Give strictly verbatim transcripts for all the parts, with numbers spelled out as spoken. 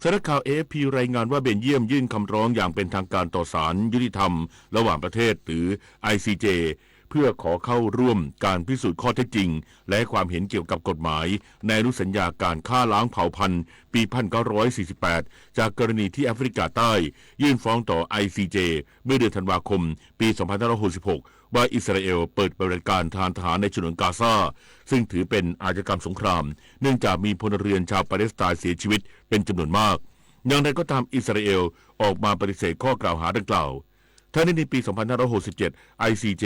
สำนักข่าว เอ เอฟ พี รายงานว่าเบลเยียมยื่นคำร้องอย่างเป็นทางการต่อศาลยุติธรรมระหว่างประเทศหรือ ไอ ซี เจ เพื่อขอเข้าร่วมการพิสูจน์ข้อเท็จจริง และความเห็นเกี่ยวกับกฎหมายในอนุสัญญาการฆ่าล้างเผ่าพันธุ์ปี พันเก้าร้อยสี่สิบแปด จากกรณีที่แอฟริกาใต้ยื่นฟ้องต่อ ไอ ซี เจ เมื่อเดือนธันวาคมปี สองพันห้าร้อยหกสิบหก ว่าอิสราเอลเปิดปฏิบัติการทางทหารในฉนวนกาซา ซึ่งถือเป็นอาชญากรรมสงคราม เนื่องจากมีพลเรือนชาวปาเลสไตน์เสียชีวิตเป็นจำนวนมาก อย่างไรก็ตาม อิสราเอลออกมาปฏิเสธข้อกล่าวหาดังกล่าว ทั้งนี้ในปี สองพันห้าร้อยหกสิบเจ็ด ไอ ซี เจ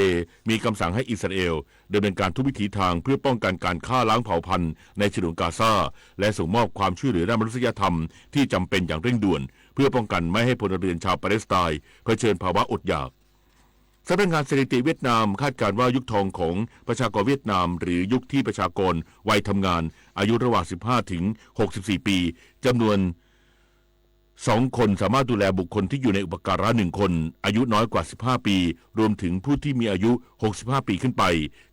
มีคำสั่งให้อิสราเอลดำเนินการทุกวิถีทางเพื่อป้องกันการฆ่าล้างเผ่าพันธุ์ในฉนวนกาซา และส่งมอบความช่วยเหลือด้านมนุษยธรรมที่จำเป็นอย่างเร่งด่วน เพื่อป้องกันไม่ให้พลเรือนชาวปาเลสไตน์เผชิญภาวะอดอยาก สำนักงานสถิติเวียดนามคาดการณ์ว่ายุคทองของประชากรเวียดนาม หรือยุคที่ประชากรวัยทำงานอายุระหว่าง สิบห้า ถึง หกสิบสี่ ปี จำนวน สอง คนสามารถดูแลบุคคลที่อยู่ในอุปการะ หนึ่ง คน อายุน้อยกว่า สิบห้า ปี รวมถึงผู้ที่มีอายุ หกสิบห้า ปีขึ้นไป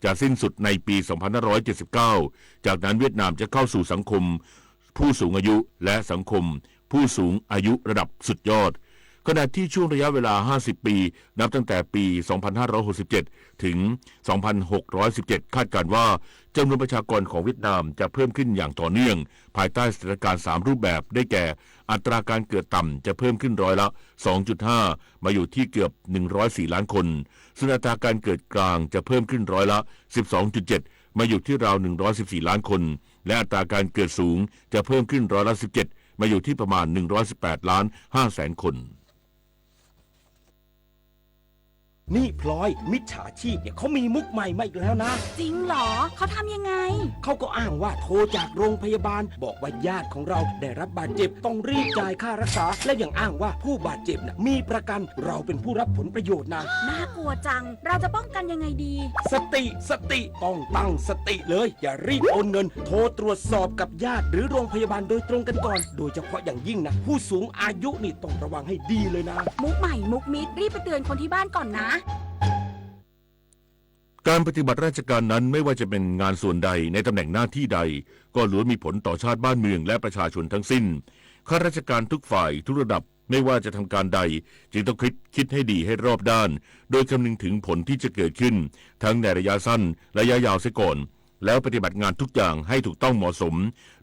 จะสิ้นสุดในปี สองพันห้าร้อยเจ็ดสิบเก้า จากนั้นเวียดนามจะเข้าสู่สังคมผู้สูงอายุและสังคมผู้สูงอายุระดับสุดยอด ขณะที่ช่วงระยะเวลา ห้าสิบ ปี นับตั้งแต่ปี สองพันห้าร้อยหกสิบเจ็ด ถึง สองพันหกร้อยสิบเจ็ด คาดการณ์ว่าจำนวนประชากรของเวียดนามจะเพิ่มขึ้นอย่างต่อเนื่อง ภายใต้สถานการณ์ สาม รูปแบบ ได้แก่ อัตราการเกิดต่ำจะเพิ่มขึ้นร้อยละ สองจุดห้า มาอยู่ที่เกือบ หนึ่งร้อยสี่ ล้านคน ส่วนอัตราการเกิดกลางจะเพิ่มขึ้นร้อยละ สิบสองจุดเจ็ด มาอยู่ที่ราว หนึ่งร้อยสิบสี่ ล้านคน และอัตราการเกิดสูงจะเพิ่มขึ้นร้อยละ สิบเจ็ด มาอยู่ที่ประมาณ หนึ่งร้อยสิบแปด ล้าน ห้าแสน คน นี่พลอย มิจฉาชีพเนี่ยเขามีมุกใหม่มาอีกแล้วนะ จริงเหรอ เขาทำยังไง เขาก็อ้างว่าโทรจากโรงพยาบาล บอกว่าญาติของเราได้รับบาดเจ็บ ต้องรีบจ่ายค่ารักษา และยังอ้างว่าผู้บาดเจ็บน่ะมีประกัน เราเป็นผู้รับผลประโยชน์นะ น่ากลัวจัง เราจะป้องกันยังไงดี สติ สติ ต้องตั้งสติเลย อย่ารีบโอนเงิน โทรตรวจสอบกับญาติหรือโรงพยาบาลโดยตรงกันก่อน โดยเฉพาะอย่างยิ่งนะ ผู้สูงอายุนี่ต้องระวังให้ดีเลยนะ มุกใหม่มุกมิด รีบไปเตือนคนที่บ้านก่อนนะ การปฏิบัติราชการนั้นไม่ว่าจะเป็นงานส่วนใดในตำแหน่งหน้าที่ใด ก็ล้วนมีผลต่อชาติบ้านเมืองและประชาชนทั้งสิ้น ข้าราชการทุกฝ่ายทุกระดับไม่ว่าจะทำการใด จึงต้องคิด คิดให้ดีให้รอบด้าน โดยคำนึงถึงผลที่จะเกิดขึ้น ทั้งในระยะสั้น ระยะยาวเสียก่อน แล้วปฏิบัติงานทุกอย่างให้ถูกต้องเหมาะสม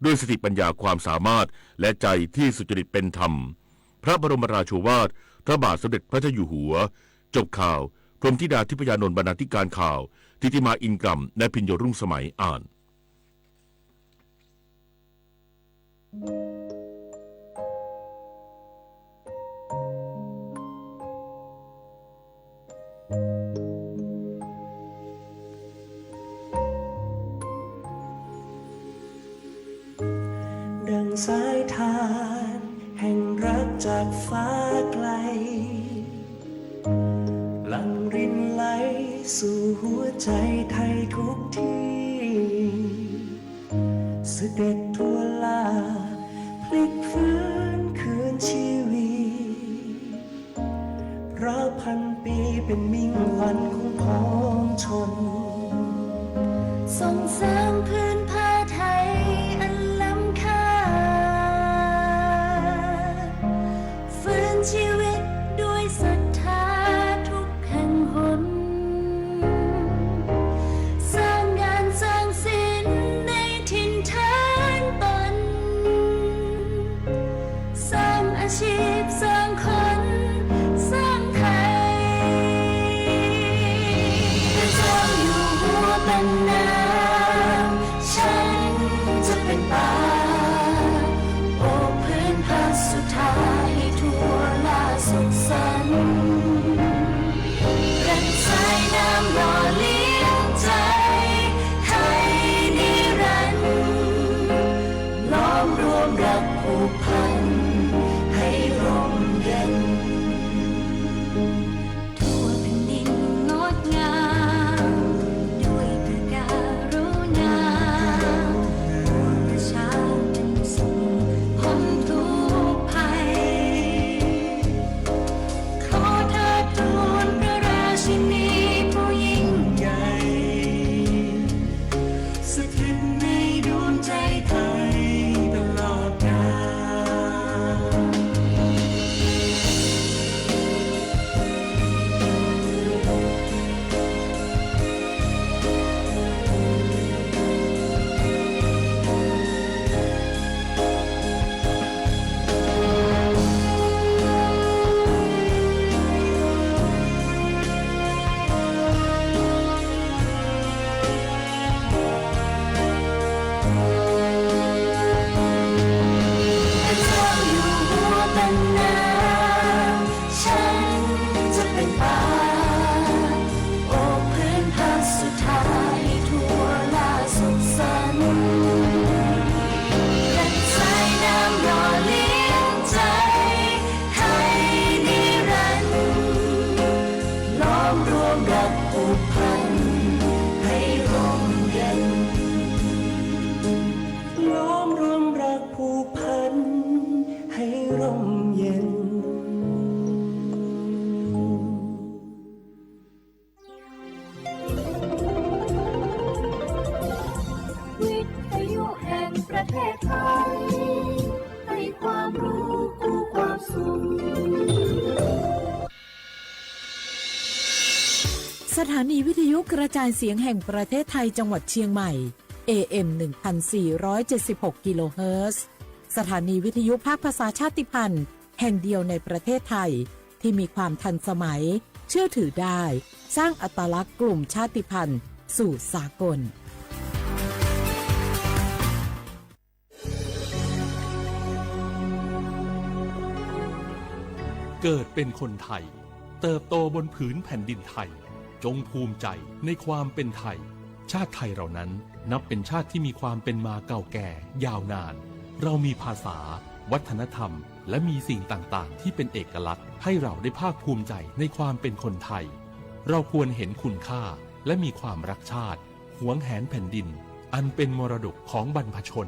ด้วยสติปัญญาความสามารถ และใจที่สุจริตเป็นธรรม พระบรมราโชวาท พระบาทสมเด็จพระเจ้าอยู่หัว จบข่าว พรหมธิดาทิพยานนท์ บรรณาธิการข่าว ธิติมา อินกล่ำ และพิญโญรุ่งสมัย อ่าน ดังสายทานแห่งรักจากฟ้าไกล หลั่งรินไหลสู่หัวใจไทยทุกที่ เสด็จทั่วลา พลิกฟื้นคืนชีวี เพราะพันปีเป็นมิ่งขวัญของปวงชน ส่งเสริมพื้นผ้าไทยอันล้ำค่า ฟื้นชีวิตด้วยศรัทธาทุกแห่งหน สร้างงานสร้างศิลป์ในถิ่นฐานตน สร้างอาชีพสร้างคนสร้างไทย พระเจ้าอยู่หัวประนาม ฉันจะเป็นป่า โอบพื้นพระสุธาให้ทั่วรา ร่มเย็น วิทยุแห่งประเทศไทย ให้ความรู้คู่ความสุข สถานีวิทยุกระจายเสียงแห่งประเทศไทยจังหวัดเชียงใหม่ เอ เอ็ม หนึ่งพันสี่ร้อยเจ็ดสิบหก กิโลเฮิรตซ์ สถานีวิทยุภาคภาษาชาติพันธุ์แห่งเดียวในประเทศไทย ที่มีความทันสมัย เชื่อถือได้ สร้างอัตลักษณ์กลุ่มชาติพันธุ์สู่สากล เกิดเป็นคนไทย เติบโตบนผืนแผ่นดินไทย จงภูมิใจในความเป็นไทย ชาติไทยเรานั้นนับเป็นชาติที่มีความเป็นมาเก่าแก่ยาวนาน เรามีภาษา วัฒนธรรม และมีสิ่งต่างๆ ที่เป็นเอกลักษณ์ ให้เราได้ภาคภูมิใจในความเป็นคนไทย เราควรเห็นคุณค่า และมีความรักชาติ หวงแหนแผ่นดิน อันเป็นมรดกของบรรพชน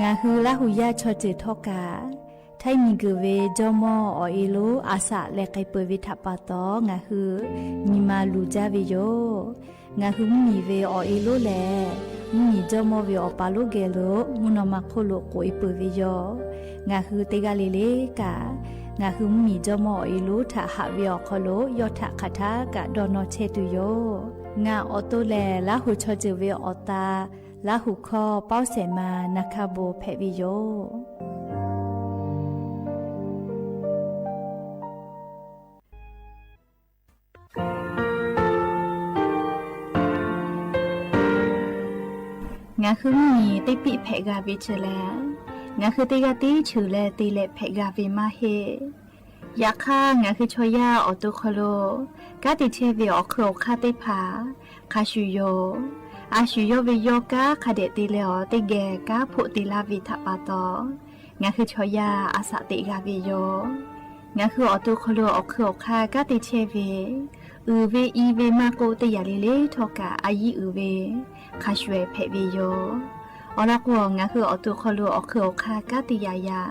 งาฮือละหูย่าชอเจอท่อกา ถ้ามีเกิดเวจ้อม่ออ่อเอโล อาสะแลไกเปิดเวถะปาตอ งาฮือ มีมาลูจ้าเวโย งาฮือมีเวอ่อเอโลแล มีจ้อม่อเวอ่อปาโลแกโล มุนอมาโคโลโกเอเปิดเวโย งาฮือเตกาเลเลกา งาฮือมีจ้อม่ออ่อเอโล ถะหะเวอ่อคอโล ยอดถะคาถากะดอนอแชตุโย งาอ่อโตแล ละหูชอเจอเวอ่อตา ละหูข้อเป้าแสมานาคาโบแผะวิโย งาคือมีเตปิแผะกาเวเจอแล งาคือเตกาเตเจอแลเตแลแผะกาเวมาเฮ ยะค่า งาคือชอย่าอ่อโตคอโล ก้าเตแชเวอ่อเครืออ่อค่าเตผา คาชูโย อาชูโยเวโยก้า คาเดะเตแลอ่อเตแก ก้าโผเตลาเวถะปาตอ งาคือชอย่า อาสะเตกาเวโย งาคืออ่อโตคอโลอ่อเครืออ่อค่า ก้าเตแชเว อือเวอีเวมาโกเตยาเลเลท่อกา อายีอือเว คาชวยแผะเวโย อ่อละกัว งาคืออ่อโตคอโลอ่อเครืออ่อค่า ก้าเตยายา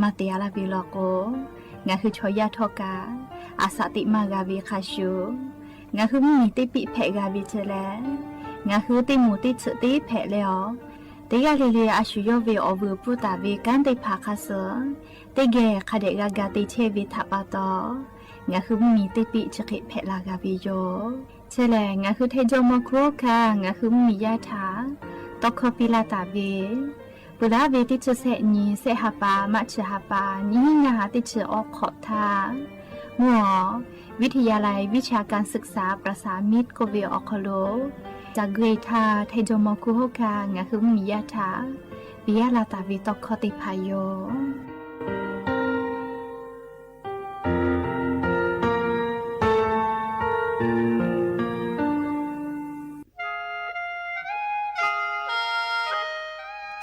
มาเตียละเวลอโก งาคือชอย่าท่อกา อาสะเตมากาเวคาชู งาคือมีเตปิแผะกาเวเจอแล งาคือเตหมู่เตเฉอะเตแผะแลอ่อ เตกาเลเลอาชูโยเวอ่อวือปูตาเวก้านเตผาคาเสอ เตแก คาเดะกากาเตแชเวถะปาตอ งาคือมีเตปิเฉอะเขะแผะลากาเวโย เจอแล งาคือไทยจอมอคัวคา งาคือมีย่าถา ตอกคอปีลาตาเว เปื้อลาเวเตเฉอะแสะหนี แสะหาปา มะเฉอะหาปา หนีหิ้งาหาเตเฉอะออกขอบทา มัว วิทยาลัยวิชาการศึกษาประสานมิตร โกเวอ่อคอโล จากเกยทา ไทยจอมอคัวคา งาคือมีย่าถา ปิยะลาตาเวตอกคอเตผาโย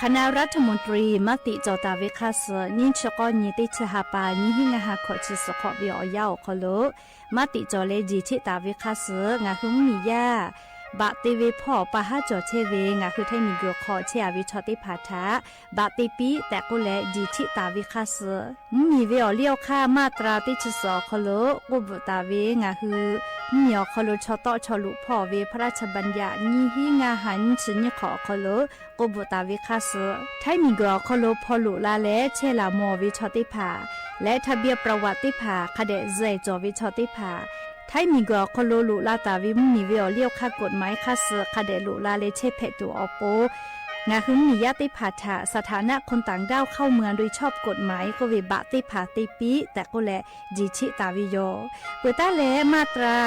คณะรัฐมนตรีมติจ่อตาเวคาเสอ ยิ่งเฉกอหนีเตเฉอะหาปา หนีหิ้งาหาขอเฉอะเสอะขอเวอ่อย่าอ่อคอโล มติจ่อแลจีเชะตาเวคาเสอ งาคือมีย่า บะเตเวพ่อปาห้าจ่อเชะเว งาคือไทยมีเกอขอเชะอาเวชอเตผาถะ บะเตปิ แต่โกแลจีเชะตาเวคาเสอ มีเวอ่อเลี้ยวค่ามาตราเตเฉอะเสอะอ่อคอโล โกบุตาเว งาคือ มีอ่อคอโลชอเตาะชอลุพ่อเวพระราชบัญญัติ หนีหิ้งาหาหนีเฉอะหนีขออ่อคอโล โกบุตาเวคาเสอ ไทยมีเกออ่อคอโลพอลุลาแล เชะลามัวเวชอเตผา และทะเบียนประวัติเตผา คาเดะเจยจ่อเวชอเตผา ไทยมีเกออ่อคอโลลุลาตาเว มีเวอ่อเลี้ยวค่ากฎหมายคาเสอ คาเดะลุลาแลเชะแผะตั๋วอ่อโป งาคือมีย่าเตผาถะ สถานะคนต่างด้าวเข้าเมืองโดยชอบกฎหมาย โกเวบะเตผาเตปิ แต่โกแลจีเชะตาเวโย เปื้อต้านแลมาตรา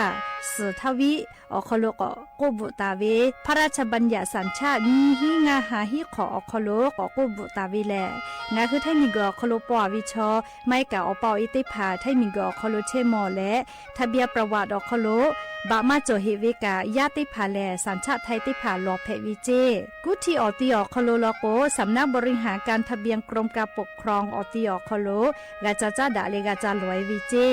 เสอทวิ อ่อคอโลก็โกบุตาเว พระราชบัญญัติสัญชาติ หนีหิ้งาหาหนีขออ่อคอโลก็โกบุตาเวแล งาคือไทยมีเกออ่อคอโลปออาเวชอ ไมกาอ่อปอเอเตผา ไทยมีเกออ่อคอโลเชะมอแล ทะเบียนประวัติอ่อคอโล บะมาจ่อเหตุเวกา ย่าเตผาแล สัญชาติไทยเตผาหลอแผะเวเจ้ กู้ที่อ่อตีอ่อคอโลลอโก สำนักบริหารการทะเบียนกรมการปกครองอ่อตีอ่อคอโล กาจาจ้าดะเลกาจาหลวยเวเจ้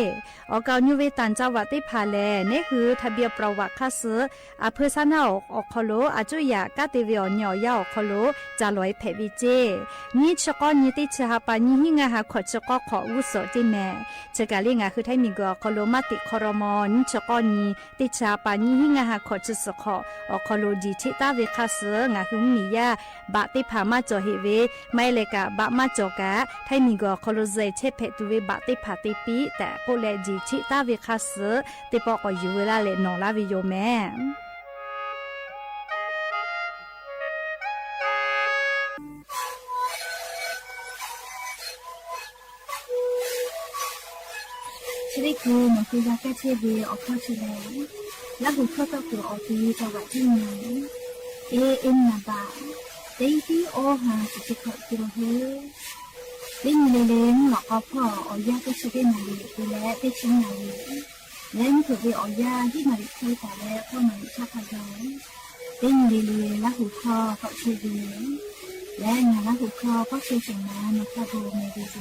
อ่อเก่ายูเวต่างจังหวัดเตผาแล เนคือ คือทะเบียนประวัติข้าศึก อำเภอสามหน้าอก อ่อคอโล อาจุยะ ก้าเตเวออกเนียออกยา อ่อคอโล จ๋าหลอยแผดวิเจ้ ยี่สิบเก้า ยี่ เต๊ะ สิบห้า ปา ยี่ หิ้ง งา หา ขวบ สิบเก้า ขอ อาวุโส เจ้าแม่ เชิงก๋าเล่ง งา คือไทยมีเกอ อ่อคอโล มติครม ยี่สิบเก้า ยี่ เต๊ะ สิบห้า ปา ยี่ หิ้ง งา หา ขวบ สิบเก้า ขอ อ่อคอโล ดีเต๊ะ ต้านเวข้าศึก งา คือมียา บาดเต๊ะผา มาจ่อเหตุเว ไม่เลยกะ บาดมาจ่อกะ ไทยมีเกอ อ่อคอโล ใจ๋เช็ดแผดตูเว บาดเต๊ะผาเต๊ะปี้ แต่โกะแลดีเต๊ะ ต้านเวข้าศึก เต๊ะปอก่ออยู่เวลาแลหนอ ลาวิโยแม่ ชีวิตคือหนังสือยาแก้เช็ดเว อ่อข้อเชอแล และหัวข้อก็คือออกตีจังหวัดที่หนึ่ง เอเอ็ม นาบา เต๊ะตี้โอฮา สิบเจ็ดกิโลเฮิรตซ์ เต๊ะมีเลเลงหลอกเอาพ่อออกยาแก้เช็ดเว นาลี ปีและเต๊ะชิ้นนาลี และนี่คือเวออกยาที่มาริดที่ตาและพ่อมาริดชาพยอง เต้นดีๆ ละหูคอก็เชยดี และงานละหูคอก็เชยเสียงมาในคาโบเมดีโซ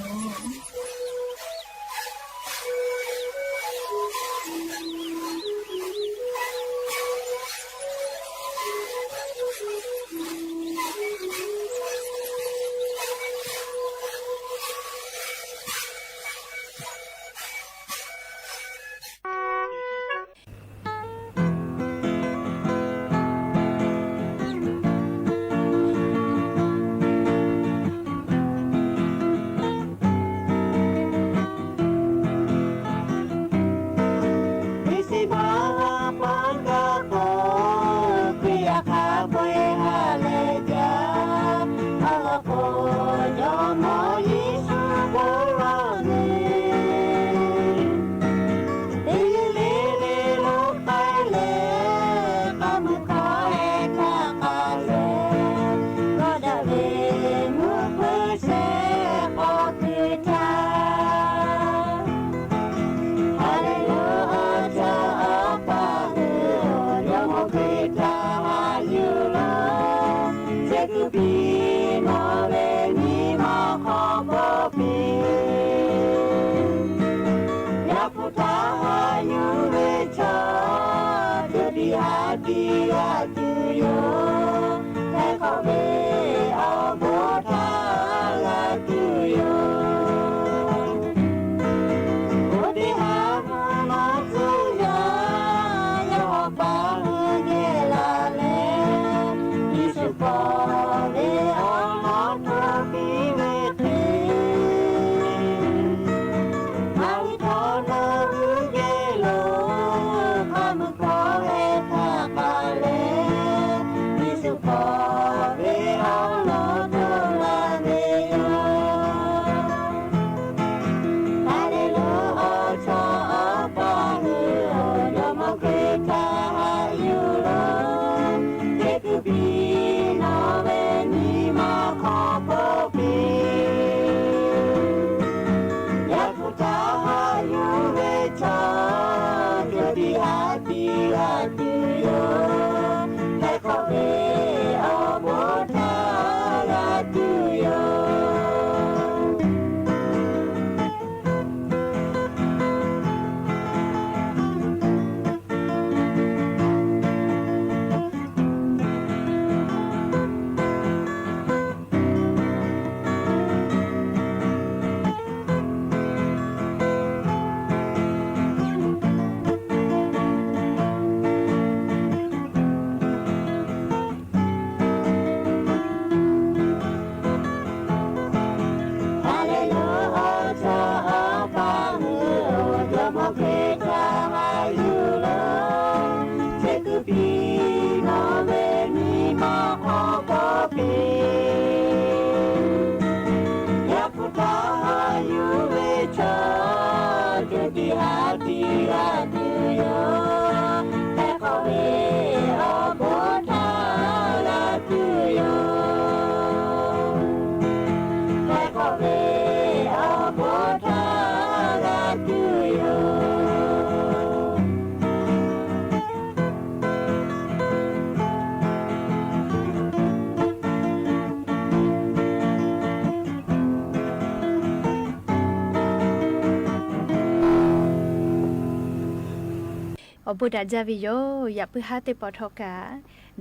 အိၣ်ဘူးဒၣ်ယၢ်ဝီယို ယၢပ်ၢၢ်ဟါတ့ၢ်ပီၣ်ထီၣ်ကၣ်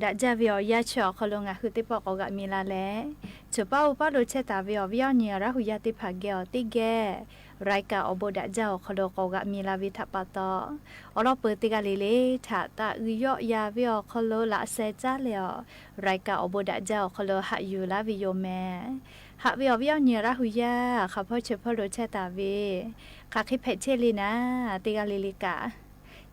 ဒၣ်ယၢ်ဝီအီၤယၢ်ဆၢအီၤခီလိာ် ငါဟုးတ့ၢ်ပီၣ်ကိးဂၤမံၤလၢ်လဲၣ်. ဆိပာ်အိၣ်ပာ်လိာ်ဆဲးတၢ်ဝီအီၤ ဝီအီၤနံၤ ရၢ်ဟူယၢ်တ့ၢ်ဖးကဲ အိၣ်တ့ၢ်ကဲ ရၢၢ်ကၢ်အိၣ်ဘူးဒၣ်ယၢ်အီၤခီလိာ် ကိးဂၤမံၤလၢ်ဝံၤထးပာ်တီ အိၣ်လီၤပၢၤတ့ၢ်ဂၤလံလၢ် ထးတၢ်အုးယီၣ်ယၤဝီအီၤခီလိာ် လၢအစဲးကၠၢ်လဲၣ်အီၤ ရၢၢ်ကၢ်အိၣ်ဘူးဒၣ်ယၢ်အီၤခီလိာ် ဟးယူၤလၢ်ဝံၤယိုမဲာ် ဟးဝီအီၤ ဝီအီၤနံၤ ရၢ်ဟူယၢ် ခီဖီဆိဖီလိာ်ဆဲးတၢ်ဝီ ခးဃ့ဖဲးဆဲးလံနၤ တ့ၢ်ဂၤလံလၢ်ကၣ်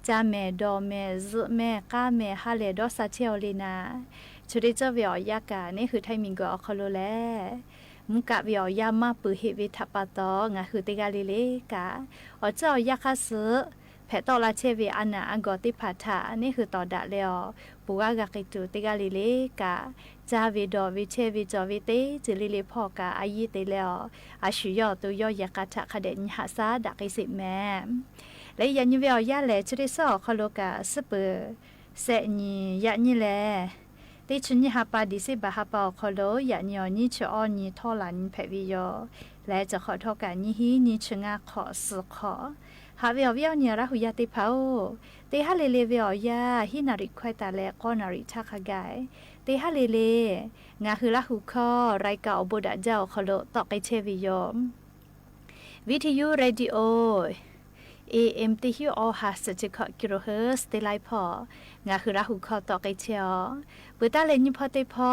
ကၠၢ်မဲာ် ဒိးမဲာ် ဇုမဲာ် ကၢ်မဲာ် ဟါလဲၣ်ဒီးစၢ်ဆဲးအီၤလံနၤ ဆိတ့ၢ်စၢၢ်ဝီအီၤယၢ်ကၣ် န့ၣ်ဟုးထၢၣ်မံၤကၢၤအီၤခီလိာ်လဲၣ်. မူကၣ်ဝီအီၤယၢ်မၢ်ပၢၤဟ့ၣ်ဝီထးပာ်တီ ငါဟုးတ့ၢ်ဂၤလံလၢ်ကၣ် အိၣ်စၢၢ်အီၤယၢ်ခါစု ဖဲးတီၣ်လၢ်ဆဲးဝီအနၢ်အဂီၢ်တ့ၢ်ဖးထး န့ၣ်ဟုးတီၢ်ဒၣ်လဲာ်အီၤ ပူၤဂၤဂၤက့ၤတုၤတ့ၢ်ဂၤလံလၢ်ကၣ် ကၠၢ်ဝီဒိးဝီဆဲးဝီကၠီဝီတ့ၢ် တုၤလံလၢ်ဖီၣ်ကၣ် အယံာ်တ့ၢ်လဲၣ်အီၤ အဆူၣ်ယီၣ်အသိယီၣ်ယဲၢ်ကၣ်ထးခါဒဲး နံၤဟးစၢ်ဒၣ်က့ၤစ့ၢ်မဲာ် လၢယၢ်နံၤဝီအီၤယၢ်လဲၣ် ဆိတ့ၢ်စၢၢ်အီၤခီလိာ်ကၣ် စ့ၢ်ပၢၤ စဲးနံၤ ယၢ်နံၤလဲၣ် တ့ၢ်ဆူနံၤဟးပာ် ဒံၣ်စ့ဘၢၣ်ဟးပာ်အီၤခီလိာ် ယၢ်နံၤအီၤ နံၣ်ဆူအီၣ်နံၤထီၣ်လၢ်နံၤဖဲးဝီယို လဲၤစၢၢ်ခီၣ်ထီၣ်ကၣ် နံၣ်ဟံး နံၣ်ဆူငါခီၣ် စူၤခီၣ် ဟးဝီအီၤ ဝီအီၤနံၤ ရၢ်ဟူယၢ်တ့ၢ်ဖးအိၣ် တ့ၢ်ဟါလ့လ့ဝီအီၤယၢ် ဟံးနၣ်ရံၣ်ခွဲးတၢ်လၢ ကီနၣ်ရံၣ်ဆၣ်ခါဂၤ တ့ၢ်ဟါလ့လ့ ငါဟုးလၢ်ဟူခီ ရၢၢ်ကၢ်အိၣ်ဘူးဒၣ်ယၢ်အီၤခီလိာ် တီၣ်က့ၤဆဲးဝီယို ဝီထယူ ရေဒီယို เอเอ็ม တဟူအီၣ်ဟး ဆယ်ခုနှစ် กิโลเฮิรตซ์ တ့ၢ်လၢ်ဖီၣ် ငါဟုးလၢ်ဟူခီတီၣ်က့ၤဆဲးအီၤ ပှၤတၢ်လဲၤနံၤဖီတ့ၢ်ဖီ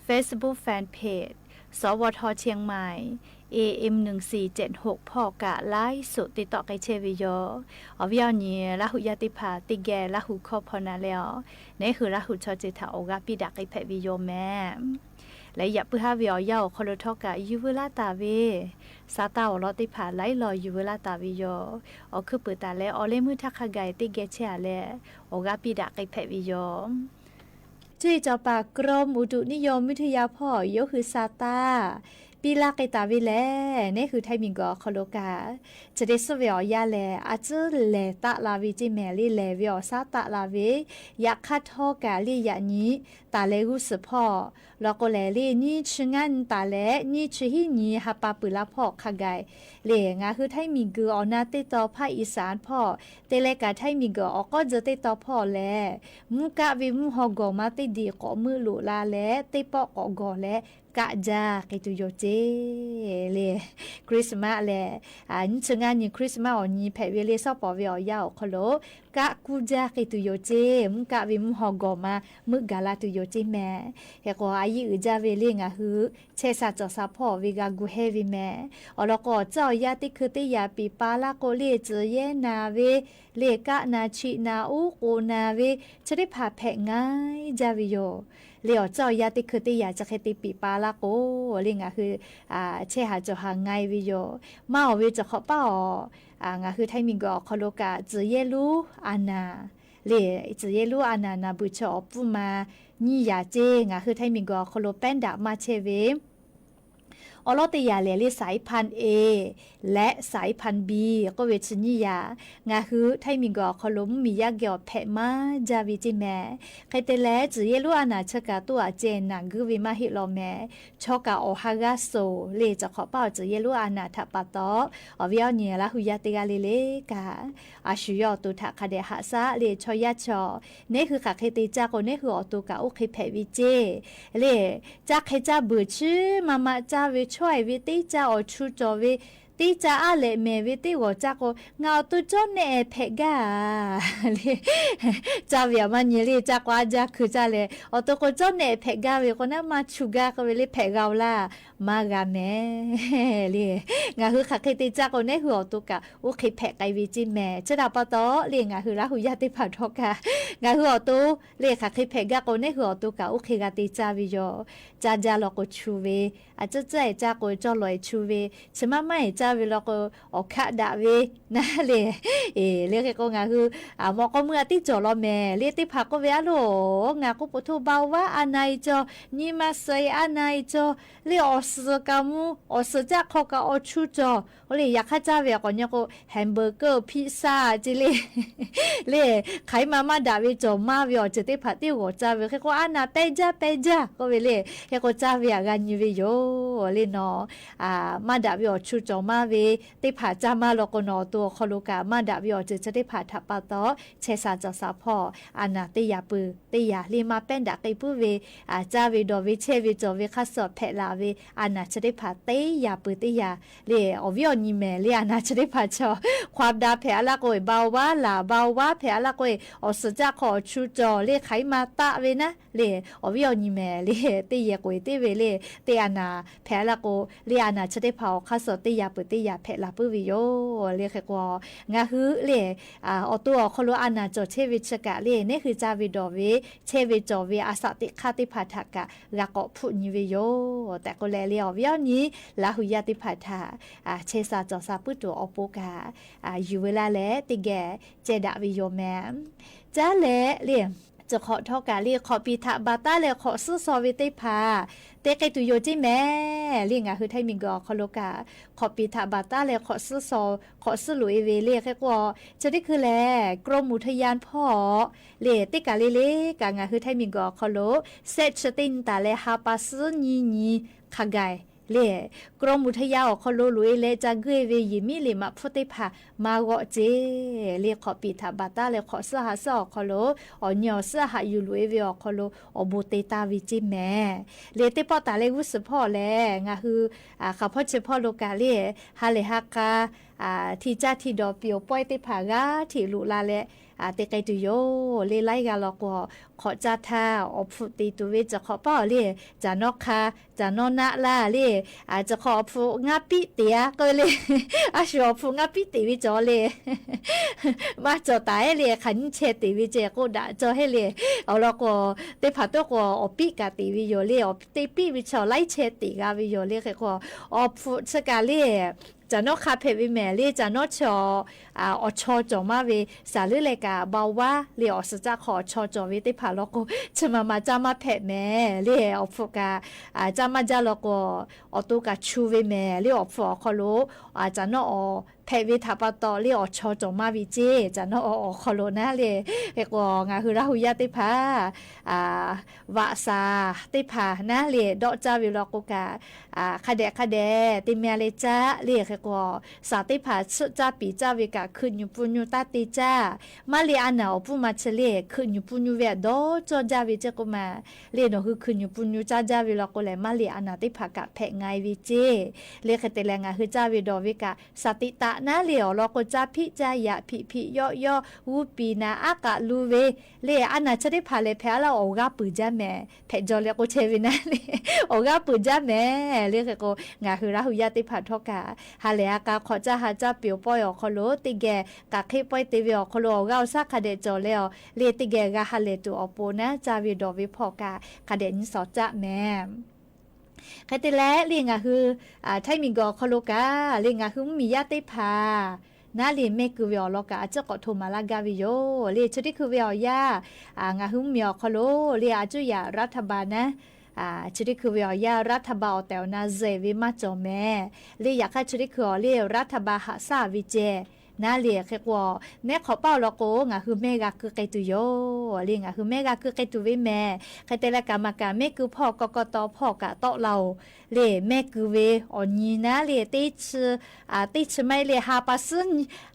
Facebook Fanpage สวท เชียงใหม่ เอเอ็ม หนึ่งสี่เจ็ดหก ဖီၣ်ကၣ် ไลฟ์สด တ့ၢ်တီၣ်က့ၤဆဲးဝီယို အီၤဝီအီၤနံၤ ရၢ်ဟူယၢ်တ့ၢ်ဖး တ့ၢ်ကဲလၢ်ဟူခီဖီနၤလဲၣ်အီၤ န့ၣ်ဟုးလၢ်ဟူဆီစ့ၢ်ထီၣ် အိၣ်ဂၤပံးဒၣ်က့ၤဖဲးဝီယိုမဲာ် လၢယၢ်ပၢၢ်ဟါဝီအီၤယၢ်အီၤခီလိာ်ထီၣ်ကၣ် ယူၤဝဲလၢ်တၢ်ဝီ စးတၢ်အိၣ်လီၤတ့ၢ်ဖး လၢလီၤယူၤဝဲလၢ်တၢ်ဝီယို အီၤခုးပၢၤတၢ်လၢ အီၣ်လ့မုၢ်ထၣ်ခါဂၤ တ့ၢ်ကဲဆဲးအါလဲၣ် အိၣ်ဂၤပံးဒၣ်က့ၤဖဲးဝီယို ကၠီၣ်ပၢၣ် กรมอุตุนิยมวิทยา ဖီၣ် ယိၤဟုးစးတၢ် ပံးလၢ်က့ၤတၢ်ဝီလဲၣ် န့ၣ်ဟုးထၢၣ်မံၤကၢၤခီလိာ်ကၣ် ဆိတ့ၢ်စၢၢ်ဝီအီၤယၢ်လဲၣ် အစၢၢ်လဲၤတၢ်လၢ်ဝီကၠီမဲာ်လံ လဲၤဝီအီၤစးတၢ်လၢ်ဝီ ယၢ်ခါထီၣ်ကၣ်လံ ယၢ်နံၤ တၢ်လဲၤဂုာ်စၢၤဖီၣ် လီၤကိးလဲၣ်လံ နံၣ်ဆူငါနံၤတၢ်လဲၣ် နံၣ်ဆူဟံၣ်နံၤဟးပာ်ပၢၤလၢ်ဖီၣ်ခါဂၤ လၢငါဟုးထၢၣ်မံၤကၢၤအီၤနၢ်တ့ၢ်တီၤ ဖၣ်အံၣ်စၣ်ဖီၣ် တ့ၢ်လၢကၣ်ထၢၣ်မံၤကၢၤအီၤကီၢ်စၢၤတ့ၢ်တီၤဖီၣ်လဲၣ် မူကၣ်ဝီမုၢ်ဟီၣ်ဂီၤမးတ့ၢ်ဒံး ကိးမုၢ်လိာ်လၢ်လဲၣ် တ့ၢ်ပီၣ်ကိးဂီၤလဲၣ် ကၣ်ကၠၢက့ၤတုၤယိာ်ကၠီ လၢ Christmas လဲၣ် နံၣ်ဆူငါနံၤ Christmas အီၤနံၤဖဲးဝီလံ စီၤပီၤဝီအီၤယၢ်အီၤခီလိာ် ကၣ်ကူၣ်ကၠၢက့ၤတုၤယိာ်ကၠီ မူကၣ်ဝီမုၢ်ဟီၣ်ဂီၤမး မုၢ်ကၢ်လၢ်တုၤယိာ်ကၠီမဲာ် ဟဲကိးအယံာ်အုၣ်ကၠၢဝီလံ ငါဟုး ဆဲးစၢ်ကၠီၣ်စၢ်ဖီၣ်ဝီဂၤဂူာ်ဟဲဝီမဲာ် အီၤလီၤကိးအီၤစၢၢ်အီၤယၢ်တ့ၢ်ခုးတ့ၢ်ယာ် ပံးပာ်လၢ်ကိးလံ စၢၢ်ယဲၢ်နၤဝီ လၢကၣ်နၤဆံးနၤအူကိးနၤဝီ ဆိတ့ၢ်ဖးဖဲးငါကၠၢဝီယို လၢအီၤစၢၢ်အီၤယၢ်တ့ၢ်ခုးတ့ၢ်ယာ် စၢၢ်ဃ့တ့ၢ်ပံးပာ်လၢ်ကိးလံ ငါဟုး ဆဲးဟးကၠီၣ်ဟးငါဝီယို မၤအီၤဝီစၢၢ်ခီပၢ်အီၤ ငါဟုးထၢၣ်မံၤကၢၤအီၤခီလိာ်ကၣ် စၢၢ်ယဲၢ်လူအနၢ် လၢ စၢၢ်ယဲၢ်လူအနၢ် နၢ်ဘုၣ်ဆၢအီၤပူၤမး ညံယၤကၠီ ငါဟုးထၢၣ်မံၤကၢၤအီၤခီလိာ် ပဲၣ်ဒၣ်မးဆဲးဝဲ အီလီၤတ့ၢ်ယၤလဲၣ်လၢ สายพันธุ์ A လၢ สายพันธุ์ B ကိးဝဲဆူညံယၤ ငါဟုးထၢၣ်မံၤကၢၤအီၤခီလိာ် မုၢ်မံၤယါကဲအီၤဖဲးမး ကၠၢဝဲကၠီမဲာ် ဃဲတဲလဲၣ် စၢၢ်ယဲၢ်လူအနၢ်ဆၢကၣ်တိၣ်အကၠီ နၢ်ဂုာ်ဝဲမးဟ့ၣ်လီၤမဲာ် ဆီကၣ်အီၤဟးဂၤစိၤ လၢစၢၢ်ခီပၢ်အီၤ စၢၢ်ယဲၢ်လူအနၢ်ထးပာ်တီ အီၤဝံၤအီၤနံၤ လၢဟူယါတ့ၢ်ဂၤလၢ်လၢ်ကၣ် အဆူၣ်ယီၤအသိးထးခါဒဲးဟးစးလၢဆီယါဆီ န့ၣ်ဟုးဃၣ်ဃ့တ့ၢ်ကၠၢ်ကိး န့ၣ်ဟုးအီၤတိၤကၣ်အိၣ်ဃ့ဖဲးဝဲကၠီ လၢ ကၠၢ်ခ့ကၠၢ်ဘုၣ်ဆူမးမး ကၠၢ်ဝဲဆွဲဝဲ တ့ၢ်ကၠၢ်အီၤဆူၣ်ကၠီဝဲ တ့ၢ်ကၠၢ်အါလဲၣ်မဲာ်ဝဲ တ့ၢ်ဂီၤကၠၢ်ကိး ငါအီၤတိၤကၠီနဲၣ်ဖဲးဂၤ လၢ ကၠၢ်ဝဲအမါနံၤလၢ ကၠၢ်ကွၢ်ကၠၢ်ခုးကၠၢ်လဲၣ် အီၤတိၤကိးကၠီနဲၣ်ဖဲးဂၤဝဲ ကိးနၢ်မၤဆူၣ်ဂၤ ကိးဝဲလၢဖဲးဂၤဝဲလၢ မၤဂၤမဲာ် လၢ ငါဟုးဃၣ်ဃ့တ့ၢ်ကၠၢ်ကိး န့ၣ်ဟုးအီၤတိၤကၣ်အိၣ်ဃ့ဖဲးကဲဝဲကၠီမဲာ် ဆၢဒၣ်ပၢ်တီ လၢ ငါဟုးလၢဟူယါတ့ၢ်ဖးထီၣ်ကၣ် ငါဟုးအီၤတိၤ လၢဃၣ်ဃ့ဖဲးဂၤကိး န့ၣ်ဟုးအီၤတိၤကၣ်အိၣ်ဃ့ဂၤတ့ၢ်ကၠၢ်ဝဲယီၤ ကၠၢ်ကၠၢ်လီၤကိးဆူၣ်ဝဲ အကၠၢ်ကၠၢ်အကၠၢ်ကိး ကၠီလီၤအကၠူၣ်ဝဲ ဆၢမးမးအကၠၢ်ဝဲလီၤကိး အီၣ်ခးဒၣ်ဝဲ နၤလၢ အ့ လၢဃ့ကိး ငါဟုး အမီၤကီၢ်မုၢ်အတံၢ်ကၠီၣ်လီၤမဲာ် လၢတ့ၢ်ဖးကိးဝဲအါလိၤ ငါကိးပိာ်ထိၣ်ဘါဝါအနၢ်အကၠီ နံၤမၤစၢၤအနၢ်အကၠီ လၢအီၣ်စၢၤကၣ်မူ အီၣ်စၢၤကၠၢ်ခီၣ်ကၣ်အီၣ်ဆူၣ်ကၠီ လၢယခါကၠၢ်ဝဲအကိးညါကိး hamburger pizza ကၠီလၢ လၢ ခးမၤမၤဒၣ်ဝဲကၠီမါဝဲအီၤ စၢၢ်တ့ၢ်ဖးတ့ၢ်ဂီၤကၠၢ်ဝဲ ဃ့ကိးအနၢ်ပဲာ်ကၠၢ်ပဲာ်ကၠၢ် ကိးဝဲလၢ ဃ့ကိးကၠၢ်ဝဲအဂၤညံဝဲယိၤ လၢနီၤ မၤဒၣ်ဝဲအီၣ်ဆူၣ်ကၠီမါ ဝ့ၢ်တ့ၢ်ဖၣ် ကၢ်မးလီၤ ကိးနီၢ်တူဝ်အီၤခီလိကၣ် မၤဒၣ်ဝ့ၢ်အီၤစ့ၢ်ကီး တ့ၢ်ဖၣ်ထးပာ်တီ ဆဲးစၢ်စီၤၡါဖီၣ် အနၢ်တ့ၢ်ယၢ်ပၢၢ်တ့ၢ်ယၢ် လၢမၤပဲၣ်ဒၣ်က့ၤပုၢ်ဝ့ၢ် ကၢ်ဝ့ၢ်ဒီးဝ့ၢ် ဆဲးဝ့ၢ်စီၤဝ့ၢ် ခးစီၣ်ဖဲးလၢ်ဝ့ၢ် အနၢ်ဆၢတ့ၢ်ဖၣ်တ့ၢ်ယၢ်ပၢၢ်တ့ၢ်ယၢ် လၢအီၤဝံၤအီၤနံၤမဲာ် လၢအနၢ်ဆၢတ့ၢ်ဖၣ်ဆီၣ် ความดัน ဖဲးအါလၢ်ကိးဝ့ၢ် เบาหวาน လၢ เบาหวาน ဖဲးအါလၢ်ကိးဝ့ၢ် အီၣ်စၢၣ်ကၠၢ်ခီၣ် အီၣ်ဆူၣ်ကၠီၣ် လၢခးမၤတၢ်ဝ့ၢ်နၤ လၢအီၤဝံၤအီၤနံၤမဲာ် လၢတ့ၢ်ယဲၢ်ကိးဝ့ၢ်တ့ၢ်ဝ့ၢ် လၢတ့ၢ်အနၢ်ဖဲးအါလၢ်ကိး လၢအနၢ်ဆၢတ့ၢ်ဖၣ်အီၤ ခးစီၣ်တ့ၢ်ယၢ်ပၢၢ်တ့ၢ်ယၢ် ဖဲးလၢ်ပုၢ်ဝ့ၢ်ယိာ် လၢဃဲၤကွီၢ် ငါဟုလၢ အီၤတူဝ်အီၤခီလိ အနၢ်ကၠီၣ်ဆဲးဝ့ၢ်ဆၢကၣ်လၢ နဲဃုာ်ကၢ်ဝ့ၢ်ဒီးဝ့ၢ် ဆဲးဝ့ၢ်စီၤဝ့ၢ် အစးတံးခါတ့ၢ်ဖၣ်ထးကၣ် ဂၤကိးဖုၣ်နံၤဝ့ၢ်ယိာ် တၢ်ကိးလဲၣ်လၢအီၤဝံၤအီၤနံၤ လါဟူယါတ့ၢ်ဖၣ်ထး ဆဲးစၢ်စီၤၡါပုၢ်တူာ်အီၤပိကၣ် ယုၢ်ဝဲလၢ်လၢ တ့ၢ်ဂဲၤ ကဲဒၣ်ဝ့ၢ်ယိာ်မဲာ် ကၢ်လဲၣ်လၢ စခီၣ်ထီၣ်ကၣ်လၢ ခီၣ်ပံၤထးဘၣ်တၢ်လၢ ခီၣ်စုစီၤဝ့ၢ်တ့ၢ်ဖၣ် တ့ၢ်ကဲတူၢ်ယိာ်က့မဲာ် လၢငါဟုထံမံၤကီၢ်အီၤခီလိကၣ် ခီၣ်ပံၤထးဘၣ်တၢ်လၢ ခီၣ်စုစီၤ ခီၣ်စုလိာ်အ့ဝ့ၢ် လၢဃဲၤကွီၢ် ဆၢတ့ၢ်ခုလၢ် กรมอุทยานဖီၣ် လၢတ့ၢ်ကၢ်လၢလၢကၣ် ငါဟုထံမံၤကီၢ်အီၤခီလိ ဆဲးဆၢတ့ၢ်နတၢ်လၢ ဟါပၤစုနံၤနံၤ ခးဂၤ လၢ กรมอุทยานအီၤခီလိ လိာ်အ့လဲး ကၢ်ဂုၢ်အ့ဝ့ၢ် ယံာ်မံလံမး ဖုၣ်တ့ၢ်ဖၣ် မၤဂီၤစ့ၢ် လၢ ခီၣ်ပံၤထးဘၣ်တၢ်လၢ ခီၣ်စုဟးဆၢအီၤခီလိ အီၣ်နံၤအီၣ်စၢအီၤ ဟးယူၢ်လိာ်အ့ဝ့ၢ်အီၤခီလိ အီၣ်ဘိးတ့ၢ်တၢ်ဝံၤက့မဲာ် လၢတ့ၢ်ပီၣ်တၢ်လၢ ဂုၢ်စၢဖီၣ်လဲၣ် ငါဟု ဃးဖီၣ်ဆၢဖီၣ်လိကၣ်လၢ ဟါလၢ်ဟါကါ ထံကၢ်ထံဒီးပျိၤပှဲၢ်တ့ၢ်ဖၣ် ဂၤထံးလူၤလၢ်လၢ် တ့ၢ်ကဲတူၢ်ယိာ် လၢလၢ်ဂၤလီၤကွီၢ် ခီၣ်ကၢ်ထါ အီၣ်ဖုၣ်တ့ၢ်တူၢ်ဝ့ၢ်စခီၣ်ပီၣ်လၢ ကၢ်နီၣ်ခါ ကၢ်နီၣ်နးလၢ်လၢ စခီၣ်အီၣ်ဖုၣ်ငါပံတ့ၢ်ဧါ ကၢၢ်လၢ အၡူၣ်အီၣ်ဖုၣ်ငါပံတ့ၢ်ဝံၤကၠီလၢ မၤကၠီၣ်တၢ်အဲၣ်လၢ ခးနံၣ်ဆဲးတ့ၢ်ဝံၤကၠီ ကိးဒၣ်ကၠီဟဲလၢ အီၤလီၤကွီၢ် တ့ၢ်ဖၣ်တိၢ်ကွီၢ် အီၣ်ပံကၢ်တ့ၢ်ဝံၤယိာ်လၢ အီၣ်တ့ၢ်ပံဝံၤကၠီ လၢဆဲးတ့ၢ်ဂၤဝံၤယိာ်လၢဃဲၤကွီၢ် အီၣ်ဖုၣ်ဆၢကၣ်လၢ ကၢ်နီၣ်ခါဖဲးဝံၤမဲာ်လၢ ကၢ်နီၣ်ဆၢအီၤ အီၣ်ဆီကၠီၣ်မးဝံၤ စးလၢလၢကၣ် เบาหวาน လၢအီၣ်စၢၣ်ကၠၢ်ခီၣ်အီၣ်ဆီကၠီၣ်ဝံၤတ့ၢ်ဖၣ်လီၤကွီၢ် ဆၢမၤမၤကၢ်မးဖဲးမဲာ် လၢအီၣ်ဖုၣ်ကၣ် ကၢ်မးကၢ်လီၤကွီၢ် အီၣ်တိၢ်ကၣ်ဆူဝံၤမဲာ် လၢအီၣ်ဖုၣ်အီၤခီလိ ကၢ်နီၣ်အီၣ်ဖဲးဝံၤထးပာ်တီၤလၢအီၣ်ဆီကၠီၣ်မးဝံၤကၠီ ကၢ်နီၣ်အီၣ်အီၣ်ခီလိနၤလၢ ဃဲၤကွီၢ် ငါဟုရၣ်ဟူယါတ့ၢ်ဖၣ် ဝးစၢ်တ့ၢ်ဖၣ်နၤလၢ ဒီးကၢ်ဝံၤလီၤကွီၢ်ကၣ် ခါဒဲးခါဒဲး တ့ၢ်မ့ၢ်လၢကၢ်လၢဃဲၤကွီၢ် စးတ့ၢ်ဖၣ်ဆၢကၢ်ပံၤကၢ်ဝံၤကၣ် ခုၣ်ညူၣ်ပူၤညူၣ်တၢ်တ့ၢ်ကၢ် မးလၢအနၢ်အီၤပူၤမၤဆၢလၢ ခုၣ်ညူၣ်ပူၤညူၣ်ဝံၤအဒီကၠီကၢ်ဝံၤကၠီကိးမး လၢနီၢ်ဟု ခုၣ်ညူၣ်ပူၤညူၣ်ကၢ်ကၢ်ဝံၤလီၤကွီၢ်လဲၣ် မးလၢအနၢ်တ့ၢ်ဖၣ်ကၣ်ဖဲးငါဝံၤကၠီ လၢဃဲၤတဲလဲၣ် ငါဟုကၢ်ဝံၤဒီးဝံၤကၣ် စးတ့ၢ်တၢ်နၤလၢအီၤလီၤကွီၢ် ကၢ်ဖံးကၢ်ယာ် ဖံးဖံးယီၣ်ယီၣ် ဂူပံၤနၤ အါကၣ်လူဝ့ၢ် လၢအနၢ်ဆၢတ့ၢ်ဖၣ်လဲၣ် ဖဲးအါလၢ်အီၣ်ဂၤပုၢ်ကၠၢ်မဲာ် ဖဲးကၠီလၢကွီၢ်ဆဲးဝံၤနၤလၢ အီၣ်ဂၤပုၢ်ကၠၢ်မဲာ် လၢဃဲၤကွီၢ် ငါဟုရၣ်ဟူယါတ့ၢ်ဖၣ်ထီၣ်ကၣ် ဟါလၢ်ဟါကၣ်ခီၣ်ကၢ်ဟးကၢ်ပျိၤပှဲၢ်အီၤခီလိ တ့ၢ်ဂဲၤ ကၣ်ဃ့ပှဲၢ်တ့ၢ်ဝံၤအီၤခီလိ အီၣ်ဂၤအီၣ်ဆၣ်ခါဒဲးကၠီလဲၣ်အီၤ လၢတ့ၢ်ဂဲၤဂၤဟးလဲၤတုၤအီၤပိၤနၤ ကၢ်ဝံၤဒီးဝံၤဖီၣ်ကၣ် ခါဒဲးနံၣ်စီၤကၠၢ်မဲာ် ဃဲၤတဲလဲၣ် လၢငါဟု ထံမံၤကီၢ်ခီလိကၣ် လၢငါဟုမုၢ်မံၤယါတ့ၢ်ဖၣ် နၤလၢမ့ၢ်ကုၢ်ဝဲအီၤလီၤကၣ် အစ့ၢ်ကီးထိၣ်မၤလၢ်ဂၤဝံၤယိာ် လၢဆၢထံခုၣ်ဝဲအီၤယါ ငါဟုမုၢ်မံၤအီၤခီလိ လၢအကၠူၣ်ယၤ รัฐบาล နၤ ဆၢထံခုၣ်ဝဲအီၤယါ รัฐบาล အီၣ်တဲာ်အီၤနၤ စဲးဝဲမၤကၠီၣ်မဲာ် လၢယၤခါဆၢထံခုၣ်အီၤလၢ รัฐบาล ဟးဆၣ်ဝံၤကၠီ နၤလၢဃဲၤကွီၢ် မ့ၢ်ခီၣ်ပာ်အီၤလီၤကိး ငါဟုမ့ၢ်ဂၤကုၢ်ကဲတုၤယိာ် လၢငါဟုမ့ၢ်ဂၤကုၢ်ကဲတုၤဝံၤမဲာ် ဃဲၤတဲလဲၣ် ကၢ်မၤကၣ်မ့ၢ်ကုၢ်ဖီၣ် ကီၢ်ကီၢ်တီၤဖီၣ်ကၣ်တီလီၤ လၢမ့ၢ်ကုၢ်ဝဲအီၤနံၤနၤလၢ တ့ၢ်ဆၢ တ့ၢ်ဆၢမးလၢ ဟါပၤ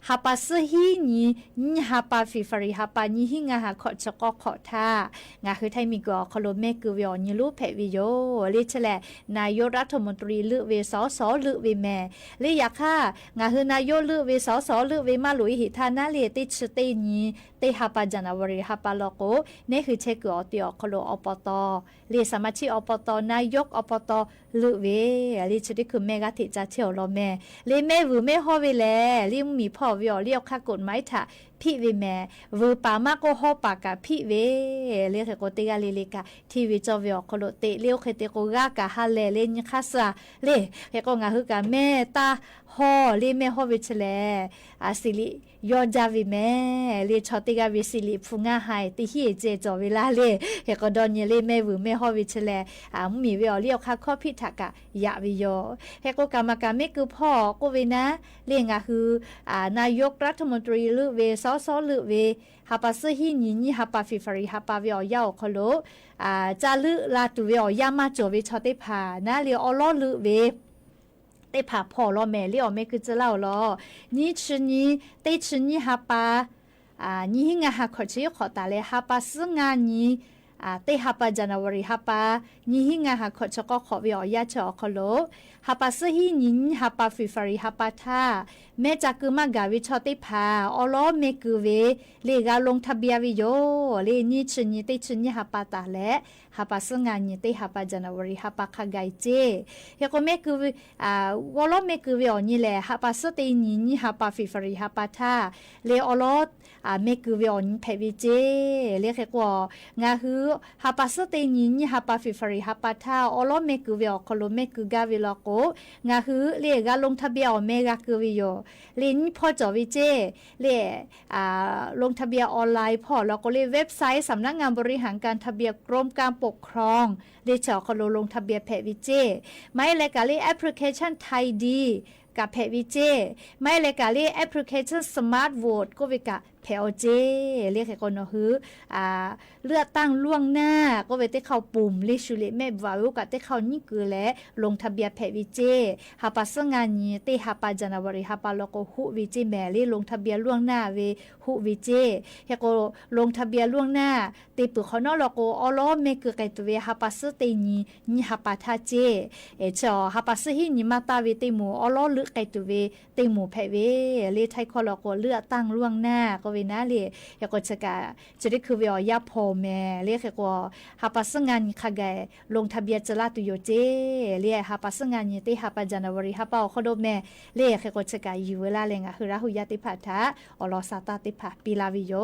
ဟါပၤသၢဟံးနံၤ နံၣ်ဟါပၤ February ဟါပၤ နံၣ်ဟံးငါဟါ ခီၣ်ဆၢကီၢ်ခီၣ်ထး ငါဟုထံမံၤကီၢ်ခီလိ မ့ၢ်ကုၢ်ဝဲအီၤနံၤလီၤဖဲးဝံၤယိာ် လၢဆၢလဲၣ် นายกรัฐมนตรี လုာ်ဝဲ สส လုာ်ဝဲမဲာ် လၢယၤခါ ငါဟု นายก လုာ်ဝဲ สส လုာ်ဝဲမၤလိာ်အဟံၣ်ထါနၤလၢ တ့ၢ်ဆၢတ့ၢ်နံၤ တ့ၢ်ဟါပၤ January ဟါပၤလီၤကိး နဲဃုာ်ဆဲးကုၢ်အီၤတ့ၢ်အီၤခီလိ อบต လၢ สมาชิกอบต นายกอบต လုာ်ဝဲ လၢဆၢထံခုၣ်မ့ၢ်ဂၤထံးကၠၢ်ဆဲးအီၤလီၤမဲာ် လၢမ့ၢ်ဝုၤမ့ၢ်ဟီၣ်ဝဲလဲၣ် လၢမုၢ်မံၤဖီၣ်ဝဲအီၤလၢအခါ กฎหมาย ထးဖံးဝဲမဲာ် ဝုၤပာ်မးကိးဟီၣ်ပာ်ကၣ်ဖံးဝဲ လၢဃဲၤကိးတ့ၢ်ဂၤလၢလၢကၣ် ထံၣ်ဝဲကၠီဝဲအီၤခီလိ တ့ၢ်လၢအိၣ်ဃဲၤတ့ၢ်ကိးဂၤကၣ်ဟါလဲၢ်လၢနံၣ်ခါစှၤ လၢဃဲၤကိး ငါဟုကၣ်မ့ၢ်တၢ်ဟီၣ်လၢမ့ၢ်ဟီၣ်ဝဲဆၢလဲၣ် စံးလံ ယီၢ်ကၠၢ်ဝံၤမဲာ် လၢဆီတ့ၢ်ဂၤဝံၤ စံးလံဖုငါဟါ တဟံၣ်အစဲးကၠီဝဲလၢ်လၢ ဃဲၤကိးဒီးနံၤလၢမ့ၢ်ဝုၤမ့ၢ်ဟီၣ်ဝဲဆၢလဲၣ် မုၢ်မံၤဝဲအီၤလၢအခါ ခီၣ်ဖံးထးကၣ်ယၣ်ဝဲယိာ် ဃဲၤကိး ကၢ်မၤကၣ်မ့ၢ်ကုၢ်ဖီၣ်ကိးဝဲနၤ လၢငါဟု นายกรัฐมนตรี လုာ်ဝဲ สส လုာ်ဝဲ ဟါပၤသၢဟံးနံၤ နံၣ်ဟါပၤ February ဟါပၤဝဲအီၤယါအီၤခီလိ ကၢ်လုာ်လၢတုၤဝဲအီၤယါမၤကၠီၣ်ဝဲဆီတ့ၢ်ဖၣ် နၤလၢအီလီလုာ်ဝဲ เต๊ผ่าผ่อลอแหม เละออกเมกือเจอเล่าลอ นี้ชื่อนี้ เต๊ชื่อนี้ฮาปา อ่า นี้หิ้งงาฮาขอดชื่อขอดต๋าแล ฮาปาซื้องานี้ อ่า เต๊ฮาปา January ฮาปา นี้หิ้งงาฮาขอดเชอก็ขอดเวออกยาเชอออกคอโล ฮาปาซื้อฮี้นี้ ฮาปา February ฮาปาท่า แม้จะกือมากาเวชอเต๊ผ่า ออล้อเมกือเว เละกาลงทะเบียนเวโย เละนี้ชื่อนี้ เต๊ชื่อนี้ฮาปาต๋าแล ฮาปาซื้องานี้ เต๊ฮาปา January ฮาปาคาไกเจ้ เฮโกเมกือเว อ่า ออล้อเมกือเวออกนี้แหละ ฮาปาซื้อเต๊นี้ นี้ฮาปา February ฮาปาท่า เละออล้อ อ่า เมกือเวออกนี้แผดเวเจ้ เละเฮโก งาฮื้อ ฮาปาซื้อเต๊นี้ นี้ฮาปา February ฮาปาท่า ออล้อเมกือเวออกคอโล เมกือกาเวลอโก งาฮื้อ เละกาลงทะเบียนออกเมกากือเวโย เละนี้ผ่อจ่อเวเจ้ เละ อ่า ลงทะเบียนออนไลน์ผ่อ แล้วก็เละเว็บไซต์สำนักงานบริหารการทะเบียนกรมการปกครอง เละเชอออกคอโลลงทะเบียนแผดเวเจ้ ไม่เละกาเละแอปพลิเคชันไทยดี กาแผดเวเจ้ ไม่เละกาเละแอปพลิเคชัน Smart Vote ก็เวกาแผดเอาเจ้ เละเฮโกหนอฮื้อ อ่า เลือกตั้งล่วงหน้า ก็เวเต๊เข้าปุ่ม เละชูเละแมปว่าเวกาเต๊เข้านี้กือแล ลงทะเบียนแผดเวเจ้ ฮาปาซื้องานี้ เต๊ฮาปา January ฮาปาลอโกฮู้เวเจ้แหม เละลงทะเบียนล่วงหน้าเว ฮู้เวเจ้ เฮโกลงทะเบียนล่วงหน้า เต๊ปึกขอนอกลอโก ออล้อเมกือไกตั๋วเว ฮาปาซื้อเต๊นี้ นี้ฮาปาท่าเจ้ เอเชอ ฮาปาซื้อฮี้นี้มาต้าเวเต๊หมู่ ออล้อลึกไกตั๋วเวเต๊หมู่แผดเว เละไท้ข้อลอโกเลือกตั้งล่วงหน้า ก็เวนั้นเละ เฮโกเชกา จะได้คือเวออกยาผ่อแหม เละเฮโก ฮาปาซื้องานี้คาไก ลงทะเบียนเจอละตุโยเจ้ เละฮาปาซื้องานี้ เต๊ฮาปา January ฮาปาออกคอโดแหม เละเฮโกเชกา อยู่เวลาแลงา หื้อราฮูยาเต๊ผ่าท่า ออล้อซาต้าเต๊ผ่า ปีลาเวโย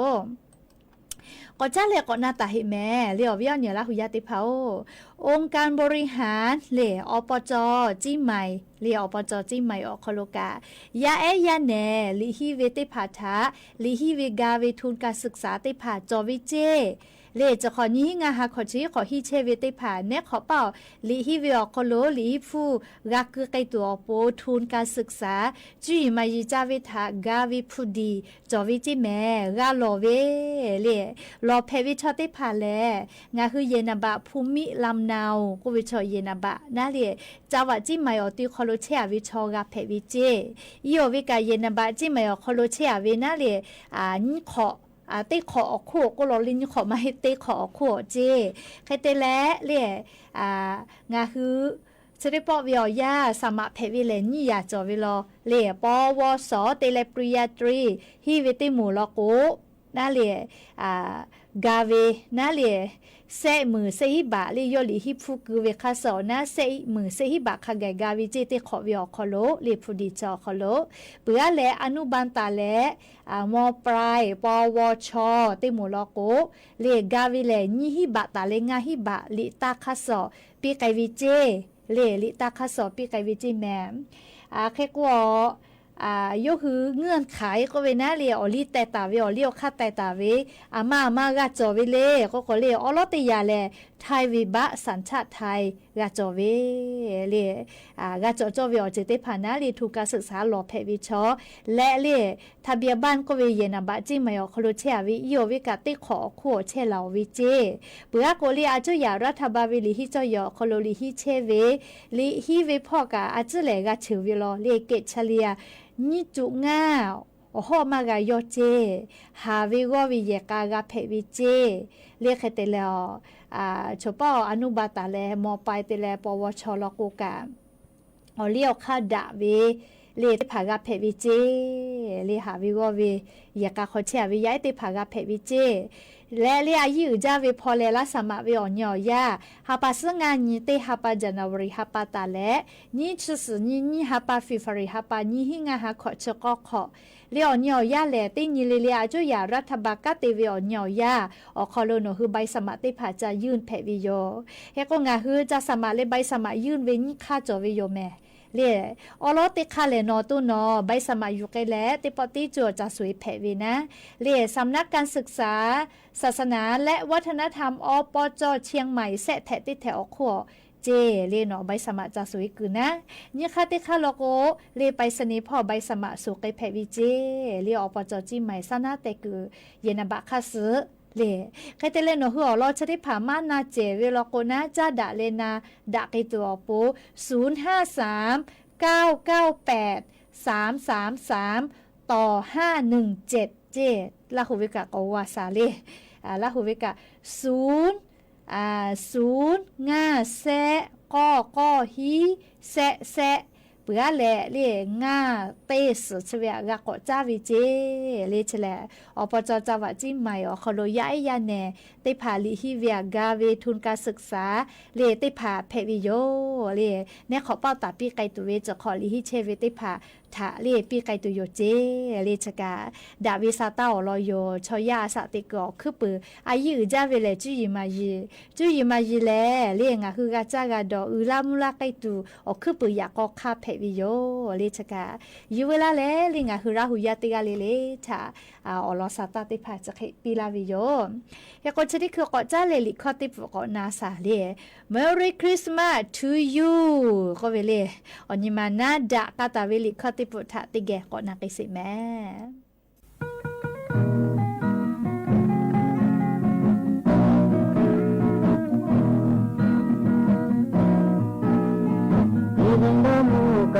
ก็จ้าเละก็นาต๋าเหตุแหม เละออกเวียนเหนือละฮูยาเต๊ผ่าโอ องค์การบริหาร เละ อบจ เจียงใหม่ เละ อบจ เจียงใหม่ออกคอโลกา ยาแอะยาแหน หลีกฮี้เวเต๊ผ่าท่า หลีกฮี้เวกาเวทุนการศึกษาเต๊ผ่าจ่อเวเจ้ เละจะขอนี้งาฮาขอชี้ขอฮี้เช่เวเต๊ผ่า แนะขอเป้า หลีกฮี้เวออกคอโล หลีกฮี้ผู้กากือไกตั๋วออกโป ทุนการศึกษา จุ้ยมายีจ้าเวถากาเวผู้ดี จ่อเวเจ้แหม กาหล่อเว เละ หล่อแผดเวชอเต๊ผ่าแล งาฮื้อเยนาบะ ภูมิลำเนา ก็เวชอเยนาบะนะเละ จังหวัดเจียงใหม่ออกตี้คอโลเช่เวชอกาแผดเวเจ้ อีโอเวกาเยนาบะเจียงใหม่ออกคอโลเช่เวนะเละ อ่า นี้ขอ อ่า เต๊ขอออกคู่ก็ลอเละ นี้ขอมาหื้อเต๊ขอออกคู่เจ้ ใครเต๊แล เละ อ่า งาฮื้อ เชอได้ปอเวออกยา สมัครแผดเวแล นี้อย่าจ่อเวลอ เละ ปวส เต๊แล ปริญญาตรี ฮี้เวเต๊หมู่ลอโก นะเละ อ่า กาเว นะเละ แซะหมื่นแซะฮี้บาท เละ ย่อหลีกฮี้ผู้กือเวคาสอนะ แซะหมื่นแซะฮี้บาท คาไกกาเวเจ้ เต๊ขอเวออกคอโล เละ ผู้ดีจ่อคอโล เปื้อแล อนุบาลต๋าแล อ่า ม.ปลาย ปวช เต๊หมู่ลอโก เละ กาเวแล นี้ฮี้บาทต๋าแล ห้าฮี้บาท หลีกตาคาสอ ปิ๊กไกเวเจ้ เละ หลีกตาคาสอ ปิ๊กไกเวเจ้แหม อ่า เฮโก อ่า ยกหื้อเงื่อนไขก็เวนะเละ ออกหลีกแตกต่างเว ออกหลีกออกค่าแตกต่างเว อ่า มา มากาจ่อเวเละ ก็ก็เละ ออล้อเต๊ยาแล ไทยเวบะ สัญชาติไทย กาจ่อเว เละ อ่า กาจ่อจ่อเวออกเจ้เต๊ผ่านะเละ ทุนการศึกษาหล่อแผดเวชอ และเละ ทะเบียนบ้านก็เวเยนาบะเจียงใหม่ออกคอโลเช่เว อีโอเวกาเต๊ขอออกคู่ออกเช่เหล่าเวเจ้ เปื้อก็เละ อาจุยารัฐบาลเว หลีกฮี้จ่อยอออกคอโล หลีกฮี้เช่เว หลีกฮี้เวผ่อกา อาจุแลกาเฉยเวลอ เละ เกรดเฉลี่ย นี้จุดห้า ออกฮอดมากาย่อเจ้ หาเวกอเวแยกกากาแผดเวเจ้ เละ ใครเต๊แล อ่า โฉเป้าอนุบาลต๋าแล ม.ปลายเต๊แล ปวช ลอโกกา ออกหลีกออกค่าดะเว เละ เต๊ผ่ากาแผดเวเจ้ เละ หาเวกอเวแยกกาคอเช่เว ย้ายเต๊ผ่ากาแผดเวเจ้ และเละ อายุอือจ้าเวพอแล ละสมัครเวออกเนียออกยา ฮาปาซื้องานี้ เต๊ฮาปา January ฮาปาต๋าแล นี้ชื่อสือนี้ นี้ฮาปา February ฮาปา นี้หิ้งงาฮาขอเชอก็ขอ เละ ออกเนียออกยาแล เต๊นี้เละเละ อาจุยารัฐบาลกาเตเวออกเนียออกยา ออกคอโลหนอ หื้อใบสมัครเต๊ผ่าจะยื่นแผดเวโย เฮโกงาฮื้อจะสมัครเละ ใบสมัครยื่นเว นี้ค่าจ่อเวโยแหม เละ ออล้อเต๊ค่าแลหนอ ตู้หนอ ใบสมัครอยู่ไกลแล เต๊ปอตี้จั่วจะสวยแผดเวนะ เละ สำนักการศึกษา ศาสนาและวัฒนธรรม อปจ เชียงใหม่ แซะแผดเต๊แถวออกคู่ออกเจ้ เละหนอ ใบสมัครจะสวยกือนะ นี้ค่าเต๊ค่าลอโก เละ ไปรษณีย์ผ่อ ใบสมัครสวยไกลแผดเวเจ้ เละ อปจ เจียงใหม่ ซ่าหน้าแตกือ เยนาบะค่าซื้อ เละ ใครเต๊แลหนอ หื้อออกลอเชอเต๊ผ่ามานาเจ๋เวลอโกนะ จ้าดะเละนา ดะไกตั๋วโป ศูนย์ห้าสาม เก้าเก้าแปด สามสามสาม ต่อ ห้าหนึ่งเจ็ด เจ๊ ลาหูเวกะ ก็ว่าสาเล่ อ่า ลาหูเวกะ ศูนย์ อ่า ศูนย์ งา แซะ ก้อ ก้อ ฮี แซะ แซะ เปือแหละ เล่ งา เต้ สือ ชเวะ กะ ก็จ้า เว เจ๊ เล่ ชะแหละ อ ป จ จังหวัดเจียงใหม่ อ ขอโล ยะไอ้ยะแหน่ เต้ผ่าหลีฮิเวีย กา เว ทุนการศึกษา เล่ เต้ผ่าแผะ เว โย เล่ แน่ขอเป้าต๋าปี้ไกตุเว จะขอหลีฮิเช เว เต้ผ่า ถะ เล่ ปี้ไกตุโย เจ๊ เล่ ชะกา ดะ เว ซาต้า อ ลอ โย ชอยา สะ เต กอ คึบปือ อายีอือจ้า เว แหละ จุ้ยหยีมายี จุ้ยหยีมายีแล เล่ งา หื้อกาจ้ากาดอ อือลามูลาไกตุ อ คึบปือ ยะ กอ คา แผะ เว โย เล่ ชะกา ยื้อเวลาแล เล่ งา หื้อราหูยา เต กา เล่ เล่ ถะ อ่า อ ลอ ซาต้า เต ผ่า จะเขะ ปี้ลา เว โย เฮโก ชะนี้คือ ก็จ้า เล่ หลีข้อเตปุ ก็นาสาเล่ Merry Christmas to you ก็ เว เล่ อ นี่มานาดะ กาต๋า เว หลีข้อเตปุ ถะ เต แก ก็นา เกษตรแม่ လႄႈ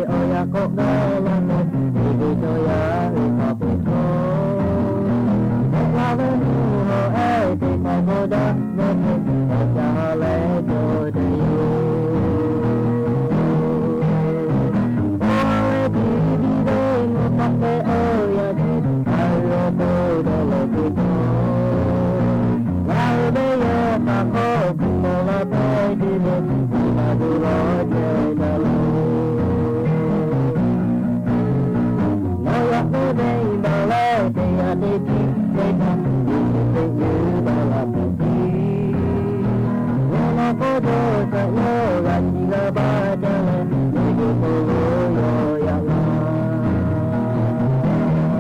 ယႃႇပေႁႃႉတႄႉပေႃး သျေႇတႃႇၵတႃႇတူဝ်ဝေႇ ဢေႃႈ လေႃႇသႃႇတႃႇတေႉၽႃႇ ၸႃႇၶီႇမႆႇ ၸႃႇတိယူဝ်ႇမႄႈ လူဝ်ႇလႃႈလႄႈ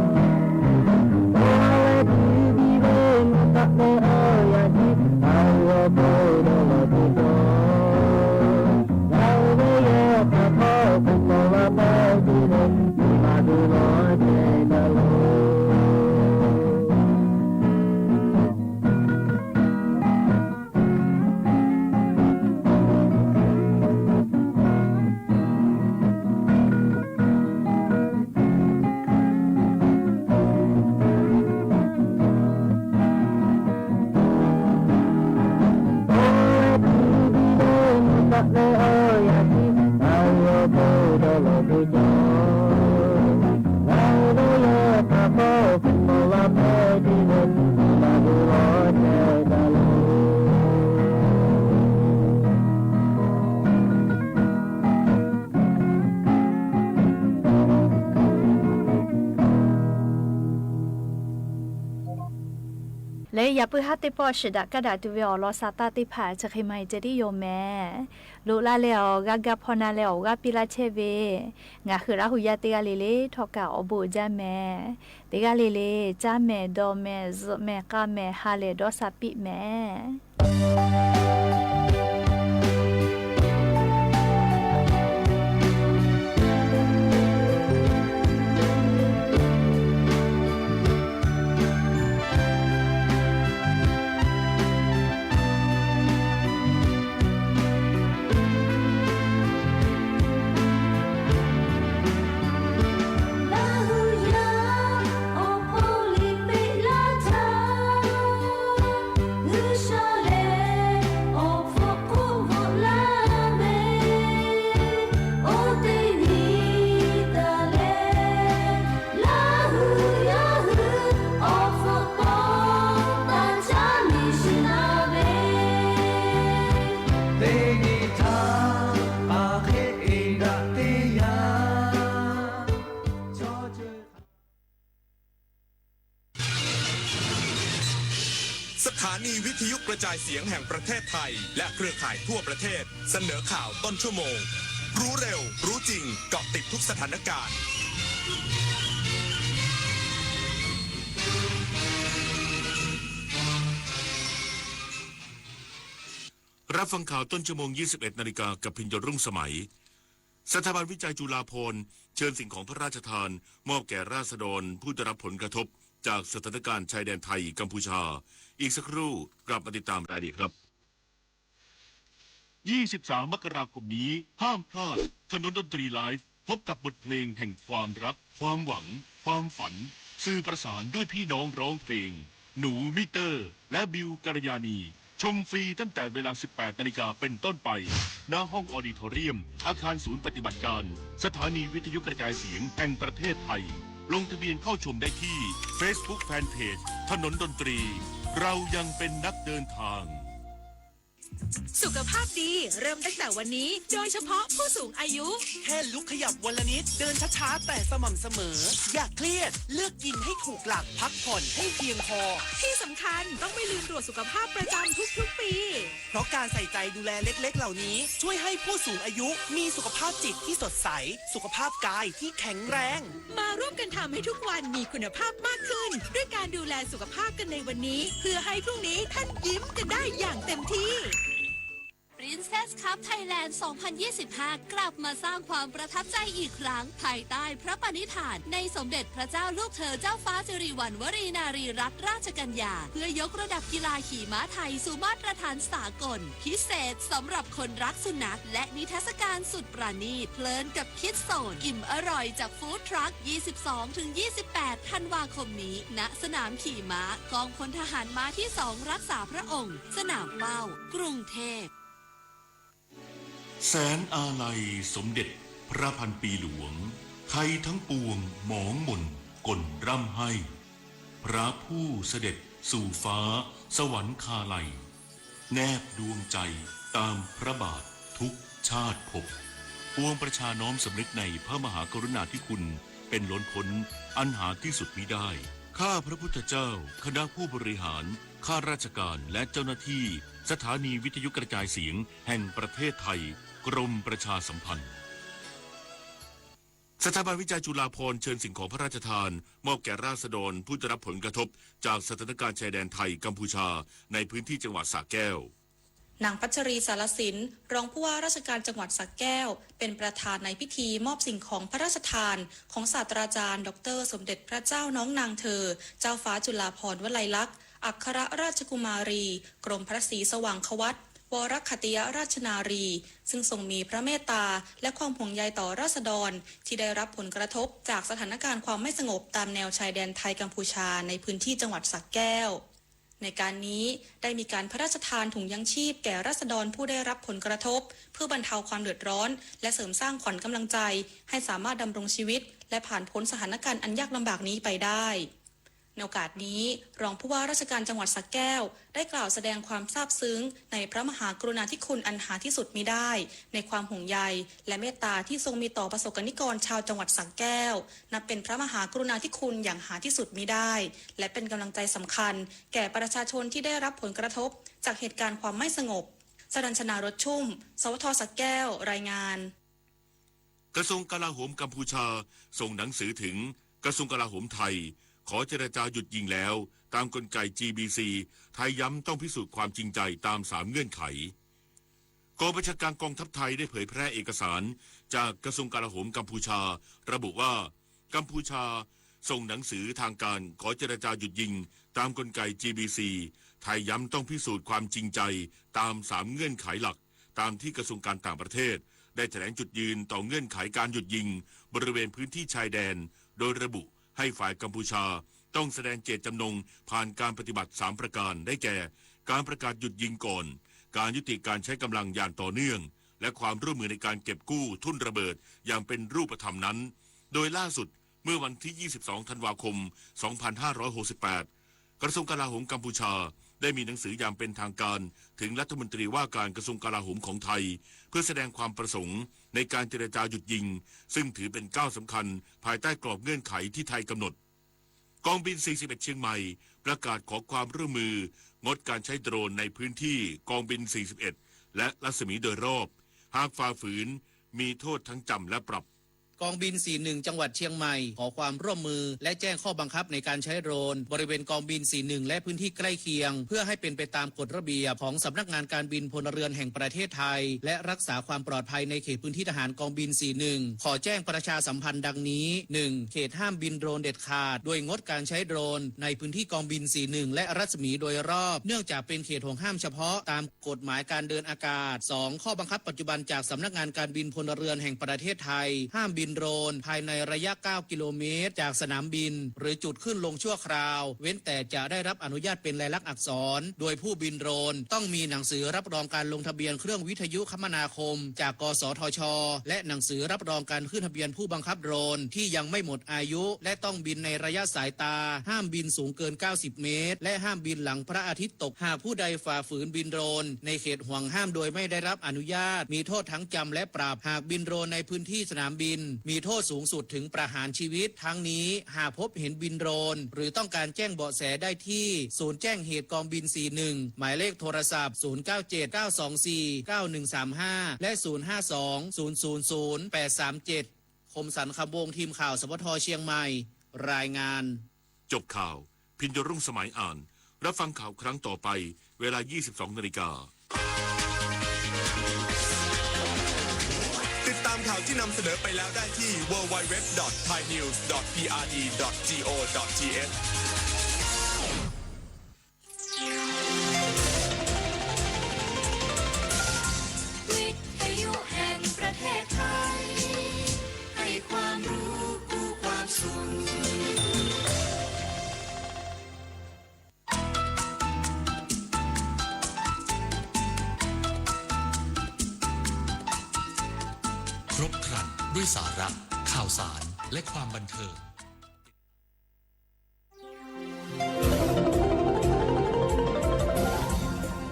ဢေႃႈ ၵႃႈၵႃႈၽွၼ်းၼႃႈလႄႈ ဢေႃႈ ၵႃႈပီႈလႃႈၶျႄးဝေႇ ငႃႇၶိူဝ်းရႃႇႁူႇယႃႇ တေႉၵႃႈလီလီ ထေႃႇၵႃႇ ဢေႃႈ ပူႇၸႃႇမႄႈ တေႉၵႃႈလီလီ ၸႃႇမႄႈ တေႃႇမႄႈ ၸိူဝ်ႉမႄႈ ၵႃႈမႄႈ ႁႃႈလႄႈ တေႃႇသႃႇပိမႄႈ။ สถานีวิทยุกระจายเสียงแห่งประเทศไทย และเครือข่ายทั่วประเทศ เสนอข่าวต้นชั่วโมง รู้เร็ว รู้จริง เกาะติดทุกสถานการณ์ รับฟังข่าวต้นชั่วโมง ยี่สิบเอ็ดนาฬิกา กับพิญโยรุ่งสมัย สถาบันวิจัยจุฬาภรณ์ เชิญสิ่งของพระราชทาน มอบแก่ราษฎรผู้ได้รับผลกระทบจากสถานการณ์ชายแดนไทยกัมพูชา อีกสักครู่กลับมาติดตามรายละเอียดครับ ยี่สิบสาม มกราคมนี้ ห้ามพลาด ถนนดนตรีไลฟ์ พบกับบทเพลงแห่งความรัก ความหวัง ความฝัน สื่อประสานด้วยพี่น้องร้องเพลง หนูมิเตอร์ และบิวกัลยาณี ชมฟรีตั้งแต่เวลา สิบแปดนาฬิกาเป็นต้นไป ณ ห้องออดิทอเรียม อาคารศูนย์ปฏิบัติการ สถานีวิทยุกระจายเสียงแห่งประเทศไทย ลงทะเบียนเข้าชมได้ที่ Facebook Fanpage ถนนดนตรี เรายังเป็นนักเดินทาง สุขภาพดีเริ่มตั้งแต่วันนี้ โดยเฉพาะผู้สูงอายุ แค่ลุกขยับวันละนิด เดินช้าๆ แต่สม่ำเสมอ อย่าเครียด เลือกกินให้ถูกหลัก พักผ่อนให้เพียงพอ ที่สำคัญต้องไม่ลืมตรวจสุขภาพประจำทุกๆ ปี เพราะการใส่ใจดูแลเล็กๆ เหล่านี้ ช่วยให้ผู้สูงอายุมีสุขภาพจิตที่สดใส สุขภาพกายที่แข็งแรง มาร่วมกันทำให้ทุกวันมีคุณภาพมากขึ้น ด้วยการดูแลสุขภาพกันในวันนี้ เพื่อให้พรุ่งนี้ท่านยิ้มกันได้อย่างเต็มที่ Princess Cup Thailand สองพันยี่สิบห้า กลับมาสร้างความประทับใจอีกครั้ง ภายใต้พระปณิธานในสมเด็จพระเจ้าลูกเธอเจ้าฟ้าสิริวัณณวรีนารีรัตนราชกัญญา เพื่อยกระดับกีฬาขี่ม้าไทยสู่มาตรฐานสากล พิเศษสำหรับคนรักสุนัข และนิทรรศการสุดประณีต เพลินกับคิดโซน อิ่มอร่อยจากฟู้ดทรัค ยี่สิบสองถึงยี่สิบแปด ธันวาคมนี้ ณ สนามขี่ม้า กองพลทหารม้าที่สองรักษาพระองค์ สนามเป้า กรุงเทพ แสงอาลัยสมเด็จพระพันปีหลวง ไทยทั้งปวงหมองหม่นก่นร่ำไห้ พระผู้เสด็จสู่ฟ้าสวรรคาลัย แนบดวงใจตามพระบาททุกชาติภพ ปวงประชาน้อมสำนึกในพระมหากรุณาธิคุณเป็นล้นพ้นอันหาที่สุดมิได้ ข้าพระพุทธเจ้า คณะผู้บริหาร ข้าราชการ และเจ้าหน้าที่ สถานีวิทยุกระจายเสียงแห่งประเทศไทย กรมประชาสัมพันธ์ สถาบันวิจัยจุฬาภรณ์เชิญสิ่งของพระราชทาน มอบแก่ราษฎรผู้ได้รับผลกระทบจากสถานการณ์ชายแดนไทยกัมพูชา ในพื้นที่จังหวัดสระแก้ว นางพัชรี สารสิน รองผู้ว่าราชการจังหวัดสระแก้ว เป็นประธานในพิธีมอบสิ่งของพระราชทาน ของศาสตราจารย์ ดอกเตอร์ สมเด็จพระเจ้าน้องนางเธอ เจ้าฟ้าจุฬาภรณ์วลัยลักษณ์ อัครราชกุมารี กรมพระศรีสว่างควัตร วรคติยราชนารี ซึ่งทรงมีพระเมตตา และความห่วงใยต่อราษฎร ที่ได้รับผลกระทบจากสถานการณ์ความไม่สงบตามแนวชายแดนไทยกัมพูชา ในพื้นที่จังหวัดสระแก้ว ในการนี้ได้มีการพระราชทานถุงยังชีพแก่ราษฎรผู้ได้รับผลกระทบ เพื่อบรรเทาความเดือดร้อน และเสริมสร้างขวัญกำลังใจ ให้สามารถดำรงชีวิต และผ่านพ้นสถานการณ์อันยากลำบากนี้ไปได้ ในโอกาสนี้ รองผู้ว่าราชการจังหวัดสระแก้ว ได้กล่าวแสดงความซาบซึ้งในพระมหากรุณาธิคุณอันหาที่สุดมิได้ ในความห่วงใย และเมตตาที่ทรงมีต่อประสบกรณิกรชาวจังหวัดสระแก้ว นับเป็นพระมหากรุณาธิคุณอย่างหาที่สุดมิได้ และเป็นกำลังใจสำคัญ แก่ประชาชนที่ได้รับผลกระทบจากเหตุการณ์ความไม่สงบ สรัญชนารสชุ่ม สวท สระแก้ว รายงาน กระทรวงกลาโหมกัมพูชา ส่งหนังสือถึงกระทรวงกลาโหมไทย ขอเจรจาหยุดยิงแล้ว ตามกลไก จีบีซี ไทยย้ำต้องพิสูจน์ความจริงใจตามสามเงื่อนไข กองบัญชาการกองทัพไทยได้เผยแพร่เอกสารจากกระทรวงกลาโหมกัมพูชา ระบุว่า กัมพูชาส่งหนังสือทางการขอเจรจาหยุดยิงตามกลไก จีบีซี ไทยย้ำต้องพิสูจน์ความจริงใจตามสามเงื่อนไขหลัก ตามที่กระทรวงการต่างประเทศได้แถลงจุดยืนต่อเงื่อนไขการหยุดยิงบริเวณพื้นที่ชายแดน โดยระบุให้ฝ่ายกัมพูชาต้องแสดงเจตจำนงผ่านการปฏิบัติสามประการ ได้แก่ การประกาศหยุดยิงก่อน การยุติการใช้กำลังอย่างต่อเนื่อง และความร่วมมือในการเก็บกู้ทุ่นระเบิดอย่างเป็นรูปธรรมนั้น โดยล่าสุดเมื่อวันที่ ยี่สิบสอง ธันวาคม สองพันห้าร้อยหกสิบแปด กระทรวงกลาโหมกัมพูชาได้มีหนังสืออย่างเป็นทางการถึงรัฐมนตรีว่าการกระทรวงกลาโหมของไทย เพื่อแสดงความประสงค์ในการเจรจาหยุดยิง ซึ่งถือเป็นก้าวสำคัญภายใต้กรอบเงื่อนไขที่ไทยกำหนด กองบิน สี่สิบเอ็ด เชียงใหม่ ประกาศขอความร่วมมืองดการใช้โดรนในพื้นที่กองบิน สี่สิบเอ็ด และรัศมีโดยรอบ หากฝ่าฝืนมีโทษทั้งจำและปรับ กองบิน สี่หนึ่ง จังหวัดเชียงใหม่ ขอความร่วมมือ และแจ้งข้อบังคับในการใช้โดรน บริเวณกองบิน สี่หนึ่ง และพื้นที่ใกล้เคียง เพื่อให้เป็นไปตามกฎระเบียบของสำนักงานการบินพลเรือนแห่งประเทศไทย และรักษาความปลอดภัยในเขตพื้นที่ทหารกองบิน สี่หนึ่ง ขอแจ้งประชาสัมพันธ์ดังนี้ หนึ่ง เขตห้ามบินโดรนเด็ดขาด โดยงดการใช้โดรนในพื้นที่กองบิน สี่หนึ่ง และรัศมีโดยรอบ เนื่องจากเป็นเขตห่วงห้ามเฉพาะตาม กฎหมายการเดินอากาศ สอง ข้อบังคับปัจจุบันจากสำนักงานการบินพลเรือนแห่งประเทศไทย ห้ามบินโดรนภายในระยะ เก้า กิโลเมตร จากสนามบิน หรือจุดขึ้นลงชั่วคราว เว้นแต่จะได้รับอนุญาตเป็นลายลักษณ์อักษร โดยผู้บินโดรนต้องมีหนังสือรับรองการลงทะเบียนเครื่องวิทยุคมนาคม จาก กสทช และหนังสือรับรองการขึ้นทะเบียนผู้บังคับโดรนที่ยังไม่หมดอายุ และต้องบินในระยะสายตา ห้ามบินสูงเกิน เก้าสิบ เมตร และห้ามบินหลังพระอาทิตย์ ตก หากผู้ใดฝ่าฝืนบินโดรนในเขตห่วงห้ามโดยไม่ได้รับอนุญาต มีโทษทั้งจำและปรับ หากบินโดรนในพื้นที่สนามบิน มีโทษสูงสุดถึงประหารชีวิต ทั้งนี้ หากพบเห็นบินโดรน หรือต้องการแจ้งเบาะแสได้ที่ ศูนย์แจ้งเหตุกองบิน สี่หนึ่ง หมายเลขโทรศัพท์ ศูนย์เก้าเจ็ด เก้าสองสี่ เก้าหนึ่งสามห้า และ ศูนย์ห้าสอง ศูนย์ศูนย์ศูนย์ แปดสามเจ็ด คมสันต์ คำวงศ์ ทีมข่าว สวท เชียงใหม่ รายงาน จบข่าว พิญญรุ่งสมัยอ่าน รับฟังข่าวครั้งต่อไป เวลา ยี่สิบสองนาฬิกา ติดตามข่าวที่นำเสนอไปแล้วได้ที่ ดับเบิลยู ดับเบิลยู ดับเบิลยู ดอท ไทยนิวส์ ดอท พีอาร์ดี ดอท จี โอ ดอท ที เอช วิทยุแห่งประเทศไทย ให้ความรู้คู่ความสุข ครบครันด้วยสาระ ข่าวสาร และความบันเทิง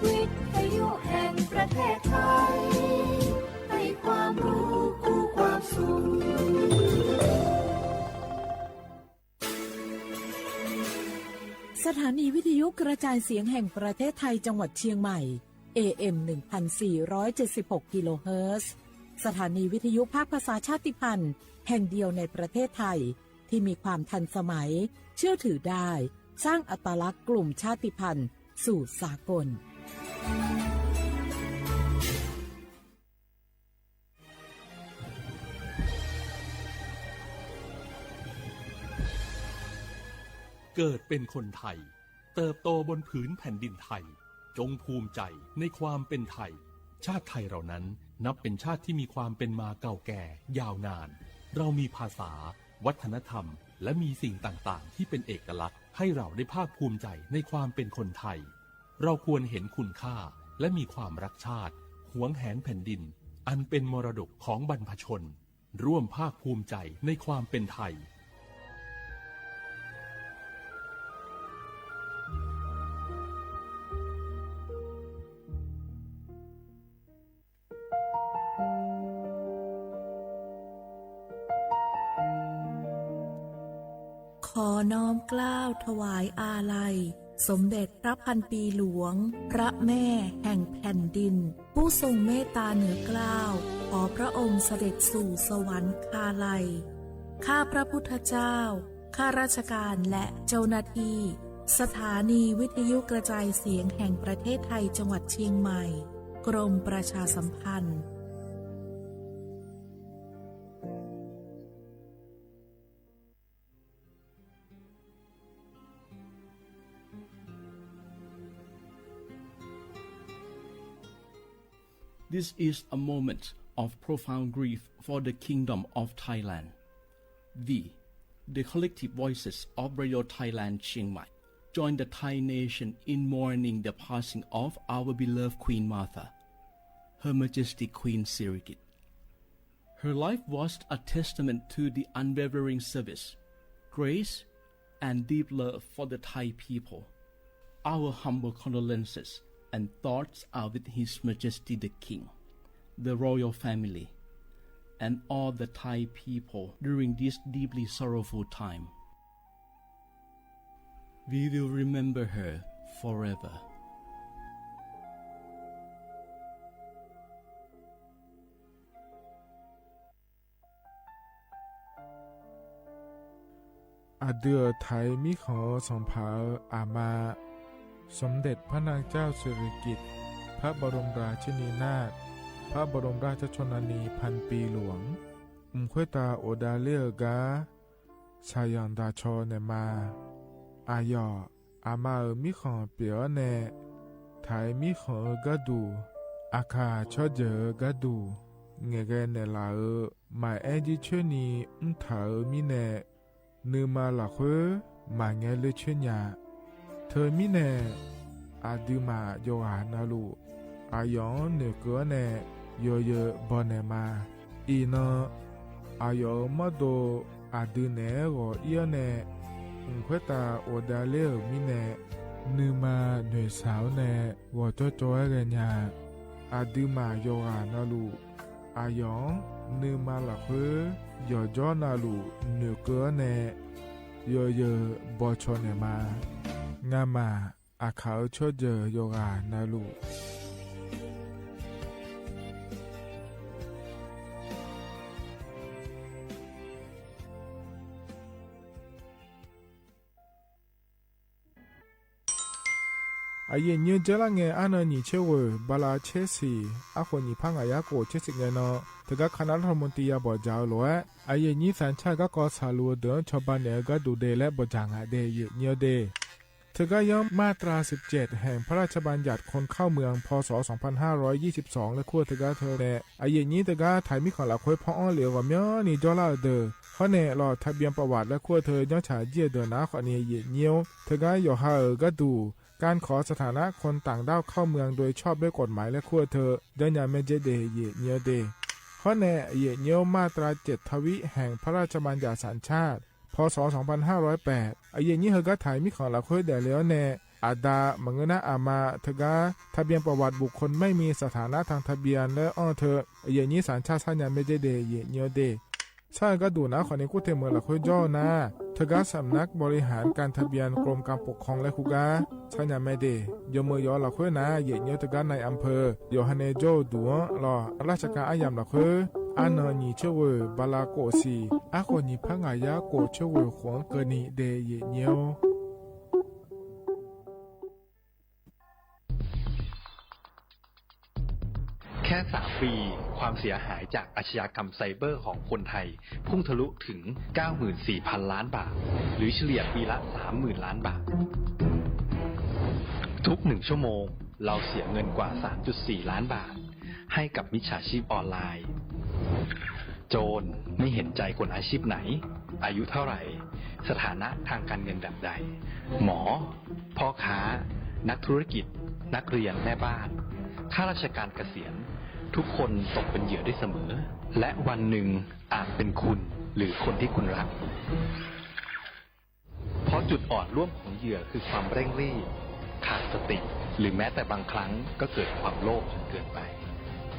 วิทยุแห่งประเทศไทย ให้ความรู้คู่ความสุข สถานีวิทยุกระจายเสียงแห่งประเทศไทยจังหวัดเชียงใหม่ เอ เอ็ม หนึ่งพันสี่ร้อยเจ็ดสิบหก กิโลเฮิรตซ์ สถานีวิทยุภาคภาษาชาติพันธุ์แห่งเดียวในประเทศไทย ที่มีความทันสมัย เชื่อถือได้ สร้างอัตลักษณ์กลุ่มชาติพันธุ์สู่สากล เกิดเป็นคนไทย เติบโตบนผืนแผ่นดินไทย จงภูมิใจในความเป็นไทย ชาติไทยเรานั้นนับเป็นชาติที่มีความเป็นมาเก่าแก่ยาวนาน เรามีภาษา วัฒนธรรม และมีสิ่งต่างๆ ที่เป็นเอกลักษณ์ ให้เราได้ภาคภูมิใจในความเป็นคนไทย เราควรเห็นคุณค่า และมีความรักชาติ หวงแหนแผ่นดิน อันเป็นมรดกของบรรพชน ร่วมภาคภูมิใจในความเป็นไทย ขอน้อมเกล้าถวายอาลัย สมเด็จพระพันปีหลวง พระแม่แห่งแผ่นดิน ผู้ทรงเมตตาเหนือเกล้า ขอพระองค์เสด็จสู่สวรรคาลัย ข้าพระพุทธเจ้า ข้าราชการและเจ้าหน้าที่ สถานีวิทยุกระจายเสียงแห่งประเทศไทยจังหวัดเชียงใหม่ กรมประชาสัมพันธ์ This is a moment of profound grief for the Kingdom of Thailand. We, the collective voices of Radio Thailand Chiang Mai, join the Thai nation in mourning the passing of our beloved Queen Mother, Her Majesty Queen Sirikit. Her life was a testament to the unwavering service, grace, and deep love for the Thai people. Our humble condolences and thoughts are with His Majesty the King, the royal family, and all the Thai people during this deeply sorrowful time. We will remember her forever. อะดือไถมีของสองผา อามา สมเด็จพระนางเจ้าสิริกิติ์ พระบรมราชินีนาถ พระบรมราชชนนีพันปีหลวง อืม ค่อยตาโอดาเล่อก๊า สาหย่อนต๋าชอแหน่มา อาหย่อ อามาเอ๋อ มีของเปียแหน่ ไถมีของเอ๋อก๊าดู อาข่าชอบเยินเอ๋อก๊าดู แหง่แกแหน่หละเอ๋อ หมายแอ้นยี่เชอร์นี อืม ไถเอ๋อ มีแหน่ นือมาหละเค้อ หมายแงเลือเชอร์หญา เธอมีแหน่ อะดือหม่าหย่อหานาลู อาหย่อ เหน่อเกอแหน่ หย่อเยินบ่แหน่มา อี่นอ อาหย่อเอ๋อ มอดโด อะดือแหน่หย่อเอี้ยแหน่ อืม ค่อยตาโอดาเล่อเอ๋อ มีแหน่ นือมาเหน่อสาวแหน่ หย่อจ้อจ้อแกแหน่ อะดือหม่าหย่อหานาลู อาหย่อ นือมาหละเค้อ หย่อจ้อนาลู เหน่อเกอแหน่ หย่อเยินบ่ชอแหน่มา งาหม่า อาข่าชอบเยินหย่อหานาลู อะเยียดเยี้ยวเจ๊อะละแง อะเนินหยีเชษฐวรรษ บาราเชษฐศรี อะโขนหยีพระหงายาโกศเชษฐศรีแงเนาะ เถิงก๊าคณะรัฐมนตรียาบ่าจ๋าหลวง อะเยียดเยี้ยวสัญชาติก๊ากอสาหรูเดินชาวบ้านแหน่เอ๋อก๊าดูเดและบ่าจ๋าหงาเด เยียดเยี้ยวเด เถิงก๊าย้ำมาตราสิบเจ็ด แห่งพระราชบัญญัติคนเข้าเมือง พ.ศ. สองพันห้าร้อยยี่สิบสอง และขั้วเถิงก๊าเธอแหน่ อะเยียดเยี้ยวเถิงก๊าไถมีของหละเค้อ ผ่ออ้อเหลียวกว่าเมี้ยนี่จ้อละเอ๋อเด้อ ข้อแหน่ หลอดทะเบียนประวัติและขั้วเธอ ย้อนฉายเจี้ยเดินหน้าข้อนี้ เยียดเยี้ยวเถิงก๊าหย่อหาเอ๋อก๊าดู ก๋านขอสถานะคนต่างด้าวเข้าเมืองโดยชอบด้วยกฎหมายและขั้วเธอ ย้อนหยังแม่เจ๊เด เยียดเยี้ยวเด ข้อแหน่ เยียดเยี้ยวมาตราเจ็ด ทวิ แห่งพระราชบัญญัติสัญชาติ พ.ศ. สองพันห้าร้อยแปด อะเยียดเยี้ยวเถิงก๊าไถมีของหละเค้อแด่แล้วแหน่ อาดา มะเงื้อนาอามา เถิงก๊าทะเบียนประวัติบุคคลไม่มีสถานะทางทะเบียนและอ้อเธอ เยียดเยี้ยวสัญชาติ ใช่หยังแม่เจ๊เด เยียดเยี้ยวเด ใช่ก๊าดูนะ ข้อนี้กู้เต็มเมืองหละเค้อจ้อนา เถิงก๊าสำนักบริหารการทะเบียนกรมการปกครองและคู่ก๊า ใช่หยังแม่เด ยกมือหย่อหละเค้อนา เยียดเยี้ยวเถิงก๊านายอำเภอ หย่อหาแหน่จ้อดู๋ หลอดราชการอะหยามหละเค้อ อะเนินหยีเชษฐวรรษ บาราโกศศรี อะโขนหยีพระหงายาโกศเชษฐวรรษ ขวางเกินนี้เด เยียดเยี้ยว แค่สามปี ความเสียหายจากอาชญากรรมไซเบอร์ของคนไทย พุ่งทะลุถึง เก้าหมื่นสี่พันล้านบาท หรือเฉลี่ยปีละ สามหมื่นล้านบาท ทุกหนึ่งชั่วโมง เราเสียเงินกว่า สามจุดสี่ล้านบาท ให้กับมิจฉาชีพออนไลน์ โจรไม่เห็นใจคนอาชีพไหน อายุเท่าไหร่ สถานะทางการเงินแบบใด หมอ พ่อค้า นักธุรกิจ นักเรียน แม่บ้าน ข้าราชการเกษียณ ทุกคนตกเป็นเหยื่อได้เสมอ และวันหนึ่งอาจเป็นคุณหรือคนที่คุณรัก เพราะจุดอ่อนร่วมของเหยื่อคือความเร่งรีบ ขาดสติ หรือแม้แต่บางครั้งก็เกิดความโลภจนเกินไป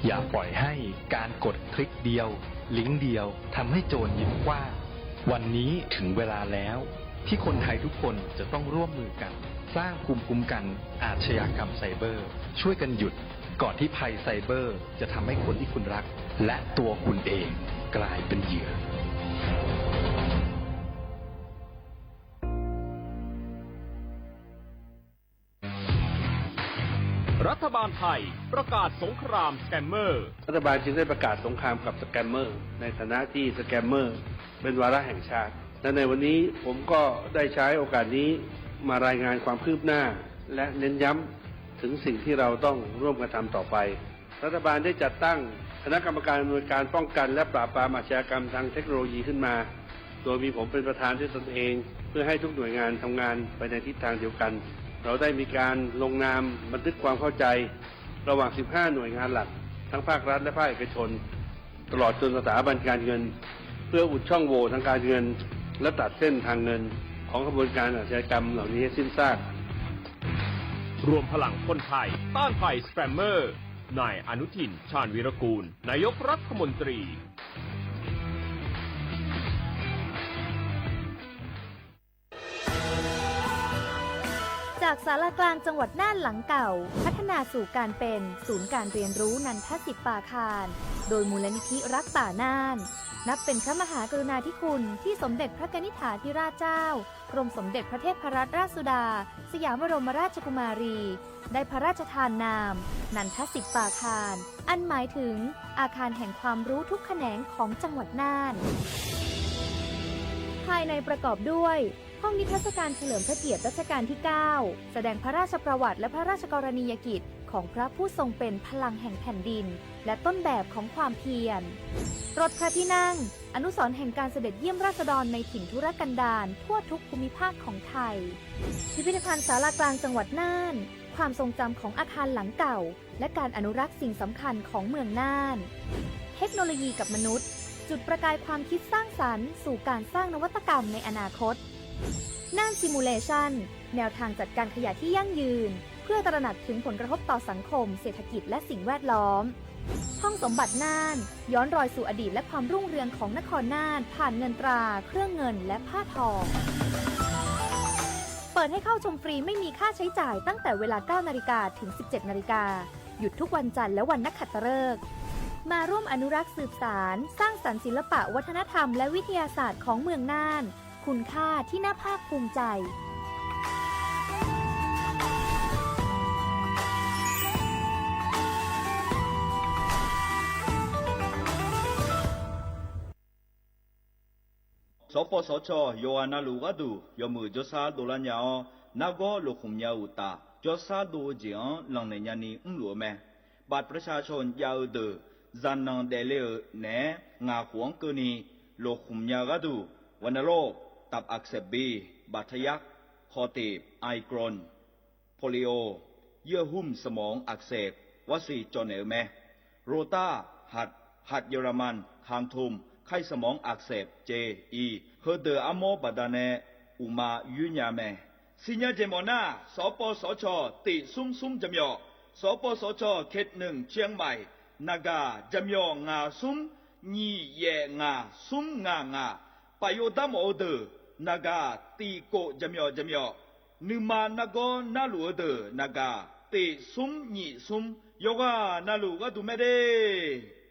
อย่าปล่อยให้การกดคลิกเดียว ลิงก์เดียว ทำให้โจรยิ้มกว้าง วันนี้ถึงเวลาแล้ว ที่คนไทยทุกคนจะต้องร่วมมือกัน สร้างภูมิคุ้มกันอาชญากรรมไซเบอร์ ช่วยกันหยุด ก่อนที่ภัยไซเบอร์จะทำให้คนที่คุณรัก และตัวคุณเองกลายเป็นเหยื่อ รัฐบาลไทยประกาศสงครามสแกมเมอร์ รัฐบาลจึงได้ประกาศสงครามกับสแกมเมอร์ ในฐานะที่สแกมเมอร์เป็นวาระแห่งชาติ และในวันนี้ผมก็ได้ใช้โอกาสนี้มารายงานความคืบหน้า และเน้นย้ำถึงสิ่งที่เราต้องร่วมกันทำต่อไป รัฐบาลได้จัดตั้งคณะกรรมการอำนวยการป้องกันและปราบปรามอาชญากรรมทางเทคโนโลยีขึ้นมา โดยมีผมเป็นประธานด้วยตนเอง เพื่อให้ทุกหน่วยงานทำงานไปในทิศทางเดียวกัน เราได้มีการลงนามบันทึกความเข้าใจระหว่าง สิบห้า หน่วยงานหลัก ทั้งภาครัฐและภาคเอกชน ตลอดจนสถาบันการเงิน เพื่ออุดช่องโหว่ทางการเงิน และตัดเส้นทางเงินของขบวนการอาชญากรรมเหล่านี้ให้สิ้นซาก รวมพลังคนไทยต้านภัยสแกมเมอร์ นายอนุทิน ชาญวีรกูล นายกรัฐมนตรี ใจ จากศาลากลางจังหวัดน่านหลังเก่า พัฒนาสู่การเป็นศูนย์การเรียนรู้นันทสิปปาคาร โดยมูลนิธิรักป่าน่าน นับเป็นพระมหากรุณาธิคุณที่สมเด็จพระกนิษฐาธิราชเจ้า กรมสมเด็จพระเทพรัตนราชสุดา สยามบรมราชกุมารี ได้พระราชทานนาม นันทสิปปาคาร อันหมายถึงอาคารแห่งความรู้ทุกแขนงของจังหวัดน่าน ภายในประกอบด้วย ห้องนิทรรศการเฉลิมพระเกียรติรัชกาลที่เก้า แสดงพระราชประวัติและพระราชกรณียกิจของพระผู้ทรงเป็นพลังแห่งแผ่นดิน และต้นแบบของความเพียร รถพระที่นั่ง อนุสรณ์แห่งการเสด็จเยี่ยมราษฎรในถิ่นทุรกันดารทั่วทุกภูมิภาคของไทย พิพิธภัณฑ์ศาลากลางจังหวัดน่าน ความทรงจำของอาคารหลังเก่า และการอนุรักษ์สิ่งสำคัญของเมืองน่าน เทคโนโลยีกับมนุษย์ จุดประกายความคิดสร้างสรรค์สู่การสร้างนวัตกรรมในอนาคต น่าน Simulation แนวทางจัดการขยะที่ยั่งยืน เพื่อตระหนักถึงผลกระทบต่อสังคม เศรษฐกิจ และสิ่งแวดล้อม ห้องสมบัติน่าน ย้อนรอยสู่อดีตและความรุ่งเรืองของนครน่าน ผ่านเงินตรา เครื่องเงิน และผ้าทอ เปิดให้เข้าชมฟรีไม่มีค่าใช้จ่ายตั้งแต่เวลา เก้านาฬิกา ถึง สิบเจ็ดนาฬิกา หยุดทุกวันจันทร์และวันนักขัตฤกษ์ มาร่วมอนุรักษ์สืบสาน สร้างสรรค์ศิลปะวัฒนธรรมและวิทยาศาสตร์ของเมืองน่าน คุณค่าที่น่าภาคภูมิใจ สปสช ယွၤနၢ်လိၤဂၤဒုး ယွၤမုၢ် ကၠီသးဒိၣ်လၢညါအီၤ နၢ်ဂီၤလိာ်ဃုာ်မၠါအုၣ်တၢ် ကၠီသးဒိၣ်အုၣ်က့ၢ်အီၤ လီၤနဲၣ်ညါနံၣ် အုၣ်လိာ်အမဲာ် บัตรประชาชน ယၤအုၣ်ဒုး ဇာတ်နိုင် ဒဲးလ့အုၣ်နဲၣ် ငါးခုအီၤကၢၢ်နံၣ် လိာ်ဃုာ်မၠါဂၤဒုး ဝဏ္ဏโรค ตับอักเสบบี บาดทะยัก คอตีบ ไอกรน โปลิโอ เยื่อหุ้มสมองอักเสบ ဝက်စင်ကၠီၣ်နဲၣ်အမဲာ် โรต้า หัด หัดเยอรมัน คางทุ่ม ไข้สมองอักเสบ เจ อี ဟၢၣ်ဒုးအါမီဘၣ်ဒၣ်နဲၣ် အုၣ်မၤယုၢ်ညါအမဲာ် စံၣ်ညီၣ်ကၠ့ၣ်မီၣ်နၢ် สปสช တစ်ศูนย์ศูนย์ ကၠီၣ်မၠီၣ် สปสช เขตหนึ่ง เชียงใหม่ နဂါ ကၠီၣ်မၠီၣ် ငါးศูนย์ နှစ် ယဲၢ် ငါး ศูนย์ ငါး ငါး ပာ်ယိၣ်တၢ်မီၣ်အုၣ်ဒုး နဂါ တစ်ကိုး ကၠီၣ်မၠီၣ် ကၠီၣ်မၠီၣ် နုမၤနၢ်ဂီၤနၢ်လိာ်အုၣ်ဒုး နဂါ တစ်ศูนย์ နှစ်ศูนย์ ယွၤနၢ်လိာ်ဂၤဒုးမဲာ်ဒ့း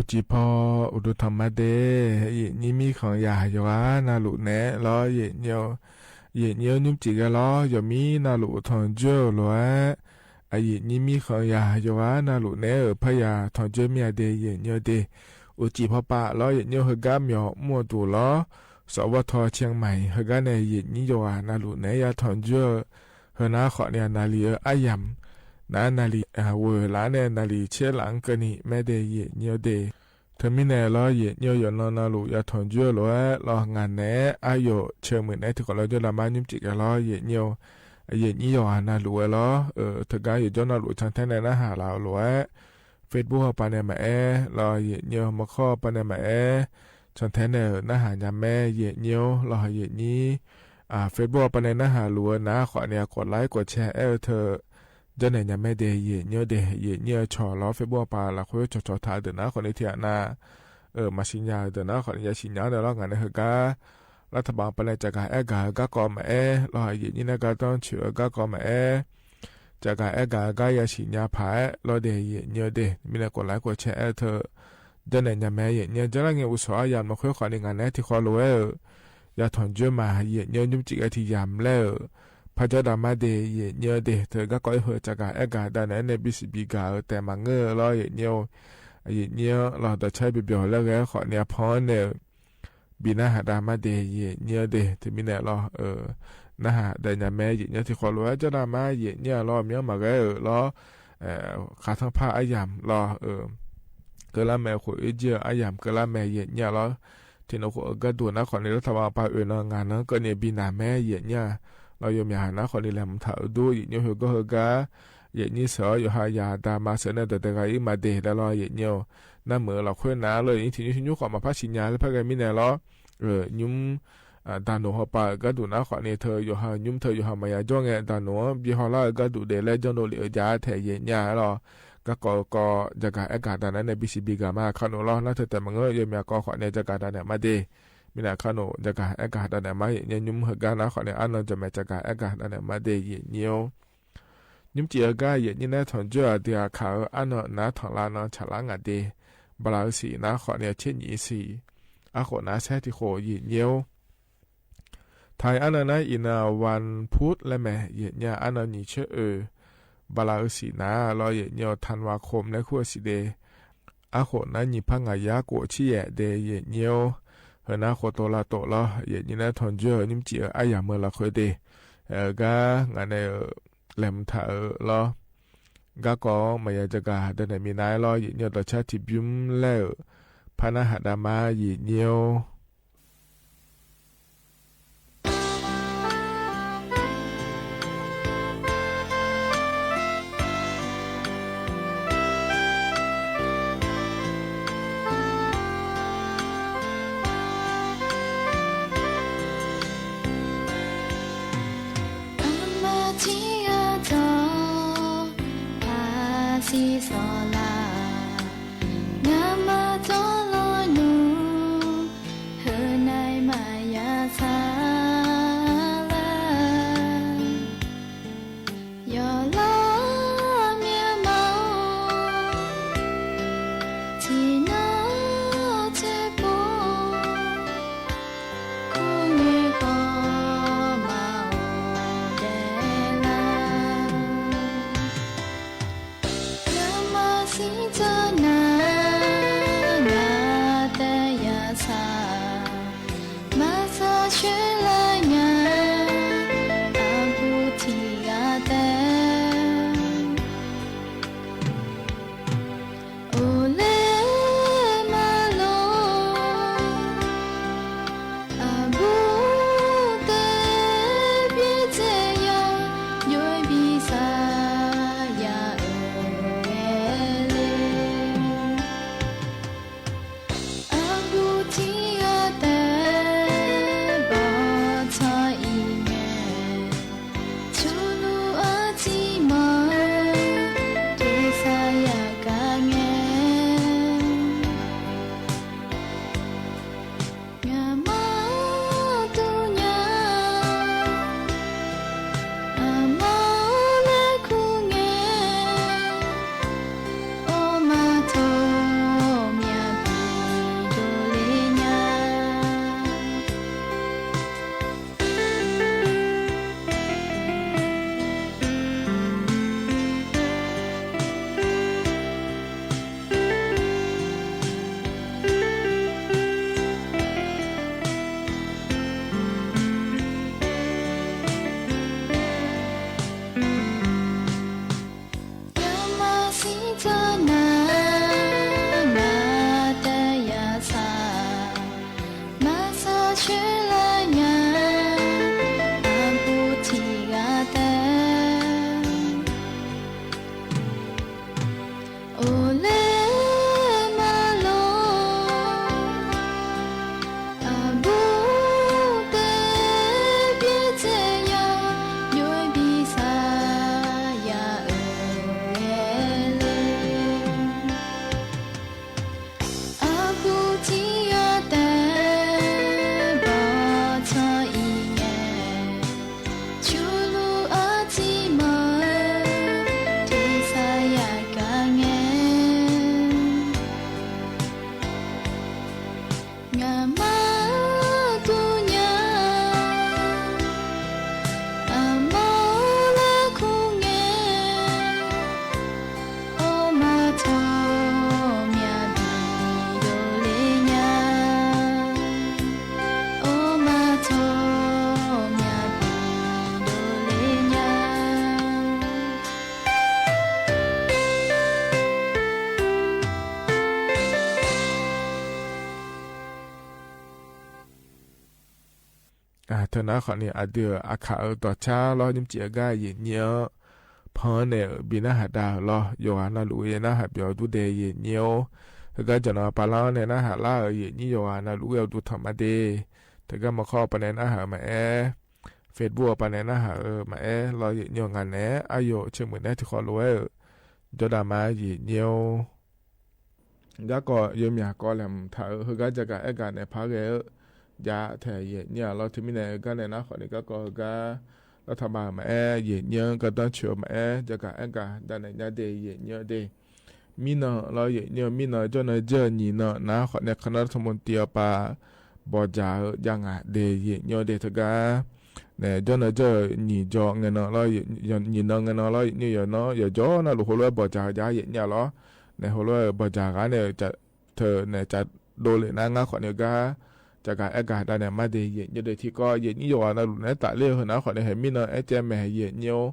จิพออุดมธรรมะเด เยกนี้มีของหยาบหยอหานาลูแนะลอ เยกนี้ เยกนี้นุ่มจิกะลอ หยอมีนาลูถอนเจื้อหลวะ อะ เยกนี้มีของหยาบหยอหานาลูแนะ เออ พระยาถอนเจื้อเมียเด เยกนี้เด อุจิพอปะลอ เยกนี้เฮอก้าเหมียวมั่วตู่ลอ สวท เชียงใหม่ เฮอก้าแน เยกนี้หยอหานาลูแนะ ยาถอนเจื้อ เฮอนาขอเนียนาลี เออ อะหยำ นานาลี อ่า เวอหลาแนนาลี เช็ดหลังเกอนี่แม่เด เยกนี้เด เธอมีแนลอ เยกนี้หยอนนอนาลู ยาถอนเจื้อหลวะ ลองานแน อะโย เชิงหมื่นแน ตี้ขอลอ เจ้าดามานุ่มจิกะลอ เยกนี้ เยกนี้หยอหานาลูเออลอ เออ เธอก้าหยอเจ้านาลู ชังแท้แน นาหาลาวหลวะ เฟซบุ๊กเฮาปาแนมาแอ ลอ เยกนี้ มอข้อปาแนมาแอ ชังแท้แน นาหายาแม่ เยกนี้ ลอ เยกนี้ อ่า เฟซบุ๊กเฮาปาแนนาหาลูเออ นาขอเนียกดไลก์กดแชร์แอเธอ เจ้าแนยาแม่เด เยกนี้เด เยกนี้ฉอลอ เฟซบุ๊กเฮาปาละคุยฉอฉอถาเดินนาขอเนียเตียนา เออ มาสิญญาเดินนาขอเนียสิญญาเดินลองานแน เฮอก้า รัฐบาลปาแนจะก้าแอกา เฮอก้าก็มาแอ ลอ เยกนี้นาก้าต้องเฉอ เฮอก้าก็มาแอ จะก้าแอกา เฮอก้ายาสิญญาผาแอ ลอเด เยกนี้เด มีแนกดไลก์กดแชร์แอเธอ เจ้าแนยาแม่ เยกนี้ เจ้าละเงยอุสออะหยำมาคุยขอเนียงานแนตี้ขอลอเออ ยาถอนเจื้อมา เยกนี้นุ่มจิกะตี้หยำแล้ว พระเจ้าดามาเด เยกนี้เด เธอก้าก็เฮอจะก้าแอกาดาแนในบีซีบีกา เออ แต่มาเงอลอ เยกนี้ เยกนี้ ลอ ต่อใช้เบียวๆ แล้วแกขอเนียพรเนอ บีนาหาดามาเด เยกนี้เด เธอมีแนลอ เออ นาหาดายาแม่ เยกนี้ตี้ขอลอเออ เจ้าดามา เยกนี้ลอ เมียมาแกเออลอ เออ ขาทั้งผ้าอะหยำลอ เออ เกอละแม่ โขเอเจียอะหยำ เกอละแม่ เยกนี้ลอ ตี้นอโขเออ ก้าดูนาขอเนีย รัฐบาลปาเออนองานนั้นก็เนีย บีนาแม่ เยกนี้ ลอ โยมยาหานาขอเนียแหลมถาดู เยกนี้เฮอก็เฮอก้า เยกนี้เสอ โยหายาดามาเสอแนเดอเดกาอี้มาเด แล้วลอ เยกนี้ นาเหมอลอคุยนาเลย เยกนี้ตี้ยุคๆ ขอมาพระสิญญา แล้วพระแกมีแนลอ เออ ยุ้ม อ่า ดาหนูเฮาปา เออ ก้าดูนาขอเนีย เธอโยหายุ้ม เธอโยหามายาจ้องแง ดาหนู บีฮอลล่า เออ ก้าดูเด และจ้องโดเหลียวยาแท้ เยกนี้ลอ ก้าก็ ก็จะก้าแอกาดาแนในบีซีบีกามา ข้าหนูลอ นาเธอแต่มาเงอ โยมยาก็ขอเนียจะก้าดาแนมาเด มีแนข้าหนูจะก้าแอกาดาแนมา เยกนี้ยุ้มเฮอก้านาขอเนีย อะนอจะแม่จะก้าแอกาดาแนมาเด เยกนี้ ยุ้มจิเออก้า เยกนี้นาถอนเจื้อ เตียขาเออ อะนอนาถอนลานอฉะลางาเด บาราณสีนาขอเนีย เช็ดหยีสี อะโขนาแซ่ตี้โข เยกนี้ ไทยอะนอนา อินนาวันพุธและแม่ เยกนี้ อะนอหยีเชอเออ บาราณสีนาลอ เยกนี้ ธันวาคมและคัวสีเด อะโขนาหยีพระงายากั๋วชี้แยะเด เยกนี้ เฮอนาโขโตลาโตลอ เยกนี้นาถอนเจื้อ ยุ้มจิเออ อะหยำเมอละคุยเด เออ ก้างานแนเออ แหลมถาเออลอ ก้าก็มายาจะก้าดาแนมีนายลอ เยกนี้ ต่อชาติตี้บุ้มแล้ว พระนาหาดามา เยกนี้ อามาทีอาจอ อาซีสอลา งามาจอลอหนู เฮอนายมายาสาลา ยอลอเมียเมา ตี้นอเจปู คู่เมียก็มาโอแดลา နာ်ခီန့ၣ် အဒုးအကးအီၤ ဒိးဆါလီၤ နံၣ်စံးအဂၤ ယဲၢ်နံၣ်ဧၢ ဖီန့ၣ် ဘိးနၢ်ဟးဒါလီၤ ယိၤဂၤနၢ်လူၤဝဲ နၢ်ဟးပျီၤဒူဒဲး ယဲၢ်နံၣ်ဧၢ တဂၤကနီၤပာ်လီၤန့ၣ် နၢ်ဟးလၢ ယဲၢ်နံၣ် ယိၤဂၤနၢ်လူၤဝဲ အဒူထီၣ်မးဒဲး တဂၤမီခီပၤန့ၣ် နၢ်ဟးမးအဲၣ် Facebook အပၤန့ၣ် နၢ်ဟးအီၤမးအဲၣ်လီၤ ယဲၢ်နံၣ်ဧၢ ငါန့ၣ် အယိာ်ဆ့မိၣ်နဲၣ်ထံၣ်ဃီလိာ်ဝဲဧၢ ဒီးဒၣ်မး ယဲၢ်နံၣ်ဧၢ ဂၤကီး ယိၤမၠးကီးလဲၣ် မုၢ်ထးဧၢ ဟဲဂၤ ကကးအဲၣ်ကးန့ၣ် ဖးဂဲၤဧၢ ယၤထဲယဲၢ်နံၣ်လီၤ တမံၤန့ၣ် ဂၤန့ၣ် နၢ်ခီန့ၣ် ဂၤကီး ဟဲဂၤ လီၤထးဘးမးအဲၣ် ယဲၢ်နံၣ်ဧၢ ကဒီဆၢမးအဲၣ် ကကးအဲၣ်ကး ဒၣ်နဲၣ်ညါဒဲး ယဲၢ်နံၣ်ဧၢဒဲး မံနီၤလီၤ ယဲၢ်နံၣ်ဧၢ မံနီၤ ကၠီၣ်နီၤ ကၠီၣ် နံၣ်နီၤ နၢ်ခီန့ၣ် ခီနီၤ ထမူတံအပၢ် ဘီၣ်စၢ်ဧၢ ယၤငါဒဲး ယဲၢ်နံၣ်ဧၢဒဲး တဂၤ နဲၣ် ကၠီၣ်နီၤ ကၠီၣ် နံၣ်ကၠီၣ် ငဲၤနီၤလီၤ နံၣ်နီၤ ငဲၤနီၤလီၤ ယဲၢ်နံၣ် ယဲၢ်နီၤ ယဲၢ်ကၠီၣ် နၢ်လူၤ ဟိလိာ်ဝဲ ဘီၣ်စၢ်ဧၢ ယၤ ယဲၢ်နံၣ်လီၤ နဲၣ် ဟိလိာ်ဝဲ ဘီၣ်စၢ်ဧၢ ဂၤန့ၣ် ထၢၣ်န့ၣ် ကးဒိးလံ နၢ်ခီန့ၣ် ဂၤ ကကးအဲၣ်ကး ဒၣ်နဲၣ်မးဒဲး ယဲၢ်နံၣ်ဧၢဒဲး ထံကီၢ် ယဲၢ်နံၣ် ယိၤဂၤနၢ်လူၤန့ၣ် တၢ်လၢဟဲ နၢ်ခီန့ၣ် ဟဲမံနီၤ အဲၣ်ကဲမဲာ် ယဲၢ်နံၣ်ဧၢ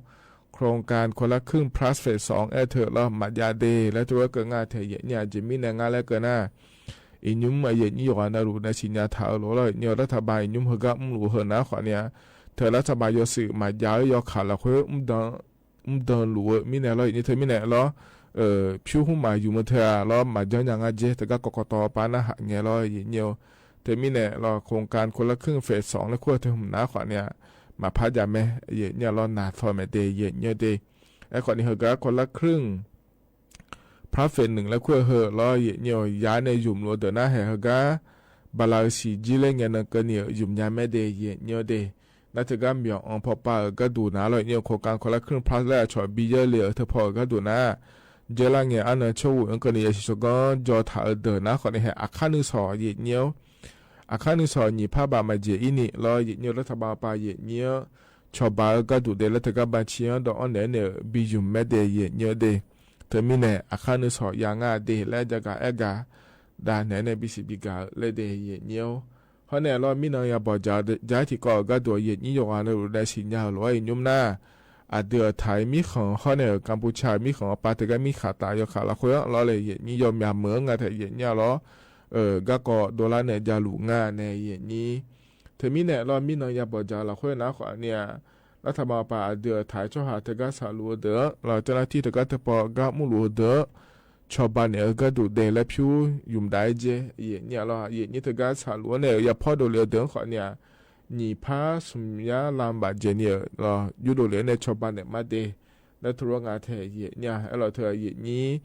โครงการคนละครึ่ง phase သွင် အဲၣ်ထၢၣ်လီၤ မၤယၤဒဲး လၢတရၢကငါထဲယဲၢ်နံၣ် အကမံန့ၣ် ငါလၢကနၣ် အံၤညုမ် ယဲၢ်နံၣ် ယိၤဂၤနၢ်လူၤန့ၣ် စံညါထးအီၤလိာ်လီၤ ယဲၢ်နံၣ် လၢထးဘး အံၤညုမ် ဟဲဂၤ မုၢ်လူၤဟဲ နၢ်ခီန့ၣ် ထၢၣ်လၢထးဘး ယိၤစံး မၤယၤဧၢ ယိၤခးလီၤခွဲ မုၢ်ဒၢ မုၢ်ဒၢလူၤဧၢ မံန့ၣ်လီၤ ယဲၢ်နံၣ် တမံၤန့ၣ်လီၤ ဖၠူဟူမၤယုၤမတၤဧါလီၤ မၤကၠီညါငါကဲ တဂၤ ကီၢ်ကီၢ်တီၤပၤ နၢ်ဟးငဲၤလီၤ ယဲၢ်နံၣ်ဧၢ တမံၤန့ၣ်လီၤ โครงการคนละครึ่ง phase သွင် လၢခွဲးထၢၣ်မုၢ် နၢ်ခီန့ၣ် မၤဖးယၤမဲာ် ယဲၢ်နံၣ်လီၤ နၢ်ထီၣ်မဲာ်ဒဲး ယဲၢ်နံၣ်ဧၢဒဲး အဲၣ်ခီန့ၣ် ဟဲဂၤ คนละครึ่ง ဖး phase ၼိုင်ၣ် လၢခွဲးထၢၣ်လီၤ ယဲၢ်နံၣ်ဧၢ ယၤန့ၣ် ယုမ်ၢ်လူၤဒၢးနၢ်ဟဲ ဟဲဂၤ ဘၣ်လၢစံးကၠံလဲၣ် ငဲၤနၤကန့ၢ် ယုမ်ၢ်ညါမဲာ်ဒဲး ယဲၢ်နံၣ်ဧၢဒဲး နၢ်တဂၤ မၠီၤအီၣ်ဖီပာ် ဂၤဒိၣ်နၢ်လီၤ ယဲၢ်နံၣ် โครงการคนละครึ่ง ဖး လၢအဆီၣ် ဘံၣ်ယဲၢ်လ့ၣ် အထၢၣ်ဖီ ဂၤဒိၣ်နၢ် ကၠဲလၢငဲၤ အါနၢၤဆိဝူၣ် အကန့ၢ် ယဲၢ်ဆံ စီၤကီ ကၠီထၣ်အဒၢး နၢ်ခီန့ၣ် ဟဲ အခန်းที่สอง ယဲၢ်နံၣ်ဧၢ အခန်းที่สอง နံၣ်ဖးဘးမၤကဲအံၤန့ၣ်လီၤ ယဲၢ်နံၣ်ဧၢ လၢထးဘးပၤ ယဲၢ်နံၣ်ဧၢ ဆီၣ်ဘးဂၤဒိၣ်ဒဲး လၢတဂၤဘၣ်ဆံး ဒီးအီၣ်နဲၣ်န့ၣ် ဘံၣ်ယုမ်ၢ်မဲာ်ဒဲး ယဲၢ်နံၣ်ဧၢဒဲး တမံၤန့ၣ် အခန်းที่สอง ယၤငါဒဲး လၢကကးအဲၣ်ကး ဒၣ်နဲၣ်န့ၣ် ဘံၣ်စံးဘံၣ်ကၤလၢဒဲး ယဲၢ်နံၣ်ဧၢ ဟီန့ၣ်လီၤ မံနီၤ ယၤဘီၣ်စၢ် ယၤထံကီၢ်ဂၤဒိၣ် ယဲၢ်နံၣ် ယိၤဂၤနၢ်လူၤန့ၣ် စံညါလီၤ အံၤညုမ်နၢ် အဒုးအထၢၣ်မံၣ်ဃီၤ ဟီန့ၣ် ကမ်ပူၤချၢ မံၣ်ဃီၤအပၢ်တဂၤ မံၣ်ဃးတၢ် ယိၤခးလီၤခွဲးလီၤလၢ ယဲၢ်နံၣ် ယိၤမၠးမုာ် ငါထဲယဲၢ်နံၣ်လီၤ ဂၤကီးဒိးလၢနဲၣ် ယၤလူၤငါနဲၣ် ယဲၢ်နံၣ် တမံၤန့ၣ်လီၤ မံနီၤ ယၤဘီၣ်စၢ်လီၤခွဲး နၢ်ခီန့ၣ် လၢထးဘးပၤ အဒုးအထၢၣ် ဆီဟးတဂၤ ဆၣ်လူၤအဒၢး လီၤ เจ้าหน้าที่ တဂၤတပီၤ ဂၤမုၢ်လူၤအဒၢး ဆီၣ်ဘးန့ၣ် ဂၤဒိၣ်ဒဲး လၢဖၠူ ယုမ်ၢ်ဒၣ်ကဲ ယဲၢ်နံၣ်လီၤ ယဲၢ်နံၣ်တဂၤ ဆၣ်လူၤန့ၣ် ယၤဖီဒိၣ်လံအဒၢး နၢ်ခီန့ၣ် နံၣ်ဖး ဆူညါလၢဘၣ်ကဲန့ၣ်လီၤ ယူၤဒိၣ်လံန့ၣ် ဆီၣ်ဘးနဲၣ်မးဒဲး လၢတရၢငါထဲယဲၢ်နံၣ် အဲၣ်လီၤထၢၣ် ယဲၢ်နံၣ်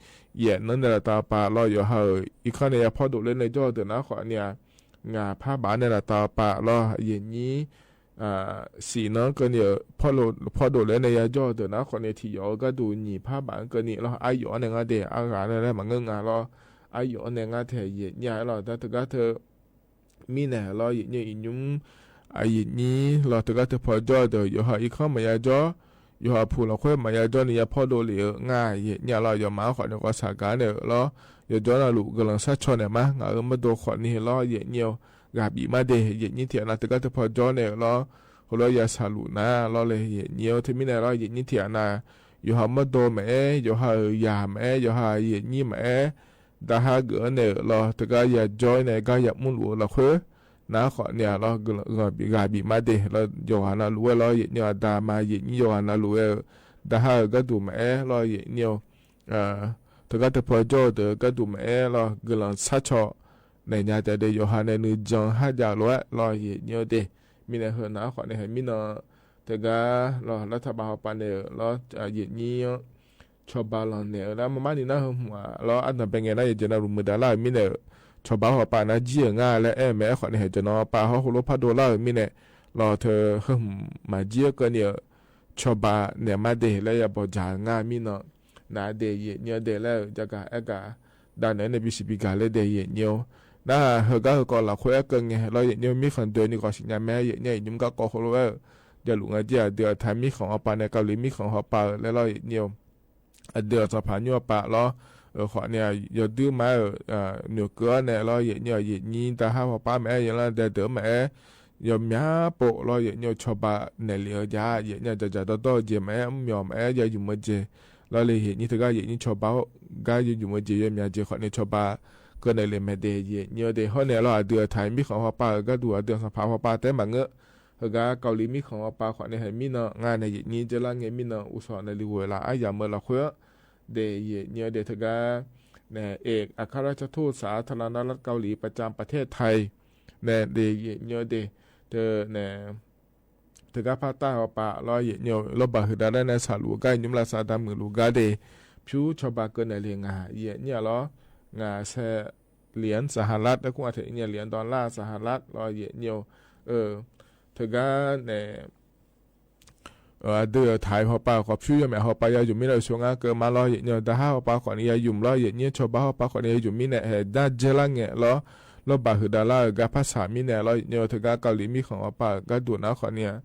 ယဲၢ်နံၣ်န့ၣ် လၢတၢ်ပာ်လီၤ ယိၤဟးဧၢ အံၤခီန့ၣ် ယၤဖီဒိၣ်လံန့ၣ် ကၠီအဒၢး နၢ်ခီန့ၣ် ငါဖးဘးန့ၣ် လၢတၢ်ပာ်လီၤ ယဲၢ်နံၣ် စံးနီၤကန့ၢ် ဖီဒိၣ်လံန့ၣ် ယၤကၠီအဒၢး နၢ်ခီန့ၣ် ထံၣ်ယီၤဂၤဒိၣ် နံၣ်ဖးဘးကန့ၢ်လီၤ အါယီၤန့ၣ် ငါဒဲး အါဂၤန့ၣ်လၢမၤငၢၢ်ငါလီၤ အါယီၤန့ၣ် ငါထဲယဲၢ်နံၣ်လီၤ တၢ်တဂၤထၢၣ် မံန့ၣ်လီၤ ယဲၢ်နံၣ် အံၤညုမ် အယဲၢ်နံၣ်လီၤ တဂၤတပီၤ ကၠီအဒၢး ယိၤဟး အံၤခီမၤယၤကၠီ ယိၤဟးဖှူလီၤခွဲး မၤယၤကၠီန့ၣ် ယၤဖီဒိၣ်လံဧၢ ငါယဲၢ်နံၣ်လီၤ ယၤမၤခီန့ၣ် ကီၢ်ဆၣ်ဂၤန့ၣ်လီၤ ယၤကၠီနၢ်လူၤ ကလီၤဆၣ်ဆီၣ်န့ၣ်မး ငါဧၢ မၢဒိၣ်ခီန့ၣ်လီၤ ယဲၢ်နံၣ် ဂၤဘံၣ်မးဒဲး ယဲၢ်နံၣ်ထံၣ်အနၢ် တဂၤတပီၤ ကၠီန့ၣ်လီၤ ဟိလီၤ ယၤဆၣ်လူၤနၢ်လီၤလၢ ယဲၢ်နံၣ် တမံၤန့ၣ်လီၤ ယဲၢ်နံၣ်ထံၣ်အနၢ် ယိၤဟးမၢဒိၣ်မးအဲၣ် ယိၤဟးယၤမးအဲၣ် ယိၤဟးယဲၢ်နံၣ်မးအဲၣ် ဒၣ်ဟးဂ့ၤအီၤန့ၣ်လီၤ တဂၤယၤကၠီန့ၣ် ဂၤယၤမုၢ်လူၤလီၤခွဲး နၢ်ခီန့ၣ်လီၤ ဂၤဘံၣ်မးဒဲးလီၤ ယိၤဟးနၢ်လူၤဝဲလီၤ ယဲၢ်နံၣ်အဒၣ်မး ယဲၢ်နံၣ်ယိၤဟးနၢ်လူၤဝဲ ဒၣ်ဟးဂၤဒိၣ်မးအဲၣ်လီၤ ယဲၢ်နံၣ် တဂၤတပီၤ ကၠီအဒၢး ဂၤဒိၣ်မးအဲၣ်လီၤ ကလီၤဆၣ်ဆီၣ် နဲၣ်ညါတဲဒဲး ယိၤဟးန့ၣ် နုၤကၠီဟးယၤလီၤလီၤ ယဲၢ်နံၣ်ဒဲး မံန့ၣ်ဟၢၣ်နၢ်ခီန့ၣ် ဟဲမံနီၤ တဂၤလီၤ လၢထးဘးဟီၣ်ပာ်န့ၣ်လီၤ ယဲၢ်နံၣ် ဆီၣ်ဘးလီၤနဲၣ်လၢ မမၤန့ၣ်နၢ်ဟၢၣ်မုၢ်လီၤ အနီၢ်ဘဲငဲၤနၢ် ယဲၢ်နၢ်လူၤမုၢ်ဒၣ်လၢ မံန့ၣ် ဆီၣ်ဘးဟီၣ်ပာ်နၢ်ကံၢ်ဧၢ ငါလၢအဲၣ်မးအဲၣ်ခီန့ၣ် ဟဲကၠီနီၤပာ်ဟီၣ်ခိၣ်လိဖးဒိၣ်လၢ မံန့ၣ်လီၤ ထၢၣ်ဟၢၣ်မုၢ်မၤကံၢ်ကန့ၣ် ဆီၣ်ဘးနဲၣ်မးဒဲး လၢယၤဘီၣ်စၢ် ငါမံနီၤ နၤဒဲး ယဲၢ်နံၣ်ဒဲးလၢ ယကအဲၣ်ကး ဒၣ်နဲၣ်န့ၣ် ဘံၣ်စံးဘံၣ်ကၤလၢဒဲး ယဲၢ်နံၣ် နၢ်ဟၢၣ်ဂၤဟၢၣ်ကီးလီၤခွဲး အကငဲၤလီၤ ယဲၢ်နံၣ် မံၣ်ဃာ်ဒၢးန့ၣ် ကီၢ်စံၣ်ညါမး ယဲၢ်နံၣ် ယဲၢ်နံၣ်ကီၢ်ခိၣ်လိဝဲ ယလူၤငါကံၢ် အဒုးအထၢၣ်မံၣ်ဃာ်အီၤပာ်န့ၣ် ကလံၤမံၣ်ဃာ်အီၤပာ်လၢလီၤ ယဲၢ်နံၣ် အဒုးအစီၤပၤညိၣ်အပၢ်လီၤ အဃိန့ၣ် ယဒုးမး နုာ်ကၢန့ၣ်လီၤ ယဲၢ်နံၣ် ယဲၢ်နံၣ် တၢ်ဟးဟီၣ်ပာ်မးအဲၣ် ယဲၢ်လၢဒဲးဒၢးမးအဲၣ် ယီၤမၠါပိာ်လီၤ ယဲၢ်နံၣ် ဆီၣ်ဘးနဲၣ်လံဧၢ ယဲၢ်နံၣ် ယၤယၤဒီဒီၣ်က့ၤမးအဲၣ် မၠီၤမးအဲၣ် ယၤယုၢ်မၢက့ၤ လီၤလၢ ယဲၢ်နံၣ်တဂၤ ယဲၢ်နံၣ် ဆီၣ်ဘး ဂၤယုၢ်ယုၢ်မၢက့ၤ ယီၤမၠါက့ၤ အဃိန့ၣ် ဆီၣ်ဘး ကနဲၣ်လံမးဒဲး ယဲၢ်နံၣ်ဒဲး ဟီန့ၣ်လီၤ အဒုးအထၢၣ်မံၣ်ဃာ်ဟီၣ်ပာ် ဂၤဒိၣ် အဒုးအစီၤပၤဟီၣ်ပာ်တဲမးငၢၢ် ဟ့ၣ်ဂါ เกาหลี မီးၶွင်အပၢ် ခွါန့ၣ် ဟဲမီးနၢၤ ငါန့ၣ် ယံာ်နံၣ် ကၠဲလါငဲ မီးနၢၤ အိၣ်ဆိးနၢၤလံဝဲလၢ အယၢၢ်မၢလီၤဃိ ဒ်ယံာ်နံၣ်အီၤဒ် ဟ့ၣ်ဂါ န့ၣ် เอกอัครราชทูต สาธารณรัฐเกาหลี ประจำประเทศไทย န့ၣ် ဒ်ယံာ်နံၣ်အီၤဒ် တၢ် န့ၣ် ဟ့ၣ်ဂါဖးတၢ်အီၤပၢ်လီၤ ယံာ်နံၣ်အီၤ လီၤဘၣ်ဟုၣ်ဒၣ်လဲာ်န့ၣ် စၢ်လူၤအဂၤ ယုမ်လၢ်သးဒၣ်မုၣ်လူၤဂၤဒ် ဖၠူဆီၣ်ဘၣ်ကၢၢ်နဲၣ်လံ ငါ ယံာ်နံၣ်အီၤလီၤ ငါ ဆယ် เหรียญสหรัฐ လၢခူၣ်အထံၣ် ယံာ်နံၣ်အီၤ เหรียญดอลลาร์สหรัฐ လီၤ ယံာ်နံၣ်အီၤ အၢ ဟ့ၣ်ဂါ န့ၣ် အဒုးထၢၣ်ဟီၣ်ပၢ် ကီၢ်ဖၠူယဲၢ်မ့ၢ်ဟီၣ်ပၢ် ယၤယုမ်မံလီၤ ဆိငါကၢၢ်မးလီၤ ယံာ်နံၣ်အီၤ တၢ်ဟးဟီၣ်ပၢ် ခွါန့ၣ် ယၤယုမ်လီၤ ယံာ်နံၣ်အီၤ ဆီၣ်ဘၣ်ဟီၣ်ပၢ် ခွါန့ၣ် ယၤယုမ်မံန့ၣ် ဟ့ၣ်ဂါ ကၠဲလါငဲလီၤ လီၤဘၣ်ဟုၣ်ဒၣ်လဲာ် ဟ့ၣ်ဂါဖးဆၣ်မံန့ၣ်လီၤ ယံာ်နံၣ်အီၤ ဟ့ၣ်ဂါ เกาหลี မီးၶွင်အပၢ် ဂၤဒိၣ်နၤ ခွါန့ၣ်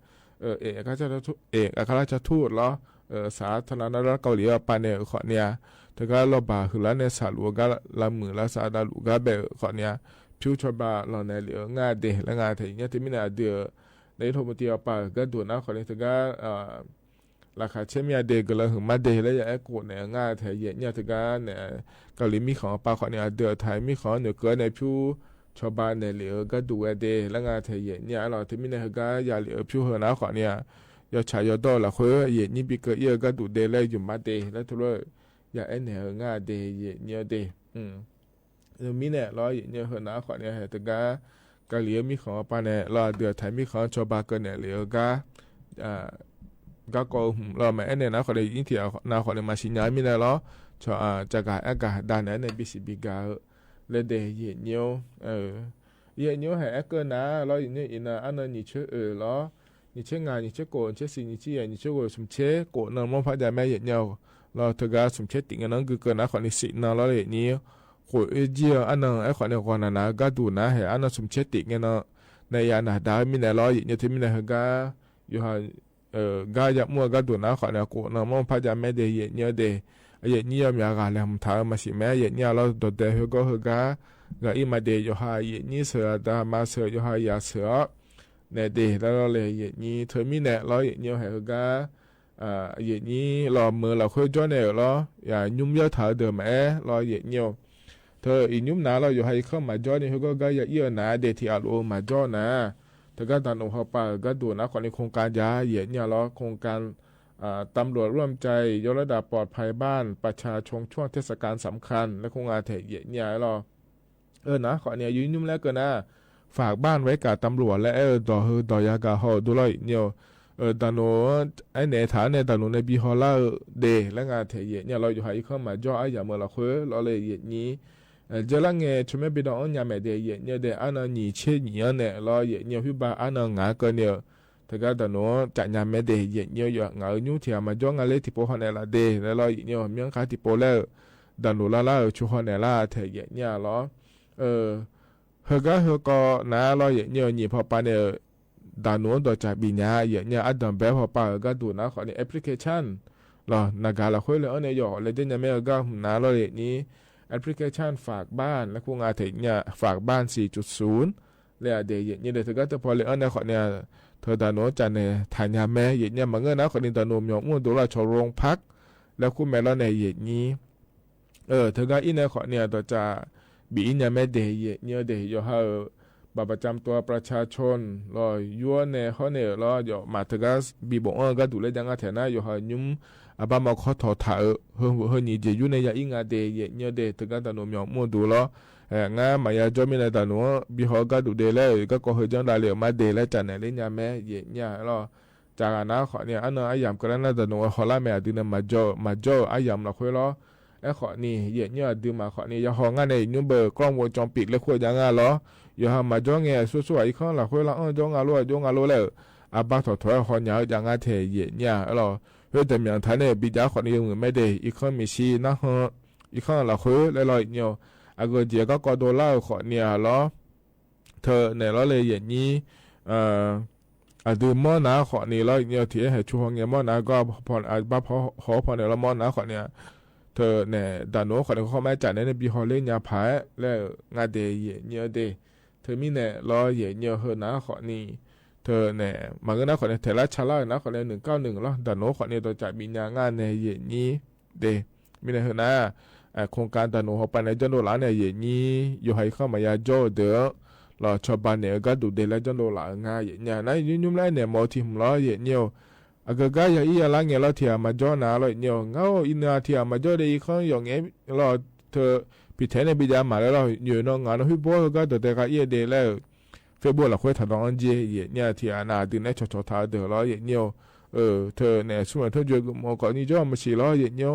เอกอัครราชทูต เอกอัครราชทูต လီၤ สาธารณรัฐเกาหลี အပၢ်န့ၣ် ခွါန့ၣ် ဟ့ၣ်ဂါ လီၤဘၣ်ဟုၣ်လၢန့ၣ် စၢ်လူၤအဂၤ လၢမုၣ်လၢ်သးဒၣ်လူၤဂၤဘၣ် ခွါန့ၣ် ဖၠူဆီၣ်ဘၣ်လီၤနဲၣ်လံ ငါဒ် လၢငါထဲ ယံာ်နံၣ်အီၤ တမံၤန့ၣ် အဒုး နၢၣ်အံၣ်ထိၣ်မူတံၢ်အပၢ် ဂၤဒိၣ်နၤ ခွါန့ၣ် ဟ့ၣ်ဂါ လၢခါဆဲမံအဒ့ ကလၢၤဟုၣ်မးဒ် လၢယအဲၣ်ကိးန့ၣ် ငါထဲ ယံာ်နံၣ်အီၤ ဟ့ၣ်ဂါ န့ၣ် เกาหลี မီးခွင်အပၢ် ခွါန့ၣ် အဒုးထၢၣ် မီးခွင်နုာ်ကၢန့ၣ် ဖၠူဆီၣ်ဘၣ်နဲၣ်လံ ဂၤဒိၣ်ဝဲဒ် လၢငါထဲ ယံာ်နံၣ်အီၤလီၤ တမံၤန့ၣ် ဟ့ၣ်ဂါ ယၤလံ ဖၠူဟ့ၣ်နၤ ခွါန့ၣ် ယီၢ်ဆၣ်ယီၢ်ဒီလီၤဃိ ယံာ်နံၣ် ပံကၢအံၤ ဂၤဒိၣ်ဒ် လၢယုမ်မးဒ် လၢထူလၢ ယၤအဲၣ်နဲၣ် ဟ့ၣ်ဂါဒ် ယံာ်နံၣ်အီၤဒ် မံန့ၣ်လီၤ ယံာ်နံၣ်အီၤ ဟ့ၣ်နၤ ခွါန့ၣ် ဟ့ၣ်ဂါ เกาหลี မီးခွင်အပၢ်န့ၣ်လီၤ အဒုးထၢၣ် မီးခွင်ဆီၣ်ဘၣ်ကၢၢ်နဲၣ်လံ ဂၤ ဂၤကီး လီၤ မ့ၢ်အဲၣ်နဲၣ်နၤ ခွါန့ၣ် ယံာ်နံၣ်အီၤ နၤ ခွါန့ၣ် မၤစံၣ်ညီၣ်မံန့ၣ်လီၤ ဆီၣ် ကၢ်ဂၤအဲၣ်ဂၤဒၣ်န့ၣ် အဲၣ်နဲၣ် ဘံၣ်စံၣ်ဘံၣ်ဂၤ လၢဒ် ယံာ်နံၣ်အီၤ ယံာ်နံၣ်အီၤ ဟ့ၣ်အဲၣ်ကၢၢ်နၤလီၤ ယံာ်နံၣ်အီၤ အံၤနၤ အါနံၣ် နံၣ်ဆံအၢလီၤ နံၣ်ဆံငါ နံၣ်ဆံကိး နံၣ်ဆံသီ နံၣ်ဆံယဲၢ် နံၣ်ဆံဃိး ဆူၣ်ဆံကိး နၢမီၢ်ဖးယၤမဲ ယံာ်နံၣ်အီၤ လီၤ ဟ့ၣ်ဂါ ဆူၣ်ဆံတံၢ် ငဲၢ်နၢ ဂုာ်ကၢၢ်နၤ ခွါန့ၣ် စံးနၤလီၤ ယံာ်နံၣ်အီၤ ဃိးအ့ကံ အါနံၣ် အဲၣ်ခွါန့ၣ် ဂီၤနၤနၤ ဂၤဒိၣ်နၤ ဟ့ၣ် အါနံၣ် ဆူၣ်ဆံတံၢ် ငဲၢ်နၢ နဲၣ်ယၤနၤ ဒၣ်မံန့ၣ်လီၤ ယံာ်နံၣ်အီၤ တမံၤန့ၣ် ဟ့ၣ်ဂါ ယိၤဟၣ် ဂၤယၤမူ ဂၤဒိၣ်နၤ ခွါန့ၣ် ကိးနၢမီၢ်ဖးယၤမဲဒ် ယံာ်နံၣ်အီၤဒ် ယံာ်နံၣ်အီၤ မ့ၢ်အဂၤလဲၣ် မတၤမၤစံၣ်မဲ ယံာ်နံၣ်အီၤလီၤ ဒီးဒဲး ဟ့ၣ်ဂီၢ် ဟ့ၣ်ဂါ ဂၤအံၤမးဒ် ယိၤဟၣ် ယံာ်နံၣ်အီၤ ဆၢအတၢ်မၤ ဆၢယိၤဟၣ် ယၤဆၢအီၤ နဲၣ်ဒ် လၢလီၤလၢ ယံာ်နံၣ်အီၤ တမံၤန့ၣ်လီၤ ယံာ်နံၣ်အီၤ ဟ့ၣ်ဂါ ယံာ်နံၣ်အီၤ လီၤမၢလီၤဃိကၠီန့ၣ်လီၤ ယၤညုမ်ယဲၢ်ထးဒၢးမးအဲၣ်လီၤ ယံာ်နံၣ်အီၤ တၢ်အံၤညုမ်နၤလီၤ ယိၤဟၣ် ယံာ်ခီၣ်မၤကၠီန့ၣ် ဟ့ၣ်ဂီၢ် ဂၤယၤအံၤအီၤနၤ ဒ်ထံၣ်အလိၤမၤကၠီနၤ တဂၤ တၢ်နူဟိၣ်ပၢ် ဂၤဒိၣ်နၤ ခွါန့ၣ် โครงการ ယၤ ယံာ်နံᣣ်လီၤ โครงการ ตำรวจร่วมใจยกระดับปลอดภัยบ้านประชาชนช่วงเทศกาลสำคัญ လၢခိၣ်ငါထဲ ယံာ်နံၣ်လီၤ အၢ နၤ ခွါန့ၣ် ယုၢ်ညုၣ်လၢကၢၢ်နၤ ฝากบ้านไว้กับตำรวจ လၢအဲၣ်ဒိးဟ့ၣ်ဒိးယၤကဟီၣ်ဒိၣ်လီၤ ယံာ်နံၣ် တၢ်နူ အဲၣ်နဲၣ်ထးန့ၣ် တၢ်နူန့ၣ် ဘံၣ်ဟီၣ်လၢဒ့ လၢငါထဲ ယံာ်နံၣ်လီၤ ယိၤဟၣ် ယံာ်ခီၣ်မၤကၠီ အါယၤမၢလီၤဃိ လီၤလၢ ယံာ်နံၣ် ကၠဲလၢငဲ ဆိမဲဘံဒီးအီၣ်ညါမဲဒ့ ယံာ်နံၣ်ဒီး အါနံၣ် နံၣ်ဆံနံၣ်အီၤနဲၣ်လီၤ ယံာ်နံၣ် ဟုၣ်ဘၣ်အါနံၣ် ငါကၢၢ်န့ၣ် တဂၤ တၢ်နူ ကၠးညါမဲဒ့ ယံာ်နံၣ် ယိၤဟၣ် ငါအၢ ညုၣ်ထံၣ်မၤကၠီ ငါလၢထံဖိဟီၣ်နဲၣ်လၢဒ့ လၢလီၤ ယံာ်နံၣ် မ့ၢ်ခါထံဖိလၢ တၢ်နူလၢ်လၢ် ဆိဟီၣ်နဲၣ်လၢထဲ ယံာ်နံၣ်လီၤ ဟ့ၣ်ဂါ ဟ့ၣ်ကီးနၤလီၤ ယံာ်နံၣ် နံၣ်ဖီပၤန့ၣ် တၢ်နူဒီးကၠးဘံၣ်ညါ ယံာ်နံၣ် အဒိၣ်ဘဲဖီပၤ ဂၤဒိၣ်နၤ ခွါန့ၣ် application လီၤ နဂၤလီၤဃိလၢအီၤန့ၣ် ယိၤဟၣ် လဲၤဒ့ညါမဲ ဟ့ၣ်ဂါ နၤလီၤ ယံာ်နံၣ် application ฝากบ้าน လၢခိၣ်ငါထဲ ယံာ်နံၣ် ฝากบ้าน สี่จุดศูนย์ လၢအဒ့ ယံာ်နံၣ်ဒီး တဂၤတဖီလၢအီၤန့ၣ် ခွါန့ၣ် တၢ်နူကၠးနဲၣ်ထးညါမဲ ယံာ်နံၣ် မၤငၢၢ်နၤ ခွါန့ၣ် တၢ်နူ မၠီၣ်မူၣ်ဒိၣ်လီၤ ဆိ โรงพัก လၢခိၣ်မဲာ်လီၤန့ၣ် ယံာ်နံၣ် အၢ တဂၤအံၤန့ၣ် ခွါန့ၣ် ဒီးကၠးဘံၣ်အံၤညါမဲဒ့ ယံာ်နံၣ်ဒီး ယိၤဟၣ် บัตรประจำตัวประชาชน လီၤ ယိၤန့ၣ် ဟီၣ်န့ၣ်လီၤ ယိၤမး တဂၤ ဘံၣ်ဘိးအီၤ ဂၤဒိၣ်လၢယၤ ငါထဲနၤ ယိၤဟၣ် ညုမ် အဘၣ်မၤခီၣ်ထီၣ်ထးဧၢ ဟ့ၣ် ဟ့ၣ်နံၣ် ယံာ်ယူၢ်န့ၣ် ယၤအံၤ ငါဒ့ ယံာ်နံၣ်ဒီး တဂၤ တၢ်နူ မၠီၣ်မူၣ်ဒိၣ်လီၤ ငါမၤယၤကၠီ မ့ၢ်နၤ တၢ်နူ ဘံၣ်ဟီၣ် ဂၤဒိၣ်ဒ့ လၢ ဂၤကီၢ်ဟ့ၣ်ကၠီ ဒၣ်လဲာ် မၤဒ့ လၢ ကၠးနဲၣ်လၢညါမဲ ယံာ်နံၣ်လီၤ ကၠးဂၤနၤ ခွါန့ၣ် အါနံၣ် အါယၤ ကလၢနၤ တၢ်နူ ဟီၣ်လၢမဲာ် အဒုးန့ၣ် မၤကၠီ မၤကၠီ အါယၤလီၤဃိလီၤ အဲၣ်ခွါန့ၣ် ယံာ်နံၣ် အဒုးမး ခွါန့ၣ် ယိၤဟၣ် ငါန့ၣ် ညုမ်ဘၢ กล้องวงจรปิด လၢခိၣ်ယၤ ငါလီၤ ယိၤဟၣ် မၤကၠီ ငဲ ဆိဆိ ယံာ်ခီၣ်လီၤဃိလီၤ အီၣ်ကၠီ ငါလီၤ အီၣ်ကၠီ ငါလီၤလၢ အဘၣ်ထီၣ်ထီၣ် ဟီၣ်ညါ ယၤ ငါထဲ ယံာ်နံၣ်လီၤ ဟ့ၣ်တမံၤထါန့ၣ် ဘံၣ်ယၤ ခွါန့ၣ် ယမုၢ်မဲဒ့ ယံာ်ခီၣ်မ့ၢ်ဆံ နၢ်ဟီၣ် ယံာ်ခီၣ်လီၤဃိ လၢလီၤ ယံာ်နံၣ် အဂီၢ်ယဲၢ် ဂၤကီၢ်ဒိၣ်လၢ ခွါန့ၣ်လီၤ တၢ်နဲၣ်လီၤလၢ ယံာ်နံၣ် အဒုးမီၢ်နၤ ခွါန့ၣ်လီၤ ယံာ်နံၣ် ထံၣ်ဟဲဆိဟီၣ်ငဲမီၢ်နၤ ဂၤ ဘၣ်ဖီဟီၣ်ဖီန့ၣ်လီၤ မီၢ်နၤ ခွါန့ၣ် တၢ်နဲၣ် တၢ်နူ ခွါန့ၣ် ခီၣ်မဲာ် ကၠးနဲၣ်န့ၣ် ဘံၣ်ဟီၣ်လၢညါဖးလၢ ငါဒ့ ယံာ်နံၣ်ဒ့ တမံၤန့ၣ်လီၤ ယံာ်နံၣ် ဟ့ၣ်နၤ ခွါန့ၣ် တၢ်နဲၣ် မၤဂ့ၤနၤ ခွါန့ၣ် ထဲလၢဆါလၢနၤ ခွါန့ၣ် หนึ่งเก้าหนึ่ง လီၤ တၢ်နူ ခွါန့ၣ် ဒီးကၠးဘံၣ်ညါ ငါနဲၣ် ယံာ်နံၣ်ဒ့ မ့ၢ်နၤ ဟ့ၣ်နၤ โครงการ တၢ်နူ ဟီၣ်ပၤန့ၣ် ကၠီဒိၣ်လၢန့ၣ် ယံာ်နံၣ် ယိၤဟၣ် ယံာ်ခီၣ်မၤယၤကၠီဒီး လီၤ ဆီၣ်ဘၣ်နဲၣ်အဂၤဒိၣ်ဒဲးလၢကၠီဒိၣ်လၢအငါယဲၢ်ညါ နၤယုမ်ယုမ်လၢအဲၣ်နဲၣ်မီၢ်ထံမီၢ်လီၤယဲၢ်ညါ အကဂၤယၤအံၤယၤလါငဲၢ်လီၤ ထံၣ်အမၤကၠီနၤလီၤယဲၢ်ညါ ငါအိၣ်အံၤနၤထံၣ်အမၤကၠီဒီး ယခီယီၣ်ငဲလီၤ ထၢၣ် ပထံၣ်န့ၣ် ပယီၤမၤလၢလီၤ ယိၤနီၢ်ငါနီၢ် ဟံၣ်ဘီဟဲဂၤဒီးတဲဂၤအံၤဒဲးလၢ Facebook လီၤ ခွဲထီၣ်ဒီးအီၤက့ယဲၢ်ညါ ထံၣ်အနၢ်ဒုးနဲၣ်ဆီၣ်ဆီၣ်ထီၣ်အဒၢးလီၤ ယဲၢ်ညါ ထၢၣ်န့ၣ် ဆူမဲာ်ထိၣ်ကွီၢ်မီၢ် ကိးနံၣ်ကၠီမ့ၢ်ဆံးလီၤ ယဲၢ်ညါ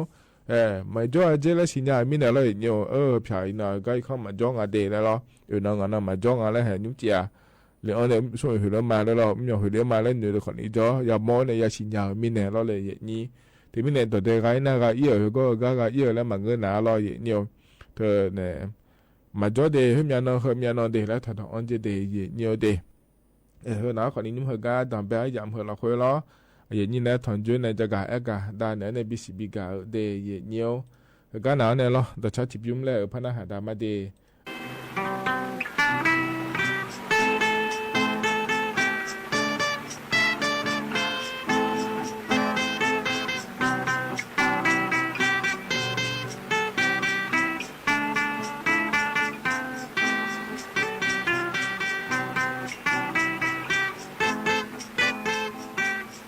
မၤကၠီအက့လၢစံၣ်ညါအမံၤန့ၣ်လီၤ ယဲၢ်ညါ ဖၠၣ်အံၤနၤအဂၤ ယခီမၤကၠီငါဒဲးလၢလီၤ အၢၣ်နီၢ်ငါနီၢ် မၤကၠီငါလၢဟဲနုာ်က့ဧါ လၢအီၤန့ၣ် ဆူမဲာ်ဟ့ၣ်လၢမၤလၢလီၤ မ့ၢ်ဟ့ၣ်လၢမၤလၢနုာ်ဒီး ကိးနံၣ်ကၠီ ယၤမီၢ်န့ၣ် ယၤစံၣ်ညါအမံၤန့ၣ်လီၤလၢယဲၢ်ညါ တမံၤန့ၣ် ဒီးတဲဂၤအံၤနၤဂၤအံၤ ဟဲဂီၢ်ဂၤဂၤအံၤလၢမၤဂ့ၤနၤလီၤ ယဲၢ်ညါ ထၢၣ်န့ၣ် မၤကၠီဒဲး ဟဲမၠါနီၢ် ဟဲမၠါနီၢ်ဒဲး လၢထီၣ်ဒီးအီၤက့ဒဲး ယဲၢ်ညါဒဲး ဟဲနၤ ကိးနံၣ်ညါဟဲဂၤ တၢ်ဘဲယၤမၤဟဲလီၤ ခွဲလီၤ ယဲၢ်ညါန့ၣ် ထီၣ်ကၠိန့ၣ် ကဂၤအဲၣ်ကၤဒၣ်န့ၣ် န့ၣ် ဘံစံးဘံကၤဒဲး ယဲၢ်ညါ ဟဲဂၤနၤန့ၣ်လီၤ ဒီးဆါထံၣ်ပျုၢ်မလဲၣ် ဖဲနဟးဒါမးဒဲး ကီၢ်ကၠီၣ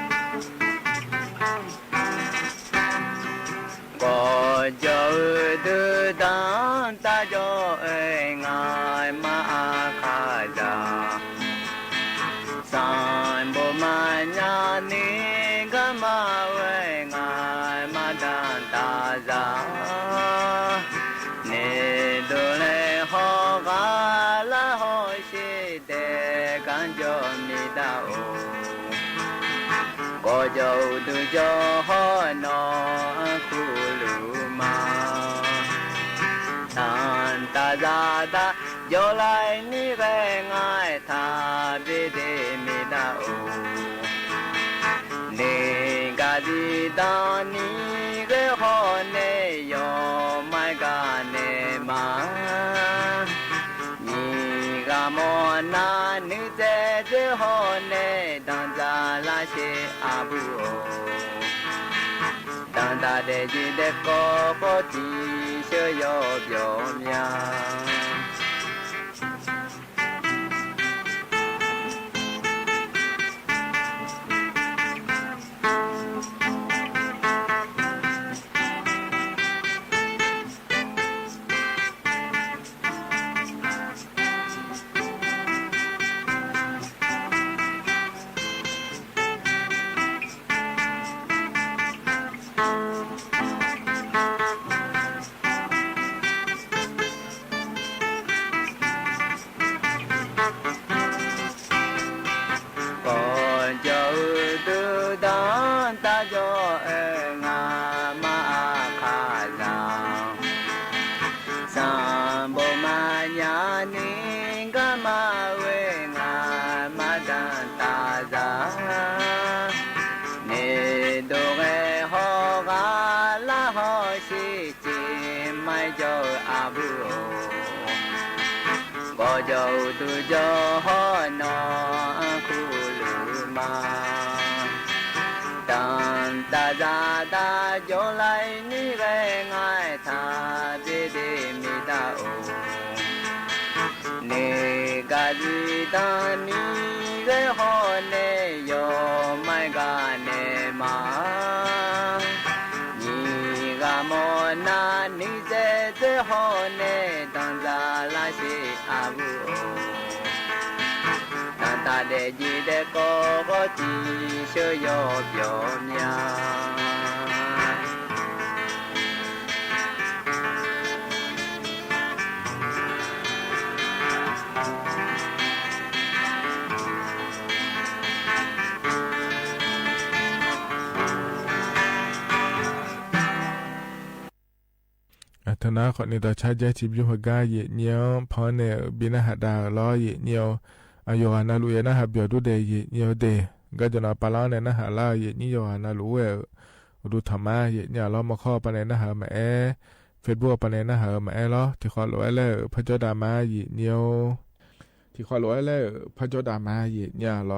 ်အုးဒုးတၢ် တၢ်ကၠီၣ်အဲၣ် ငါမၤအခါယၤ စၣ်ဘိမၤညါန့ၣ် ကမၤဝဲ ငါမၤတၢ်တၢ်ယၤ န့ၣ်ဒိးလဲၤဟီၣ်ဂၤလၢဟီၣ်ရှ့ တဲကၠီၣ်မ့ၢ်တၢ်အိၣ် ကီၢ်ကၠီၣ်အုးဒုးကၠီၣ်ဟီၣ်နီၢ် အခူလူၤမၤ တၢ်တၢ်ယၤတၢ် ယီၤလၢနံၤဂဲၤငါ ထါဘ့ဒ့မ့ၢ်တၢ်အိၣ် န့ၣ်ကဒံတၢ်နံၤဂဲၤဟီၣ်န့ၣ် ယီၤမၤကန့ၣ်မၤ နံၤဂၤမီၢ်နၤ နုၤစဲးစဲးဟီၣ်န့ၣ် တၢ်တၢ်လၢရှ့အဘူးအိၣ် တၢ်တၢ်ဒဲးယံၤဒဲးကီၢ် ကီၢ်ထံးဆၢယီၤပျီမၠၣ် ကီၢ်ကၠီၣ်အုးဒုးတၢ် တၢ်ကၠီၣ်အဲၣ် ငါမၤအခါယၤ စၣ်ဘိမၤညါန့ၣ် ကမၤဝဲ ငါမၤတၢ်တၢ်ယၤ န့ၣ်ဒိးဂဲၤဟီၣ်ဂၤလၢဟီၣ်ရှ့ က့မၤကၠီၣ်အဘူးအိၣ် ကီၢ်ကၠီၣ်အုးဒုးကၠီၣ်ဟီၣ်နီၢ် အခူလူၤမၤ တၢ်တၢ်ယၤတၢ် ယီၤလၢနံၤဂဲၤငါ ထါဘ့ဒ့မ့ၢ်တၢ်အိၣ် န့ၣ်ကဒံတၢ်နံၤဂဲၤဟီၣ်န့ၣ် ယီၤမၤကန့ၣ်မၤ နံၤဂၤမီၢ်နၤ နုၤစဲးစဲးဟီၣ်န့ၣ် တၢ်တၢ်လၢရှ့အဘူးအိၣ် တၢ်တၢ်ဒဲးယံၤဒဲးကီၢ် ကီၢ်ထံးဆၢယီၤပျီမၠၣ် အထနါ ခီၣ်န့ၣ်ဒီး ဆါယဲထံၣ်ပျုၢ်ဟဲဂၤ ယဲၢ်ညါ ဖီန့ၣ် ဘံနၢ်ဟးဒါလီၤ ယဲၢ်ညါ အယီၤဂၤနၤလူၤ ယဲၢ်နၢ်ဟးပျီၤဒိၣ်ဒဲး ယဲၢ်ညါဒဲး ကဲကနီၤပာ်လီၤန့ၣ် နၢ်ဟးလၢ ယဲၢ်ညါ ယီၤဂၤနၤလူၤဝဲ ဒိၣ်ထီၣ်မး ယဲၢ်ညါလီၤ မီၢ်ခီပၤန့ၣ် နၢ်ဟးမးအဲၣ် Facebook ပၤန့ၣ် နၢ်ဟးမးအဲၣ်လီၤ ထံၣ်ဃီလိာ်ဝဲလၢ ဖးကၠီဒါမါ ယဲၢ်ညါ ထံၣ်ဃီလိာ်ဝဲလၢ ဖးကၠီဒါမါ ယဲၢ်ညါလီ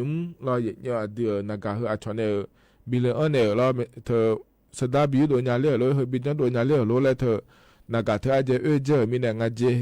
ยุมลอเยียะเยียะ เดือดหนักกา เฮอ อาจารย์เอ๋อ บิลเลอร์เอ๋อ ลอ เถิด สะดาบิวโดนยาเล่อโล เฮอ บินจ้องโดนยาเล่อโล และเถิด နာ်ဂး တၢ်အါယဲဢိုးယဲၢ်မီးနဲၣ် ငါယဲ ယဲၢ်နံၣ်လီၤ. တမံၤနဲၣ်လီၤ ယဲၢ်နံၣ်ဧၢ, အါနၢၣ်ဆၢအၢၣ် ဘါလါနံၣ်ဆံ အဃိ နံၣ်ဖးငါးယၤကိၣ် ဆၢဝဲနဲၣ်လီၤတၢ်အီၣ်ပာ်ဧၢ ကါဒိၣ်နၤ အဆိ အမၤခးလီၤ အဆီၣ် အိၣ်အိၣ်ဢ့ၣ် လၢခိၣ်ငါလီၤ ယဲၢ်နံၣ်ဧၢ. အိုၣ်အိုၣ်အ့ၣ် နၤခီန့ၣ် အိုင်ၾူၣ် လီၤခွဲးအီၣ်ငါထဲ ယဲၢ်နံၣ်လီၤ. အိုၣ်အိုၣ်အ့ၣ် တၢ်ဆၢအၢၣ်နဲၣ်လီၤတၢ်အီၣ်ပာ်ဧၢ ဒၢးမၤငၢၢ်နၤလီၤ. အၢ အၢ တဂၤ mobile banking လၢထၢ မၤ မၤဘံၣ်ယုမ်ၣ်ညါဒဲး လၢတိကငါ တမံၤနဲၣ်လီၤ ယဲၢ်နံၣ်ကနၤခီန့ၣ် အၢ အၢ တဂၤ အိုင်ၾူၣ် ယုမ်ၣ်လူၤဒၢးနၤလီၤ ယဲၢ်နံၣ်ဧၢ. အိုၣ်အိုၣ်အ့ၣ် လၢခိၣ်ထၢ အိုင်ၾူၣ် ထၢပာ်အီၣ်မံၤနဲၣ်လီၤ ဆၢအၢၣ်နဲၣ်လီၤတၢ်အီၣ်ပာ်ဧၢ ဒၢးနၤနွံလီၤ. အၢ ထၢ ထနၣ်ခၣ် ထနၣ်ခၣ် နဂၤအီၤပာ်န့ၣ် ယုမ်ၣ်ညါ ယုမ်ၣ်ညါငါဒဲး အဃိန့ၣ် ဟဲတၢ်ဒၣ်အိၣ်နၤ မၤယုမ်ၣ်ညါနံၣ်ဖံးအံၤငါဒဲး ယဲၢ်နံၣ်ဒဲး. အါယဲၢ်အၢယဲၢ် နၤဆီၣ်အီၤလဲၣ်န့ၣ် ယဲၢ်ဂီၤ ယဲၢ်လၢညါ ငါလၢငါလီၤန့ၣ် အဒၢးနဂၤလီၤခွဲးလီၤ ယဲၢ်နံၣ်ဧၢ. နၤတဂၤ Android လၢခိၣ်ထၢ ဖီၣ်ပာ်ဧၢ ကါဒိၣ်နၤ ယုမ်ၣ်ညါ ယုမ်ၣ်ညါငါထဲ ယဲၢ်နံၣ်ဧၢ. Samsung ဝဲ ငၢၢ်ယဲၢ်တတီလိာ်ဧါ လီၤ ထၢ အိုင်ၾူၣ် မၤငၢၢ်နၤ မံၤမံၤနံၣ်နၤလီၤ. Android လၢခိၣ်ထၢ ယုမ်ၣ်လူၤငါ ယဲၢ်နံၣ်ဧၢ. Android ဖီၣ်ပာ်ဧၢ ကါဒိၣ်နၤ ခီန့ၣ် Android သိပ်း လၢခိၣ်လၢတၢ်ဖီၣ်ပာ်န့ၣ် မၤငၢၢ်နၤ မၤဖးဘံၣ်ယုမ်ၣ်ညါယဲၢ် ယဲၢ်နံၣ်လီၤ. တဂၤ mobile banking လၢခိၣ်ထၢလီၤ ယဲၢ်နံၣ်ဧၢ. အၢ ထနၣ်ခၣ်ဧၢလီၤ ယဲၢ်နံၣ်ဧၢ. တဂၤ online ဖီၣ်ပာ်န့ၣ် ယုမ်ၣ်မၢထၢမး ယဲၢ်နံၣ်လီၤ. တမံၤနဲၣ်လီၤ ယဲၢ်နံၣ် အိုၣ်အိုၣ်အ့ၣ် လၢခိၣ်ထၢ ယုမ်ၣ်မးအဲၣ် Android လၢခိၣ်ထၢ ယုမ်ၣ်မးအဲၣ်လီၤ. အိုၣ်အိုၣ်အ့ၣ် နၤခီန့ၣ် ဆၢအၢၣ်နဲၣ်လီၤတၢ်ဖီၣ်ပာ် Android နၤဆၢနဲၣ်လီၤတၢ်ဖီၣ်ပာ် ယုမ်ၣ်မၢဒၢးမၤငၢၢ်နၤ အါနၢၣ်ဆၢအၢၣ် ဘါလါနံၣ်ဆံ အဃိ နံၣ်ဖးငါးယၤကိၣ် ဆၢဝဲနဲၣ်လီၤတၢ်ဖီၣ်ပာ် ကလဲၤငဲၢ်နၤလီၤ ယဲၢ်နံၣ်ဧၢ. အၢ ဟၢ ဟၢဒၢးမၤငၢၢ်နၤလီၤ. ထနၣ်ခၣ် online ဖီၣ်ပာ်န့ၣ် ယုမ်ၣ်မၢဒၢး နဂၤဖီၣ်ပာ်န့ၣ် ယုမ်ၣ်မၢဒၢး ဟၢဒၢးယုမ်ၣ်ညါငါ ခီဟၢန့ၣ် လၢအိၣ်ဖီၣ်ပာ် အါယဲၢ်အၢယဲၢ်ဒၢးနၤ ခီန့ၣ် မၤဖးယုမ်ၣ်ညါမ့ၢ်ဒဲး ယဲၢ်နံၣ်ဒဲး. တမံၤနဲၣ်လီၤ ယဲၢ်နံၣ်ထံၣ်အနၤ နၤခီန့ၣ် ယကၠီနီၤလိာ်လီၤ. တဂၤ စတါယုမ်ၣ်မၢအံၤ နံၣ်ဘၢၣ်လီၤ မၠိၣ်အါတံၣ်နၤယဲၢ် ခီန့ၣ် ဟဲလီၤ စကဲၣ်ညါမ့ၢ်လၢ စကဲၣ်ညါမ့ၢ်လၢ လဲၣ်နၤ နဟးစကဲၣ်အံၤငါလီၤန့ၣ် ယဲၢ်နံၣ်လီၤ. တမံၤနဲၣ်လီၤ ယဲၢ်နံၣ်ဧၢ. အါယဲၢ်အၢယဲၢ်နၤ ခီန့ၣ် ယၤဖးနၤလီၤ မၤဖးနၤ မၤယုမ်ၣ်ညါမံၤနဲၣ်လီၤလၢ ယဲၢ်နံၣ်. အဃိန့ၣ်လီၤ တဂၤန့ၣ် online ဖီၣ်ပာ်န့ၣ် တဂၤဖၠိ မၤယုမ်ၣ်မၢဒၢးနၤ နွံယဲၢ်မၤငၢၢ်လီၤ အါနၤန့ၣ်အၢ ခီန့ၣ် ယုမ်ၣ်ညါမ့ၢ် အဃိန့ၣ် ယၤယီၤငါ ယဲၢ်နံၣ် အဆီၣ် တဂၤ ငါန့ၣ် အ့ၣ်စူအဲၣ်ကၢၣ်လိာ်လီၤ ယဲၢ်နံၣ်ဧၢ. အၢ ထၢအဒၢး နဂၤလၢဃိ အယဲၢ်ယၤ ခီန့ၣ် အဆီၣ်ယီၤအီၤ online န့ၣ် ဟ့ၣ်လၢညါမံၤန့ၣ် ဟ့ၣ်မၢ ယၤယီၤငါဒဲး ယဲၢ်နံၣ်ဧၢဒဲး. ထံၣ်ပှၤနၤ ယဲၢ်နံၣ်န့ၣ် ငဲၤဆီၣ်လိာ် ယွၤအဆီၣ်န့ၣ် ငဲၤဆီၣ်ထးလိာ် လၢလၢအီၤန့ၣ် ဟ့ၣ်လၢညါငါထဲ ယဲၢ်ယဲၢ် ဘုန်းထီၣ်ငါ ယဲၢ်ယဲၢ် ငဲၤဆီၣ်အီၤ ငါလၢ လၢဂဲၤလီၤလၢ ယဲၢ်နံၣ်. တမံၤနဲၣ် ယွၤနၤလိာ်ဝဲ အါယၤမၤကလါမံၤနၤ ယၤဆံၣ်ညါအီၤန့ၣ်လီၤ ယဲၢ်နံၣ်ဧၢ. ယွၤဟးခီန့ၣ်ထံၣ်ဂၤလီၤ အၢ online ဖီၣ်ပာ်န့ၣ် ယကၠီနီၤလိာ် စတါယုမ်ၣ်နဲၣ် ထနၣ်ခၣ် online ထၢယုမ်ၣ်မးဒဲး လၢနၤ ခီန့ၣ် Android ဖီၣ်ပာ် ကါဒိၣ်နၤ ဆၢနဲၣ်လီၤတၢ်ဖီၣ်ပာ်လီၤ. အၢ ထၢဂၤန့ၣ် iOS ဖီၣ်ပာ် ကါဒိၣ်နၤ ဆၢအၢနဲၣ်လီၤတၢ်ဖီၣ်ပာ် မၢလၢမၤယုမ်ၣ်ညါနံၣ်ဖံးအံၤမ့ၢ်ဒဲး လၢဘံၣ်ဆံၣ်ညါကါဒိၣ် ယဲၢ်ဂၤအဲၣ်ဂၤဒၣ်နဲၣ်န့ၣ် ဘံၣ်စံးဘံၣ်ကၤလၢဒဲး ယဲၢ်နံၣ်ဧၢဒဲး. ဟဲနၤခီန့ၣ်တတီလိာ် ဟဲဂၤအံၤနီၤ ယဲၢ်နံၣ် နၤထီၣ်ကၠိ အါယၤမၤဟၢလီၤဃိလီၤ ယဲၢ်ဂၤအဲၣ်ဂၤဒၣ်နဲၣ်န့ၣ် ဘံၣ်စံးဘံၣ်ကၤလၢဒဲး ယဲၢ်နံၣ်ဧၢ. ဟဲဂၤန့ၣ် နၤယၤမၤခါယဲၢ်လၢ ဟၢ အယဲၢ်ဆၣ်ဂၤလၢဘံၣ်နၤဟးဒါက့ၤမးဒဲး ညိမဂၤဖီန့ၣ် ဘံၣ်နၤဟးဒါ ဟဲမုၢ်နၤလီၤ ယဲၢ်နံၣ်ဧၢ. လၢမံဃီပၤန့ၣ် အါယၤငါလၢဘုန်းထီၣ်န့ၣ် ယၤငါ ယဲၢ်နံၣ်လီၤ. ဟဲဂၤမုၢ် အါယၤမၤခါယဲၢ်လၢ လိာ်ဝဲဖီ ဘံၣ်နၤဟးဒါန့ၣ် အါယၤမၤကၠံၣ်ဧၢ နၤခီန့ၣ် ဂီၤအံၤမးလီၤ. ယွၤနၤလိာ် အူၣ်ကံၣ်ယုၢ်မ့ၢ်ဒဲး ခါန့ၣ်ဆီၣ်လီၤခးဆဲး တၢ်နံၣ်ထူလါန့ၣ်လီၤ ယဲၢ်နံၣ်ဧၢ. ထံၣ်ဃီလိာ်ဝဲငါန့ၣ် အါယိာ်ဆၢမုၢ်န့ၣ် ဟဲဂၤမ့ၢ်ဟီၣ်မူဒူၣ်လီၤ. စီၤဝဲထီၣ်ကၠိမးအံၤန့ၣ် ဖးထီၣ်ကၠိလီၤမးဒဲး ဂီၤအံၤမးဒဲး အိၣ်ဒူၣ်ထီၣ်မး အိၣ်လီၤမၤအူလၢအဂၤမၤငၢၢ် အအိၣ်ဆၢတၢ်မံၤယိာ် မဲာ်နုာ်ယူၢ်အိၣ်မံၤ လီၤမုၢ်အဂၤအိၣ်ဘှံး ယုၢ်အဂၤ ဂၤလီၤမၤနံၤ တၢ်မၤဒိၣ်မၤဒိၣ်မၤနံၤလၢ အဘၣ်အၢၣ်အလိၤ ဆါယံၤဂၤလၢမၤနံၤလၢ ဒီးမၤလီၤကီ ဂၤလီၤမၤနံၤ မၤထံအညဲၣ်မၤငၢၢ်လီၤ. ဒီးမၤလီၤကီ ထံမံၤလိၣ်မၤ တၢ်စိၣ်မၤဃါမီၤ ဂၤဘၣ်အလိၤ ဆါယံၤဂၤလၢမၤနံၤက့ညီ လီၤဘီစံးအၢ လၢအစီၣ်မၤယီၤ လၢမံၤ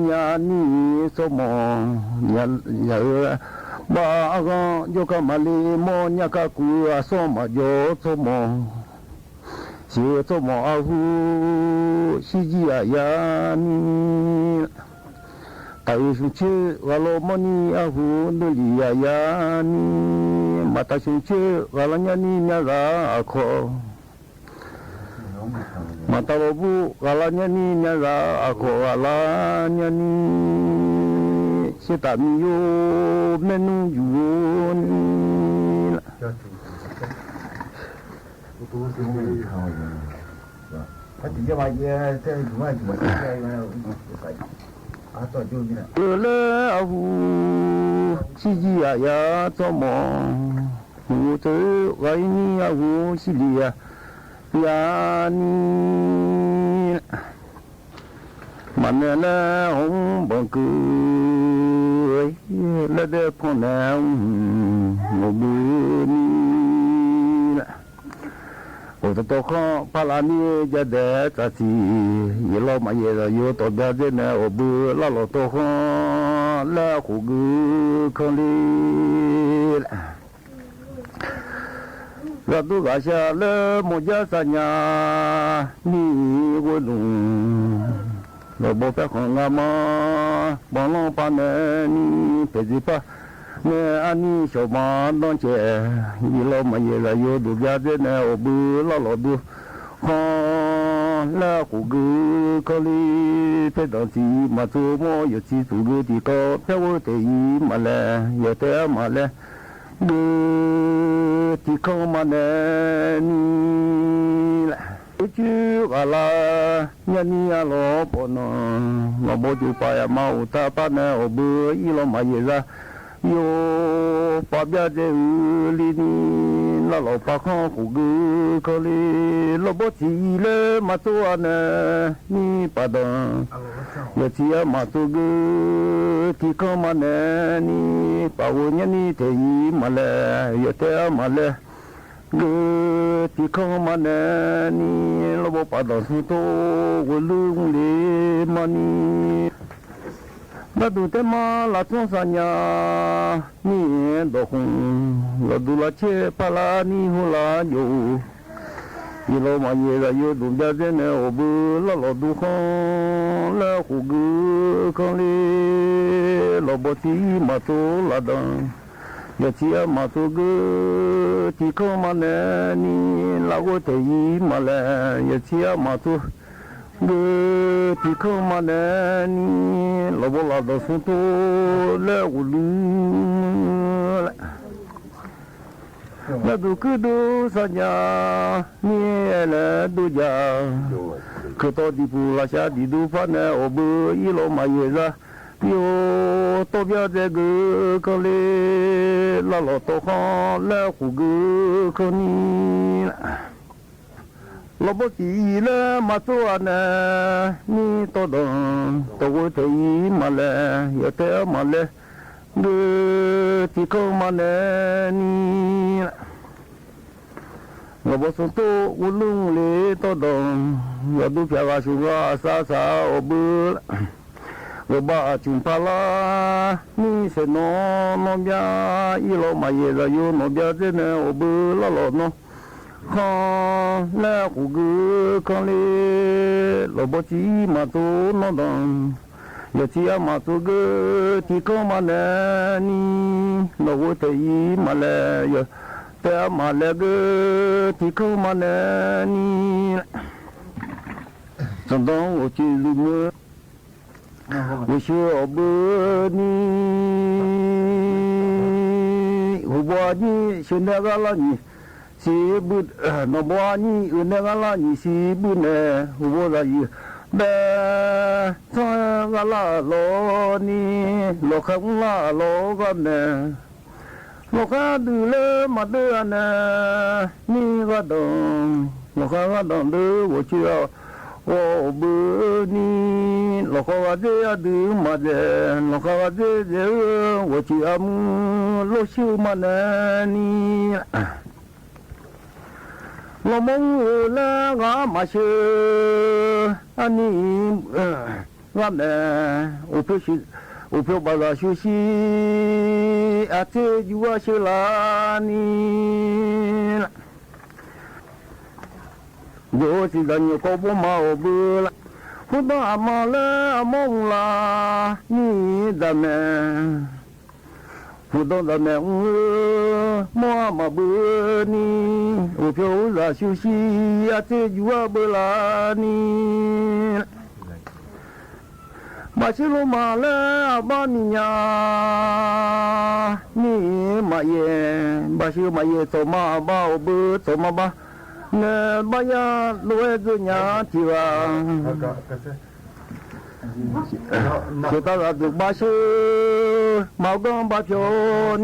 ညါနံၤ စီၣ်မီၤ ညါဧၢ ဘၣ်အဂီၢ် ယီၤကၤမၤလ့ၤ မီၢ်ညါကၤကူၣ် အစီၣ်မၤယီၤ စီၣ်မီၤ စံးအၢ စီၣ်မီၤအဟူ ဆံးယံၤအယၤနံၤ တၢ်အၢၣ်ဆူၣ်ဆၢ ဂၤလီၤမၤနံၤအဟူ ဒိၣ်လံယၤယၤနံၤ မၤတၢ်ဆူၣ်ဆၢ ဂၤလီၤညါနံၤ မၠါရၤအခိၣ် မၤတၢ်လီၤဘူၣ် ဂၤလီၤညါနံၤ မၠါရၤအခိၣ် ဂၤလီၤညါနံၤ တႃႇမီးယူႇ မႄႈၼုမ်ႇယူႇၼႆႉလႄႈ ဢိူဝ်ႈ လႄႈ ဢႃးႁူး သီႇၵျီးယႃႇယႃႇ ၸွမ်းမေႃး ႁူးၸိူဝ်း ၵႃႈၼႆႉ ဢႃးႁူး သီႇလီႇယႃႇ ယႃႇၼီႇ မၼ်းၼႆႉလႄႈ ႁွင်ႉပၢင်ၵိူဝ် လႄႈ တေၽွင်းၼႆႉ ဢူဝ်ႈ မိူဝ်ႈၼႆႉလႄႈ ဢူဝ်ႈ တေႃႇၶေႃး ပႃႇရမီႇ ၸႃႇတေႇ ၸႃႇသီႇ ယႃႇလေႃးမႃး ယႃႇလေႃးယူႇ တေႃႇပျႃးၸိူဝ်းၼႆႉ ဢူဝ်ႈ ပိူဝ်ႈလႃႈလေႃး တေႃႇၶေႃး လႄႈ ၶူဝ်းၵိူဝ် ၶႃႈလီ ရတုဂါရှလၢ မော်ကျားစာညာ နည်းကိုယ်လုံး လၢပော်ဖျါခွင့်ငါမ ပှၤလုံးပါနဲ့ နည်းဖဲဇိဖၣ် နဲ့ အနည်း ရှော့မ တွင်းကျဲ ယီၤလီၤမး ယဲလၢယိၤဒုး ပြားစဲနဲ့ အိၣ်ဘှံးလီၤလီၤဒုး ခီ လၢအကူၣ်ဂုၢ်ခီလီ ဖဲတၢ်စံၣ်မၤသိမော ယစံၣ်သူၣ်ဂုၢ်တံၢ်ကီ ဖဲဝဲတၢ်အံၤမးလဲၣ် ယတဲအါမးလဲၣ် ဂုၢ်ထံၣ်ခီမးနဲနံၤလၢ အစုဂၤလၢ ညါနံၤအလီၢ်ပီၢ်နီၤ လီၤဘီစူၤပာ်ယၤမၤအိၣ်တၢ်ပၢ်နဲ အိၣ်ဘှံးအံၤလီၤမးယဲၢ်စၢ် ယိၤပာ်ဘျါဒဲးအုလီနံၤ လၢလီၤပာ်ခီၣ်ကူၣ်ဂုၢ်ခီလီ လီၤဘီစံၣ်အံၤလၢမၤသိအါနဲနံၤ ပာ်ဒီး ယစံၣ်အါမးသိဂုၢ်ထံၣ်ခီမးနဲနံၤ ပာ်ဝဲညါနံၤထဲအံၤမးလဲၣ် ယတဲအါမးလဲၣ် ဂုၢ်ထံၣ်ခီမးနဲနံၤ လီၤဘီပာ်ဒီးဆူတိၢ်ဝဲလုၢ်လီၤမးနံၤ ဘၣ်ဒိၣ်တဲမးလၢသွန်စၢ်ညါ နံၤဒီးဃုာ် လီၤဒူလီၤဆဲးပၢ်လၢနံၤဟူလၢယိၤ ယီၤလီၤမးယဲၢ်ဂၤယိၤဒိၣ်ဘျါစဲနဲ အိၣ်ဘှံးလီၤလီၤဒူခီ လၢကူၣ်ဂုၢ်ခီလီ လီၤဘီစံၣ်မးသိလၢဒီး ယစံၣ်အါမးသိဂုၢ် ထံၣ်ခီမးနဲနံၤ လၢဝဲထဲအံၤမးလဲၣ် ယစံၣ်အါမးသိ ဂုၢ်ထံၣ်ခီမးနဲနံၤ လီၤဘီလၢဒီးဆူတိၢ် လၢဝဲလုၢ်လီၤ လၢဒိၣ်ကုၢ်ဒိၣ်စၢ်ညါ နံၤအဲလဲၣ်ဒိၣ်ယၤ ခီတီၢ်ဒံးပူၤလၢ်ဆါဒံးဒူဖးနဲ အိၣ်ဘှံးအံၤလီၤမးယဲၢ်စၢ် ယိၤတီၢ်ဘျါဒဲးဂုၢ်ခီလီ လၢလီၤတီၢ်ခီ လၢကူၣ်ဂုၢ်ခီနံၤ လီၤဘီစံၣ်အံၤလၢမၤသိအါနဲ နံၤတီၢ်ဒီး တီၢ်ဝဲထဲအံၤမးလဲၣ် ယတဲအါမးလဲၣ် ဂုၢ်ထံၣ်ခီမးနဲနံၤ လီၤဘီဆူတိၢ်ဝဲလုၢ်လီၤတီၢ်ဒီး ယွၤဒူဖျဲးဂၤဆူဂၤအစၢ်စၢ်အိၣ်ဘှံး ဂီၤဘၣ်အစုၣ်ဖးလၢ နံၤဆဲးနီၢ်နီၢ်ဘျါ အံၤလီၤမးယဲၢ်ဂၤယိၤနီၢ်ဘျါစဲနဲ အိၣ်ဘှံးလီၤလီၤနီၢ် ခီ လၢကူၣ်ဂုၢ်ခီလီ လီၤဘီစံၣ်မးသိနီၢ်ဒီး ယစံၣ်အါမးသိဂုၢ် ထံၣ်ခီမးနဲနံၤ လီၤဝဲထဲအံၤမးလဲၣ် ယတဲအါမးလဲၣ်ဂုၢ် ထံၣ်ခီမးနဲနံၤ သဒီဝဲစံၣ်လူၤမုၢ် ဝဲဆှၢအီၤဘုနံၤ ဟူဘီအနံၣ် ဆှၢနဲဂၤလၢ် နံၣ်စံဘု နီၢ်ဘီအနံၣ် အုၣ်နဲဂၤလၢ် နံၣ်စံဘုနဲ ဟူဘီသးယုၢ် ဘဲ သီဂၤလၢ်လီၤနံၤ လီၤဃာ်မုၢ်လၢ်လီၤဂၤနဲ လီၤဃာ်ဒုးလၢမၤဒၢအနဲ နံၤဂၤဒီး လီၤဃာ်ဂၤဒီးဒုး ဝဲဆှၢ ဝဲဘုနံၤ လီၤဃာ်ဂၤဒဲးအဒုးမၤဒဲး လီၤဃာ်ဂၤဒဲးဒဲးဧၢ ဝဲဆှၢအမုၢ် လီၤဆှၢမးနဲနံၤ လီၤမီၢ်ဧၢ လၢဂၤမၤဆှၢ အနံၣ် ဂၤမဲ အိၣ်ဖျိ အိၣ်ဖျိဘၣ်သးဆူၣ်ဆံ အသ့ယူၤအဆှၢလၢနံၤ ယိၤစံၣ်တၢ်ညိၣ်ကီးဘိမး အိၣ်ဘုလၢ် ဟူဒီးအမါလၢအမီၢ်မုၢ်လၢ် နံၤဒၣ်မဲ ဟူဒီးဒၣ်မဲအူဧၢ မီၢ်အမၤဘုနံၤ အိၣ်ဖျိအိၣ်သးဆူၣ်ဆံ အသ့ယူၤအဘုလၢ်နံၤ บ่าชื่อลูกมาแล้วบ่ามีญา นี่มาเย บ่าชื่อมาเย โสมาบ่า โอบื้อ โสมาบ่า เนบ่าญา ลูกเอ้ย คือญาติว่า เสียตาลาตึกบ่าชื่อ เมาเกิงบ่าโผ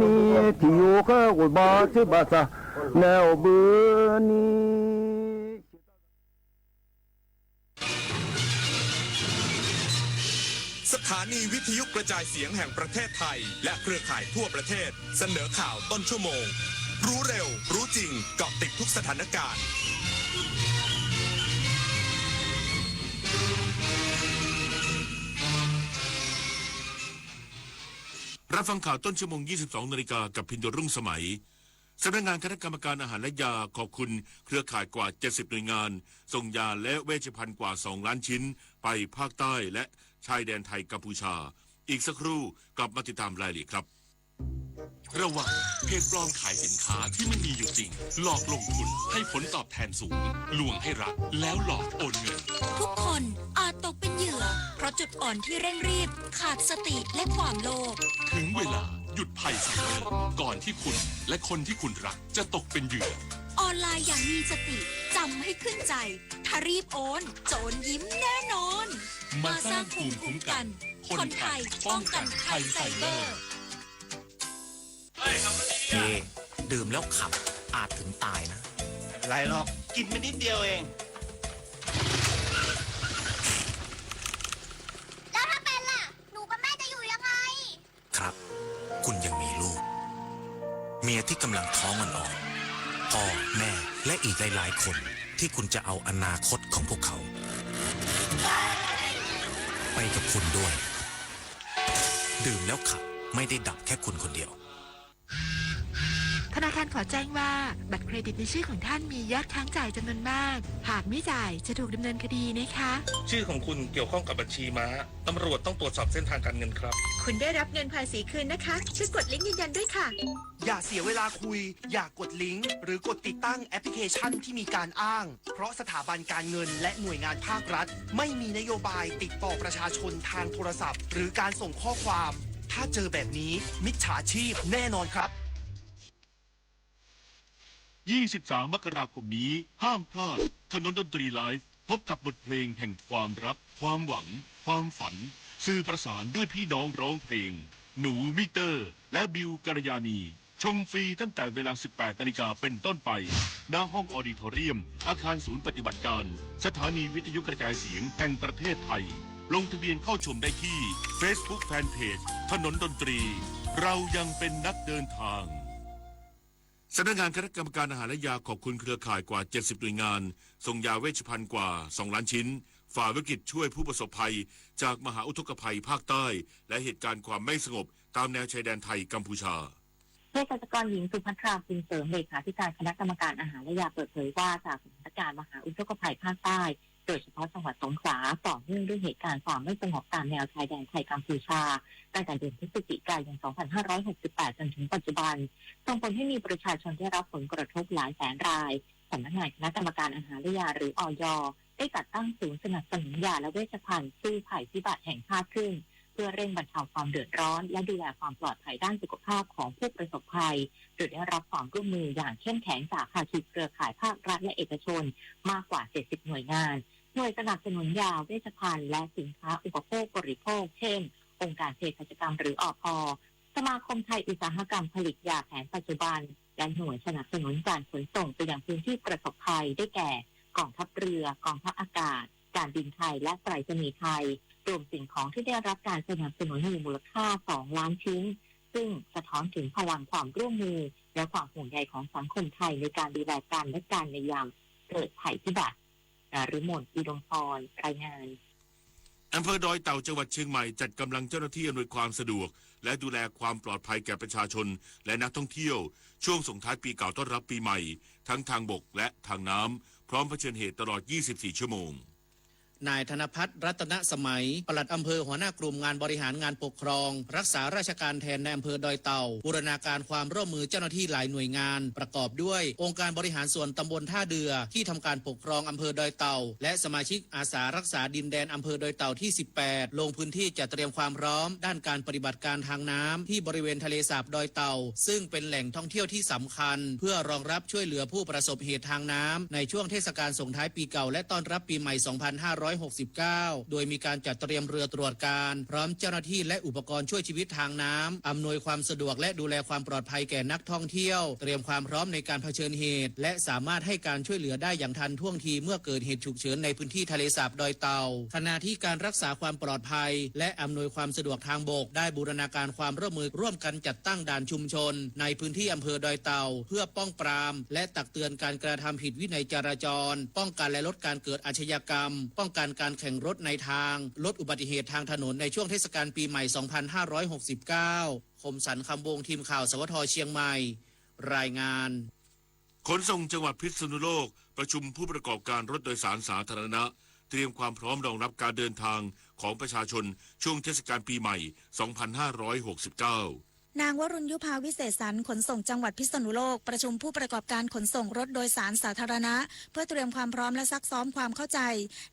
นี่ ตี้อยู่ข้าอุดบ่าชื่อบ่าซา แนวบื้อนี้ สถานีวิทยุกระจายเสียงแห่งประเทศไทย และเครือข่ายทั่วประเทศ เสนอข่าวต้นชั่วโมง รู้เร็ว รู้จริง เกาะติดทุกสถานการณ์ รับฟังข่าวต้นชั่วโมง ยี่สิบสองนาฬิกา กับพินโยรุ่งสมัย สำนักงานคณะกรรมการอาหารและยาขอบคุณเครือข่ายกว่า เจ็ดสิบหน่วยงาน ส่งยาและเวชภัณฑ์กว่า สองล้านชิ้น ไปภาคใต้และชายแดนไทยกัมพูชา อีกสักครู่กลับมาติดตามรายละเอียดครับ ระวัง เพจปลอมขายสินค้าที่ไม่มีอยู่จริง หลอกลงทุนให้ผลตอบแทนสูง ลวงให้รัก แล้วหลอกโอนเงิน ทุกคนอาจตกเป็นเหยื่อ เพราะจุดอ่อนที่เร่งรีบ ขาดสติและความโลภ ถึงเวลาหยุดภัยไซเบอร์ ก่อนที่คุณและคนที่คุณรักจะตกเป็นเหยื่อ ออนไลน์อย่างมีสติ จำให้ขึ้นใจ ถ้ารีบโอน โจรยิ้มแน่นอน มาสร้างภูมิคุ้มกัน คนไทยป้องกันภัยไซเบอร์ พี่ ดื่มแล้วขับ อาจถึงตายนะ ไม่เป็นไรหรอก กินไปนิดเดียวเอง แล้วถ้าเป็นล่ะ หนูกับแม่จะอยู่ยังไง ครับ คุณยังมีลูก เมียที่กำลังท้องอ่อนๆ พ่อ แม่ และอีกหลายๆ คนที่คุณจะเอาอนาคตของพวกเขา ไปกับคุณด้วย ดื่มแล้วขับ ไม่ได้ดับแค่คุณคนเดียว ธนาคารขอแจ้งว่า บัตรเครดิตในชื่อของท่านมียอดค้างจ่ายจำนวนมาก หากไม่จ่ายจะถูกดำเนินคดีนะคะ ชื่อของคุณเกี่ยวข้องกับบัญชีม้า ตำรวจต้องตรวจสอบเส้นทางการเงินครับ คุณได้รับเงินภาษีคืนนะคะ ช่วยกดลิงก์ยืนยันด้วยค่ะ อย่าเสียเวลาคุย อย่ากดลิงก์ หรือกดติดตั้งแอปพลิเคชันที่มีการอ้าง เพราะสถาบันการเงินและหน่วยงานภาครัฐ ไม่มีนโยบายติดต่อประชาชนทางโทรศัพท์ หรือการส่งข้อความ ถ้าเจอแบบนี้ มิจฉาชีพแน่นอนครับ ยี่สิบสาม มกราคมนี้ ห้ามพลาด ถนนดนตรีไลฟ์ พบกับบทเพลงแห่งความรัก ความหวัง ความฝัน สื่อประสานด้วยพี่น้องร้องเพลง หนูมิเตอร์ และบิวกัลยาณี ชมฟรีตั้งแต่เวลา สิบแปดนาฬิกาเป็นต้นไป ณ ห้องออดิทอเรียม อาคารศูนย์ปฏิบัติการ สถานีวิทยุกระจายเสียงแห่งประเทศไทย ลงทะเบียนเข้าชมได้ที่ Facebook Fanpage ถนนดนตรี เรายังเป็นนักเดินทาง สำนักงานคณะกรรมการอาหารและยาขอบคุณเครือข่ายกว่า เจ็ดสิบหน่วยงาน ส่งยาเวชภัณฑ์กว่า สองล้านชิ้น ฝ่าวิกฤตช่วยผู้ประสบภัยจากมหาอุทกภัยภาคใต้ และเหตุการณ์ความไม่สงบตามแนวชายแดนไทยกัมพูชา เภสัชกรหญิงสุภัทรา ภูลเสริม เลขาธิการคณะกรรมการอาหารและยาเปิดเผยว่า จากสถานการณ์มหาอุทกภัยภาคใต้ โดยเฉพาะจังหวัดสงขลา ต่อเนื่องด้วยเหตุการณ์ความไม่สงบตามแนวชายแดนไทยกัมพูชา ตั้งแต่เดือนพฤศจิกายน สองพันห้าร้อยหกสิบแปด จนถึงปัจจุบัน ส่งผลให้มีประชาชนได้รับผลกระทบหลายแสนราย สำนักงานคณะกรรมการอาหารและยา หรือ อย ได้จัดตั้งศูนย์สนับสนุนยาและเวชภัณฑ์สู้ภัยพิบัติแห่งชาติขึ้น เพื่อเร่งบรรเทาความเดือดร้อน และดูแลความปลอดภัยด้านสุขภาพของผู้ประสบภัย โดยได้รับความร่วมมืออย่างเข้มแข็งจากภาคีเครือข่ายภาครัฐและเอกชนมากกว่า เจ็ดสิบหน่วยงาน หน่วยสนับสนุนยาเวชภัณฑ์และสินค้าอุปโภคบริโภค เช่น องค์การเภสัชกรรม หรือ อภ สมาคมไทยอุตสาหกรรมผลิตยาแผนปัจจุบัน และหน่วยสนับสนุนการขนส่งไปยังพื้นที่ประสบภัย ได้แก่ กองทัพเรือ กองทัพอากาศ การบินไทย และไปรษณีย์ไทย รวมสิ่งของที่ได้รับการสนับสนุนมีมูลค่า สองล้านชิ้น ซึ่งสะท้อนถึงพลังความร่วมมือ และความห่วงใยของสังคมไทยในการดูแลกันและกันในยามเกิดภัยพิบัติ นฤมล อุดมพร รายงาน อำเภอดอยเต่า จังหวัดเชียงใหม่ จัดกำลังเจ้าหน้าที่อำนวยความสะดวก และดูแลความปลอดภัยแก่ประชาชน และนักท่องเที่ยว ช่วงส่งท้ายปีเก่าต้อนรับปีใหม่ ทั้งทางบกและทางน้ำ พร้อมเผชิญเหตุตลอด ยี่สิบสี่ ชั่วโมง นายธนพัฒน์ รัตนสมัย ปลัดอำเภอ หัวหน้ากลุ่มงานบริหารงานปกครอง รักษาราชการแทนในอำเภอดอยเต่า บูรณาการความร่วมมือเจ้าหน้าที่หลายหน่วยงาน ประกอบด้วยองค์การบริหารส่วนตำบลท่าเดือ ที่ทำการปกครองอำเภอดอยเต่า และสมาชิกอาสารักษาดินแดนอำเภอดอยเต่าที่ สิบแปด ลงพื้นที่จัดเตรียมความพร้อมด้านการปฏิบัติการทางน้ำที่บริเวณทะเลสาบดอยเต่า ซึ่งเป็นแหล่งท่องเที่ยวที่สำคัญ เพื่อรองรับช่วยเหลือผู้ประสบเหตุทางน้ำในช่วงเทศกาลส่งท้ายปีเก่าและต้อนรับปีใหม่ สองพันห้าร้อยหกสิบเก้า โดยมีการจัดเตรียมเรือตรวจการ พร้อมเจ้าหน้าที่และอุปกรณ์ช่วยชีวิตทางน้ำ อำนวยความสะดวกและดูแลความปลอดภัยแก่นักท่องเที่ยว เตรียมความพร้อมในการเผชิญเหตุ และสามารถให้การช่วยเหลือได้อย่างทันท่วงทีเมื่อเกิดเหตุ ฉุกเฉินในพื้นที่ทะเลสาบดอยเต่า ขณะที่การรักษาความปลอดภัย และอำนวยความสะดวกทางบก ได้บูรณาการความร่วมมือร่วมกันจัดตั้งด่านชุมชน ในพื้นที่อำเภอดอยเต่า เพื่อป้องปราม และตักเตือนการกระทำผิดวินัยจราจร ป้องกันและลดการเกิดอาชญากรรม ป้องกันการแข่งรถในทาง ลดอุบัติเหตุทางถนนในช่วงเทศกาลปีใหม่ สองพันห้าร้อยหกสิบเก้า คมสันต์ คำวงศ์ ทีมข่าว สวท เชียงใหม่ รายงาน ขนส่งจังหวัดพิษณุโลกประชุมผู้ประกอบการรถโดยสารสาธารณะ เตรียมความพร้อมรองรับการเดินทางของประชาชนช่วงเทศกาลปีใหม่ สองพันห้าร้อยหกสิบเก้า นางวรุณยุภา วิเศษสรร ขนส่งจังหวัดพิษณุโลก ประชุมผู้ประกอบการขนส่งรถโดยสารสาธารณะ เพื่อเตรียมความพร้อมและซักซ้อมความเข้าใจ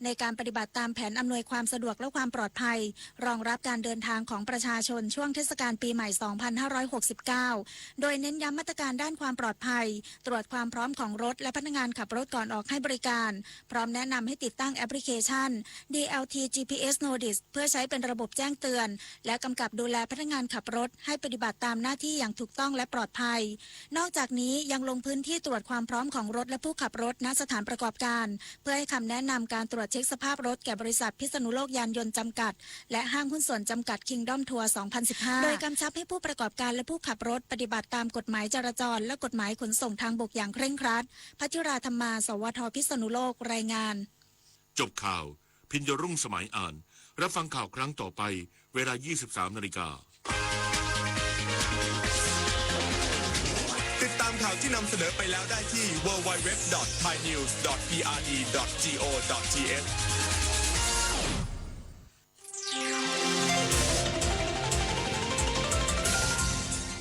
ในการปฏิบัติตามแผนอำนวยความสะดวกและความปลอดภัย รองรับการเดินทางของประชาชนช่วงเทศกาลปีใหม่ สองพันห้าร้อยหกสิบเก้า โดยเน้นย้ำมาตรการด้านความปลอดภัย ตรวจความพร้อมของรถและพนักงานขับรถก่อนออกให้บริการ พร้อมแนะนำให้ติดตั้งแอปพลิเคชัน ดีแอลที จีพีเอส Notice เพื่อใช้เป็นระบบแจ้งเตือน และกำกับดูแลพนักงานขับรถให้ปฏิบัติตามหน้าที่อย่างถูกต้องและปลอดภัย นอกจากนี้ยังลงพื้นที่ตรวจความพร้อมของรถและผู้ขับรถ ณ สถานประกอบการ เพื่อให้คำแนะนำการตรวจเช็คสภาพรถแก่บริษัทพิษณุโลกยานยนต์จำกัด และห้างหุ้นส่วนจำกัด Kingdom Tour สองพันสิบห้า โดยกำชับให้ผู้ประกอบการและผู้ขับรถปฏิบัติตามกฎหมายจราจรและกฎหมายขนส่งทางบกอย่างเคร่งครัด พัชราธรรมา สวท พิษณุโลก รายงาน จบข่าว พิญญรุ่งสมัยอ่าน รับฟังข่าวครั้งต่อไป เวลา ยี่สิบสามนาฬิกา ติดตามข่าวที่นำเสนอไปแล้วได้ที่ ดับเบิลยู ดับเบิลยู ดับเบิลยู ดอท ไทยนิวส์ ดอท พีอาร์ดี ดอท จี โอ ดอท ที เอช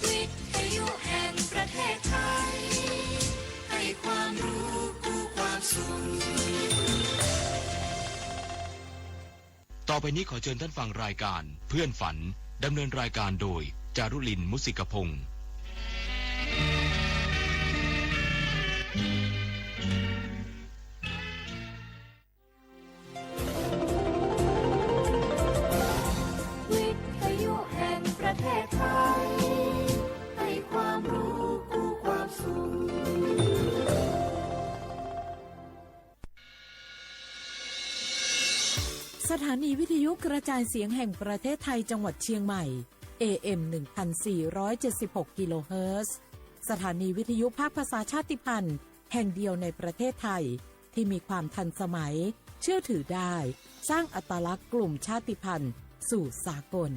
วิทยุแห่งประเทศไทย ให้ความรู้คู่ความสุข ต่อไปนี้ขอเชิญท่านฟังรายการเพื่อนฝัน ดำเนินรายการโดย จารุลิน มุสิกพงษ์ วิทยุแห่งประเทศไทย ให้ความรู้คู่ความสุข สถานีวิทยุกระจายเสียงแห่งประเทศไทยจังหวัดเชียงใหม่ เอ เอ็ม หนึ่งพันสี่ร้อยเจ็ดสิบหก กิโลเฮิรตซ์ สถานีวิทยุภาคภาษาชาติพันธุ์แห่งเดียวในประเทศไทย ที่มีความทันสมัย เชื่อถือได้ สร้างอัตลักษณ์กลุ่มชาติพันธุ์สู่สากล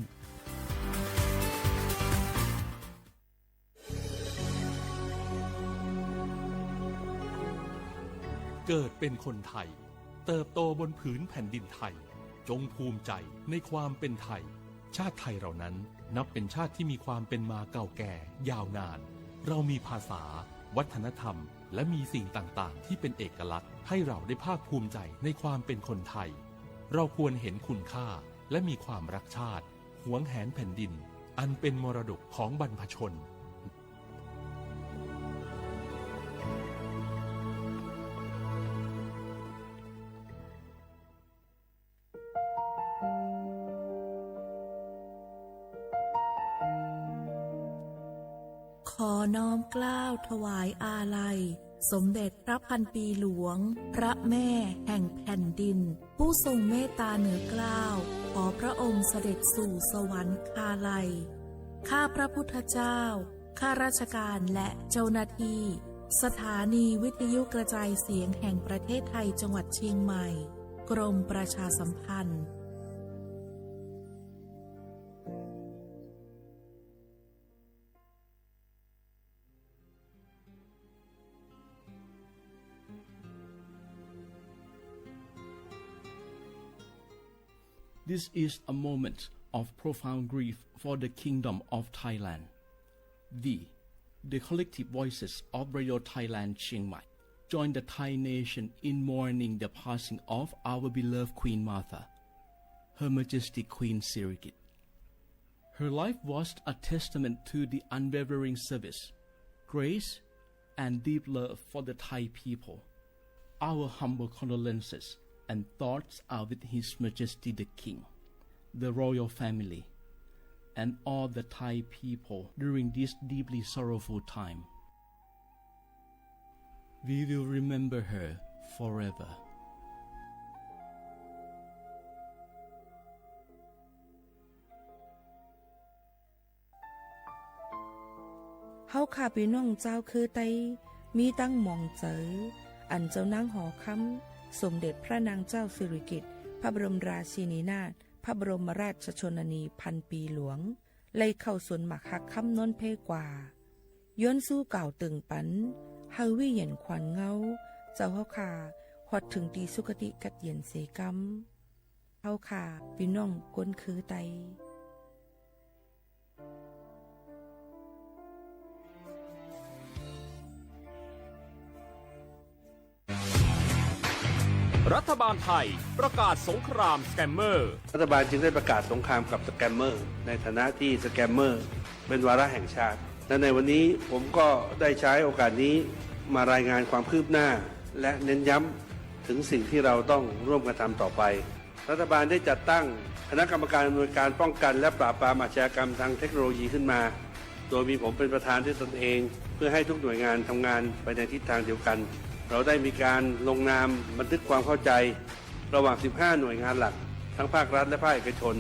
เกิดเป็นคนไทย เติบโตบนผืนแผ่นดินไทย จงภูมิใจในความเป็นไทย ชาติไทยเรานั้นนับเป็นชาติที่มีความเป็นมาเก่าแก่ยาวนาน เรามีภาษา วัฒนธรรม และมีสิ่งต่างๆ ที่เป็นเอกลักษณ์ ให้เราได้ภาคภูมิใจในความเป็นคนไทย เราควรเห็นคุณค่า และมีความรักชาติ หวงแหนแผ่นดิน อันเป็นมรดกของบรรพชน ขอน้อมเกล้าถวายอาลัย สมเด็จพระพันปีหลวง พระแม่แห่งแผ่นดิน ผู้ทรงเมตตาเหนือเกล้า ขอพระองค์เสด็จสู่สวรรคาลัย ข้าพระพุทธเจ้า ข้าราชการและเจ้าหน้าที่ สถานีวิทยุกระจายเสียงแห่งประเทศไทยจังหวัดเชียงใหม่ กรมประชาสัมพันธ์ ข This is a moment of profound grief for the Kingdom of Thailand. We, the collective voices of Radio Thailand Chiang Mai, join the Thai nation in mourning the passing of our beloved Queen Mother, Her Majesty Queen Sirikit. Her life was a testament to the unwavering service, grace, and deep love for the Thai people. Our humble condolences and thoughts are with His Majesty the King, the royal family, and all the Thai people during this deeply sorrowful time. We will remember her forever. เฮาข้าปี้น้องจาวเคือไต มีตังหมองเจอ อันเจ้านางหอคำ สมเด็จพระนางเจ้าสิริกิติ์ พระบรมราชินีนาถ พระบรมราชชนนีพันปีหลวง ไล่เข้าสวนหมากฮักคำนนท์เพกว่า ย้อนสู้กล่าวเติ่งปัน เฮาวิเย็นขวัญเงา เจ้าเฮาข้า ฮอดเถิงตี้สุคติกัดเย็นเสกำ เฮาข้าปี้น้องคนเคือไต รัฐบาลไทยประกาศสงครามสแกมเมอร์ รัฐบาลจึงได้ประกาศสงครามกับสแกมเมอร์ ในฐานะที่สแกมเมอร์เป็นวาระแห่งชาติ และในวันนี้ผมก็ได้ใช้โอกาสนี้มารายงานความคืบหน้า และเน้นย้ำถึงสิ่งที่เราต้องร่วมกันทำต่อไป รัฐบาลได้จัดตั้งคณะกรรมการอำนวยการป้องกันและปราบปรามอาชญากรรมทางเทคโนโลยีขึ้นมา โดยมีผมเป็นประธานด้วยตนเอง เพื่อให้ทุกหน่วยงานทำงานไปในทิศทางเดียวกัน เราได้มีการลงนามบันทึกความเข้าใจระหว่าง สิบห้า หน่วยงานหลัก ทั้งภาครัฐและภาคเอกชน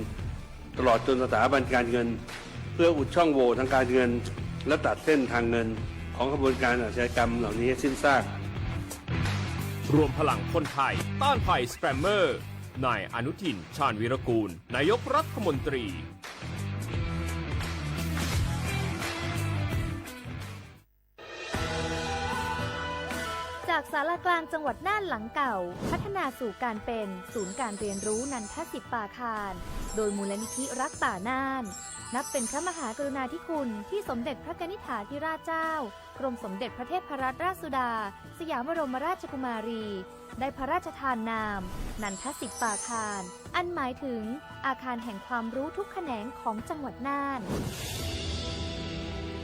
ตลอดจนสถาบันการเงิน เพื่ออุดช่องโหว่ทางการเงิน และตัดเส้นทางเงินของขบวนการอาชญากรรมเหล่านี้ให้สิ้นซาก รวมพลังคนไทยต้านภัยสแกมเมอร์ นายอนุทิน ชาญวีรกูล นายกรัฐมนตรี จากศาลากลางจังหวัดน่านหลังเก่า พัฒนาสู่การเป็นศูนย์การเรียนรู้นันทสิปปาคาร โดยมูลนิธิรักป่าน่าน นับเป็นพระมหากรุณาธิคุณที่สมเด็จพระกนิษฐาธิราชเจ้า กรมสมเด็จพระเทพรัตนราชสุดา สยามบรมราชกุมารี ได้พระราชทานนาม นันทสิปปาคาร อันหมายถึงอาคารแห่งความรู้ทุกแขนงของจังหวัดน่าน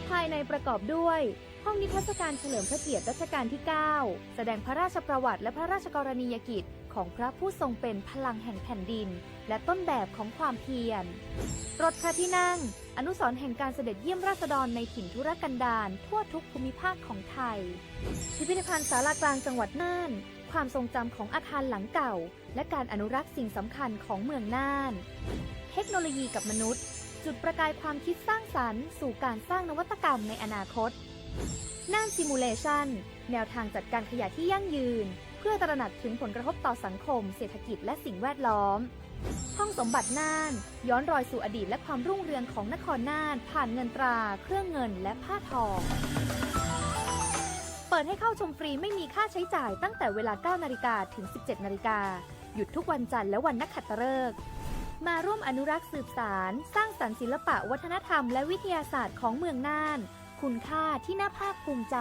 ภายในประกอบด้วย ห้องนิทรรศการเฉลิมพระเกียรติรัชกาลที่ เก้า แสดงพระราชประวัติและพระราชกรณียกิจของพระผู้ทรงเป็นพลังแห่งแผ่นดิน และต้นแบบของความเพียร รถพระที่นั่ง อนุสรณ์แห่งการเสด็จเยี่ยมราษฎรในถิ่นทุรกันดารทั่วทุกภูมิภาคของไทย พิพิธภัณฑ์ศาลากลางจังหวัดน่าน ความทรงจำของอาคารหลังเก่า และการอนุรักษ์สิ่งสำคัญของเมืองน่าน เทคโนโลยีกับมนุษย์ จุดประกายความคิดสร้างสรรค์สู่การสร้างนวัตกรรมในอนาคต น่าน Simulation แนวทางจัดการขยะที่ยั่งยืน เพื่อตระหนักถึงผลกระทบต่อสังคม เศรษฐกิจ และสิ่งแวดล้อม ห้องสมบัติน่าน ย้อนรอยสู่อดีตและความรุ่งเรืองของนครน่าน ผ่านเงินตรา เครื่องเงิน และผ้าทอง เปิดให้เข้าชมฟรีไม่มีค่าใช้จ่ายตั้งแต่เวลา เก้านาฬิกา ถึง สิบเจ็ดนาฬิกา หยุดทุกวันจันทร์และวันนักขัตฤกษ์ มาร่วมอนุรักษ์สืบสาน สร้างสรรค์ศิลปะวัฒนธรรมและวิทยาศาสตร์ของเมืองน่าน คุณค่าที่น่าภาคภูมิใจ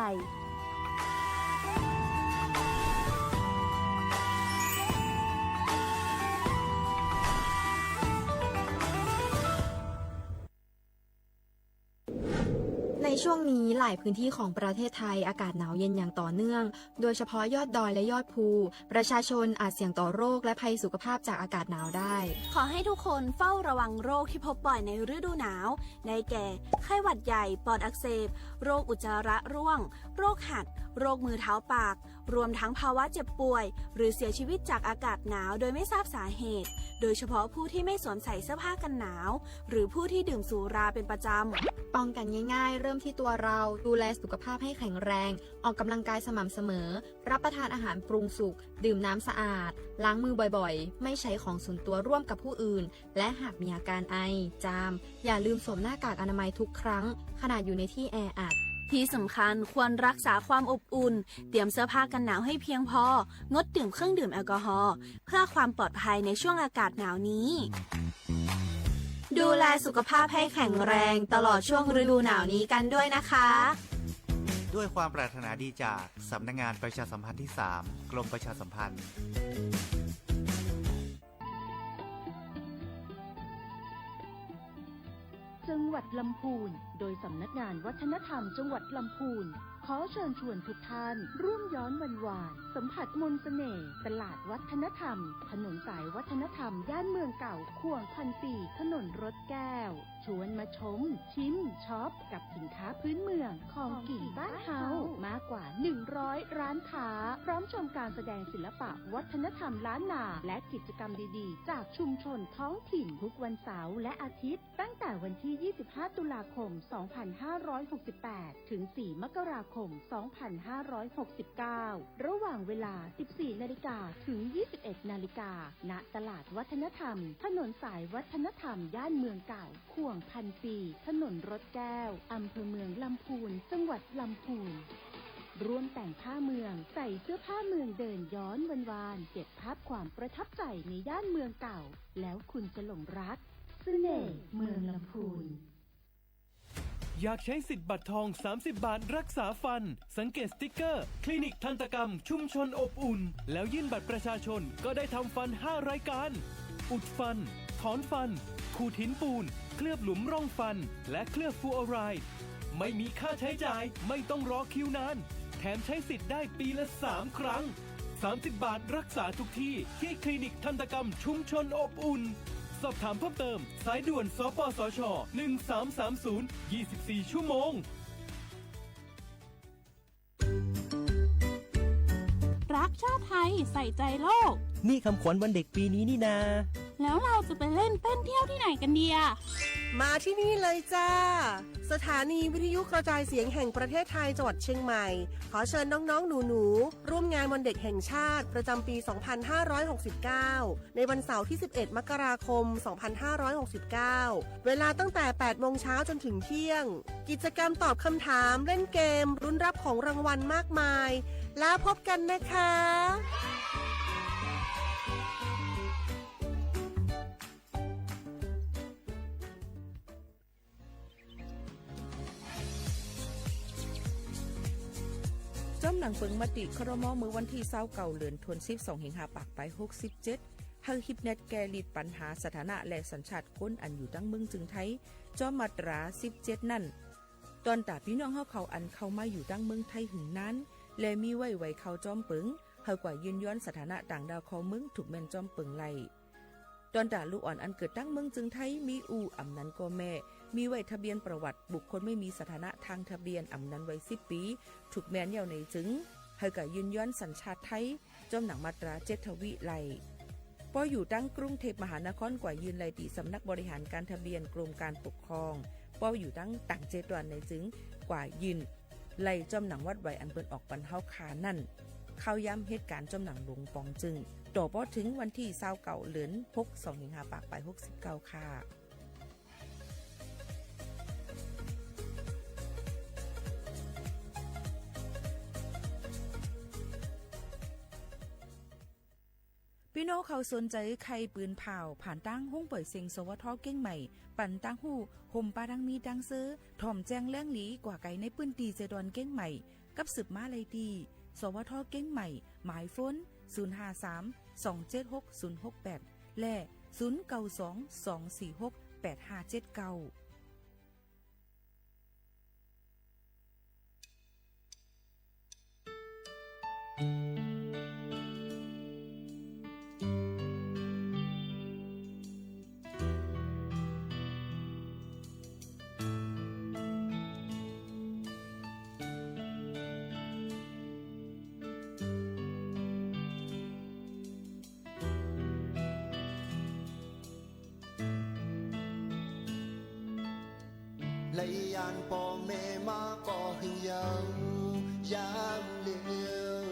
ในช่วงนี้หลายพื้นที่ของประเทศไทยอากาศหนาวเย็นอย่างต่อเนื่อง โดยเฉพาะยอดดอยและยอดภู ประชาชนอาจเสี่ยงต่อโรคและภัยสุขภาพจากอากาศหนาวได้ ขอให้ทุกคนเฝ้าระวังโรคที่พบบ่อยในฤดูหนาว ได้แก่ ไข้หวัดใหญ่ ปอดอักเสบ โรคอุจจาระร่วง โรคหัด โรคมือเท้าปาก รวมทั้งภาวะเจ็บป่วย หรือเสียชีวิตจากอากาศหนาวโดยไม่ทราบสาเหตุ โดยเฉพาะผู้ที่ไม่สวมใส่เสื้อผ้ากันหนาว หรือผู้ที่ดื่มสุราเป็นประจำ ป้องกันง่ายๆ เริ่มที่ตัวเรา ดูแลสุขภาพให้แข็งแรง ออกกำลังกายสม่ำเสมอ รับประทานอาหารปรุงสุก ดื่มน้ำสะอาด ล้างมือบ่อยๆ ไม่ใช้ของส่วนตัวร่วมกับผู้อื่น และหากมีอาการไอ จาม อย่าลืมสวมหน้ากากอนามัยทุกครั้ง ขณะอยู่ในที่แออัด ที่สำคัญควรรักษาความอบอุ่น เตรียมเสื้อผ้ากันหนาวให้เพียงพอ งดดื่มเครื่องดื่มแอลกอฮอล์ เพื่อความปลอดภัยในช่วงอากาศหนาวนี้ ดูแลสุขภาพให้แข็งแรงตลอดช่วงฤดูหนาวนี้กันด้วยนะคะ ด้วยความปรารถนาดีจากสำนักงานประชาสัมพันธ์ที่สาม กรมประชาสัมพันธ์ จังหวัดลำพูน โดยสำนักงานวัฒนธรรมจังหวัดลำพูน ขอเชิญชวนทุกท่านร่วมย้อนวันวาน สัมผัสมนต์เสน่ห์ตลาดวัฒนธรรม ถนนสายวัฒนธรรม ย่านเมืองเก่า ข่วงพันปี ถนนรถแก้ว ชวนมาชม ชิม ช็อป กับสินค้าพื้นเมือง ของกิ๋นบ้านเฮา มากกว่า หนึ่งร้อย ร้านค้า พร้อมชมการแสดงศิลปะวัฒนธรรมล้านนา และกิจกรรมดีๆ จากชุมชนท้องถิ่น ทุกวันเสาร์และอาทิตย์ ตั้งแต่วันที่ ยี่สิบห้า ตุลาคม สองพันห้าร้อยหกสิบแปด ถึง สี่ มกราคม สองพันห้าร้อยหกสิบเก้า ระหว่างเวลา สิบสี่ นาฬิกา ถึง ยี่สิบเอ็ด นาฬิกา ณ ตลาดวัฒนธรรม ถนนสายวัฒนธรรม ย่านเมืองเก่า ข่วงพันปี ถนนรถแก้ว อำเภอเมืองลำพูน จังหวัดลำพูน ร่วมแต่งผ้าเมือง ใส่เสื้อผ้าเมือง เดินย้อนวันวาน เก็บภาพความประทับใจในย่านเมืองเก่า แล้วคุณจะหลงรักเสน่ห์เมืองลำพูน อยากใช้สิทธิ์บัตรทอง สามสิบ บาทรักษาฟัน สังเกตสติ๊กเกอร์ คลินิกทันตกรรมชุมชนอบอุ่น แล้วยื่นบัตรประชาชน ก็ได้ทำฟัน ห้า รายการ อุดฟัน ถอนฟัน ขูดหินปูน เคลือบหลุมร่องฟัน และเคลือบฟลูออไรด์ ไม่มีค่าใช้จ่าย ไม่ต้องรอคิวนาน แถมใช้สิทธิ์ได้ปีละ สาม ครั้ง สามสิบ บาทรักษาทุกที่ ที่คลินิกทันตกรรมชุมชนอบอุ่น สอบถามเพิ่มเติม สายด่วน สปสช. หนึ่งสามสามศูนย์ ยี่สิบสี่ ชั่วโมง รักชาติไทย ใส่ใจโลก นี่คำขวัญวันเด็กปีนี้นี่นา แล้วเราจะไปเล่นเต้นเที่ยวที่ไหนกันดีอะ มาที่นี่เลยจ้า สถานีวิทยุกระจายเสียงแห่งประเทศไทย จังหวัดเชียงใหม่ ขอเชิญน้องๆ หนูๆ ร่วมงานวันเด็กแห่งชาติ ประจำปี สองพันห้าร้อยหกสิบเก้า ในวันเสาร์ที่ สิบเอ็ด มกราคม สองพันห้าร้อยหกสิบเก้า เวลาตั้งแต่ แปดโมงเช้าจนถึงเที่ยง กิจกรรมตอบคำถาม เล่นเกม ลุ้นรับของรางวัลมากมาย แล้วพบกันนะคะ จ้อมหนังเปิงมติ ครม. เมื่อวันตี้ ซาวเก้า เดือนธันวาคม สองพันห้าร้อยหกสิบเจ็ด หื้อฮิปแนสแก้ลิดปัญหาสถานะและสัญชาติคนอันอยู่ตังเมืองจึงไทย จ้อมมาตรา สิบเจ็ด นั้น ตอนต๋าปี้น้องเฮาเขาอันเข้ามาอยู่ตังเมืองไทยหึงนาน และมีไว้ไวเข้าจ้อมเปิง หื้อกว่ายื่นย้อนสถานะต่างด้าวเข้าเมือง ถูกแม่นจ้อมเปิงไล่ ตอนต๋าลูกอ่อนอันเกิดตังเมืองจึงไทย มีอู้ อ่ำนั้นก็แม่ มีไว้ทะเบียนประวัติบุคคลไม่มีสถานะทางทะเบียน อ่ำนั้นไว้ สิบ ปี๋ ถูกแม่นแล้วในจึง หื้อกว่ายื่นย้อนสัญชาติไทย จ้อมหนังมาตรา เจ็ด ทวีไล่ ปออยู่ตังกรุงเทพมหานคร กว่ายื่นไล่ตี้สำนักบริหารการทะเบียนกรมการปกครอง ปออยู่ตังต่างจังหวัดในจึง กว่ายื่นไล่จ้อมหนังวัดไวอันเปิ้นออกปันเฮาคานั้น เข้าย้ำเหตุก๋ารณ์จ้อมหนังหลวงป๋องจึง ต่อปอเถิงวันตี้ ซาวเก้า เดือนหก สองพันห้าร้อยหกสิบเก้า ค่ะ ปี้น้องเขาสนใจ๋ใค่ปืนเผ่า ผ่านตางห้องป่อยเซ็ง สวท. เกียงใหม่ ปันตางฮู้ ห่มปาดังมีดังเซอ ถ่อมแจ้งแหล่งหลี กว่าไก๋ในปื้นตี้เจดอนเกียงใหม่ กับสืบมาไล่ตี้ สวท. เกียงใหม่ หมายโฟน ศูนย์ห้าสาม สองเจ็ดหก ศูนย์หกแปด และ ศูนย์เก้าสอง สองสี่หก แปดห้าเจ็ดเก้า ไล่ย้านป้อแม่มาก็หึงยาวยามเหลียว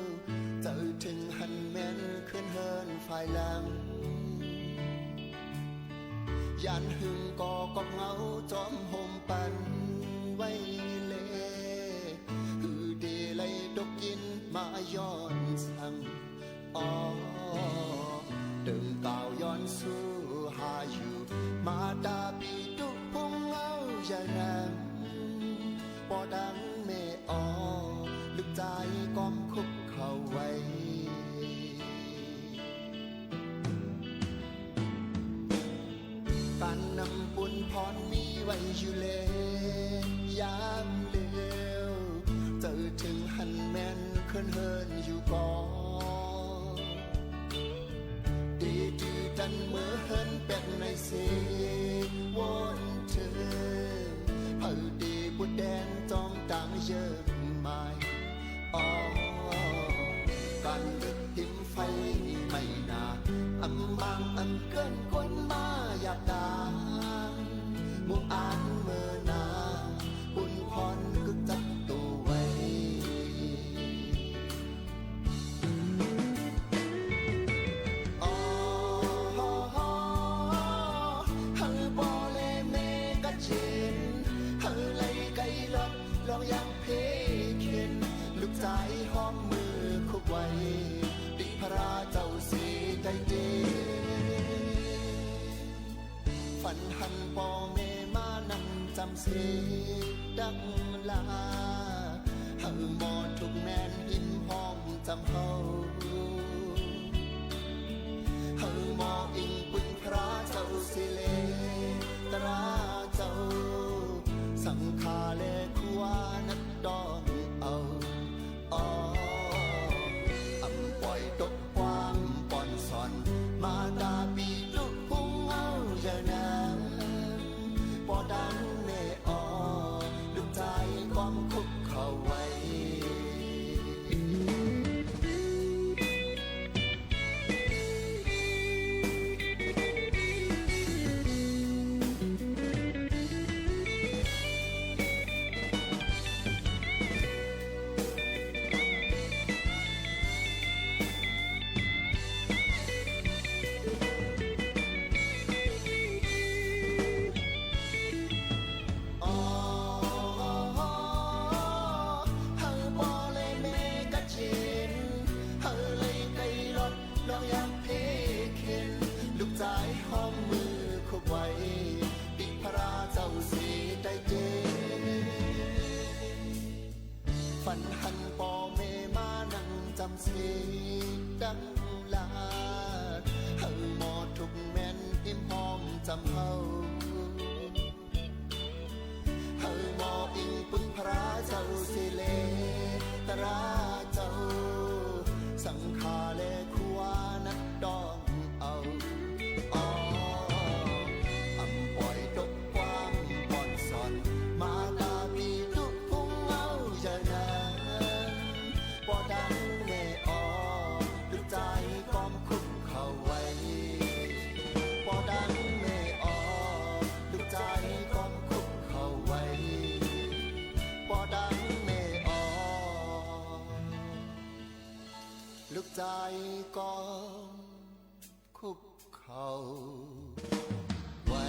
เจ้าเถิงหันแม่นเคินเฮินฝ่ายหลัง ย้านหึงก็กอบเหงาจอมห่มปันไว้แล เจ้านั้น ป้อดังแม่ออ ลูกจายก้อมคุกเข่าไหว้ ก๋านนำบุญพรมีไว้อยู่แล ยามเหลียว เจ้าเถิงหั้นแม่นเคินเฮินอยู่ก่อ เตจื้อตันเมอเฮินแปดในเส วอนเถิง เผาเตบุตรแดนจองตางเยิ่มหมาย อ๋อ ก๋านเกิดติมไฟนี่ไม่นา อำมางอันเกินคนมาอยากตาง หมู่อ่านเมอนา บุญพรกึ๊กจักตัวไว้ อ๋อ หื้อป้อและแม่กระเจน หื้อไล่ไก่หลอด ลองอย่างเพเข็ญ ลูกจายฮ้อมมือคุกไหว้ ติพระเจ้าเสไตเต ฝันหันป้อแม่มานั่งจำเสดังลา หื้อหมอทุกข์แม่นหิมห้อมจำเฮา หื้อหมออิงปึงพระเจ้าเสเล ตราเจ้า สังฆาและครัวนักต้องเอา อ๋อ อำป่อยตกความป้อนสอน มาตาปีตุกพุงเอาเจ้านั้น ป้อดังแม่ออ ลูกจายก้อมคุกเข่าไหว้ อ๋อ หื้อป้อและแม่กระเจน หื้อไล่ไก่หลอด ลองอย่างเพเข็ญ ลูกจายฮ้อมมือคุกไหว้ ติพระเจ้าเสไตเต ฝันหันป้อแม่มานั่งจำเสดังลา หื้อหมอทุกข์แม่นหิมห้อมจำเฮา หื้อหมออิงปึงพระเจ้าเสเล ตราเจ้า สังฆาและครัวนักต้องเอา อ๋อ อำป่อยตกความป้อนสอน มาตาปีตุกพุงเอาเจ้านั้น ป้อดังแม่ออ ลูกจายก้อมคุกเข่าไหว้ ป้อดังแม่ออ ลูกจายก้อมคุกเข่าไหว้ ป้อดังแม่ออ ลูกจายก้อม คุกเข่าไหว้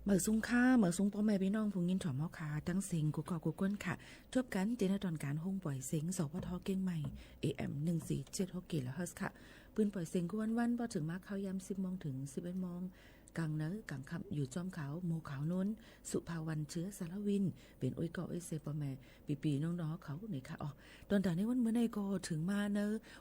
เมิดสุงค่ะ เมิดสุงป้อแม่ปี้น้องผู้ยินถ่อมเฮาค่ะ ตังเสียงกู้ก้อกู้ก้นค่ะ ทบกั๋นเต๊อะหน้าตอนก๋านโฮงป่อยเสียง สวท เกียงใหม่ เอเอ็ม หนึ่งสี่เจ็ดหก กิโลเฮิรตซ์ค่ะ ปืนป่อยเสียงกู้วันๆ ปอเถิงมาข้าวยามสิบโมงเถิงสิบเอ็ดโมง ก๋างเนินก๋างค่ำ อยู่จ้อมเขา หมู่เขานนท์ สุภาวรรณ เชื้อสารวิน เป๋นอุ้ยก้ออุ้ยเซยป้อแม่ปี้ๆ น้องๆ เขาเน่อค่ะ อ๋อ ตอนตางในวันเมื่อนี้ก็เถิงมาใน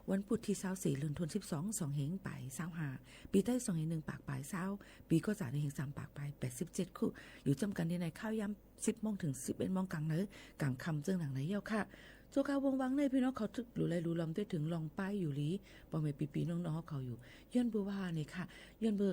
วันพุธตี้ซาวสี่ เดือนธันวาคม สองเฮงปายซาวห้า ปี๋ไต้สองเฮงหนึ่งปากปายซาว ปี๋ก๋อจ๋าในเฮงสามปากปายแปดสิบเจ็ดคู่ อยู่จ้ำกั๋นในข้าวยามสิบโมงเถิงสิบเอ็ดโมงก๋างเนินก๋างค่ำเจิ่งหนังในเย้าค่ะ เจ้าค่ะ วงวางในปี้น้องเขาตึกหลูไหลหลูหลอมเต๊อะเถิงลองป้ายอยู่หลี ป้อแม่ปี้ๆ น้องๆ เขาอยู่ ย้อนเปื้อว่าเน่อค่ะ ย้อนเปื้อ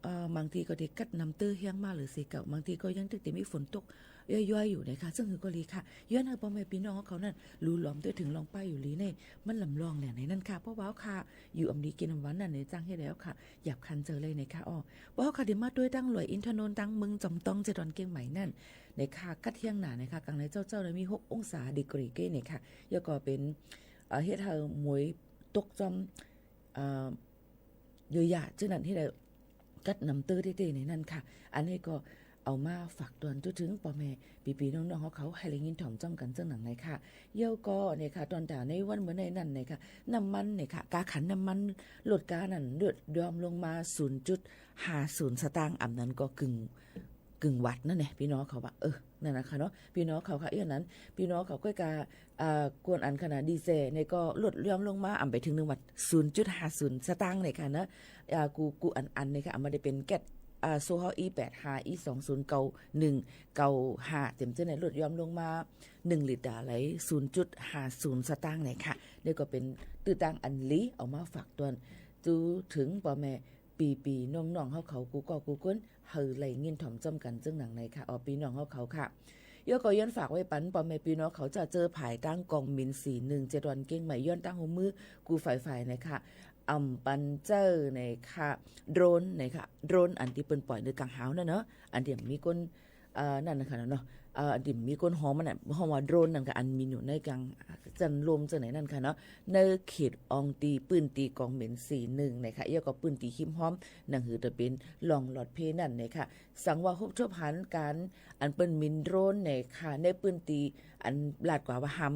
เอ่อ บางทีก็ได้กั๊ดน้ำเต๊อะแฮงมาเหลือเสียเก่า บางทีก็ยังตึกได้มีฝนตกย้อยๆ อยู่เน่อค่ะ ซึ่งหื้อก็ดีค่ะ ย้อนหื้อป้อแม่ปี้น้องเขานั้นหลูหลอมเต๊อะเถิงลองป้ายอยู่หลีเน่อ มันลำลองแหละในนั้นค่ะ เพราะว่าค่ะ อยู่อำดีกิ๋นอำหวานนั่นเน่อ จังเฮ็ดแล้วค่ะ หยาบคันเจ๋อเลยเน่อค่ะ อ๋อ ว่าค่ะ เดี๋ยวมาตวยตังหลวยอินทนนท์ ตังเมืองจอมต้อง เจดอนเกียงใหม่นั่นเน่อค่ะ กั๊ดเฮี้ยงหนาเน่อค่ะ ก๋างในเจ๊าๆ เนี่ยมีหกองศาดีกรีเก้เน่อค่ะ แล้วก็เป๋น เอ่อ เฮ็ดหื้อหมวยตกจอม เอ่อ เยอะแยะ เจ้านั้นเฮ็ดหื้อกั๊ดน้ำเต๊อะเต๊อะในนั้นค่ะ อันนี้ก็ เอามาฝากตวนทั่วเถิงป้อแม่ปี้ๆน้องๆเฮาเขาหื้อได้ยินถ่อมจ้อมกั๋นเซิ่งหนังในค่ะ เยี่ยวก่อเนี่ยค่ะ ตอนต๋าในวันเมื่อในนั้นเนี่ยค่ะ น้ำมันเนี่ยค่ะ ก๋าขันน้ำมันรถก๋านั้นลดย่อมลงมาศูนย์จุดห้าศูนย์สตางค์ อ่ำนั้นก็กึ่ง กึ่งวัตต์นั่นแหละ ปี้น้องเขาว่า เออ นั่นนะคะเนาะ ปี้น้องเขาค่ะ เอี้ยนั้น ปี้น้องเขาก็กา อ่า กวนอันขนาดดีเซลเนี่ยก็ลดย่อมลงมา อ่ำไปเถิงหนึ่งวัตต์ ศูนย์จุดห้าศูนย์สตางค์เนี่ยค่ะนะ อ่า กู้ กู้อันๆเนี่ยค่ะ อ่ำบ่ได้เป๋นแก๊ส อ่า โซฮอล์ อีแปดห้า อีสองศูนย์เก้าหนึ่งเก้าห้า เต็มเส้นเนี่ยลดย่อมลงมา หนึ่งลิตรละ ศูนย์จุดห้าศูนย์สตางค์เนี่ยค่ะ นี่ก็เป๋นตื้อตังอันดี เอามาฝากตวนทั่วเถิงป้อแม่ ปี้ๆน้องๆเฮาเขากู้ก่อกู้คน หื้อได้ยินถ่อมจ้อมกั๋นเซิ่งหนังในค่ะ อ๋อ ปี้น้องเฮาเขาค่ะ เยี่ยวก่อย้อนฝากไว้ปันป้อแม่ปี้น้องเขา จะเจอภายใต้ก๋องหมิ่นสี่หนึ่ง เจ็ดวันเกียงใหม่ ย้อนตางหัวมือกู้ฝ่ายๆนะคะ อ่ำปันเจ้อนะคะ โดรนนะคะ โดรนอันตี้เปิ้นป่อยในก๋างหาวนั่นเนาะ อันตี้มีคน เอ่อ นั่นนะคะเนาะ เอ่อ อันตี้มีคนฮ้องมันน่ะ ฮ้องว่าโดรนนั่นค่ะ อันมีอยู่ในก๋าง จันทน์ลมจั่งไหนนั่นค่ะเนาะ ในเขตอองตี้ปื้นตี้ก๋องหมิ่นสี่หนึ่งนะคะ เยี่ยวก่อปื้นตี้ฮิมฮ้อม หนังหือตะเป๋นล่องลอดเพนั่นนะคะ สังว่าฮุบทบหันก๋านอันเปิ้นหมิ่นโดรนนะคะ ในปื้นตี้อันลาดกว่าว่าห้าม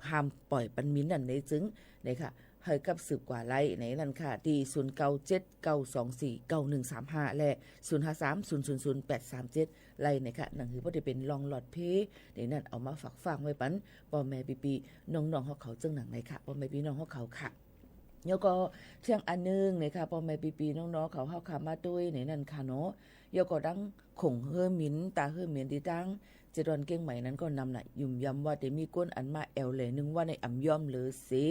ห้ามป่อยปันหมิ่นนั่นในจึงนะคะ หื้อกับสืบกว่าได้ในนั้นค่ะ ตี้ ศูนย์เก้าเจ็ด เก้าสองสี่ เก้าหนึ่งสามห้า และ ศูนย์ห้าสาม ศูนย์ศูนย์ศูนย์ แปดสามเจ็ด ได้นะคะ หนังหือบ่ได้เป๋นล่องลอดเพ ในนั้นเอามาฝากฟังไว้ปันป้อแม่ปี้ๆน้องๆเฮาเขาเซิ่งหนังในค่ะ ป้อแม่ปี้น้องเฮาเขาค่ะ เยี่ยวก่อเที่ยงอันนึ่งนะคะ ป้อแม่ปี้ๆน้องๆเขาเฮาค่ะ มาตวยในนั้นค่ะเนาะ เยี่ยวก่อตังโขงหื้อหมิ่น ต๋าหื้อหมิ่นตี้ตัง เจ็ดวันเกียงใหม่นั้นก็นำน่ะ ยุ่มยำว่าเต๋มีคนอันมาแอ่วแลนึ่งว่าในอ่ำย้อมเหลือเสีย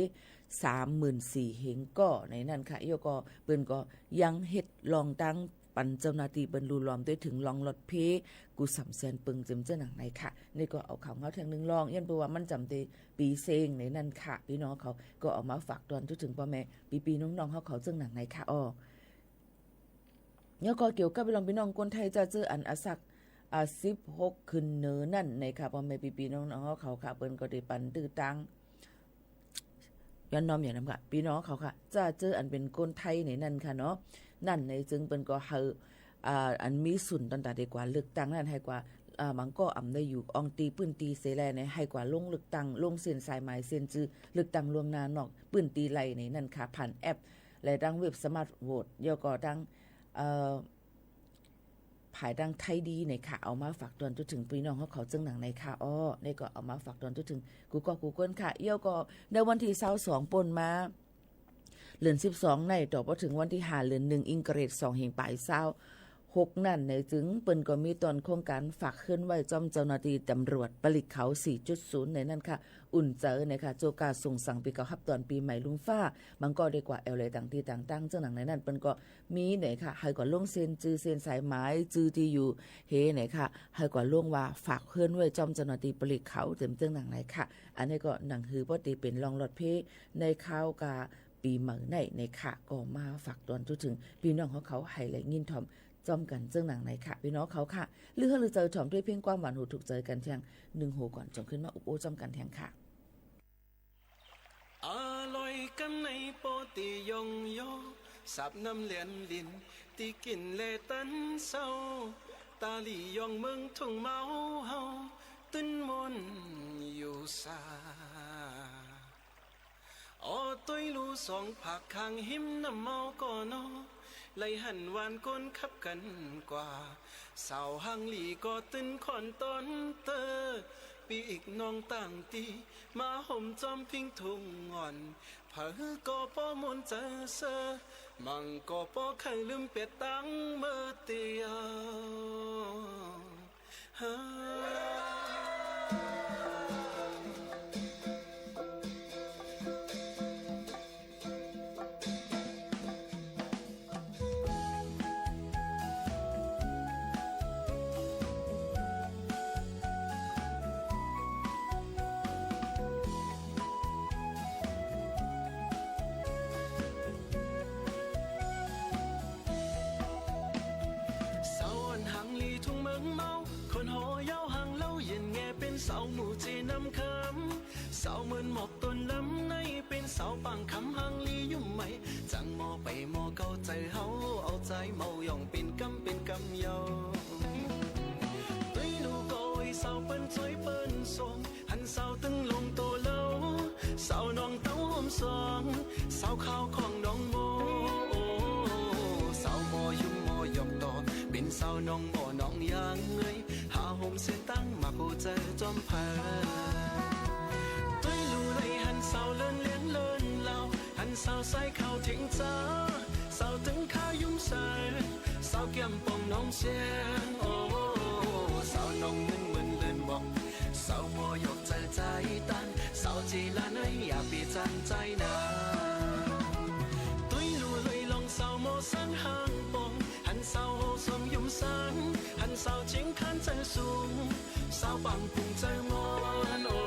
สามหมื่นสี่เฮงก่อในนั้นค่ะ เยี่ยวก่อเปิ้นก็ยังเฮ็ดล่องตังปันเจ้าหน้าตี้เปิ้นลู่ล้อมตวยเถิงล่องลอดเพ กู้สำแสนเปิงเจิมเซิ่งหนังในค่ะ นี่ก็เอาข่าวเฮาแท่งนึ่งล่อง ย้อนเปื้อว่ามันจ๋ำเตปีเซ็งในนั้นค่ะ ปี้น้องเขาก็เอามาฝากตวนทั่วเถิงป้อแม่ปี้ๆน้องๆเฮาเขาเซิ่งหนังในค่ะ อ้อ เยี่ยวก่อเกี่ยวกับเรื่องปี้น้องคนไทยจะเจออันอาศัก อ่า สิบหกขึ้นเหนือนั่นนะคะ ป้อแม่ปี้ๆน้องๆเฮาเขาค่ะ เปิ้นก็ได้ปันตื้อตัง ย้อนน้อมอย่างนั้นค่ะ ปี้น้องเขาค่ะ จะเจออันเป๋นคนไทยในนั้นค่ะเนาะ นั่นในจึงเปิ้นก็หื้อ อ่า อันมีสุนตอนต๋าเดียวกว่าเลือกตั้งนั้นหื้อกว่า อ่า บางก่ออ่ำได้อยู่อองตี้ปื้นตี้เสียแลในหื้อกว่าลงเลือกตั้ง ลงเส้นสายหมายเส้นจื้อเลือกตั้งล่วงหน้านอกปื้นตี้ได้ในนั้นค่ะ ผ่านแอป และตังเว็บสมาร์ทโหวต เยี่ยวก่อตัง เอ่อ ภายตังไทยดีในค่ะ เอามาฝากตวนทั่วเถิงปี้น้องเฮาเขาเซิ่งหนังในค่ะ อ้อ นี่ก็เอามาฝากตวนทั่วเถิงกู้ก่อกู้คนค่ะ เยี่ยวก่อในวันตี้ซาวสองป้นมา เดือนสิบสองใน ต่อปอเถิงวันตี้ห้า เดือนหนึ่ง อิงเกรดสองเฮงป๋ายซาวหกนั่นในจึง เปิ้นก็มีตอนโครงก๋านฝากเฮือนไหว้จ้อมเจ้าหน้าตี้ตำรวจปลิกเขา สี่จุดศูนย์ ในนั้นค่ะ อุ่นใจ๋ในค่ะ โจก้าส่งสังปีเก่าฮับตอนปีใหม่ลุงฟ้า บางก่อได้กว่าแอ่วแลต่างตี้ต่างตัง เซิ่งหนังในนั้น เปิ้นก็มีในค่ะ หื้อกว่าลงเส้นจื้อเส้นสายหมาย จื้อตี้อยู่ เฮในค่ะ หื้อกว่าลงว่าฝากเฮือนไหว้จ้อมเจ้าหน้าตี้ปลิกเขา เจิมเซิ่งหนังในค่ะ อันนี้ก็หนังหือป้อเต๋เป๋นล่องลอดเพ ในคาวกาปีใหม่ในในค่ะ ก็มาฝากตวนทั่วเถิงปี้น้องเฮาเขาหื้อได้ยินถ่อมจ้อมกั๋นเซิ่งหนังในค่ะ ปี้น้องเขาค่ะ ลือหื้อลือใจ๋ถ่อมตวยเพลงความหวานหูถูกใจ๋กั๋นแท่งนึ่งโหก่อน จ่องขึ้นมาอุบโอ้จ้อมกั๋นแท่งค่ะ อร่อยกั๋นในโปติยองยอ สับน้ำเหลียนลิน ตี้กิ๋นแลตันเซา ตาหลี่ยองเมืองทุ่งเมาเฮา ตึ้นม่วนอยู่สา ออ ตวยลู่สองผากข้างหิมน้ำเมาก่อเนาะ ไหลหันหวานก้นขับกั๋นกว่า สาวหังหลีก็ตึ้นค่อนตอนเต๊อะ ปี้อิกน้องต่างตี้ มาห่มจอมพิงทุ่งอ่อน เผลอก็ป้อม่วนใจ๋เซอ มั่งก็ป้อใค่ลืมเปียดตังเมื่อเตียว สาวอ่อนหังหลีทุ่งเมืองเมา คนหอยาวหางเหล้าเย็นแง เป๋นสาวหมู่เจน้ำคำ สาวเมินหมอกต้นลำใน เป๋นสาวปางคำหังหลียุ่มไหม จั้งหม้อไปหม้อเก่าใจ๋เฮา เอาใจ๋เมาหย่องเป๋นกำเป๋นกำเยาว์ สาวเปิ้นจ้วยเปิ้นสง หันสาวตึงลงโตเลา สาวน้องเต้าโฮมสอง สาวข้าวของน้องหม้อ สาวหม้อยุมหม้อยอกต่อ เป๋นสาวน้องหม้อน้องยางเงย หาโฮมเส้นตั้งมาโกเจอจอมเผย ตวยลู่เลยหันสาวเลินเลียนเลินลาว หันสาวสายขาวเถียงจ๋า สาวตึงข้ายุมใส สาวแก้มป่องน้องเสียง โอ้ สาวน้องมึนมึนเลินบอก สาวหม้อยอกเจอใจ๋ตัน สาวจี๋ลาไหนอย่าไปจันใจ๋นา ตวยลู่เลยลองสาวหม้อสันห่างป่อง หันสาวโฮส้มยุมสัน หันสาวเจียงคานใจ๋สูง สาวปางกุงใจ๋มอน โอ้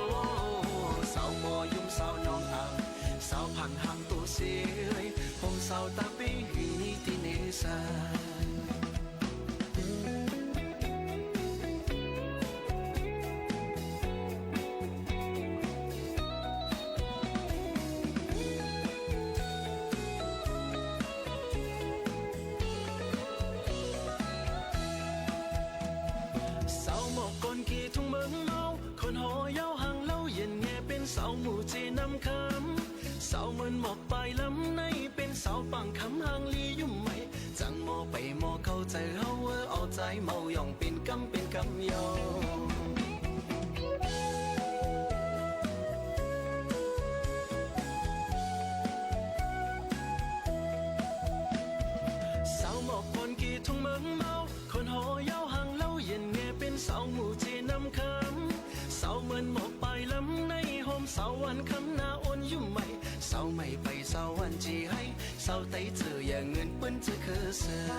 สาวหม้อยุมสาวน้องอ่าง สาวผังห่างโตเสีย โฮมสาวตาปี้หื้อตี้เนซา สาวหม้อก่อนกี่ทุ่งเมืองเมา คนหอเย้าห่างเล่าเย็นแงเป๋นสาวหมู่เจน้ำคำ สาวเมินหมอกปายลำใน เป๋นสาวปางคำห่างลียุมใหม่ จังหม้อไปหม้อเข้าใจ๋เฮาเออ เอาใจ๋เมาย่องเป๋นกำเป๋นกำเย้า สาวหม้อก่อนกี่ทุ่งเมืองเมา คนหอเย้าห่างเล่าเย็นแงเป๋นสาวหมู่เจน้ำคำ สาวเมินหมอกปายลำใน โฮมสาววันคำนาอ่อนยุมใหม่ สาวใหม่ไปสาววันจี๋ไฮ สาวไตเจออย่างเงินเปิ้นเจอคือเสือ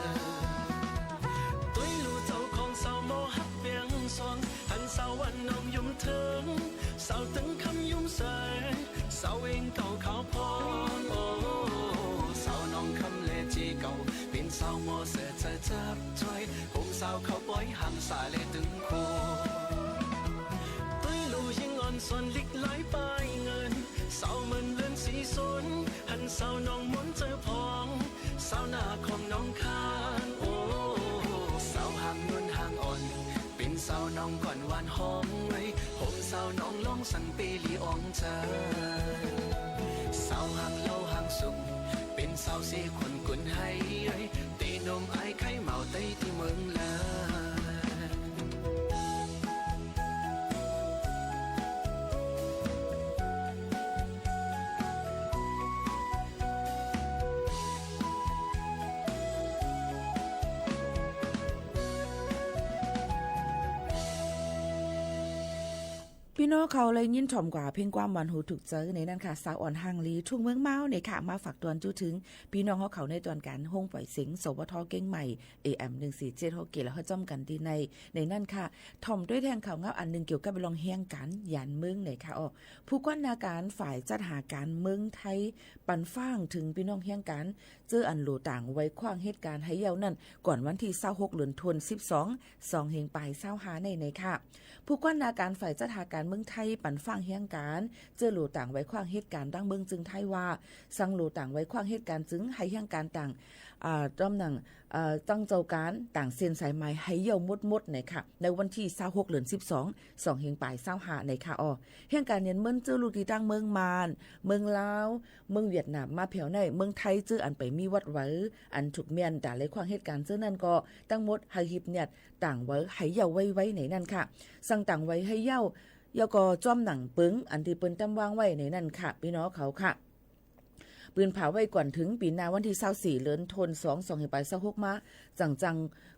ตวยลู่เจ้าของสาวหม้อฮักเปียงสวง หันสาววันน้องยุมเถิง สาวตึงคำยุมใส สาวเองเก่าขาวพอง โอ้ สาวน้องคำแลจี๋เก่า เป๋นสาวหม้อเสือเจอจับจ้วย โฮมสาวเข้าป้อยหามสาแลตึงโค ตวยลู่ยิงอ่อนสอนลิกหลายปายเงิน สาวเมินเลินสีสน หันสาวน้องมนต์เจอพอง สาวหน้าของน้องคาน โอ้ สาวห่างนวลห่างอ่อน เป๋นสาวน้องก่อนหวานหอมเอ้ย โฮมสาวน้องลองสั่งเปรีอองเจอ สาวห่างเล่าห่างสุง เป๋นสาวเสคนกุนไฮเอ้ย เตนมอ้ายไข่เหมาไต้ตี้เมืองลา ปี้น้องเขาเลยยินถ่อมกว่าเพลงความหวานหูถูกใจ๋ในนั้นค่ะ สาวอ่อนห่างลีทุ่งเมืองเมาเนี่ยค่ะ มาฝากตวนจู้ถึงปี้น้องเขาในตอนก๋านห้องปล่อยเสียง สวท เกียงใหม่ เอเอ็ม หนึ่งสี่เจ็ด ฮอกเกต แล้วเฮาจ้อมกั๋นตี้ใน ในนั้นค่ะ ถ่อมตวยแทงข่าวเหงาอันนึ่งเกี่ยวกับเรื่องเหตุก๋ารณ์ยานเมืองเนี่ยค่ะ อ้อ ผู้ก้านหน้าก๋านฝ่ายจัดหาก๋านเมืองไทย ปันฟ้างเถิงปี้น้องเหตุก๋ารณ์ เจ้ออันหลัวต่างไว้ขว้างเหตุก๋ารณ์ไฮเย้านั้น ก่อนวันตี้ซาวหก เดือนธันวา สิบสอง สองเฮงปายซาวห้าในในค่ะ ผู้ก้านหน้าก๋านฝ่ายจัดหาก๋านเมืองไทย ปันฟ้างเหตุก๋ารณ์ เจ้อหลัวต่างไว้ขว้างเหตุก๋ารณ์ตางเมืองจึงไทยว่า สังหลัวต่างไว้ขว้างเหตุก๋ารณ์จึง ไฮเหตุก๋ารณ์ต่าง อ่า จ้อมหนัง เอ่อ ตั้งเจ้าก๋านต่างเส้นสายไหมไฮเย้าหมดๆ ในค่ะ ในวันตี้ซาวหก เดือนสิบสอง สองเฮงปายซาวห้าในค่ะ อ้อ เหตุก๋ารณ์เยียะเมินเจ้อลู่ตี้ตางเมืองม่าน เมืองลาว เมืองเวียดนามมาแผวใน เมืองไทยเจ้ออันไปมีวัดไว้ อันถูกเมี้ยนต๋าไว้ขว้างเหตุก๋ารณ์เจ้อนั้นก็ ตังหมดไฮหีบเยียะต่างไว้ไฮเย้าไวๆ ในนั้นค่ะ สังต่างไว้ไฮเย้า แล้วก็จ้อมหนังเปิง อันตี้เปิ้นตำวางไว้ในนั้นค่ะ ปี้น้องเขาค่ะ ปืนผาไว้ก่อนเถิงปี๋หน้าวันตี้ซาวสี่ เดือนธันวา สองเฮงปายซาวหกมา จั่งจั่ง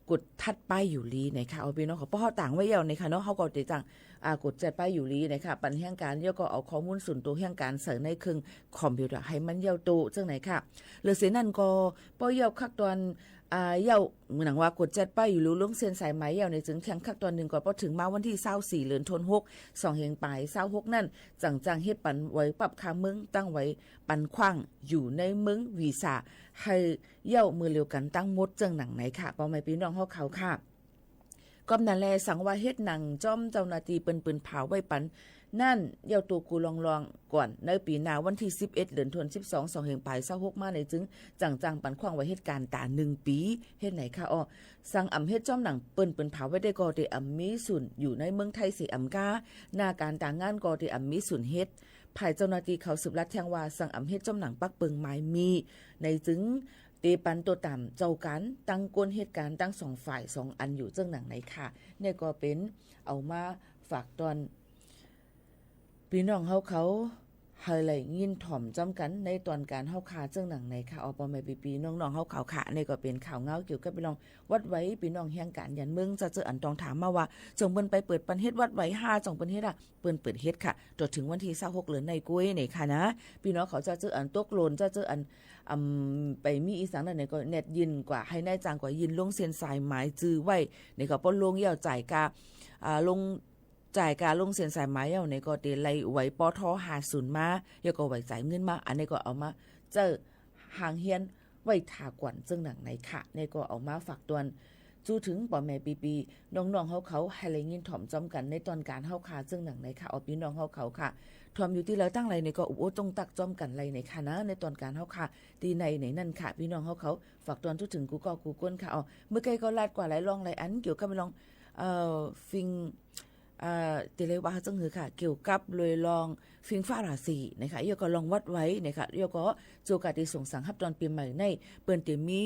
กดจัดป้ายอยู่หลีในค่ะ อ้อ ปี้น้องเขา เพราะเฮาต่างไว้แล้วในค่ะเนาะ เฮาก็จะจั่ง อ่า กดจัดป้ายอยู่หลีในค่ะ ปันเหตุก๋ารณ์ แล้วก็เอาข้อมูลส่วนตั๋วเหตุก๋ารณ์ใส่ในเครื่องคอมพิวเตอร์ไฮมันเย้าโต จั่งในค่ะ เหลือเสียนั้นก็ ป้อเย้าคักตอน อ่า เย้า เหมือนหนังว่ากดจัดป้ายอยู่หลี ลงเส้นสายไหมเย้าในจึงแข่งคักตอนนึ่งก่อน ป้อเถิงมาวันตี้ซาวสี่ เดือนธันวา สองเฮงปายซาวหกนั้น จั่งจั่งเฮ็ดปันไว้ปรับค่าเมือง ตั้งไว้ปันขว้างอยู่ในเมืองวีซ่า ไฮเย้าเมื่อเดียวกั๋นตังหมด จั่งหนังในค่ะ ป้อแม่ปี้น้องเฮาเขาค่ะ ก็นั้นแล สังว่าเหตุหนังจ้อมเจ้าหน้าตี้เปิ้นปืนผาไว้ปัน นั้น เยียะตั๋วกูลองๆ ก่อน ในปี๋หน้าวันตี้สิบเอ็ด เดือนธันวา สิบสอง สองเฮงป๋ายซาวหกมาในจึง จั่งจ้างปันขว้างไว้เหตุก๋ารณ์ต๋านึ่งปี๋ เหตุไหนคะ อ้อ สังอำเฮ็ดจ้อมหนังเปิ้น เปิ้นผ่าไว้ได้ก็เตอำมีศูนย์อยู่ในเมืองไทยเสียอำก้า หน้าก๋านต๋างงานก็เตอำมีศูนย์เฮ็ด ฝ่ายเจ้าหน้าตี้เขาสืบลัดแจ้งว่า สังอำเฮ็ดจ้อมหนังปักเปิงหมายมี ในจึงเตปันตั๋วต๋ามเจ้าก๋าน ตึงคนเหตุก๋ารณ์ตึงสองฝ่ายสองอันอยู่เจิ่งหนังในค่ะ เนี่ยก็เป๋นเอามาฝากตอน ปี้น้องเฮาเขา หื้อได้ยินถ่อมจ้อมกั๋นในตอนก๋านเฮาค่ะ เจิ่งหนังในค่ะ อ้อ ป้อแม่ปี้ๆ น้องๆ เฮาเขาค่ะ เนี่ยก็เป๋นข่าวเงาเกี่ยวกับเรื่องวัดไหวปี้น้องแห่งก๋านยันเมือง เจ้าเจ้าอันต้องถามมาว่า จ่องเปิ้นไปเปิดปันเฮ็ดวัดไหวฮา จ่องเปิ้นเฮ็ดอะ เปิ้นเปิดเฮ็ดค่ะ ตลอดเถิงวันตี้ซาวหกเดือนในก๊วยในค่ะนะ ปี้น้องเขาเจ้าเจ้าอันตกหล่น เจ้าเจ้าอัน อำ ไปมีอีสังนั้นเนี่ยก็แนดยินกว่า หื้อนายจ้างกว่ายินลงเส้นสายหมายจื้อไว้ เนี่ยก็ป้อลงเยียะจ่ายกา อ่า ลง จ่ายกาลงเส้นสายหมายเยียะเนี่ยก็เตไล่ไหว ปท ห้าศูนย์ มา เยียะก็ไหวจ่ายเงินมา อันนี้ก็เอามาเจ้าหางเฮียนไว้ถ่าก่อนเจิ่งหนังในค่ะ เนี่ยก็เอามาฝากตอนจู้เถิงป้อแม่ปี้ๆ น้องๆ เฮาเขา หื้อได้ยินถ่อมจ้อมกั๋นในตอนก๋านเฮาค่ะ เจิ่งหนังในค่ะ อ้อ ปี้น้องเฮาเขาค่ะ ถ่อมอยู่ตี้ใดตังใดเนี่ยก็อุบโอ้จงตักจ้อมกั๋นได้ในค่ะนะ ในตอนก๋านเฮาค่ะ ตี้ในในนั้นค่ะ ปี้น้องเฮาเขา ฝากตอนจู้เถิงกู้ก้อกู้ก้นค่ะ อ้อ เมื่อกี้ก็ลาดกว่าหลายรองหลายอันเกี่ยวกับรอง เอ่อ ฟิง เอ่อ เตไล่ว่าเจิ่งหื้อค่ะ เกี่ยวกับโดยรอง ฟิงฟ้าราศีนะคะ เยียะก็รองวัดไหวนะคะ เยียะก็โจกาตี้ส่งสังฮับตอนปี๋ใหม่ใน เปิ้นเตมี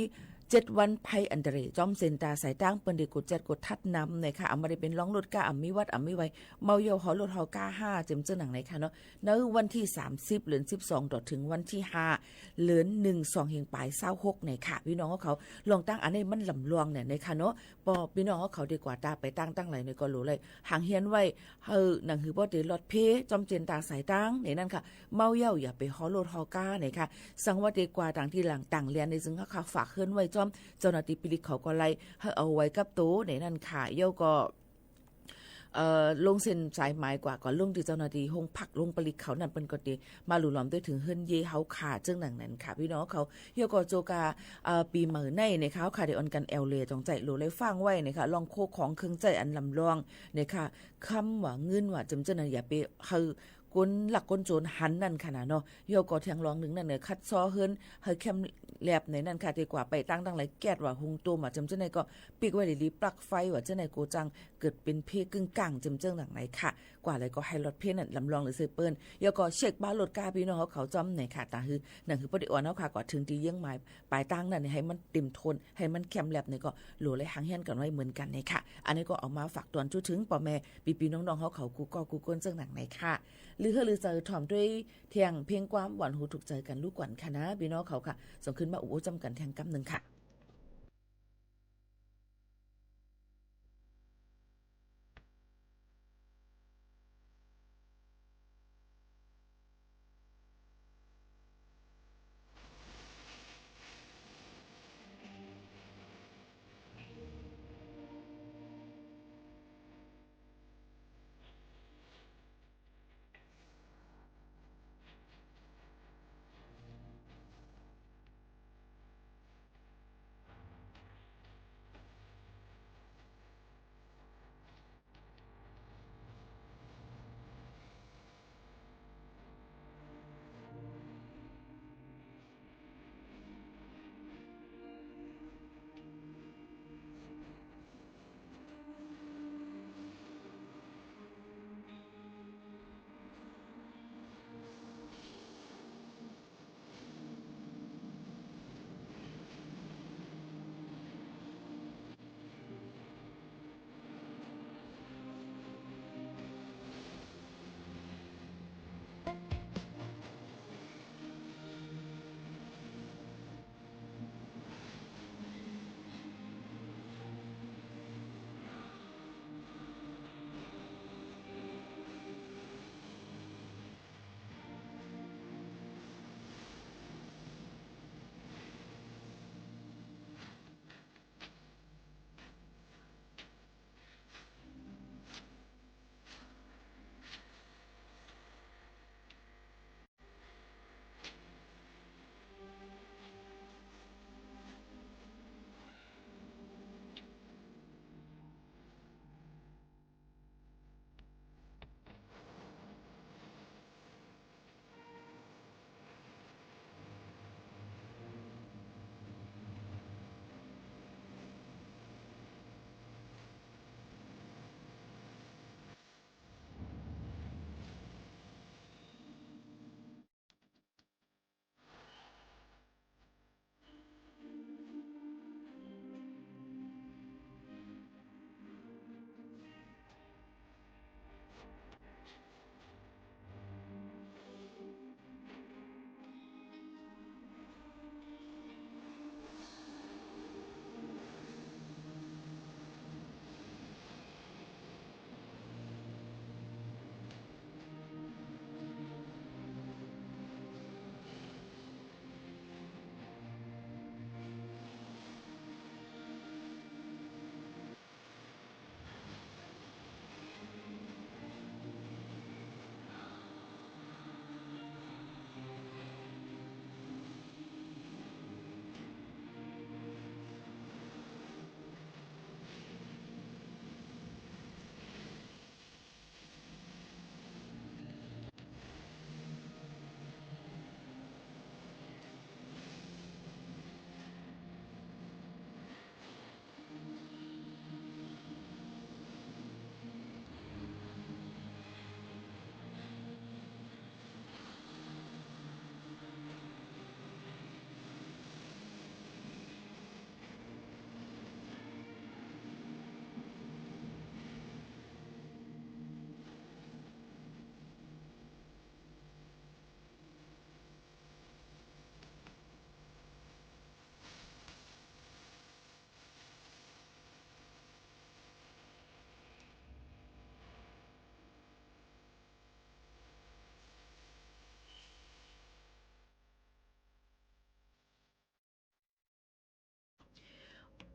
เจ็ดวันภัยอันตราย จ้อมเส้นต๋าสายตาง เปิ้นเตกวดจัดกวดทัดนำนะคะ อำบ่ได้เป๋นรองรถก้า อำมีวัด อำมีไหว เมาเยี่ยวหอรถหอก้าห้า เจิ่งเจิ่งหนังในค่ะเนาะ ในวันตี้สามสิบ เดือนสิบสอง ตลอดเถิงวันตี้ห้า เดือนหนึ่ง สองเฮงป๋ายซาวหกในค่ะ ปี้น้องเฮาเขา รองตั้งอันนี้มันลำลองเนี่ยในค่ะเนาะ ป้อปี้น้องเฮาเขาเตกว่าต๋าไปตางตังใดเนี่ยก็หลูได้หางเฮียนไว้ หื้อหนังหื้อป้อเตลอดเพ่ จ้อมเส้นต๋าสายตาง ในนั้นค่ะ เมาเยี่ยวอย่าไปหอรถหอก้าในค่ะ สังว่าเตกว่าตางตี้หลังตางแลนในจึงเฮาค่ะ ฝากเฮือนไว้จ้อม เจ้าหน้าตี้ปลิกเขาก็ไล่ หื้อเอาไว้กับตั๋วในนั้นค่ะ เยียะก็ เอ่อ ลงเส้นสายหมายกว่า ก็ลงตี้เจ้าหน้าตี้โฮงพักโฮงปลิกเขานั้น เปิ้นก็เตมาหลู่หลอมตวยเถิงเฮือนเย้เฮาค่ะ เจิ่งหนังนั้นค่ะ ปี้น้องเฮาเขา เยียะก็โจกา เอ่อ ปี๋ใหม่ในเนี่ยค่ะ เฮาค่ะเตอ่อนกั๋นแอ่วเหล่จ่องใจ๋ หลูได้ฟังไว้เนี่ยค่ะ รองโคของเครื่องใจ๊อันลำลองเนี่ยค่ะ กำว่าเงินว่าเจิ่งเจิ่งนั้น อย่าไปหื้อคนลักคนโจรหันนั่นค่ะนะเนาะ เยียะก็แถมรองนึ่งนั้นเนี่ย คัดซ้อเฮือนหื้อแคมแล็บในนั้นค่ะ เตกว่าไปตางตังใด แก๊สว่าหุงต้มว่าเจิ่งเจิ่งนั้นก็ ปิ๊กไว้ดีๆ ปลั๊กไฟว่าเจิ่งนั้น กั๋วจังเกิดเป๋นเพ่กึ้งก้าง เจิ่งเจิ่งหนังในค่ะ กว่าใดก็หื้อลอดเพ่นั้นลำลองเลยเซอเปิ้น เยียะก็เช็คบ้านรถก้าปี้น้องเฮาเขาจ้อมในค่ะ ต๋าหื้อหนังหื้อป้อเตอ่อนเฮาค่ะ กว่าเถิงตี้เยียะหมายป๋ายตางนั้นเนี่ย หื้อมันเต็มถ้วน หื้อมันแคมแล็บเนี่ยก็หลูได้หางเฮียนกั๋นไว้เหมือนกั๋นในค่ะ อันนี้ก็เอามาฝากตอนจู้เถิงป้อแม่ปี้ๆ น้องๆ เฮาเขากู้ก้อกู้ก้นเจิ่งหนังในค่ะ หรือหื้อหรือเจิ่งถ่อมตวยแทงเพลงความหวานหูถูกใจ๋กั๋นลูกก่อนค่ะนะ ปี้น้องเขาค่ะ ส่งขึ้นมาอุบโอ้จ้อมกั๋นแทงกำนึ่งค่ะ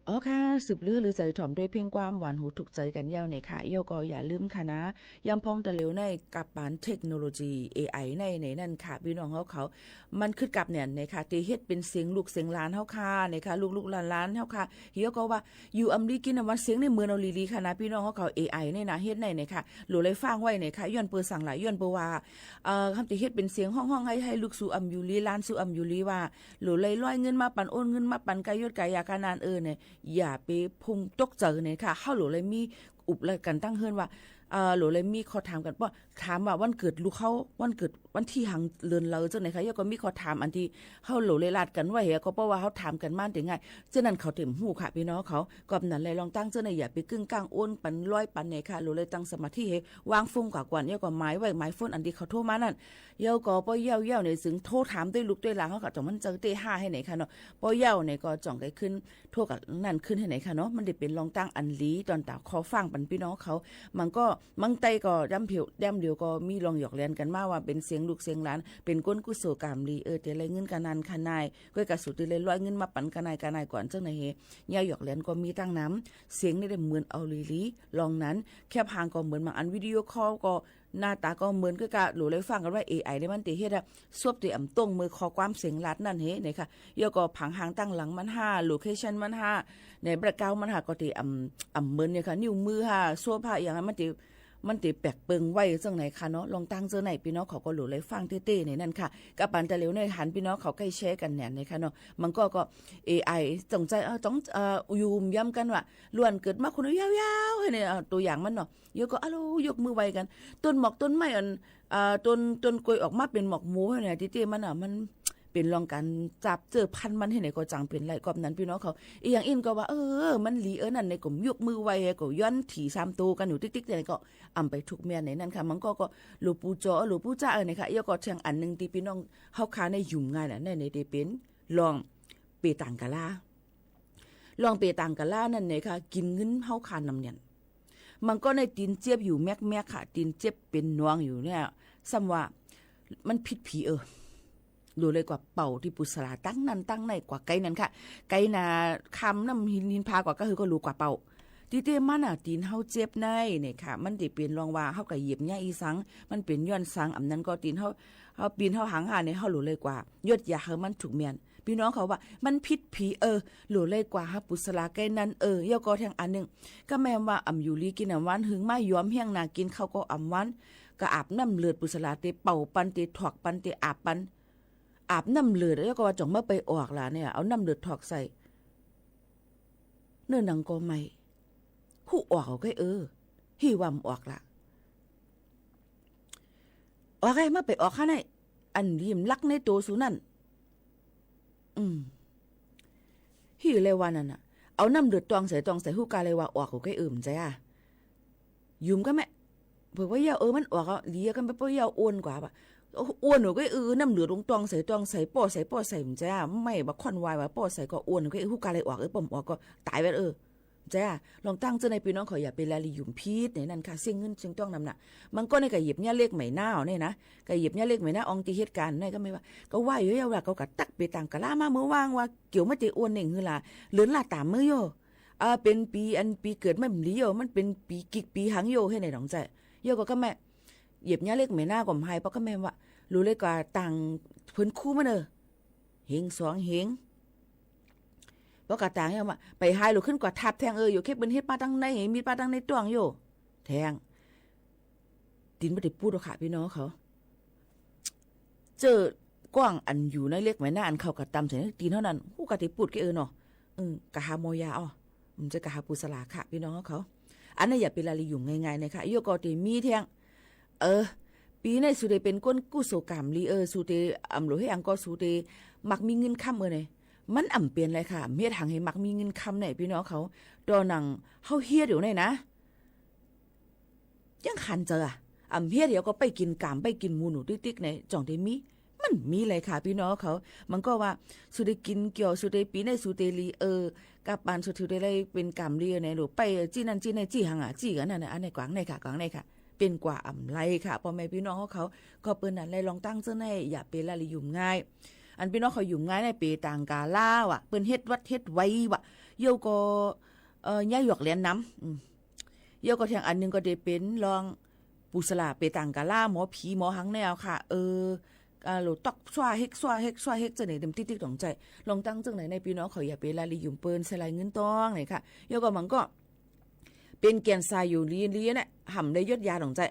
อ๋อค่ะ สืบลือลือใจ๋ถ่อมด้วยเพียงความหวานหูถูกใจ๋กั๋นยาวเนี่ยค่ะ เย้าก็อย่าลืมค่ะนะ ยามพ่องตะเหลียวในกับปานเทคโนโลยี เอไอ ใน ในนั้นค่ะ ปี้น้องเฮาเขา มันคึดกับเนี่ยเนี่ยค่ะ ตี้เฮ็ดเป๋นเสียงลูกเสียงหลานเฮาค่ะเนี่ยค่ะ ลูกๆหลานๆเฮาค่ะ เฮาก็ว่า อยู่อำดีกิ๋นอำหวาน เสียงในเหมือนเอาหลีๆค่ะนะ ปี้น้องเฮาเขา เอไอ ในนะ เฮ็ดในเนี่ยค่ะ หลูเลยฟังไว้เนี่ยค่ะ ย้อนเปื้อสังหลาย ย้อนเปื้อว่า เอ่อ คำตี้เฮ็ดเป๋นเสียงฮ้องๆ หื้อ หื้อลูกสูอำอยู่หลี หลานสูอำอยู่หลีว่า หลูเลยลอยเงินมาปัน โอนเงินมาปัน ก้ายศก้ายาก้านาน เออเนี่ย อย่าไปพุ่งตกใจ๋เนี่ยค่ะ เฮาหลูเลยมีอุบกั๋นตั้งเฮือนว่า เอ่อ หลูเลยมีข้อถามกั๋น ป้อถามว่าวันเกิดลูกเฮา วันเกิดวันตี้หยังเดือนใด เจ้าไหนค่ะ เย้าก็มีข้อถามอันตี้เฮาหลูเลยลาดกั๋นไว้เหีย ก็เพราะว่าเฮาถามกั๋นมาตี้ง่าย เจ้านั้นเขาเต็มฮู้ค่ะ ปี้น้องเขา ก็นั้นแหละ ลองตั้งเจ้าไหน อย่าไปกึ้งก้างโอนปันลอยปันเนี่ยค่ะ หลูเลยตั้งสมาธิหื้อวางโฟนกว่าก่อน เย้าก็หมายไว้ หมายโฟนอันตี้เขาโทรมานั้น เย้าก็ป้อเย้าๆเนี่ย จึงโทรถามด้วยลูกด้วยหลานเฮาค่ะ จ่องมันเจอเต้ห้าหื้อไหนค่ะเนาะ ป้อเย้าเนี่ยก็จ่องได้ขึ้น โทรกั๋นนั่นขึ้นหื้อไหนค่ะเนาะ มันได้เป๋นลองตั้งอันหลี ต๋อนต๋าคอฟังปันปี้น้องเขา มันก็ บางไต้ก็ด้ำเดียว ด้ำเดียวก็มีลองหยอกเล่นกั๋นมาว่าเป๋นเสียงลูกเสียงหลาน เป๋นก้นกุศลก๋ามหลี เออ ตี้ได้เงินก้านานก้านาย ก้อยก้าสูตี้ได้ลอยเงินมาปันก้านายก้านายก่อน เจ้าไหนเฮ เยียะหยอกเล่นก็มีตั้งนำ เสียงนี่ได้เหมือนเอาหลีๆ ลองนั้น แคบหางก็เหมือนบางอันวิดีโอคอลก็ หน้าต๋าก็เหมือน ก้อยก้าหลูเลยฟังกั๋นว่า เอไอ เนี่ยมันตี้เฮ็ดอะ สวบตี้อำต้งเมือข้อความเสียงลาดนั่นเฮเนี่ยค่ะ เย้าก็ผังหางตั้งหลังมันหื้อ โลเคชั่นมันหื้อ ในแบล็คกราวด์มันหื้อ ก็ตี้อำ อำเหมือนเนี่ยค่ะ นิ้วมือหื้อ สวบหื้อ อย่างนั้นมันตี้ มันตี้แปลกเปิงไว้ เจ้าไหนค่ะเนาะ ลองตั้งเจ้าไหน ปี้น้องเขาก็หลูเลยฟังเต้ๆเนี่ยนั่นค่ะ กับปานตะเหลียวเนี่ยหันปี้น้องเขาใก้แชร์กั๋นเนี่ยเนี่ยค่ะเนาะ มันก็ ก็ เอไอ จ่องใจ๋ เอ่อ จ่อง เอ่อ อยู่ย้ำกั๋นว่า ล้วนเกิดมาคนยาวๆหื้อเนี่ย เอ่อ ตั๋วอย่างมันเนาะ เย้าก็ อะโล ยกมือไหว้กั๋น ต้นหมอกต้นไม้อัน อ่า ต้น ต้นกล้วยออกมาเป๋นหมอกหมูเนี่ย ตี้ตี้มันอะ มันเป๋นลองก๋านจับเจื้อพันธุ์มันหื้อไหนก็จังเป๋นไร ก็นั้นปี้น้องเขา อีกอย่างอื่นก็ว่า เออ มันหลี เออ นั่นเนี่ย ก็ยกมือไหว้ ก็ย้อนถี่สามโตกั๋นอยู่ติ๊กๆเนี่ย ก็อำไปถูกเมียในนั้นค่ะ มันก็ ก็หลวงปู่จ๋อ หลวงปู่จ๋า เออ เนี่ยค่ะ เย้าก็แท่งอันนึ่งตี้ปี้น้องเฮาค่ะในหยุ่มง่ายน่ะ ใน ในตี้เป๋นลองเปตังก๋าลา ลองเปตังก๋าลานั่นเนี่ยค่ะ กิ๋นเงินเฮาค่ะนำเนี่ย มันก็ในตี๋นเจ็บอยู่แม็กๆค่ะ ตี๋นเจ็บเป๋นหนองอยู่เนี่ย ซ้ำว่ามันผิดผี เออ หลูเลยกว่าเป่าตี้ปุสลาตั้งนั้นตั้งใน กว่าไกลนั้นค่ะ ไกลนาคำน้ำหิน หินผากว่า ก็คือก็หลูกว่าเป่า ตี้ตี้มันอะ ตี๋นเฮาเจ็บในเนี่ยค่ะ มันตี้เป๋นลองว่าเฮาก็เหยียบเยียะอี่สัง มันเป๋นย้อนสัง อำนั้นก็ตี๋นเฮา เฮาปีนเฮาหังหาเนี่ย เฮาหลูเลยกว่า ยดยาหื้อมันถูกเมียน ปี้น้องเขาว่า มันผิดผี เออ หลูเลยกว่าหาปุสลาใก้นั้น เออ เย้าก็แท่งอันนึ่ง ก็แม่นว่าอำอยู่หลีกิ๋นอำหวาน หึงมายอมแห้งนา กิ๋นข้าวก็อำหวาน ก็อาบน้ำเลือดปุสลา ตี้เป่าปัน ตี้ถอกปัน ตี้อาบปัน อาบน้ำเลือด เย้าก็ว่าจ่องเมื่อไปออกล่ะเนี่ย เอาน้ำเลือดถอกใส่ เนื้อหนังก็ไหม้ ฮู้ออกเอาไก้ เออ หื้อว่าบ่ออกละ ออกไอ้ เมื่อไปออกข้าใน อันดีมลักในตั๋วสูนั่น อืม หื้อเลยว่านั่นน่ะ เอาน้ำเลือดตวงใส่ ตวงใส่ ฮู้กาเลยว่าออกเอาไก้ เออ บ่ใจ้อะ หยุ่มก็แม่ เปื้อว่าเย้า เออ มันออกอะ หลีก็แม่ เปื้อว่าเย้าอ้วนกว่าปะ อ้วนเอาไก้ เออ น้ำเลือดลงตวงใส่ ตวงใส่ ป้อใส่ ป้อใส่ บ่ใจ้อะ ไม่บ่าค่อนวายว่าป้อใส่ก็อ้วนเอาไก้ เออ ฮู้กาเลยออก เออ ป้อบ่ออกก็ต๋ายไป เออ จ้า ลองตั้งเจ้าในปี้น้องเขาอย่าไปละลีหยุ่มผิดในนั้นค่ะ เสี้ยงเงินเสี้ยงตองนำน่ะ มันก็ในกะเหยียบเยียะเลขไหมหน้าเอาเนี่ยนะ กะเหยียบเยียะเลขไหมหน้าอองตี้เหตุก๋ารณ์ในก็ไม่ว่า ก็ว่าอยู่แล้วว่าเขากะตักไปต่างกะล่ามาเมื่อว่างว่าเกี่ยวมาเตอ้วนเน่งหือล่ะ เลินล่าต๋ามมื้อโย เออ เป๋นปี๋อันปี๋เกิดมันบ่ดีโย มันเป๋นปี๋กิกปี๋หังโย หื้อไหนน้องจ้ะ โยก็กะแม่ เหยียบเยียะเลขไหมหน้าก็บ่หาย เพราะกะแม่ว่า รู้เลยกะต่างเปิ้นคู่มาเน่อ เหงสองเหง ป้อกะต่างเนี่ยว่า ไปหายหลูขึ้นกว่าทับแทง เออ อยู่แค่เปิ้นเฮ็ดป้าตั้งใน มีป้าตั้งในต้วงอยู่ แทง ตี๋นบ่ได้ปูดหรอกค่ะ ปี้น้องเขา เจ้อก้องอันอยู่ในเลขไหมหน้าอันเขากะตำใส่ในตี๋นเท่านั้น ฮู้กะได้ปูดแก่เออเนาะ อืม กะหาหมอยาอ้อ อืม จะกะหาปูสลาค่ะ ปี้น้องเขา อันนั้นอย่าไปละลีหยุ่มง่ายๆ นะคะ โยก็ได้มีแทง เออ ปี๋ในสูได้เป๋นคนกู้โสก๋ามลี เออ สูได้ อ่ำ หลูเฮอังก็สูได้มักมีเงินคำ เออ เนี่ย มันอ่ำเป๋นไรค่ะ เฮ็ดหังหื้อมักมีเงินคำเนี่ย ปี้น้องเขา ต๋อนหนังเฮาเฮียเดี๋ยวเนี่ยนะ ยังขันเจออะ อ่ำเฮียเดี๋ยวก็ไปกิ๋นก๋าม ไปกิ๋นหมูหนูติ๊กๆ เนี่ย จ่องได้มี มันมีไรค่ะ ปี้น้องเขา มันก็ว่า สูได้กิ๋นเกี่ยว สูได้ปี๋ในสูได้ลี เออ กับปานสุดถือได้ไรเป๋นก๋ามลีเนี่ย หลูไป เออ จี้นั่นจี้ใน จี้หังอะ จี้กั๋นนั่นน่ะ อันไหนกวางไหนค่ะ กวางไหนค่ะ เป๋นกว่าอ่ำไรค่ะ ป้อแม่ปี้น้องเขา ก็เปิ้นนั่นแหละ ลองตั้งเจ้าใน อย่าไปละลีหยุ่มง่าย อันปี้น้องเขาหยุ่มง่ายในเป๋ต่างกาลาวอะ เปิ้นเฮ็ดวัดเฮ็ดไววะ เยี่ยวก็ เอ่อ เยียะหยอกเหลนนำ อืม เยี่ยวก็แถมอันนึ่งก็ได้เป๋นลอง ปู่สละเป๋ตางก๋าลา หมอผีหมอหังแน่ค่ะ เออ อ่า โหลต๊อก ซั่วเฮ็ก ซั่วเฮ็ก ซั่วเฮ็ก เจ้าไหนเต็มติ๊กๆ ต๋องใจ๋ ลองตังเจ้าไหนในปี้น้องเขาอย่าไปละลียุ่มเปิ้นใส่ลายเงินตองเนี่ยค่ะ เยี่ยวก็มันก็ เป๋นแก่นสารอยู่ลีๆ เนี่ย หำได้ยดยาต๋องใจ๋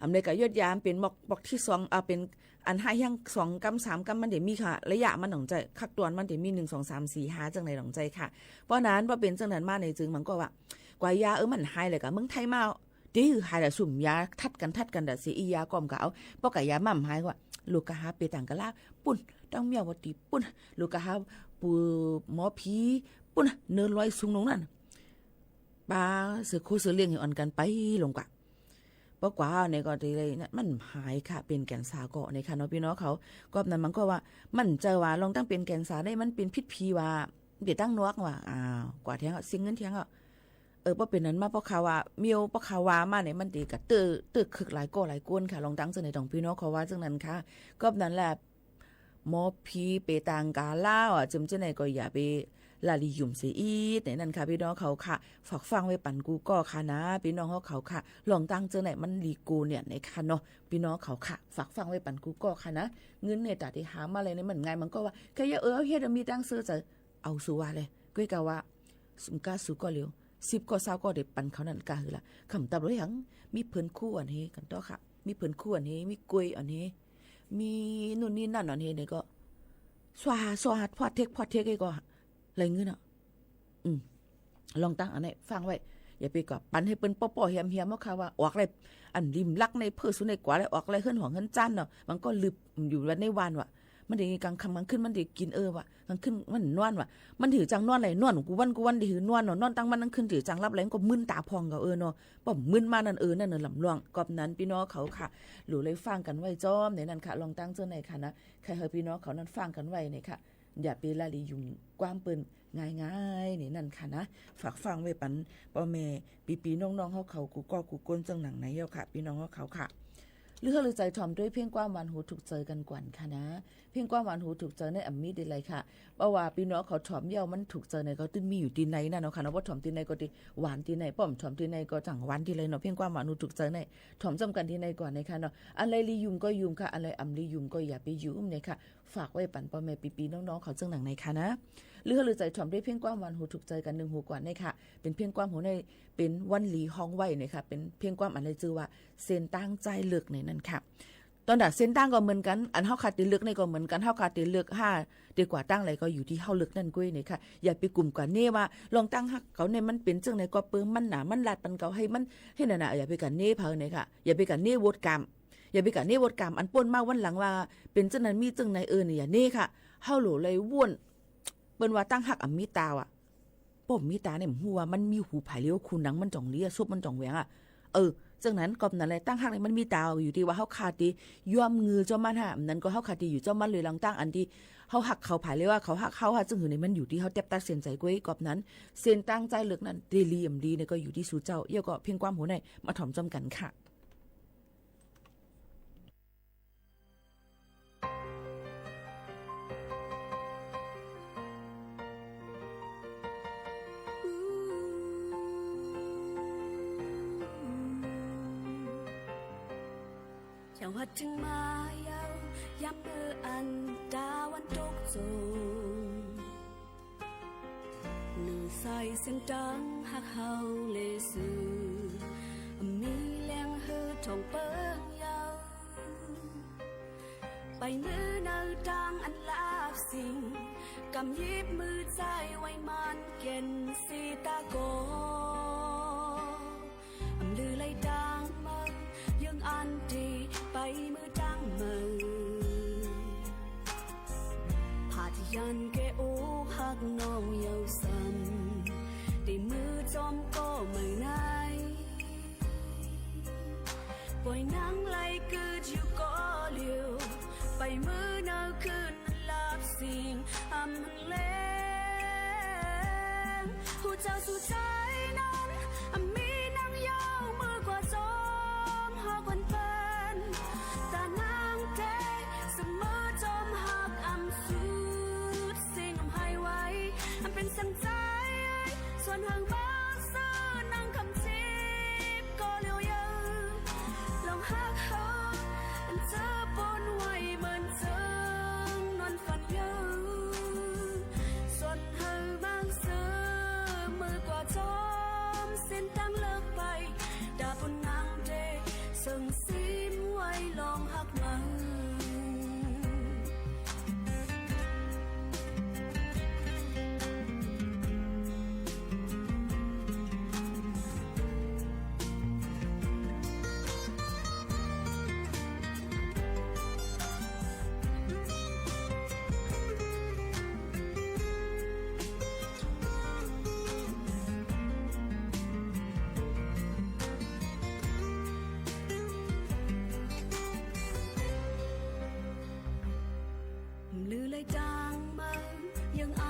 หำได้ก็ยดยา เป๋นม็อก ม็อกตี้สอง อ่า เป๋นอันห้าแห้งสองกำสามกำ มันเดี๋ยวมีค่ะ ระยะมันต๋องใจ๋ คักตอนมันเดี๋ยวมีหนึ่ง สอง สาม สี่ ห้า จั่งไหนต๋องใจ๋ค่ะ เพราะนั้น พอเป๋นจั่งนั้นมาในจึงมันก็ว่า กว่ายา เออ มันหายเลยก็เมืองไทยมา ตี้หื้อหายละสุมยาทัดกั๋นทัดกั๋นดะเสีย อียาก็บ่เอา ปอกะยามันบ่หายก็ว่า ลูกก็หาเป๋ตางก๋าลา ปู๊น ตังเมียวว่าตี้ปู๊น ลูกก็หาปู่หมอผี ปู๊น เนินลอยสูงตรงนั้น ปาเสือโคเสือเลี้ยงหื้ออ่อนกั๋นไปลงกว่า ปอกว่าเนี่ยก็ได้เลยนะ มันหายค่ะ เป๋นแก่นสารก็เนี่ยค่ะเนาะ ปี้น้องเขา ก็นั้นมันก็ว่า มันใจ๋ว่าลองตังเป๋นแก่นสารได้ มันเป๋นผิดผีว่า เป๋นตังนอกว่า อ้าว กว่าแท้งอะ เสียเงินแท้งอะ เออ ปอเป๋นนั้นมา ปอเขาว่า เมียว ปอเขาว่ามาเนี่ย มันตี้ก็เตื้อ เตื้อคึกหลายก่อหลายก้นค่ะ ลองตังเจ้าไหนต๋องปี้น้องเขาว่าจั่งนั้นค่ะ ก็นั้นแหละ หมอผีเป๋ตางก๋าลา อ่ะ เจิมเจ้าไหนก็อย่าไปละลียุ่มเสียอีก ในนั้นค่ะ ปี้น้องเขาค่ะ ฝากฟังไว้ปันกู้ก่อค่ะนะ ปี้น้องเขาค่ะ ลองตังเจ้าไหนมันลีกูเนี่ย ในค่ะเนาะ ปี้น้องเขาค่ะ ฝากฟังไว้ปันกู้ก่อค่ะนะ เงินเนี่ย ต๋าตี้หามาเลยเนี่ย มันง่าย มันก็ว่า แค่เยียะ เออ เฮ็ด มีตังซื้อใจ๋ เอาสู่ว่าเลย ก้อยก็ว่า สุมก้าสู่ก็เหลียว สิบก็ซาวก็ได้ปันเขานั่นก้าหื้อละ คำตอบเลยหัง มีเผินคู่อันเฮกั๋นต่อค่ะ มีเผินคู่อันเฮ มีกล้วยอันเฮ มีนู่นนี่นั่นอันเฮเนี่ยก็ สวา สวา พอดเทก พอดเทก ไอ้ก็ ไหลเงินอ่ะ อืม ลองตังอันนี้ฟังไว้ อย่าไปก่อปันหื้อเปิ้นป้อๆ แฮมๆ เอาค่ะว่า ออกเลย อันริมลักในเพื่อสู่ในกว่าเลย ออกเลย เฮือนหองเฮือนจันเนาะ มันก็ลึบอยู่ในวันว่ะ มันได้กลางค่ำกลางคืน มันได้กิ๋นเออว่ะ กลางคืนมันนอนว่ะ มันถือจังนอนเลย นอนกู้วันกู้วัน ได้หื้อนอนเนาะ นอนตังวันตังคืน ถือจังหลับแลงก็มึนต๋าผ่องก็เออเนาะ ป้อมึนมานั่น เออ นั่นเนาะ ลำลอง ก็นั้นปี้น้องเขาค่ะ หลู่เลยฟังกั๋นไว้จ้อมในนั้นค่ะ ลองตังเจ้าไหนค่ะนะ ใค่หื้อปี้น้องเขานั้นฟังกั๋นไว้เนี่ยค่ะ อย่าไปละลียุ่มความเปิ้นง่ายๆ ในนั้นค่ะนะ ฝากฟังไว้ปันป้อแม่ปี้ๆ น้องๆ เขาเขากู้ก่อกู้ก้นจั่งนั้นในเย้าค่ะ ปี้น้องเขาค่ะ หรือหื้อใจ๋ถ่อมด้วยเพลงความหวานหูถูกใจ๋กั๋นก่อนค่ะนะ เพลงความหวานหูถูกใจ๋ในอันมีได้เลยค่ะ เพราะว่าปี้น้องเขาถ่อมเย้ามันถูกใจ๋ในก็ตึงมีอยู่ตี้ในนั่นเนาะค่ะเนาะ ว่าถ่อมตี้ในก็ตี้หวานตี้ใน ป้อถ่อมตี้ในก็จั่งหวานตี้ในเนาะ เพลงความหวานหูถูกใจ๋ใน ถ่อมจ้ำกั๋นตี้ในก่อนในค่ะเนาะ อันใดลียุ่มก็ยุ่มค่ะ อันใดอ่ำลียุ่มก็อย่าไปยุ่มในค่ะ ฝากไว้ปันป้อแม่ปี้ๆ น้องๆ เขาจั่งนั้นในค่ะนะ หรือหื้อใจ๋ถ่อมด้วยเพลงความหวานหูถูกใจ๋กั๋นนึ่งหูก่อนในค่ะ เป๋นเพลงความหูใน เป๋นวันหลีฮ้องไว้ในค่ะ เป๋นเพลงความอันใดจื้อว่า เส้นตางใจ๋เลือกในนั้นค่ะ ต๋อนดาเส้นตางก็เหมือนกั๋น อันเฮาขาดตี้เลือกในก็เหมือนกั๋น เฮาขาดตี้เลือกหาตี้กว่าตางใดก็อยู่ตี้เฮาเลือกนั่นก้วยในค่ะ อย่าไปกุ่มกว่าเน้ว่า ลองตังฮักเขาเนี่ยมันเป๋นจั่งในก็เปิ้นมันหนา มันลาดปันเขาหื้อมันหื้อนั่นน่ะ อย่าไปกว่าเน้เผาในค่ะ อย่าไปกว่าเน้โหวตก๋ำ อย่าไปกว่าเน้โหวตก๋ำ อันป้นมาวันหลังว่า เป๋นจั่งนั้นมีจั่งใน เออ เนี่ย อย่าเน้ค่ะ เฮาหลู่เลยโหวต เปิ้นว่าตังฮักอ่ะมีต๋าอ่ะ ป้อมีต๋าเนี่ย บ่ฮู้ว่ามันมีหูผายเลี้ยว คูหนังมันจ่องเลี้ย ศพมันจ่องแหวงอ่ะ เออ จั่งนั้น ก็นั้นแหละ ตังฮักเนี่ยมันมีต๋า อยู่ตี้ว่าเฮาขาดตี้ยอมงือจ้อมมันฮะ นั้นก็เฮาขาดตี้อยู่จ้อมมันเลย ลองตังอันตี้เฮาฮักเขาผายเลี้ยวอะ เขาฮักเฮาฮะ จั่งหื้อเนี่ยมันอยู่ตี้เฮาแต๊บตัดสินใจ๋ก้วย ก็นั้น เส้นตางใจ๋เลือกนั้น ตี้ลีอ่ำลีเนี่ยก็อยู่ตี้สู่เจ้า เย้าก็เพลงความหูในมาถ่อมจ้ำกั๋นค่ะ ยังหวัดเจียงใหม่เย้า ยามเมื่ออันตะวันตกจง เนื้อสายเส้นตางฮักเฮาเลาะซื่อ มีแหล่งหื้อท่องเปิ้งเย้า ไปเมือเนาตางอันลาบสิ่ง กำยิบมือใจ๋ไว้มั่นแก่นสีตาโก อำลือไหลตางเมือง เยื้องอันตี้ไปเมือตางเมือง ผาดยันแก่โอฮักน้องเย้าซ้ำ ได้เมือจ้อมก็เมือใน ป่อยนังไหลกึ๊ดอยู่ก่อเดียว ไปเมือเนาคืนลาบสิ่ง อำแลง ฮู้เจ้าสู่ใจ๋นั้น อำมีนางเย้าเมือกว่าจ้อมฮักวันเปิ้น ต๋านางแต๊เสมอจ้อมฮักอำสุดสิ่ง อำไหว้ อำเป๋นสังใจ๋ တၢင်းမႂ်ႇ ယင်းဢၢၼ်းတေပၢႆးမိုဝ်းတၢင်းမႂ်ႇ ၽၢတ်ႇယၢၼ်ၵႄႈဢူၵ်းႁၵ်ႉၼွင်ႉယဝ်ႉသမ်ႉ တီႈမိုဝ်းၸွမ်းၵေႃႉမႂ်ႇၼႆႉ ပွႆႇၼင်ႇလႆႈၵိုတ်းယူႇၵေႃႉလဵဝ် ပၢႆးမိုဝ်းၼႂ်းၶိုၼ်း မၼ်းလပ်းသိင်ႇ ဢမ်ႇႁၼ်လႅင်း ၽူႈၸဝ်ႈသူၸၢႆးၼၼ်ႉ ဢမ်ႇမီးၼင်ႇယွင်ႈ မိူဝ်းၵႂႃႇၸွမ်းႁွတ်ႈဝၼ်းပိူၼ်ႈ တႃႇၼင်ႇတႄႉ သမ်ႉမိူဝ်းၸွမ်းႁၵ်ႉ ဢမ်ႇသုတ်းသဵင်ႈ ဢမ်ႇႁၢႆဝႆ ဢမ်ႇပဵၼ်သင်ၸႂ် သွၼ်ႁၢင်ႈပၢင်သိူဝ်း ၼင်ႇၶမ်းၸိပ်းၵေႃႉလဵဝ်ယဝ်ႉ လွင်ႈႁၵ်ႉႁဝ်း ဢၼ်ၸိူဝ်းပူၼ်ႉဝႆႉ မိူၼ်ၸိူင်ႉၼွၼ်းၾၼ်ယဝ်ႉ သွၼ်ႁႂ်ႈမၢင်သိူဝ်း မိူဝ်းၵႂႃႇၸွမ်းသဵၼ်ႈတၢင်းလိူၵ်ႈပၢႆး တႃႇပုၼ်ႈၼင်ႇတေ သိူင်ႇသိမ်းဝႆႉလွင်ႈႁၵ်ႉမႂ်ႇ တႃႇပုၼ်ႈၼင်ႇတေ တေႃႇသူႈၸူဝ်ႈ တေႁၵ်ႉမႂ်ႇ။ ႁူမ်ၸူမ်းႁပ်ႉတွၼ်ႈၵူႈၵေႃႉ ထွမ်ႇလူလၢႆတီႈလၢႆတၢင်းၼႆႉၶႃႈ မႃးထွမ်ႇၸွမ်းၵၼ် ဢမ်ႇဝႃႈတေပဵၼ် แม่ฮ่องสอน เชียงใหม่ ลำพูน ลำปาง เชียงราย นู่นนี่นั่น လၢႆတီႈလၢႆတၢင်း တီႈမႃးထွမ်ႇၸွမ်းၵၼ်တီႈၼႆႈၼႆႉၵေႃႈ ယိၼ်းၸူမ်းၶႃႈ။ เพลงၵႂၢမ်းမိူဝ်ႈၵႆႈၵေႃႈ တေပဵၼ်เส้นทาง ၸၢႆးလိူၵ်ႈၼႆၼၼ်ႉၶႃႈ ဢဝ်မႃးၾၢၵ်ႇပၼ် မၢင်လွင်ႈမၢင်ဢၼ်မႃးၼႆႉၼႆႉ လူဝ်ႇလႆႈသိူင်ႇသိမ်းဝႆႉၼႂ်းၸႂ်ၽွင်ႈၼႆၶႃႈ ယႃႇပေလၢတ်ႈဢွၵ်ႇမူတ်းၼႆၶႃႈ။ ၵေႃႈမႃး မၼ်းၵေႃႈႁမ်ႉတေဝႃႈၼႆၶႃႈၼႆႉ ယၢမ်းၵႂႃႇၺႃးတႆးၵေႃႉၵေႃႉၼိုင်ႈ မၼ်းဝႃႈၼႆဝႃႈ မၼ်းမီးၵေႃႉႁၵ်ႉမႂ်ႇၼႆဝႃႈ ၼႆလၢတ်ႈၼႆၶႃႈၼေႃႈ။ ပေႃးဝႃႈလၢတ်ႈၵႂႃႇၼႆၵေႃႈ ဢႃႈ လႄႈႁဝ်းၼႆႉ ဢမ်ႇလိုမ်းၼႆ ၵေႃႉႁၵ်ႉၵဝ်ႇႁဝ်း တီႈတီႈၵမ်းၵမ်းဝႃႈ မႃးဝႃႈၵႃႈၼႆႉၼႆႉ ဢႃႈ ၶွပ်ႈၸႂ်လႄႈ ႁဝ်းမႃးၵိၼ်ၶဝ်ႈသွႆးၸွမ်းၵၼ်ၵႃႈၼႆႉၼႃႇ ပေႃးၵႃႈထႅင်ႈၼႆႉ ဢႃႈ ၶွပ်ႈၸႂ်လႄႈ မိူဝ်ႈႁဝ်းမႃးလဵၼ်ႈၸွမ်းၵၼ်ႁဵတ်းၼႆ ၵူၼ်းဢၼ်ယူႇၸွမ်းၼၼ်ႉ ဢၼ်ၵေႃႈမႂ်ႇၼၼ်ႉၼႃႇ ၶဝ်ၵေႃႈတေၸႂ်လဵၵ်ႉၸႂ်ၼွႆႉ တေၸႂ်လမ်ၵေႃႈၸၢင်ႈပဵၼ်လႆႈ။ ဢမ်ႇၼၼ်ၵေႃႈ ၶဝ်တေဝႃႈ သူမႃးဢုပ်ႇႁဝ်းၼႆႉ သူယင်းပႆႇလိုမ်းၵေႃႉၵဝ်ႇလူးၼႆ ၶဝ်ၵေႃႈတေၸၢင်ႈၽၢတ်ႇယၢၼ်သူၵႂႃႇၵေႃႈလႆႈ။ ယွၼ်ႉၼၼ်လႄႈ မၢင်လွင်ႈမၢင်ဢၼ်ၼႆႉ ၵဵပ်းသိူင်ႇသိမ်းဝႆႉၼႂ်းၸႂ်ဝႃႈ ဢိူဝ်ႈ ၵိင်ႇသိုဝ်ႈ ယႃႇပေလၢတ်ႈဢွၵ်ႇမႃး ဢိူဝ်ႈ ယႃႇပေလၢတ်ႈဢွၵ်ႇမႃးလႃးလႃးၼႆၶႃႈၼေႃႈ။ ၶေႃႈၵႂၢမ်းၼႆႉ လၢတ်ႈဢွၵ်ႇၵႂႃႇ ဢၼ်လီဢၼ်ၸႃႉၵေႃႈ တေပဵၼ်တီႈသုပ်း၊ ဢၼ်ဢမ်ႇလီဢမ်ႇလီ ဢမ်ႇလၵ်းၵေႃႈ တေပဵၼ်တီႈသုပ်း ပေႃးၶႃႈၼႆႉၼႆၶႃႈ။ ၵူႈလွင်ႈၵူႈဢၼ်ၼႆႉ မၼ်းတေၸၢင်ႈမႃးယႃႉၶိုၼ်းႁဝ်းၶႃႈလႆႈၼႆၼၼ်ႉၶႃႈ။ ၵေႃႈၽၢၵ်ႇၾၢင်ႉဝႆႉပၼ် ၵူႈၵေႃႉၵူႈၵူၼ်း ၸိူင်ႉၼင်ႇၼႆၶႃႈ။ ယဝ်ႉ ထႅင်ႈလွင်ႈၼိုင်ႈၼႆၶႃႈ ပီႈၼွင်ႉႁဝ်းၶဝ် ယႃႇလိုမ်းၼႆၼၼ်ႉၶႃႈၼႃႇၶႃႈ ႁႂ်ႈပေႃႈမႄႈပီႈပီႈၼွင်ႉၼွင်ႉႁဝ်းၶဝ်ၼၼ်ႉၼႆၶႃႈၼႃႇ ဢိုမ်း မႃး ဢိူဝ်ႇ သူၼ်ၸႂ်ၵဵဝ်ႇၵပ်းလွင်ႈပၢႆးယူႇလီ ပီႈၼွင်ႉႁဝ်းၶဝ်ၼႆၶႃႈ ဢွၼ်ၵၼ်ၵႂႃႇၵူတ်းၸႅတ်ႈ ၵူတ်းထတ်းတူၺ်းပၢႆးယူႇလီၼႆၶႃႈ တီႈဢေႇသုတ်းမၼ်း ၼိုင်ႈပီၼိုင်ႈပွၵ်ႈ ၼင်ႇႁိုဝ်ႁဝ်းၶႃႈတေႁူႉဝႃႈ ႁဝ်းပဵၼ်တၢင်းပဵၼ်ဢီႈသင်ၽွင်ႈၼႆၼၼ်ႉၶႃႈ ပဵၼ်လိူတ်ႈဝၢၼ်ႁႃႉ ပဵၼ်လိူတ်ႈသုင်လိူတ်ႈတႅမ်ႇႁႃႉၼႆၼၼ်ႉၶႃႈၼေႃႈ ပဵၼ်ယဵဝ်ႈဝၢၼ်ႁႃႉၼႆၶႃႈ ပဵၼ်တၢင်းဢၼ်ၼၼ်ႉဢၼ်ၼႆႉႁႃႉၼႆ ပဵၼ်ဢလူဝ်ႇလႄႈၵေႃႈ ယူတ်းယႃႁႂ်ႈမၼ်းၶိုတ်းတၼ်းၼႆၶႃႈ ယႃႇပေပွႆႇႁႂ်ႈမၼ်း ႁိုင်ပူၼ်ႉတီႈၼၼ်ႉ ၽႅဝ်ႁႂ်ႈႁဝ်းၶႃႈတေမႃးယူတ်းယႃမၼ်းၵေႃႈဢမ်ႇလႆႈ ၸိူင်ႉၼႆၶႃႈၼႃႇ။ ၶႂ်ႈႁႂ်ႈပီႈၼွင်ႉႁဝ်းၶဝ်ၼၼ်ႉၼႆၶႃႈ ၶႂ်ႈႁႂ်ႈပီႈၼွင်ႉႁဝ်းၶဝ်ၼၼ်ႉ ၾၢင်ႉဝႆႉပၼ် ယဝ်ႉၵေႃႈ လူလွမ်တူၺ်းထိုင်ပၢႆးယူႇလီၵၼ်ၼႆၼၼ်ႉၶႃႈ။ ၵႂႃႇတႃႇပႆတၢင်းတၢင်းလႂ်တႃႇလဵဝ်ၼၼ်ႉၼႆၵေႃႈ ႁႂ်ႈၾၢင်ႉၵၼ်ဝႆႉ ႁေႃႈလူတ်ႉႁေႃႈၵႃး ႁႂ်ႈလွတ်ႈၽေးၵၼ်ၼႆၶႃႈ။ သူင်ႇသင်ႇပီၵဝ်ႇႁပ်ႉတွၼ်ႈပီမႂ်ႇလုမ်ႈၾႃႉ တေၵႂႃႇဢႅဝ်ႇလႄႇတီႈလႂ်ၼႆၵေႃႈ လူဝ်ႇလႆႈႁၢင်ႈႁႅၼ်းၵၼ်ဝႆႉ ပၢႆးတူဝ်ၸႂ်ၼႆၶႃႈ ငိုၼ်းတွင်းၼႆၼၼ်ႉၶႃႈၼေႃႈ ၼင်ႇႁိုဝ်ပေႃးတေတဵမ်ထူၼ်ႈၼႆၶႃႈ ပီႈၼွင်ႉၶဝ်။ ၽေးၵိုင်ႉၵၢင်ႉၼႆႉ ဢမ်ႇႁူႉတေၵိူတ်ႇၶိုၼ်ႈမႃးမိူဝ်ႈလႂ် လူဝ်ႇလႆႈၾၢင်ႉဝႆႉလီလိူဝ်သေပိူၼ်ႈၼႆၼၼ်ႉ ၵႆႉၽေးၵေႃႈ လူဝ်ႇလႆႈဝႄႈၽေးၼႆၶႃႈ။ ၾၢၵ်ႇတွၼ်ႈၸူးထိုင်ပီႈၼွင်ႉႁဝ်းၶဝ် ၵူႈၵေႃႉၵူႈၵူၼ်းၶႃႈ။ ၶၢဝ်းယၢမ်းမူတ်းသဵင်ႈ တေယွၼ်းၽၢတ်ႇယၢၼ် ပေႃႈမႄႈပီႈပီႈၼွင်ႉၼွင်ႉႁဝ်းၶဝ် မိူဝ်းၵႂႃႇၵွၼ်ႇ။ ၸင်ႇၶိုၼ်းမႃးႁူပ်ႉမႃးထူပ်းၸွမ်းၵၼ်ထႅင်ႈ ၼႂ်းတွၼ်ႈၵၢၼ်ႁဝ်းၶႃႈတီႈၼႆႈ။ ယွၼ်းသူးပၼ်ပီႈၼွင်ႉႁဝ်းၶဝ်ၵူႈၵေႃႉ ႁႂ်ႈယူႇလီ မၢၵ်ႈမီးငိုၼ်းၶမ်း ၼင်ႇၵၢင်ၸႂ်ယိူင်းဢၢၼ်းၼၼ်ႉ ႁႂ်ႈတဵမ်ထူၼ်ႈၵၼ် ၵူႈၵေႃႉၵူႈၵူၼ်း တင်းမူတ်းတင်းသဵင်ႈသေ ၽၢတ်ႇယၢၼ်ပေႃႈမႄႈပီႈပီႈၼွင်ႉၼွင်ႉႁဝ်းၶဝ် မိူဝ်းၵႂႃႇၵွၼ်ႇၶႃႈ။ ၸင်ႇၶိုၼ်းထူပ်းၵၼ်ထႅင်ႈၶႃႈ။ မႂ်ႇသုင်ၶႃႈ။ ၵဝ်လႄႈတင်းမႂ်းႁၵ်ႉၵၼ် ဢမ်ႇလႆႈႁူမ်ႈၶၢင်ႈၸမ်ၼႆႉ ဢမ်ႇၸႂ်ႈတၢင်းၽိတ်းၽႃႈလိၼ် ဢမ်ႇပၼ်ႁႂ်ႈႁဝ်းၶႂၢႆး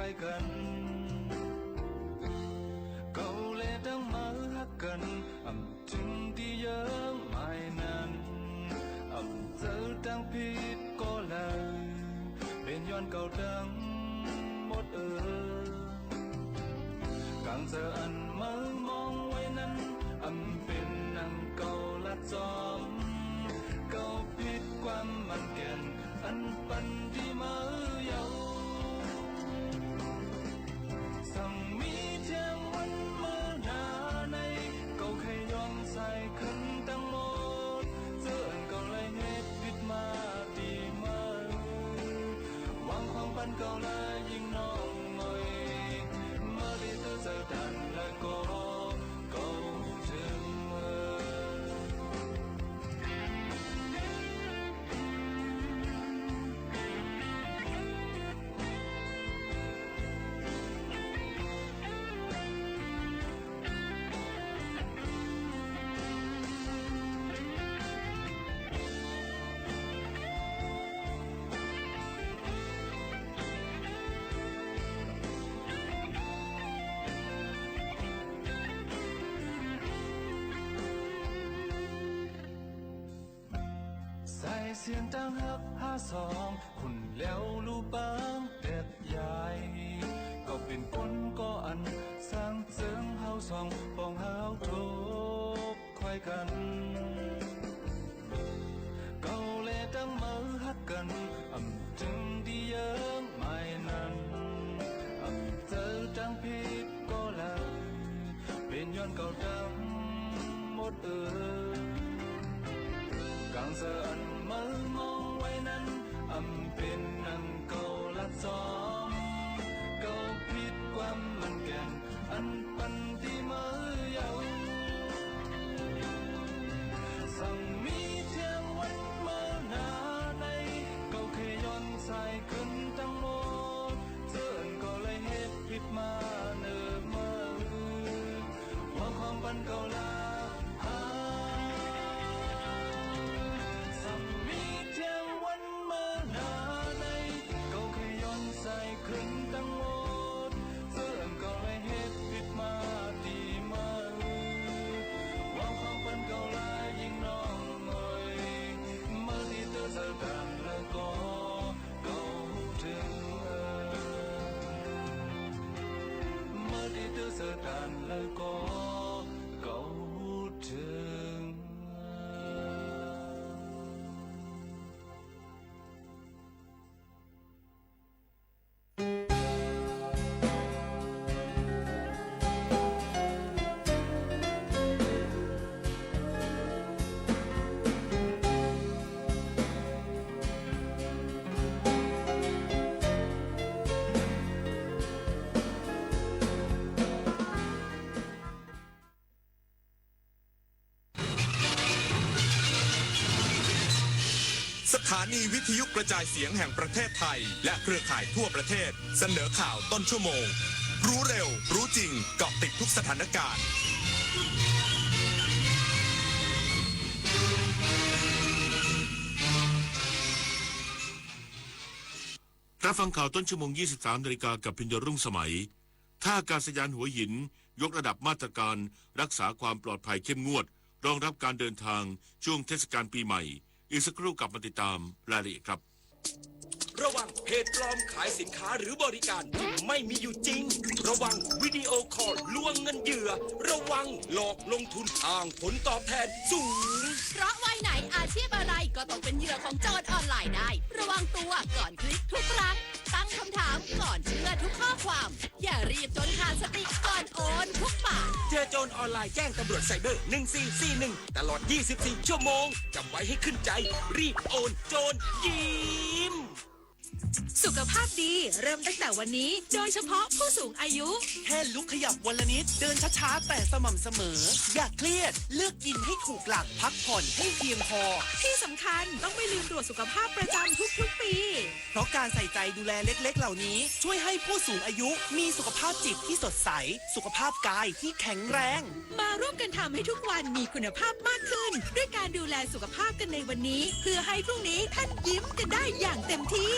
ၵၼ်။ ၵဝ်လႄႈတင်းမႂ်းႁၵ်ႉၵၼ် ဢမ်ႇ ထိုင်တီႈယိူင်းမၢႆၼၼ်ႉ ဢမ်ႇၸႂ်ႈတၢင်းၽိတ်းၵေႃႈလႆႈ ပဵၼ်ယွၼ်ႉၵဝ်တင်းမူတ်းဢိူဝ်ႈ။ ၵၢင်ၸႂ်ဢၼ်မႂ်းမွင်းဝႆႉၼၼ်ႉ ဢမ်ႇပဵၼ်ၼင်ႇၵဝ်လၢတ်ႈၸွမ်း ၵဝ်ၽိတ်းၵႂၢမ်းမၼ်ႈၵႅၼ်ႇ ဢၼ် เก่าและยิ่งน้องหน่อย เมื่อตี้เตื้อเสิร์ฟตานแล้วก็ เก่าเถิง สายเสียงตางฮักฮาสอง คุ้นแล้วลู่ปางแตกยาย ก็เป๋นคนก่ออัน สร้างเจิงเฮาสอง ปองหาวทบคอยกั๋น เก่าแลตั้งเมินฮักกั๋น อ่ำเถิงตี้เยิงหมายนั้น อ่ำเจิงตางผิดก็ลา เป๋นย้อนเก่าตางหมดเอ่ย ก๋างเสิร์ฟอันเมินมองไว้นั้น อ่ำเป๋นอันเก่าละจอม เก่าผิดความมั่นแก่น อันปันตี้เมินเยาว์ สังมีเที่ยงวันเมินหน้าใน เก่าเขยย้อนสาย ขึ้นตังหมด เจิ่นเก่าไล่เฮ็ดผิดมาเนิ่นเมิน ว่าความปันเก่าละหา สังมีเที่ยงวันเมินหน้าใน เก่าเขยย้อนสาย ขึ้นตังหมด เจิ่นเก่าไล่เฮ็ดผิดมาตี้เมิน ว่าความปันเก่าละยิ่งน้องหน่อย เมื่อตี้เตื้อเสิร์ฟตานแล้วก็ เก่าเถิง เมื่อตี้เตื้อเสิร์ฟตานแล้วก็ เก่าเถิง สถานีวิทยุกระจายเสียงแห่งประเทศไทย และเครือข่ายทั่วประเทศ เสนอข่าวต้นชั่วโมง รู้เร็ว รู้จริง เกาะติดทุกสถานการณ์ รับฟังข่าวต้นชั่วโมง ยี่สิบสามนาฬิกา กับพิญโยรุ่งสมัย ท่าอากาศยานหัวหิน ยกระดับมาตรการรักษาความปลอดภัยเข้มงวด รองรับการเดินทางช่วงเทศกาลปีใหม่ อีกสักครู่กลับมาติดตามรายละเอียดครับ ระวังเพจปลอมขายสินค้าหรือบริการที่ไม่มีอยู่จริง ระวังวิดีโอคอลลวงเงินเหยื่อ ระวังหลอกลงทุนอ้างผลตอบแทนสูง เพราะวัยไหนอาชีพอะไรก็ตกเป็นเหยื่อของโจรออนไลน์ได้ ระวังตัวก่อนคลิกทุกครั้ง ตั้งคำถามก่อนเชื่อทุกข้อความ อย่ารีบจนขาดสติก่อนโอนทุกบาท เจอโจรออนไลน์แจ้งตำรวจไซเบอร์ หนึ่งสี่สี่หนึ่ง ตลอด ยี่สิบสี่ ชั่วโมง จำไว้ให้ขึ้นใจ รีบโอน โจรยิ้ม สุขภาพดีเริ่มตั้งแต่วันนี้ โดยเฉพาะผู้สูงอายุ แค่ลุกขยับวันละนิด เดินช้าๆ แต่สม่ำเสมอ อย่าเครียด เลือกกินให้ถูกหลัก พักผ่อนให้เพียงพอ ที่สำคัญต้องไม่ลืมตรวจสุขภาพประจำทุกๆ ปี เพราะการใส่ใจดูแลเล็กๆ เหล่านี้ ช่วยให้ผู้สูงอายุมีสุขภาพจิตที่สดใส สุขภาพกายที่แข็งแรง มาร่วมกันทำให้ทุกวันมีคุณภาพมากขึ้น ด้วยการดูแลสุขภาพกันในวันนี้ เพื่อให้พรุ่งนี้ท่านยิ้มกันได้อย่างเต็มที่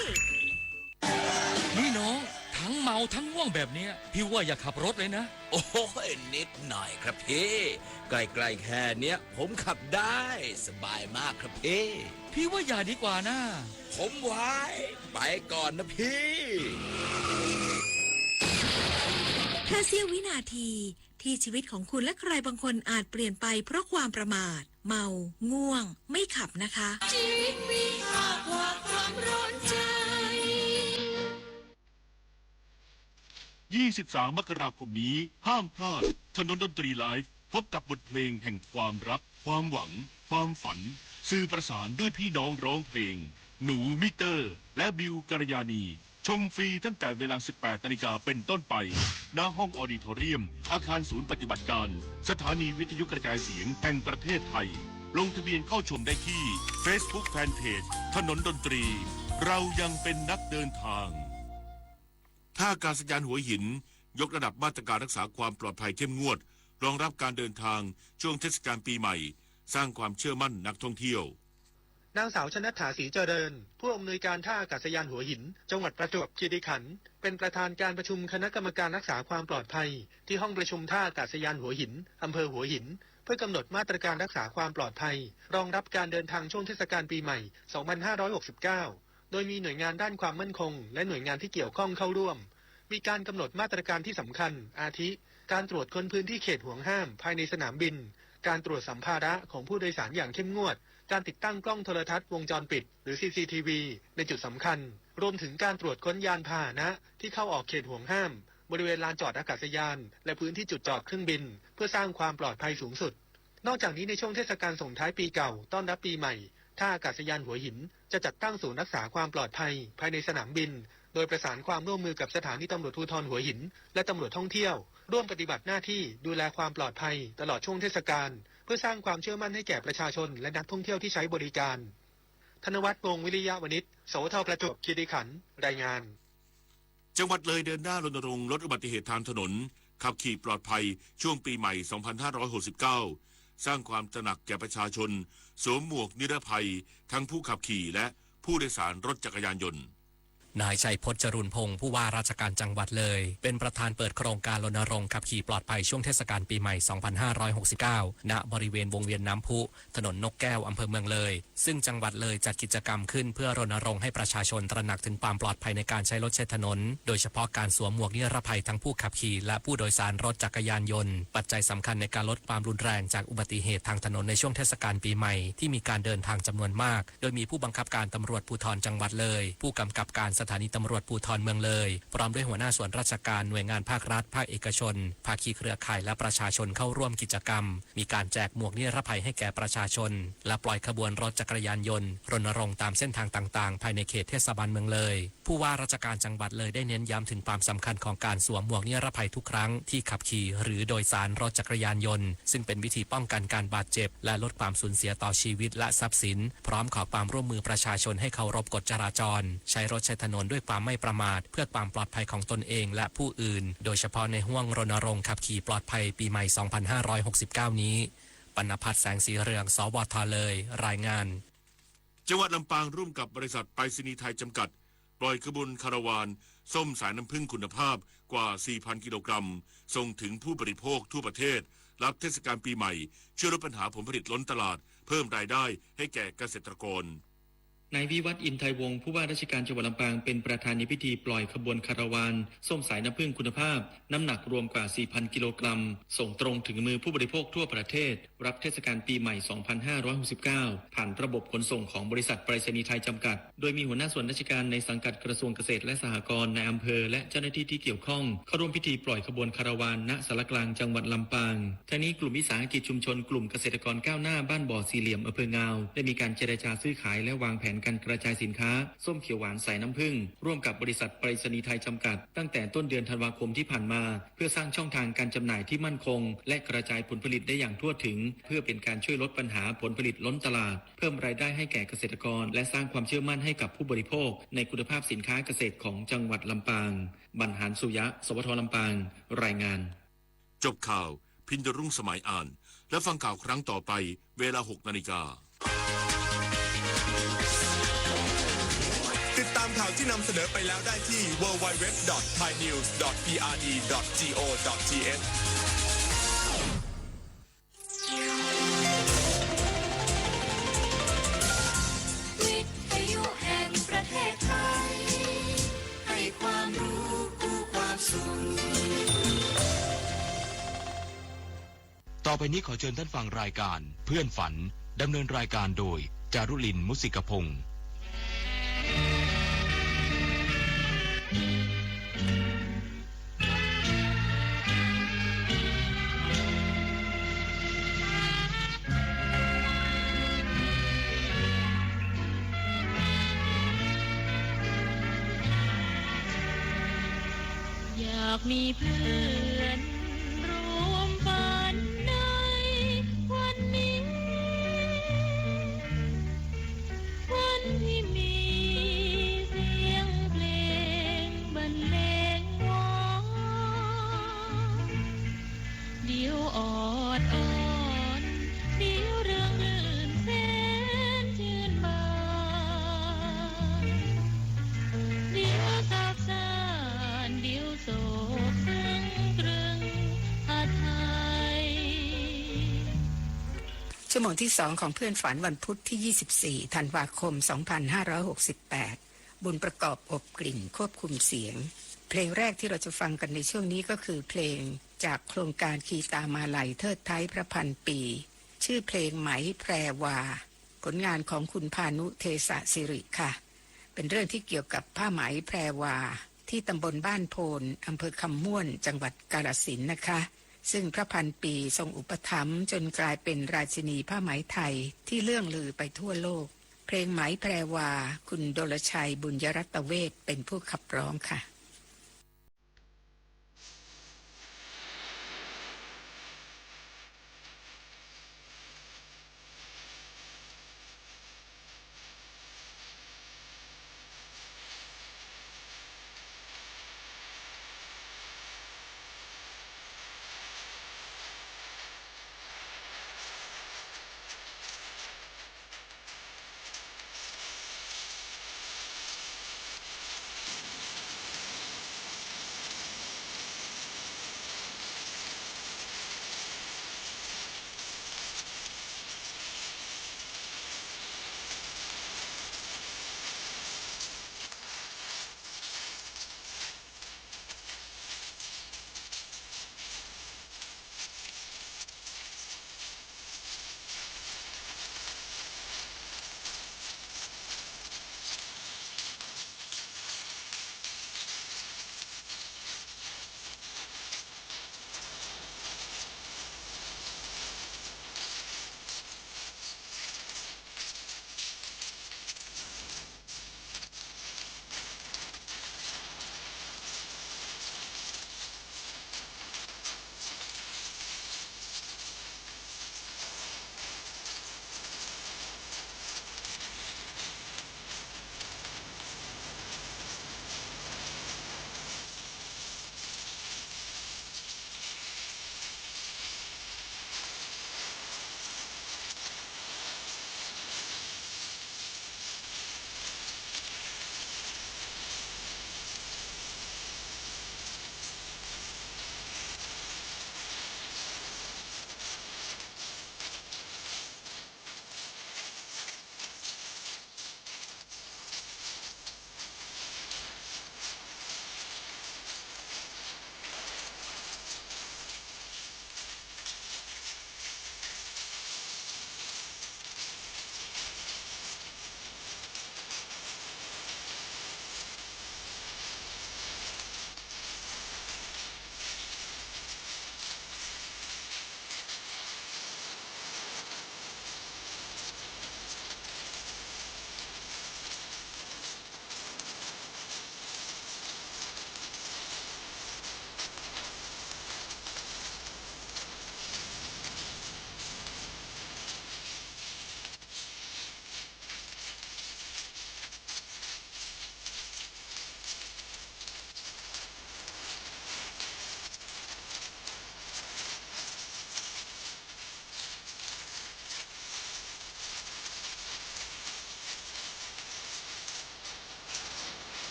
นี่น้อง ทั้งเมาทั้งง่วงแบบเนี้ย พี่ว่าอย่าขับรถเลยนะ โอ้ย นิดหน่อยครับพี่ ใกล้ๆ แค่เนี้ย ผมขับได้ สบายมากครับพี่ พี่ว่าอย่าดีกว่านะ ผมไหว ไปก่อนนะพี่ แค่เสี้ยววินาที ที่ชีวิตของคุณและใครบางคนอาจเปลี่ยนไปเพราะความประมาท เมา ง่วง ไม่ขับนะคะ ชีวิตมีค่ากว่าความร้อนใจ ยี่สิบสาม มกราคมนี้ ห้ามพลาด ถนนดนตรีไลฟ์ พบกับบทเพลงแห่งความรัก ความหวัง ความฝัน สื่อประสานด้วยพี่น้องร้องเพลง หนูมิเตอร์ และบิวกัลยาณี ชมฟรีตั้งแต่เวลา สิบแปดนาฬิกาเป็นต้นไป ณ ห้องออดิโทเรียม อาคารศูนย์ปฏิบัติการ สถานีวิทยุกระจายเสียงแห่งประเทศไทย ลงทะเบียนเข้าชมได้ที่ Facebook Fanpage ถนนดนตรี เรายังเป็นนักเดินทาง ท่าอากาศยานหัวหิน ยกระดับมาตรการรักษาความปลอดภัยเข้มงวด รองรับการเดินทางช่วงเทศกาลปีใหม่ สร้างความเชื่อมั่นนักท่องเที่ยว นางสาวชนัดฐา ศรีเจริญ ผู้อำนวยการท่าอากาศยานหัวหิน จังหวัดประจวบคีรีขันธ์ เป็นประธานการประชุมคณะกรรมการรักษาความปลอดภัย ที่ห้องประชุมท่าอากาศยานหัวหิน อำเภอหัวหิน เพื่อกำหนดมาตรการรักษาความปลอดภัย รองรับการเดินทางช่วงเทศกาลปีใหม่ สองพันห้าร้อยหกสิบเก้า โดยมีหน่วยงานด้านความมั่นคง และหน่วยงานที่เกี่ยวข้องเข้าร่วม มีการกำหนดมาตรการที่สำคัญ อาทิ การตรวจค้นพื้นที่เขตห่วงห้ามภายในสนามบิน การตรวจสัมภาระของผู้โดยสารอย่างเข้มงวด การติดตั้งกล้องโทรทัศน์วงจรปิด หรือ ซีซีทีวี ในจุดสำคัญ รวมถึงการตรวจค้นยานพาหนะที่เข้าออกเขตห่วงห้าม บริเวณลานจอดอากาศยาน และพื้นที่จุดจอดเครื่องบิน เพื่อสร้างความปลอดภัยสูงสุด นอกจากนี้ในช่วงเทศกาลส่งท้ายปีเก่า ต้อนรับปีใหม่ ท่าอากาศยานหัวหิน จะจัดตั้งศูนย์รักษาความปลอดภัยภายในสนามบิน โดยประสานความร่วมมือกับสถานีตำรวจภูธรหัวหิน และตำรวจท่องเที่ยว ร่วมปฏิบัติหน้าที่ดูแลความปลอดภัยตลอดช่วงเทศกาล เพื่อสร้างความเชื่อมั่นให้แก่ประชาชนและนักท่องเที่ยวที่ใช้บริการ ธนวัฒน์ วงศ์วิริยะวณิช สวท ประจวบคีรีขันธ์ รายงาน จังหวัดเลยเดินหน้ารณรงค์ลดอุบัติเหตุทางถนน ขับขี่ปลอดภัยช่วงปีใหม่ สองพันห้าร้อยหกสิบเก้า สร้างความตระหนักแก่ประชาชน สวมหมวกนิรภัยทั้งผู้ขับขี่และผู้โดยสารรถจักรยานยนต์ นายชัยพจน์ จรูญพงศ์ ผู้ว่าราชการจังหวัดเลย เป็นประธานเปิดโครงการรณรงค์ขับขี่ปลอดภัยช่วงเทศกาลปีใหม่ สองพันห้าร้อยหกสิบเก้า ณ บริเวณวงเวียนน้ำพุ ถนนนกแก้ว อำเภอเมืองเลย ซึ่งจังหวัดเลยจัดกิจกรรมขึ้นเพื่อรณรงค์ให้ประชาชนตระหนักถึงความปลอดภัยในการใช้รถใช้ถนน โดยเฉพาะการสวมหมวกนิรภัยทั้งผู้ขับขี่และผู้โดยสารรถจักรยานยนต์ ปัจจัยสำคัญในการลดความรุนแรงจากอุบัติเหตุทางถนนในช่วงเทศกาลปีใหม่ที่มีการเดินทางจำนวนมาก โดยมีผู้บังคับการตำรวจภูธรจังหวัดเลย ผู้กำกับการสถานีตำรวจภูธรเมืองเลย พร้อมด้วยหัวหน้าส่วนราชการ หน่วยงานภาครัฐ ภาคเอกชน ภาคีเครือข่ายและประชาชนเข้าร่วมกิจกรรม มีการแจกหมวกนิรภัยให้แก่ประชาชน และปล่อยขบวนรถจักรยานยนต์ รณรงค์ตามเส้นทางต่างๆ ภายในเขตเทศบาลเมืองเลย ผู้ว่าราชการจังหวัดเลยได้เน้นย้ำถึงความสำคัญของการสวมหมวกนิรภัยทุกครั้งที่ขับขี่หรือโดยสารรถจักรยานยนต์ ซึ่งเป็นวิธีป้องกันการบาดเจ็บ และลดความสูญเสียต่อชีวิตและทรัพย์สิน พร้อมขอความร่วมมือประชาชนให้เคารพกฎจราจร ใช้รถใช้ถนนด้วยความไม่ประมาท เพื่อความปลอดภัยของตนเองและผู้อื่น โดยเฉพาะในห้วงรณรงค์ขับขี่ปลอดภัยปีใหม่ สองพันห้าร้อยหกสิบเก้า นี้ ปัณณพัฒน์ แสงสีเรือง สวท เลย รายงาน จังหวัดลำปางร่วมกับบริษัทไปรษณีย์ไทยจำกัด ปล่อยขบวนคาราวานส้มสายน้ำผึ้งคุณภาพกว่า สี่พัน กิโลกรัม ส่งถึงผู้บริโภคทั่วประเทศ รับเทศกาลปีใหม่ ช่วยลดปัญหาผลผลิตล้นตลาด เพิ่มรายได้ให้แก่เกษตรกร นายวิวัฒน์ อินไทยวงศ์ ผู้ว่าราชการจังหวัดลำปาง เป็นประธานในพิธีปล่อยขบวนคาราวานส้มสายน้ำผึ้งคุณภาพ น้ำหนักรวมกว่า สี่พัน กิโลกรัม ส่งตรงถึงมือผู้บริโภคทั่วประเทศ รับเทศกาลปีใหม่ สองพันห้าร้อยหกสิบเก้า ผ่านระบบขนส่งของบริษัทไปรษณีย์ไทยจำกัด โดยมีหัวหน้าส่วนราชการในสังกัดกระทรวงเกษตรและสหกรณ์ นายอำเภอ และเจ้าหน้าที่ที่เกี่ยวข้อง เข้าร่วมพิธีปล่อยขบวนคาราวาน ณ ศาลากลางจังหวัดลำปาง ทั้งนี้กลุ่มวิสาหกิจชุมชนกลุ่มเกษตรกรก้าวหน้าบ้านบ่อสี่เหลี่ยม อำเภองาว ได้มีการเจรจาซื้อขายและวางแผนการกระจายสินค้า ส้มเขียวหวานสายน้ำผึ้ง ร่วมกับบริษัทไปรษณีย์ไทยจำกัด ตั้งแต่ต้นเดือนธันวาคมที่ผ่านมา เพื่อสร้างช่องทางการจำหน่ายที่มั่นคง และกระจายผลผลิตได้อย่างทั่วถึง เพื่อเป็นการช่วยลดปัญหาผลผลิตล้นตลาด เพิ่มรายได้ให้แก่เกษตรกร และสร้างความเชื่อมั่นให้กับผู้บริโภคในคุณภาพสินค้าเกษตรของจังหวัดลำปาง บรรหารสุยะ สวท ลำปาง รายงาน จบข่าว พินโยรุ่งสมัยอ่าน และฟังข่าวครั้งต่อไป เวลา หกนาฬิกา ติดตามข่าวที่นำเสนอไปแล้วได้ที่ ดับเบิลยู ดับเบิลยู ดับเบิลยู ดอท ไทยนิวส์ ดอท พี อาร์ ดี ดอท จี โอ ดอท ที เอช วิทยุแห่งประเทศไทย ให้ความรู้คู่ความสุข ต่อไปนี้ขอเชิญท่านฟังรายการเพื่อนฝัน ดำเนินรายการโดย จารุลิน มุสิกพงษ์ อยากมีเพื่อนร่วมฝันในวันนี้ วันที่มีเสียงเพลงบรรเลงวา เดี๋ยวออดอ้อน เดี๋ยวเริงรื่นแสนชื่นบาน เดี๋ยวซาบซ่าน เดี๋ยวโศกเศร้าตรึงหาไทย ชั่วโมงที่สองของเพื่อนฝันวันพุธที่ยี่สิบสี่ธันวาคมสองพันห้าร้อยหกสิบแปด บุญประกอบ อบกลิ่น ควบคุมเสียง เพลงแรกที่เราจะฟังกันในช่วงนี้ก็คือเพลงจากโครงการคีตามาลัยเทิดไท้พระพันปี ชื่อเพลงไหมแพรวา ผลงานของคุณพานุ เทสะสิริค่ะ เป็นเรื่องที่เกี่ยวกับผ้าไหมแพรวา ที่ตำบลบ้านโพน อำเภอคำม่วน จังหวัดกาฬสินธุ์นะคะ ซึ่งพระพันปีทรงอุปถัมภ์จนกลายเป็นราชินีผ้าไหมไทยที่เลื่องลือไปทั่วโลก เพลงไหมแพรวา คุณดลชัย บุญยรัตเวช เป็นผู้ขับร้องค่ะ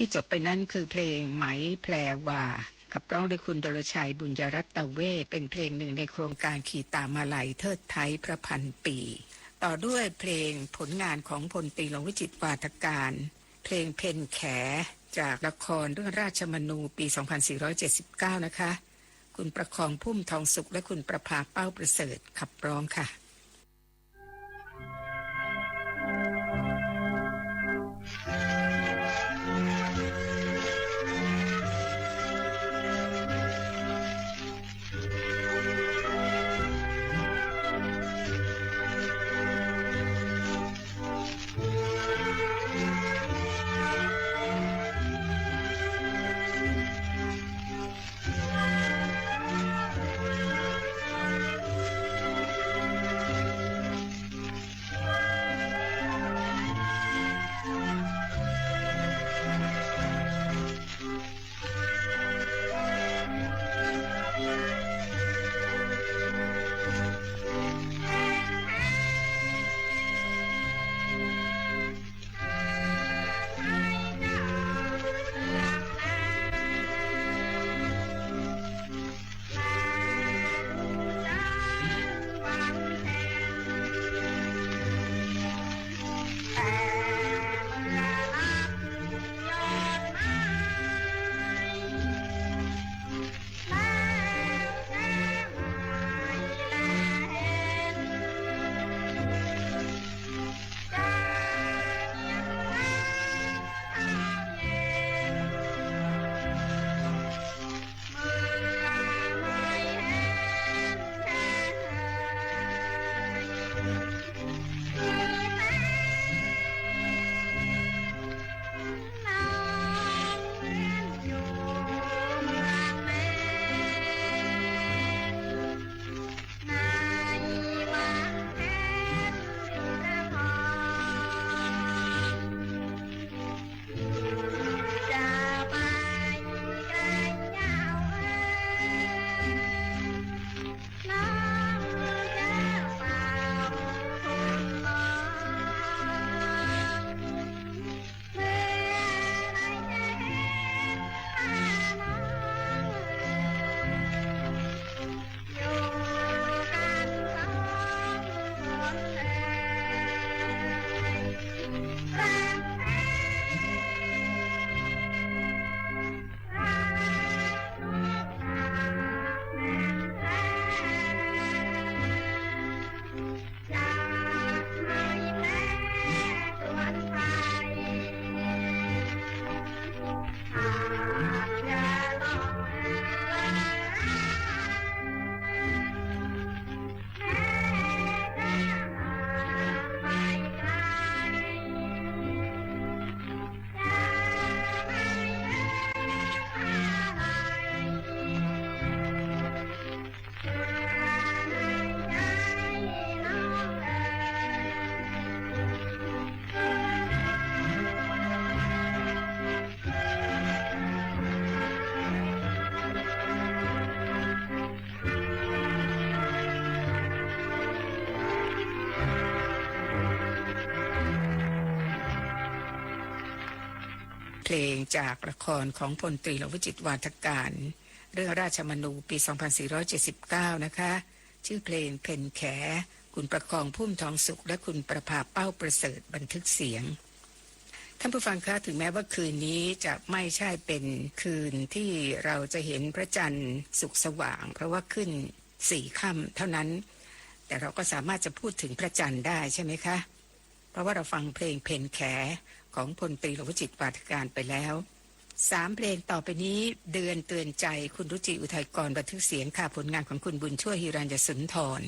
ที่จบไปนั้นคือเพลงไหมแพรวา ขับร้องโดยคุณดลชัย บุญยรัตน์ตะเวช เป็นเพลงหนึ่งในโครงการขีตามาลัยเทิดไท้พระพันปี ต่อด้วยเพลงผลงานของพลตรีหลวงวิจิตร วาทการ เพลงเพ็ญแข จากละครเรื่องราชมนู ปี สองพันสี่ร้อยเจ็ดสิบเก้า นะคะ คุณประคอง พุ่มทองสุข และคุณประภา เป้าประเสริฐ ขับร้องค่ะ เพลงจากละครของพลตรีหลวงวิจิตร วาทการ เรื่องราชมนู ปี สองพันสี่ร้อยเจ็ดสิบเก้า นะคะ ชื่อเพลงเพ็ญแข คุณประคอง พุ่มทองสุข และคุณประภา เป้าประเสริฐ บันทึกเสียง ท่านผู้ฟังคะ ถึงแม้ว่าคืนนี้จะไม่ใช่เป็นคืนที่เราจะเห็นพระจันทร์สุกสว่าง เพราะว่าขึ้นสี่ค่ำเท่านั้น แต่เราก็สามารถจะพูดถึงพระจันทร์ได้ใช่ไหมคะ เพราะว่าเราฟังเพลงเพ็ญแขของพลตรีหลวงวิจิตร วาทการ ไปแล้ว สามเพลงต่อไปนี้ เดือนเตือนใจ คุณรุจิ อุทัยกร บันทึกเสียงค่ะ ผลงานของคุณบุญช่วย หิรัญญสุนทร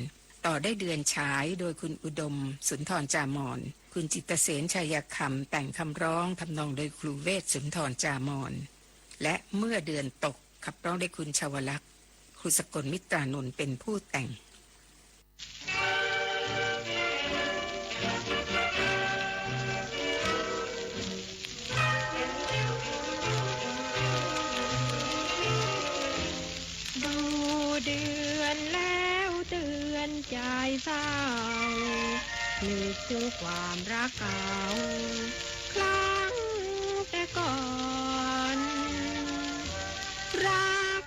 ต่อได้เดือนฉาย โดยคุณอุดม สุนทรจามร คุณจิตเสน ชัยคำ แต่งคำร้อง ทำนองโดยครูเวช สุนทรจามร และเมื่อเดือนตก ขับร้องโดยคุณชวลักษณ์ ครูสกล มิตรานนท์ เป็นผู้แต่ง ดูเดือนแล้วเตือนใจเศร้า นึกถึงความรักเก่า ครั้งแต่ก่อน รัก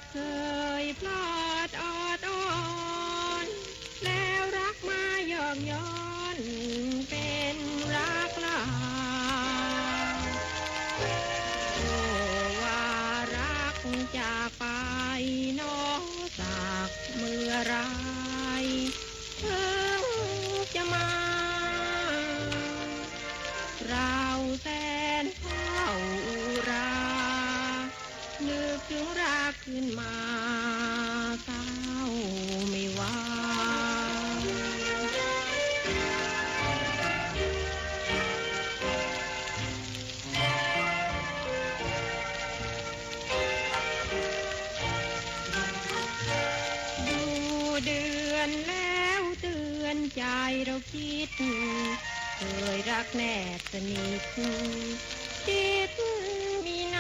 เมื่อไรเถิงจะมา เราแสนเศร้าอุรา นึกเถิงรักขึ้นมา เศร้าไม่ไหว ดูเดือนแล้วเตือนใจ๋เราคิด เคยรักแนบสนิท จิตมีไหน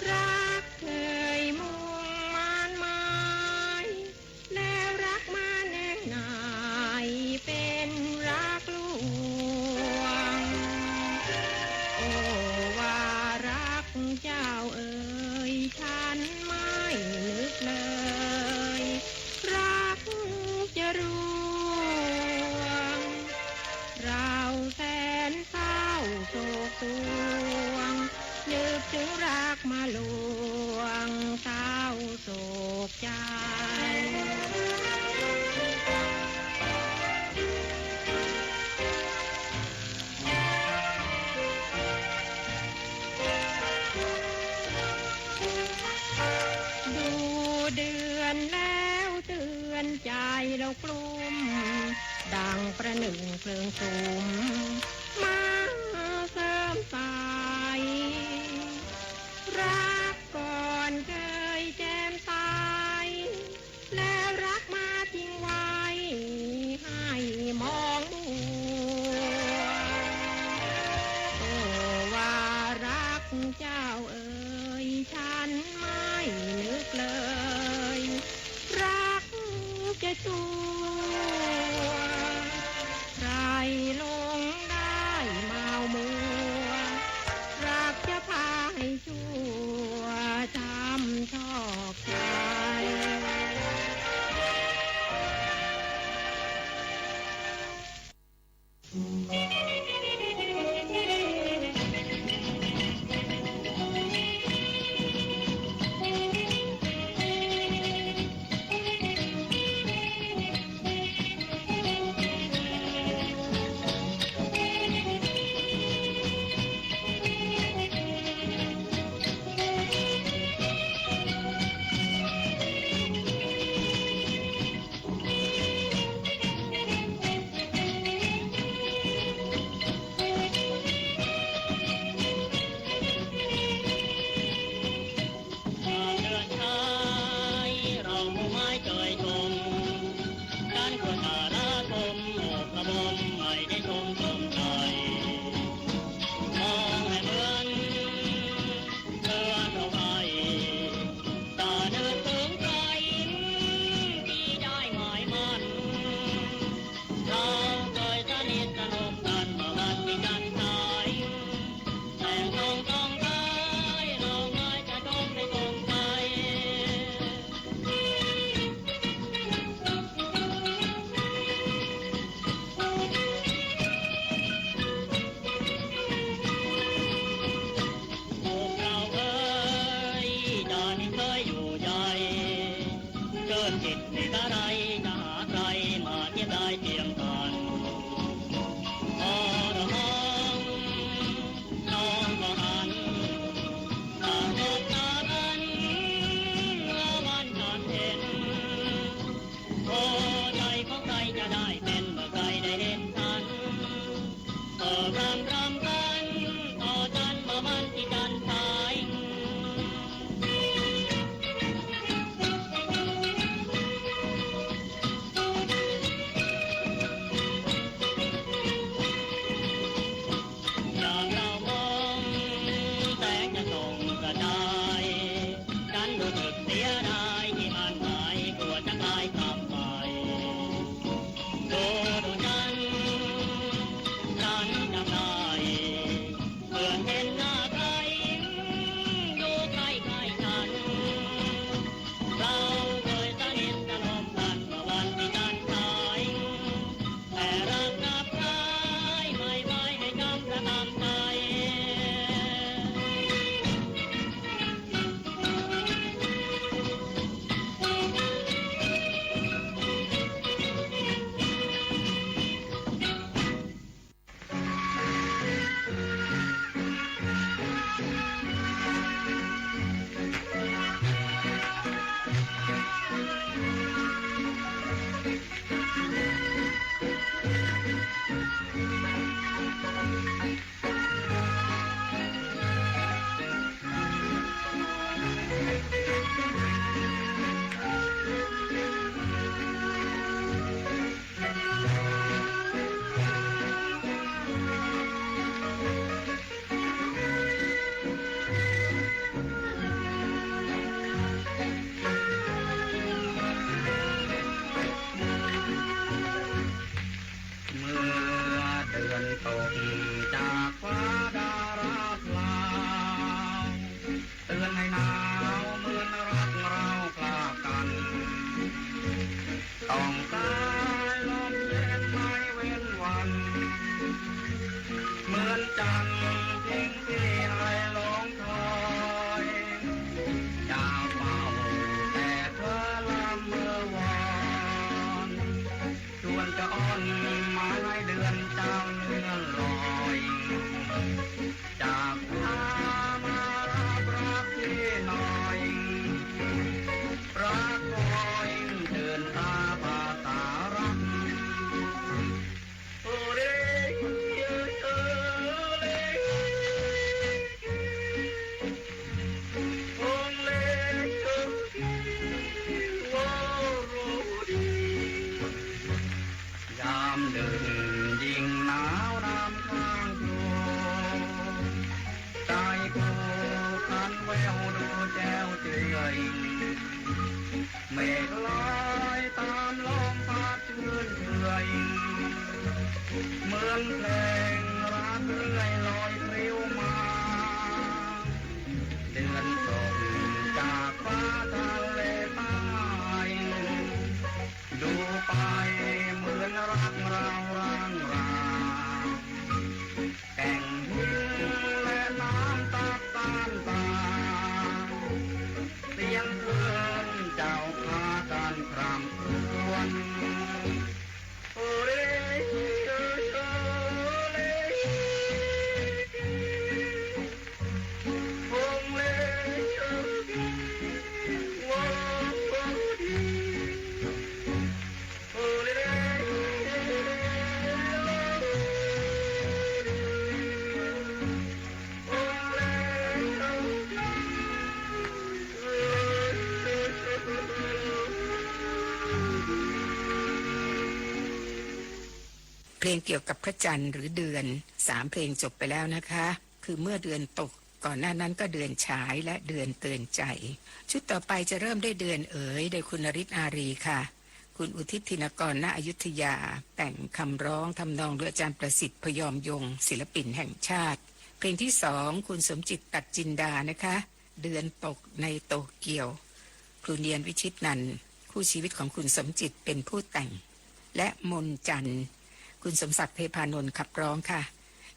รักเคยมุ่งมั่นหมาย แล้วรักมาแนบหน่าย เป๋นรักลวง โอ้ ว่ารักเจ้าเอ๋ย ฉันไม่นึกเลย รักจะร่วง เราแสนเศร้าโศกสวง นึกเถิงรักมาลวง เศร้าโศกใจ๋ ดูเดือนแล้วเตือนใจ๋เรากลุ้ม ดังประหนึ่งเพลิงสุม มาเสริมใส รักก่อนเคยแจ่มใส แล้วรัก ลงเกี่ยวกับพระจันทร์หรือเดือน สามเพลงจบไปแล้วนะคะ คือเมื่อเดือนตก ก่อนหน้านั้นก็เดือนฉายและเดือนเตือนใจ ชุดต่อไปจะเริ่มด้วยเดือนเอ๋ย โดยคุณนฤทธิ์ อารีย์ค่ะ คุณอุทิศ ธินกร ณ อยุธยา แต่งคำร้องทำนองโดยอาจารย์ประสิทธิ์ พยอมยงค์ ศิลปินแห่งชาติ เพลงที่สอง คุณสมจิต ตัดจินดานะคะ เดือนตกในโตเกียว ครูเนียน วิชิตนันท์ คู่ชีวิตของคุณสมจิตเป็นผู้แต่ง และมนจันทร์ คุณสมศักดิ์ เทพานนท์ ขับร้องค่ะ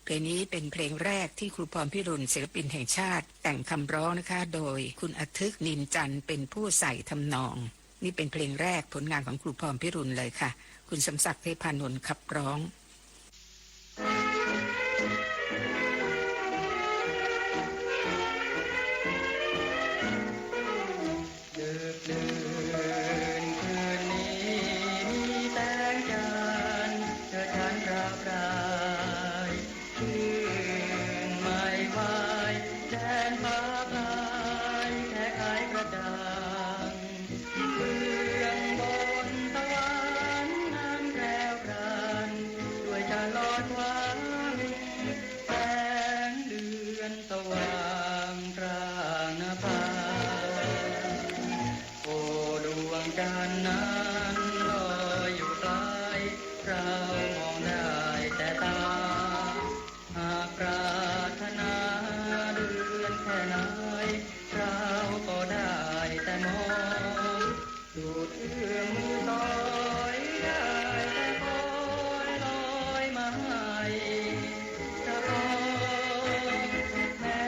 เพลงนี้เป็นเพลงแรกที่ครูพรพิรุณ ศิลปินแห่งชาติ แต่งคำร้องนะคะ โดยคุณอทึก นินจันทร์ เป็นผู้ใส่ทำนอง นี่เป็นเพลงแรกผลงานของครูพรพิรุณเลยค่ะ คุณสมศักดิ์ เทพานนท์ ขับร้อง ดึกดื่นคืนนี้มีแสงจันทร์ เจิดฉันราวปราย ชื่นไม่ไหว แดนฟ้าไกล แค่ไขกระจ่าง เมืองบนสวรรค์นั้นแพรวพราน ด้วยจันทร์ลอยคว้าง แสงเดือนสว่างพร่างนภา โอ้ ดวงจันทร์นั้นลอยอยู่ไกล เรามองได้แต่ตา หากปรารถนาเดือนแค่ไหน เราก็ได้แต่มอง สุดเอื้อมมือสอย ได้แต่คอยลอยมาให้ เฉพาะแม้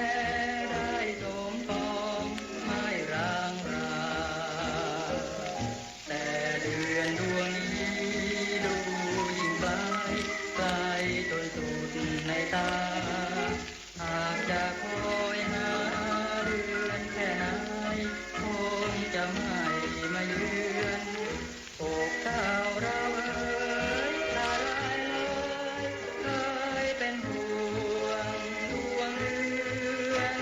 ได้สมปอง ไม่ร้างรา แต่เดือนดวงนี้ดูยิ่งไกล ไกลจนสุดในตา หากจะคอยหาเดือนแค่ไหน คงจะไม่มาเยือน อกเศร้าเราเอ๋ย อะไรเลย เคยเป็นห่วงดวงเดือน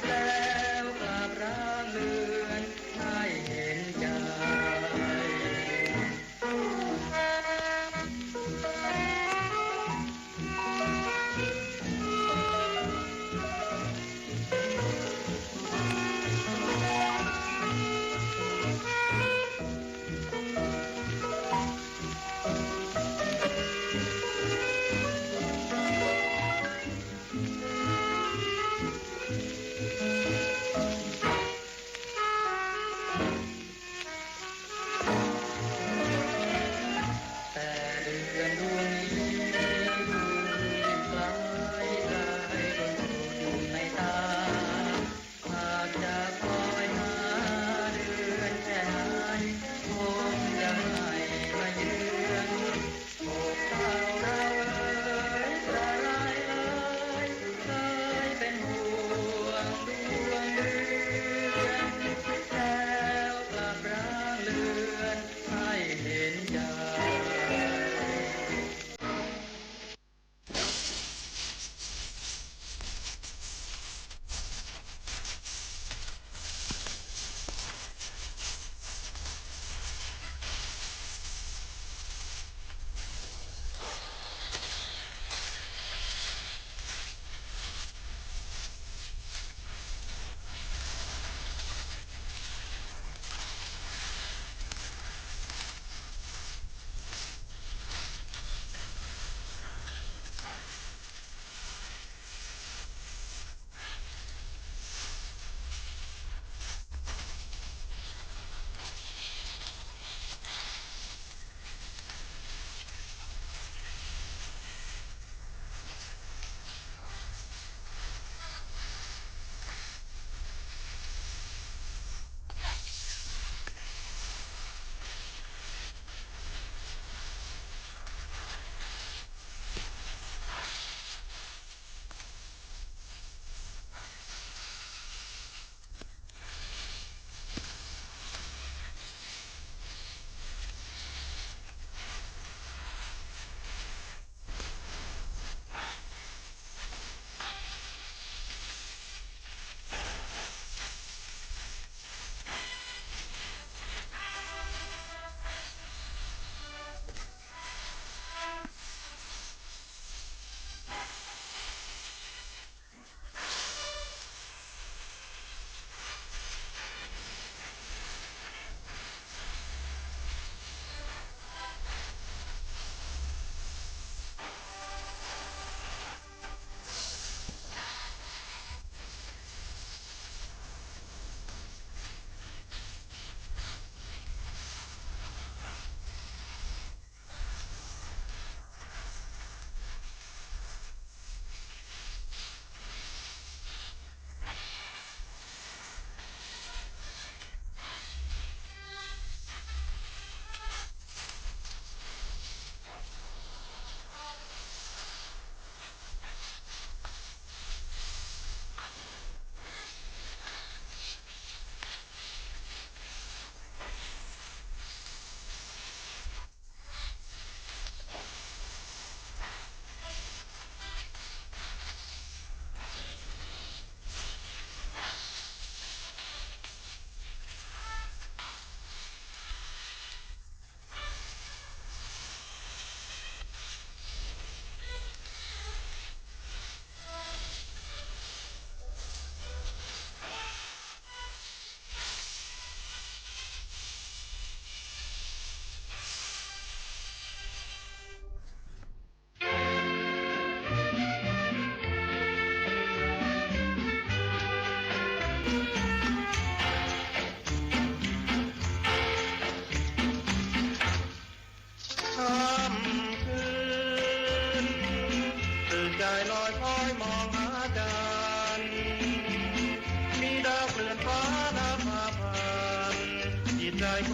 แล้วกลับร้างเรือน ให้เห็นใจ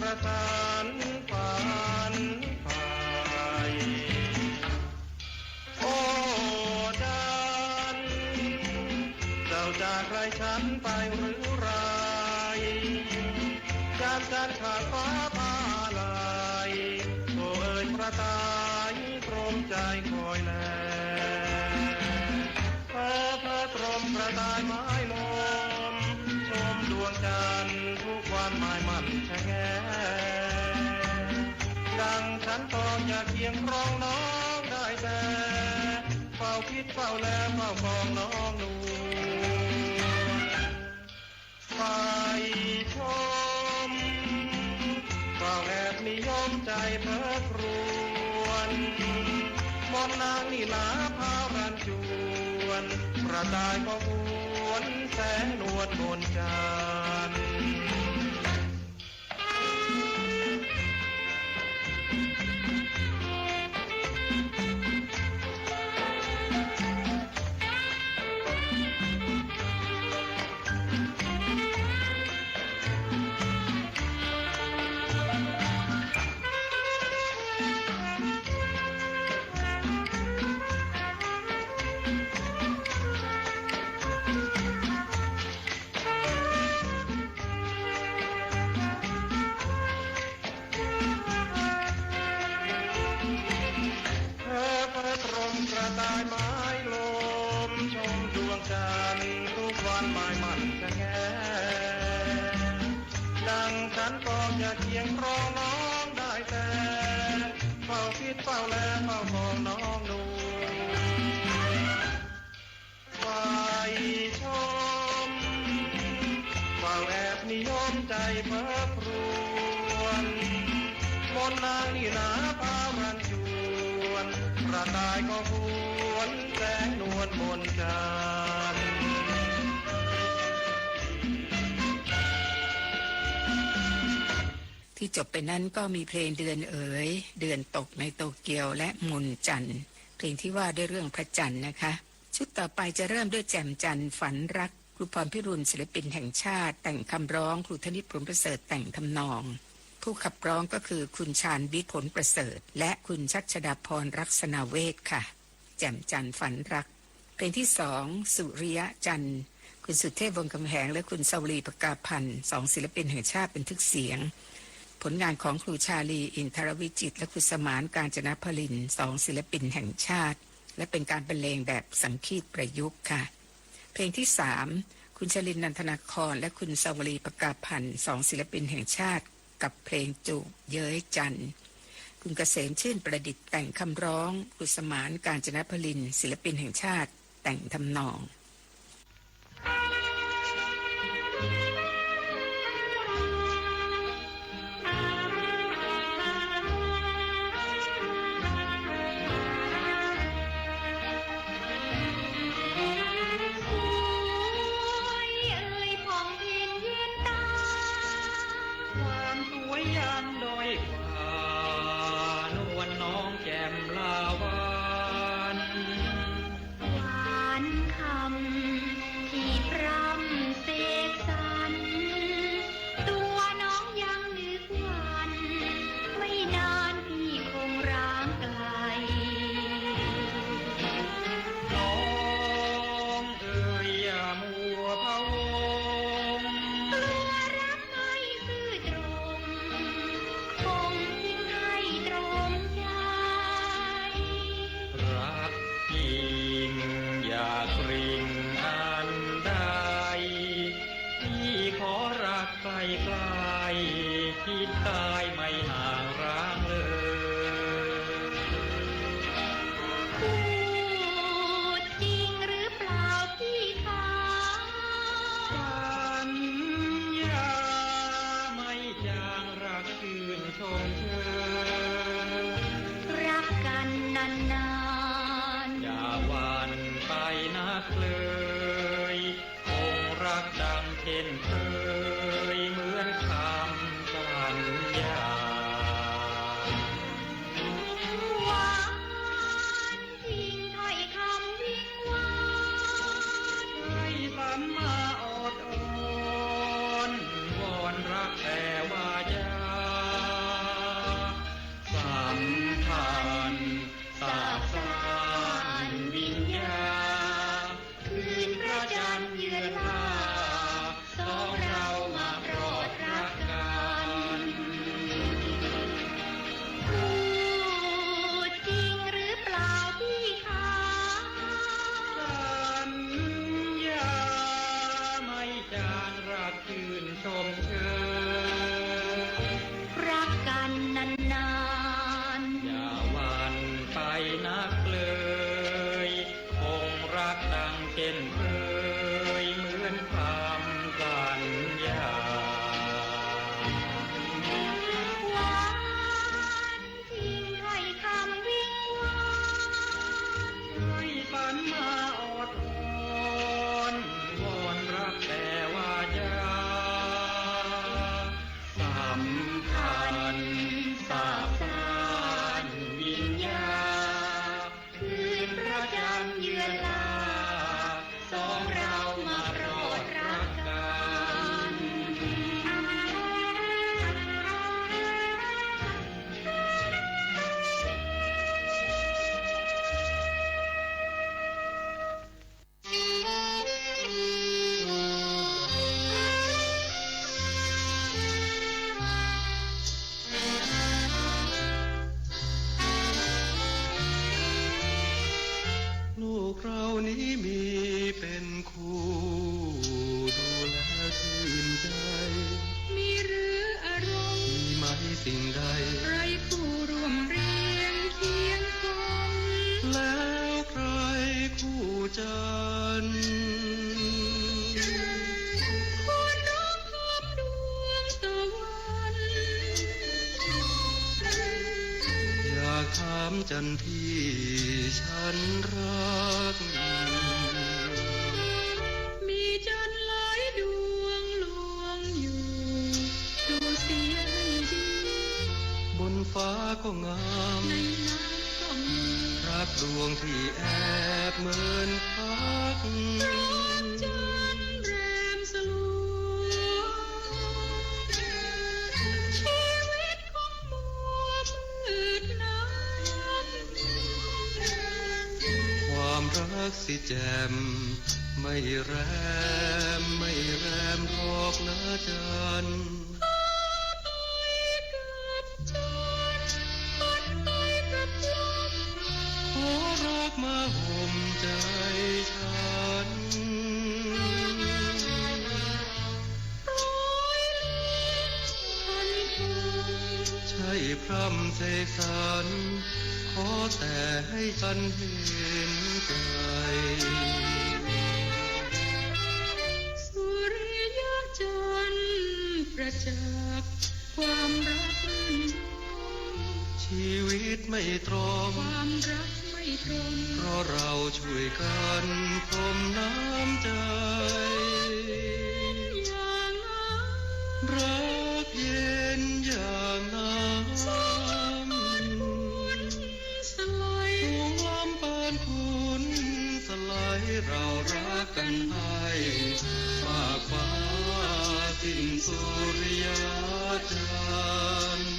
ประสานฝันใฝ่ โอ้จันทร์ เจ้าจากไกลฉันไปหรือไร ยามจันทร์ขาดฟ้าพาลัย โอ้เอ๋ยพระตายตรมใจคอยแล เพ้อเพ้อตรมพระตายหมายลม ชมดวงจันทร์ทุกวันหมายมั่นชะแง ดังฉันปองอยากเคียงครองน้องได้แต่ เฝ้าคิดเฝ้าแลเฝ้าปองน้องนวล ใฝ่ชม เฝ้าแอบนิยมใจเพ้อครวญ มนต์นางนี่นาพารันจวน ประตายก็หวนแสงนวลมนต์จันทร์ เพ้อเพ้อตรมกระต่ายหมายลม ชมดวงจันทร์ทุกวันหมายมั่นชะแง ดังฉันปองอยากเคียงครองน้องได้แต่ เฝ้าคิดเฝ้าแลเฝ้าปองน้องนวล ใฝ่ชม เฝ้าแอบนิยมใจเพ้อครวญ มนต์นางนี่นาพารันจวน กระต่ายก็หวนแสงนวลมนต์จันทร์ ที่จบไปนั้นก็มีเพลงเดือนเอ๋ย เดือนตกในโตเกียว และมนต์จันทร์ เพลงที่ว่าด้วยเรื่องพระจันทร์นะคะ ชุดต่อไปจะเริ่มด้วยแจ่มจันทร์ฝันรัก ครูพรพิรุณ ศิลปินแห่งชาติ แต่งคำร้อง ครูธนิต พรหมประเสริฐ แต่งทำนอง ผู้ขับร้องก็คือคุณชาญวิทย์ ผลประเสริฐ และคุณชัชดาพร รักษณาเวชค่ะ แจ่มจันทร์ฝันรัก เพลงที่สอง สุริยะจันทร์ คุณสุเทพ วงศ์คำแหง และคุณสวลี ประกาพันธ์ สองศิลปินแห่งชาติบันทึกเสียง ผลงานของครูชาลี อินทรวิจิตร และครูสมาน กาญจนพลินทร์ สองศิลปินแห่งชาติ และเป็นการบรรเลงแบบสังคีตประยุกต์ค่ะ เพลงที่สาม คุณชลิน นันทนาคร และคุณสวลี ประกาพันธ์ สองศิลปินแห่งชาติ กับเพลงจูบเย้ยจันทร์ คุณเกษม ชื่นประดิษฐ์ แต่งคำร้อง ครูสมาน กาญจนพลินทร์ ศิลปินแห่งชาติ แต่งทำนอง สวยเอ่ยผ่องเพ็ญเย็นตา ความสวยยังด้อยกว่า นวลน้องแจ่มลาวัน หวานคำ ผู้ดูแล้วชื่นใจ มีหรืออารมณ์ มีไหมสิ่งใด ไร้ผู้ร่วมเรียงเคียงคง แล้วใครคู่จันทร์ ควรร้องหอมดวงตะวัน อยากถามจันทร์ที่ฉันรัก มีจันทร์หลายดวงลวงอยู่ ดูเสียให้ดี บนฟ้าก็งาม ในน้ำก็มี รักดวงที่แอบเหมือนพัก รักจันทร์แรมสลัว ชีวิตคงมัวมืดนัก ความรักสิแจ่ม ไม่แรม ไม่แรมหรอกนะจันทร์ ขอไปกับจันทร์ ขอไปกับลม ขอรักมาห่มใจฉัน โปรยเล็กพันคำ ใช่พร่ำเสกสรร ขอแต่ให้จันทร์เห็นใจ สุริยะจันทร์ประจักษ์ ความรักรื่นรม ชีวิตไม่ตรม ความรักไม่ตรม เพราะเราช่วยกันพรมน้ำใจ อย่างนั้น รักเย็นอย่างน้ำ สลาย สูงล้ำปานขุนสลาย เรารักกันให้ฟากฟ้าสิ้นสุริยะจันทร์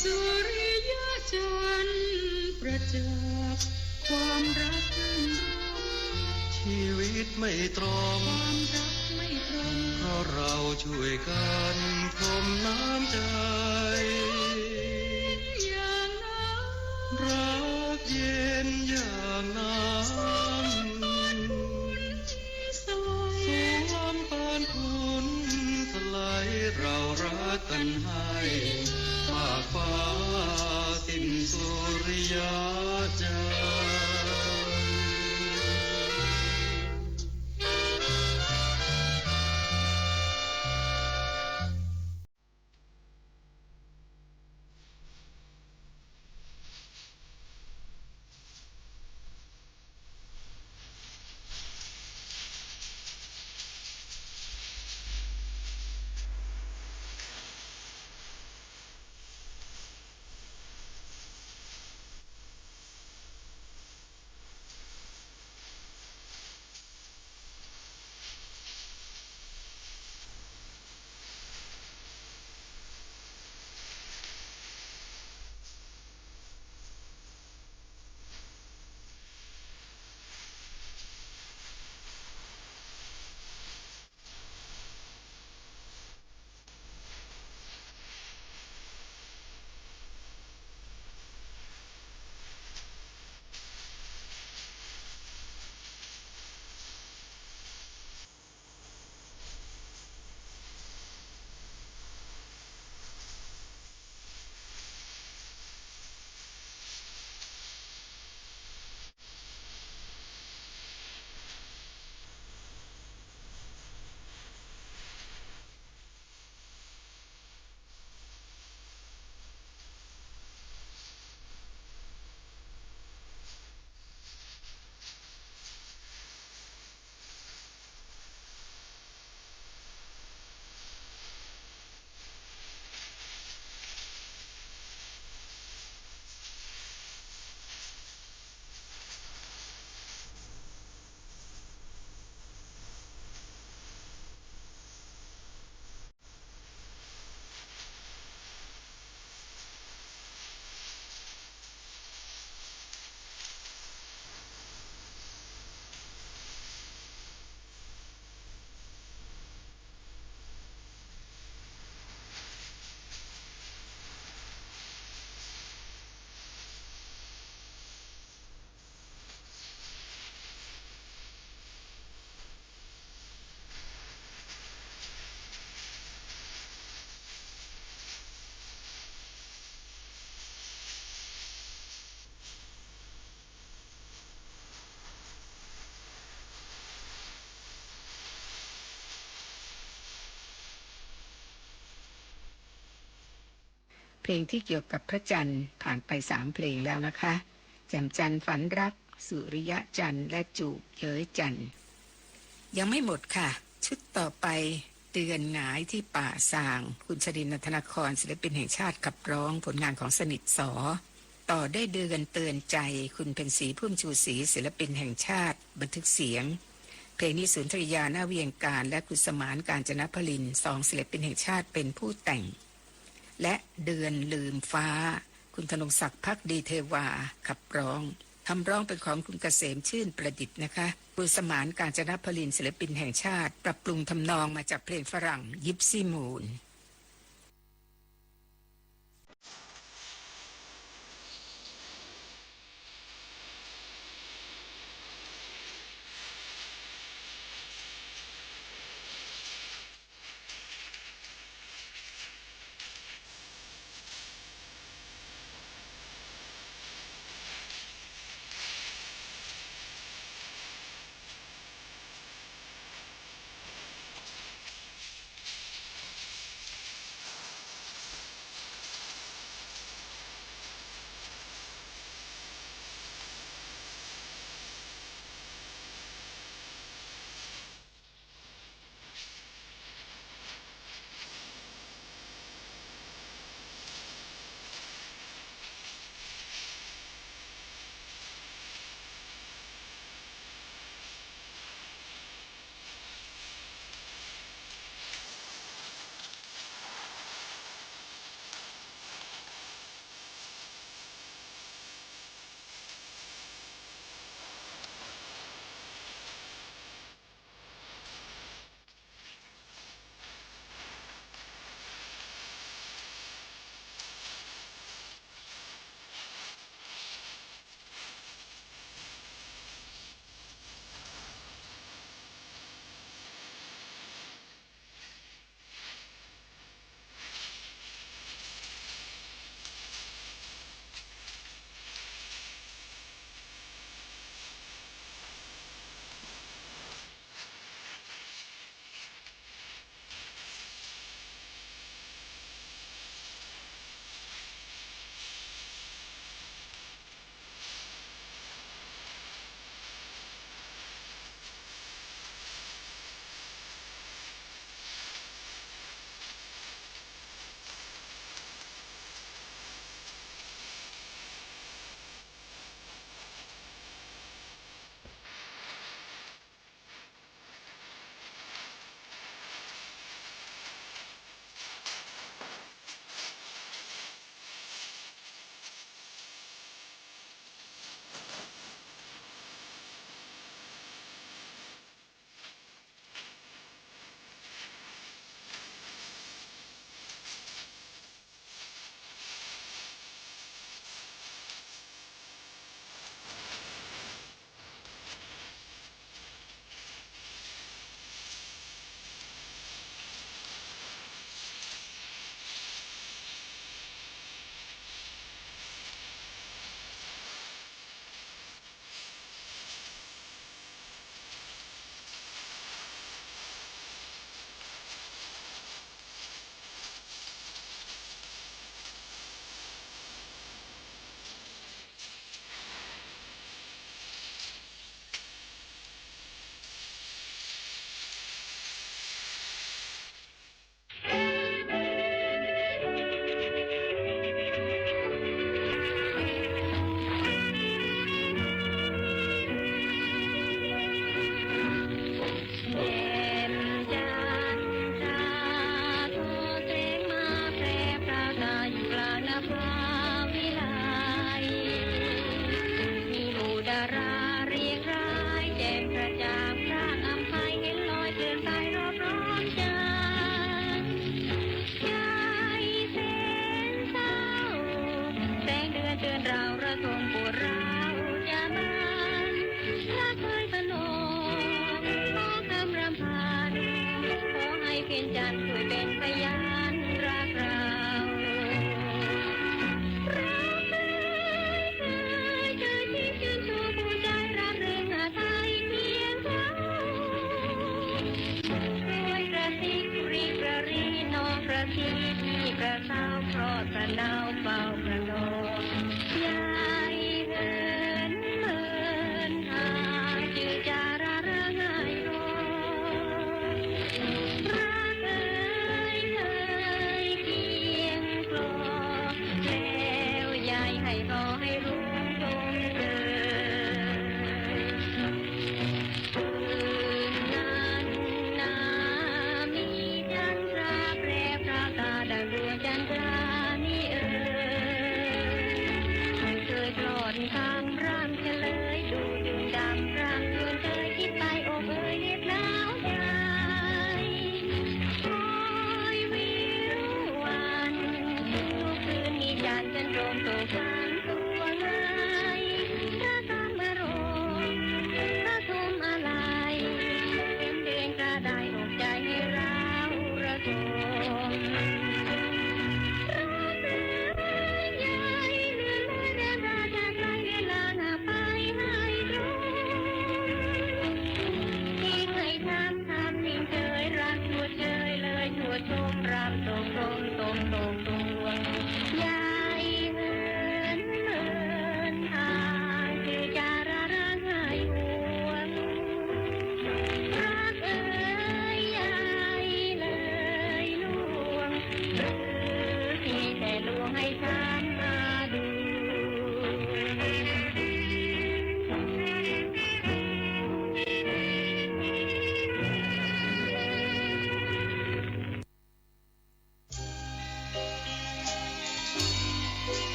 สุริยะจันทร์ประจักษ์ ความรักรื่นรม ชีวิตไม่ตรม ความรักไม่ตรม เพราะเราช่วยกันพรมน้ำใจ อย่างนั้น รักเย็นอย่างน้ำ สลาย สูงล้ำปานขุนสลาย เรารักกันให้ฟากฟ้าสิ้นสุริยะจันทร์ เพลงที่เกี่ยวกับพระจันทร์ผ่านไปสามเพลงแล้วนะคะ แจ่มจันทร์ฝันรัก สุริยะจันทร์ และจูบเย้ยจันทร์ ยังไม่หมดค่ะ ชุดต่อไป เดือนหงายที่ป่าซาง คุณชรินทร์ นันทนคร ศิลปินแห่งชาติขับร้อง ผลงานของสนิท สอ ต่อด้วยเดือนเตือนใจ คุณเพ็ญศรี พุ่มชูศรี ศิลปินแห่งชาติบันทึกเสียง เพลงนี้สุนทรียา นาเวียงการ และคุณสมาน กาญจนพลิน สองศิลปินแห่งชาติเป็นผู้แต่ง และเดือนลืมฟ้า คุณธนงศักดิ์ ภักดีเทวา ขับร้อง คำร้องเป็นของคุณเกษม ชื่นประดิษฐ์นะคะ คุณสมาน กาญจนพลิน ศิลปินแห่งชาติ ปรับปรุงทำนองมาจากเพลงฝรั่ง Gypsy Moon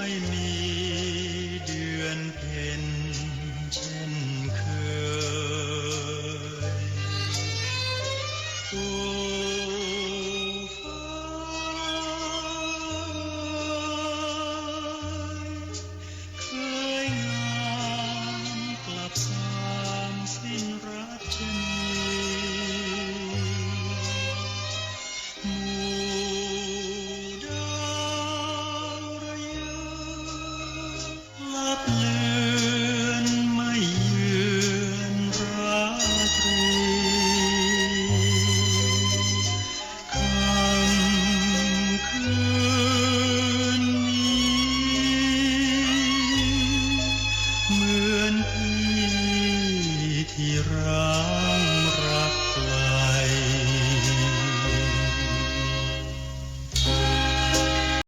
ไม่มี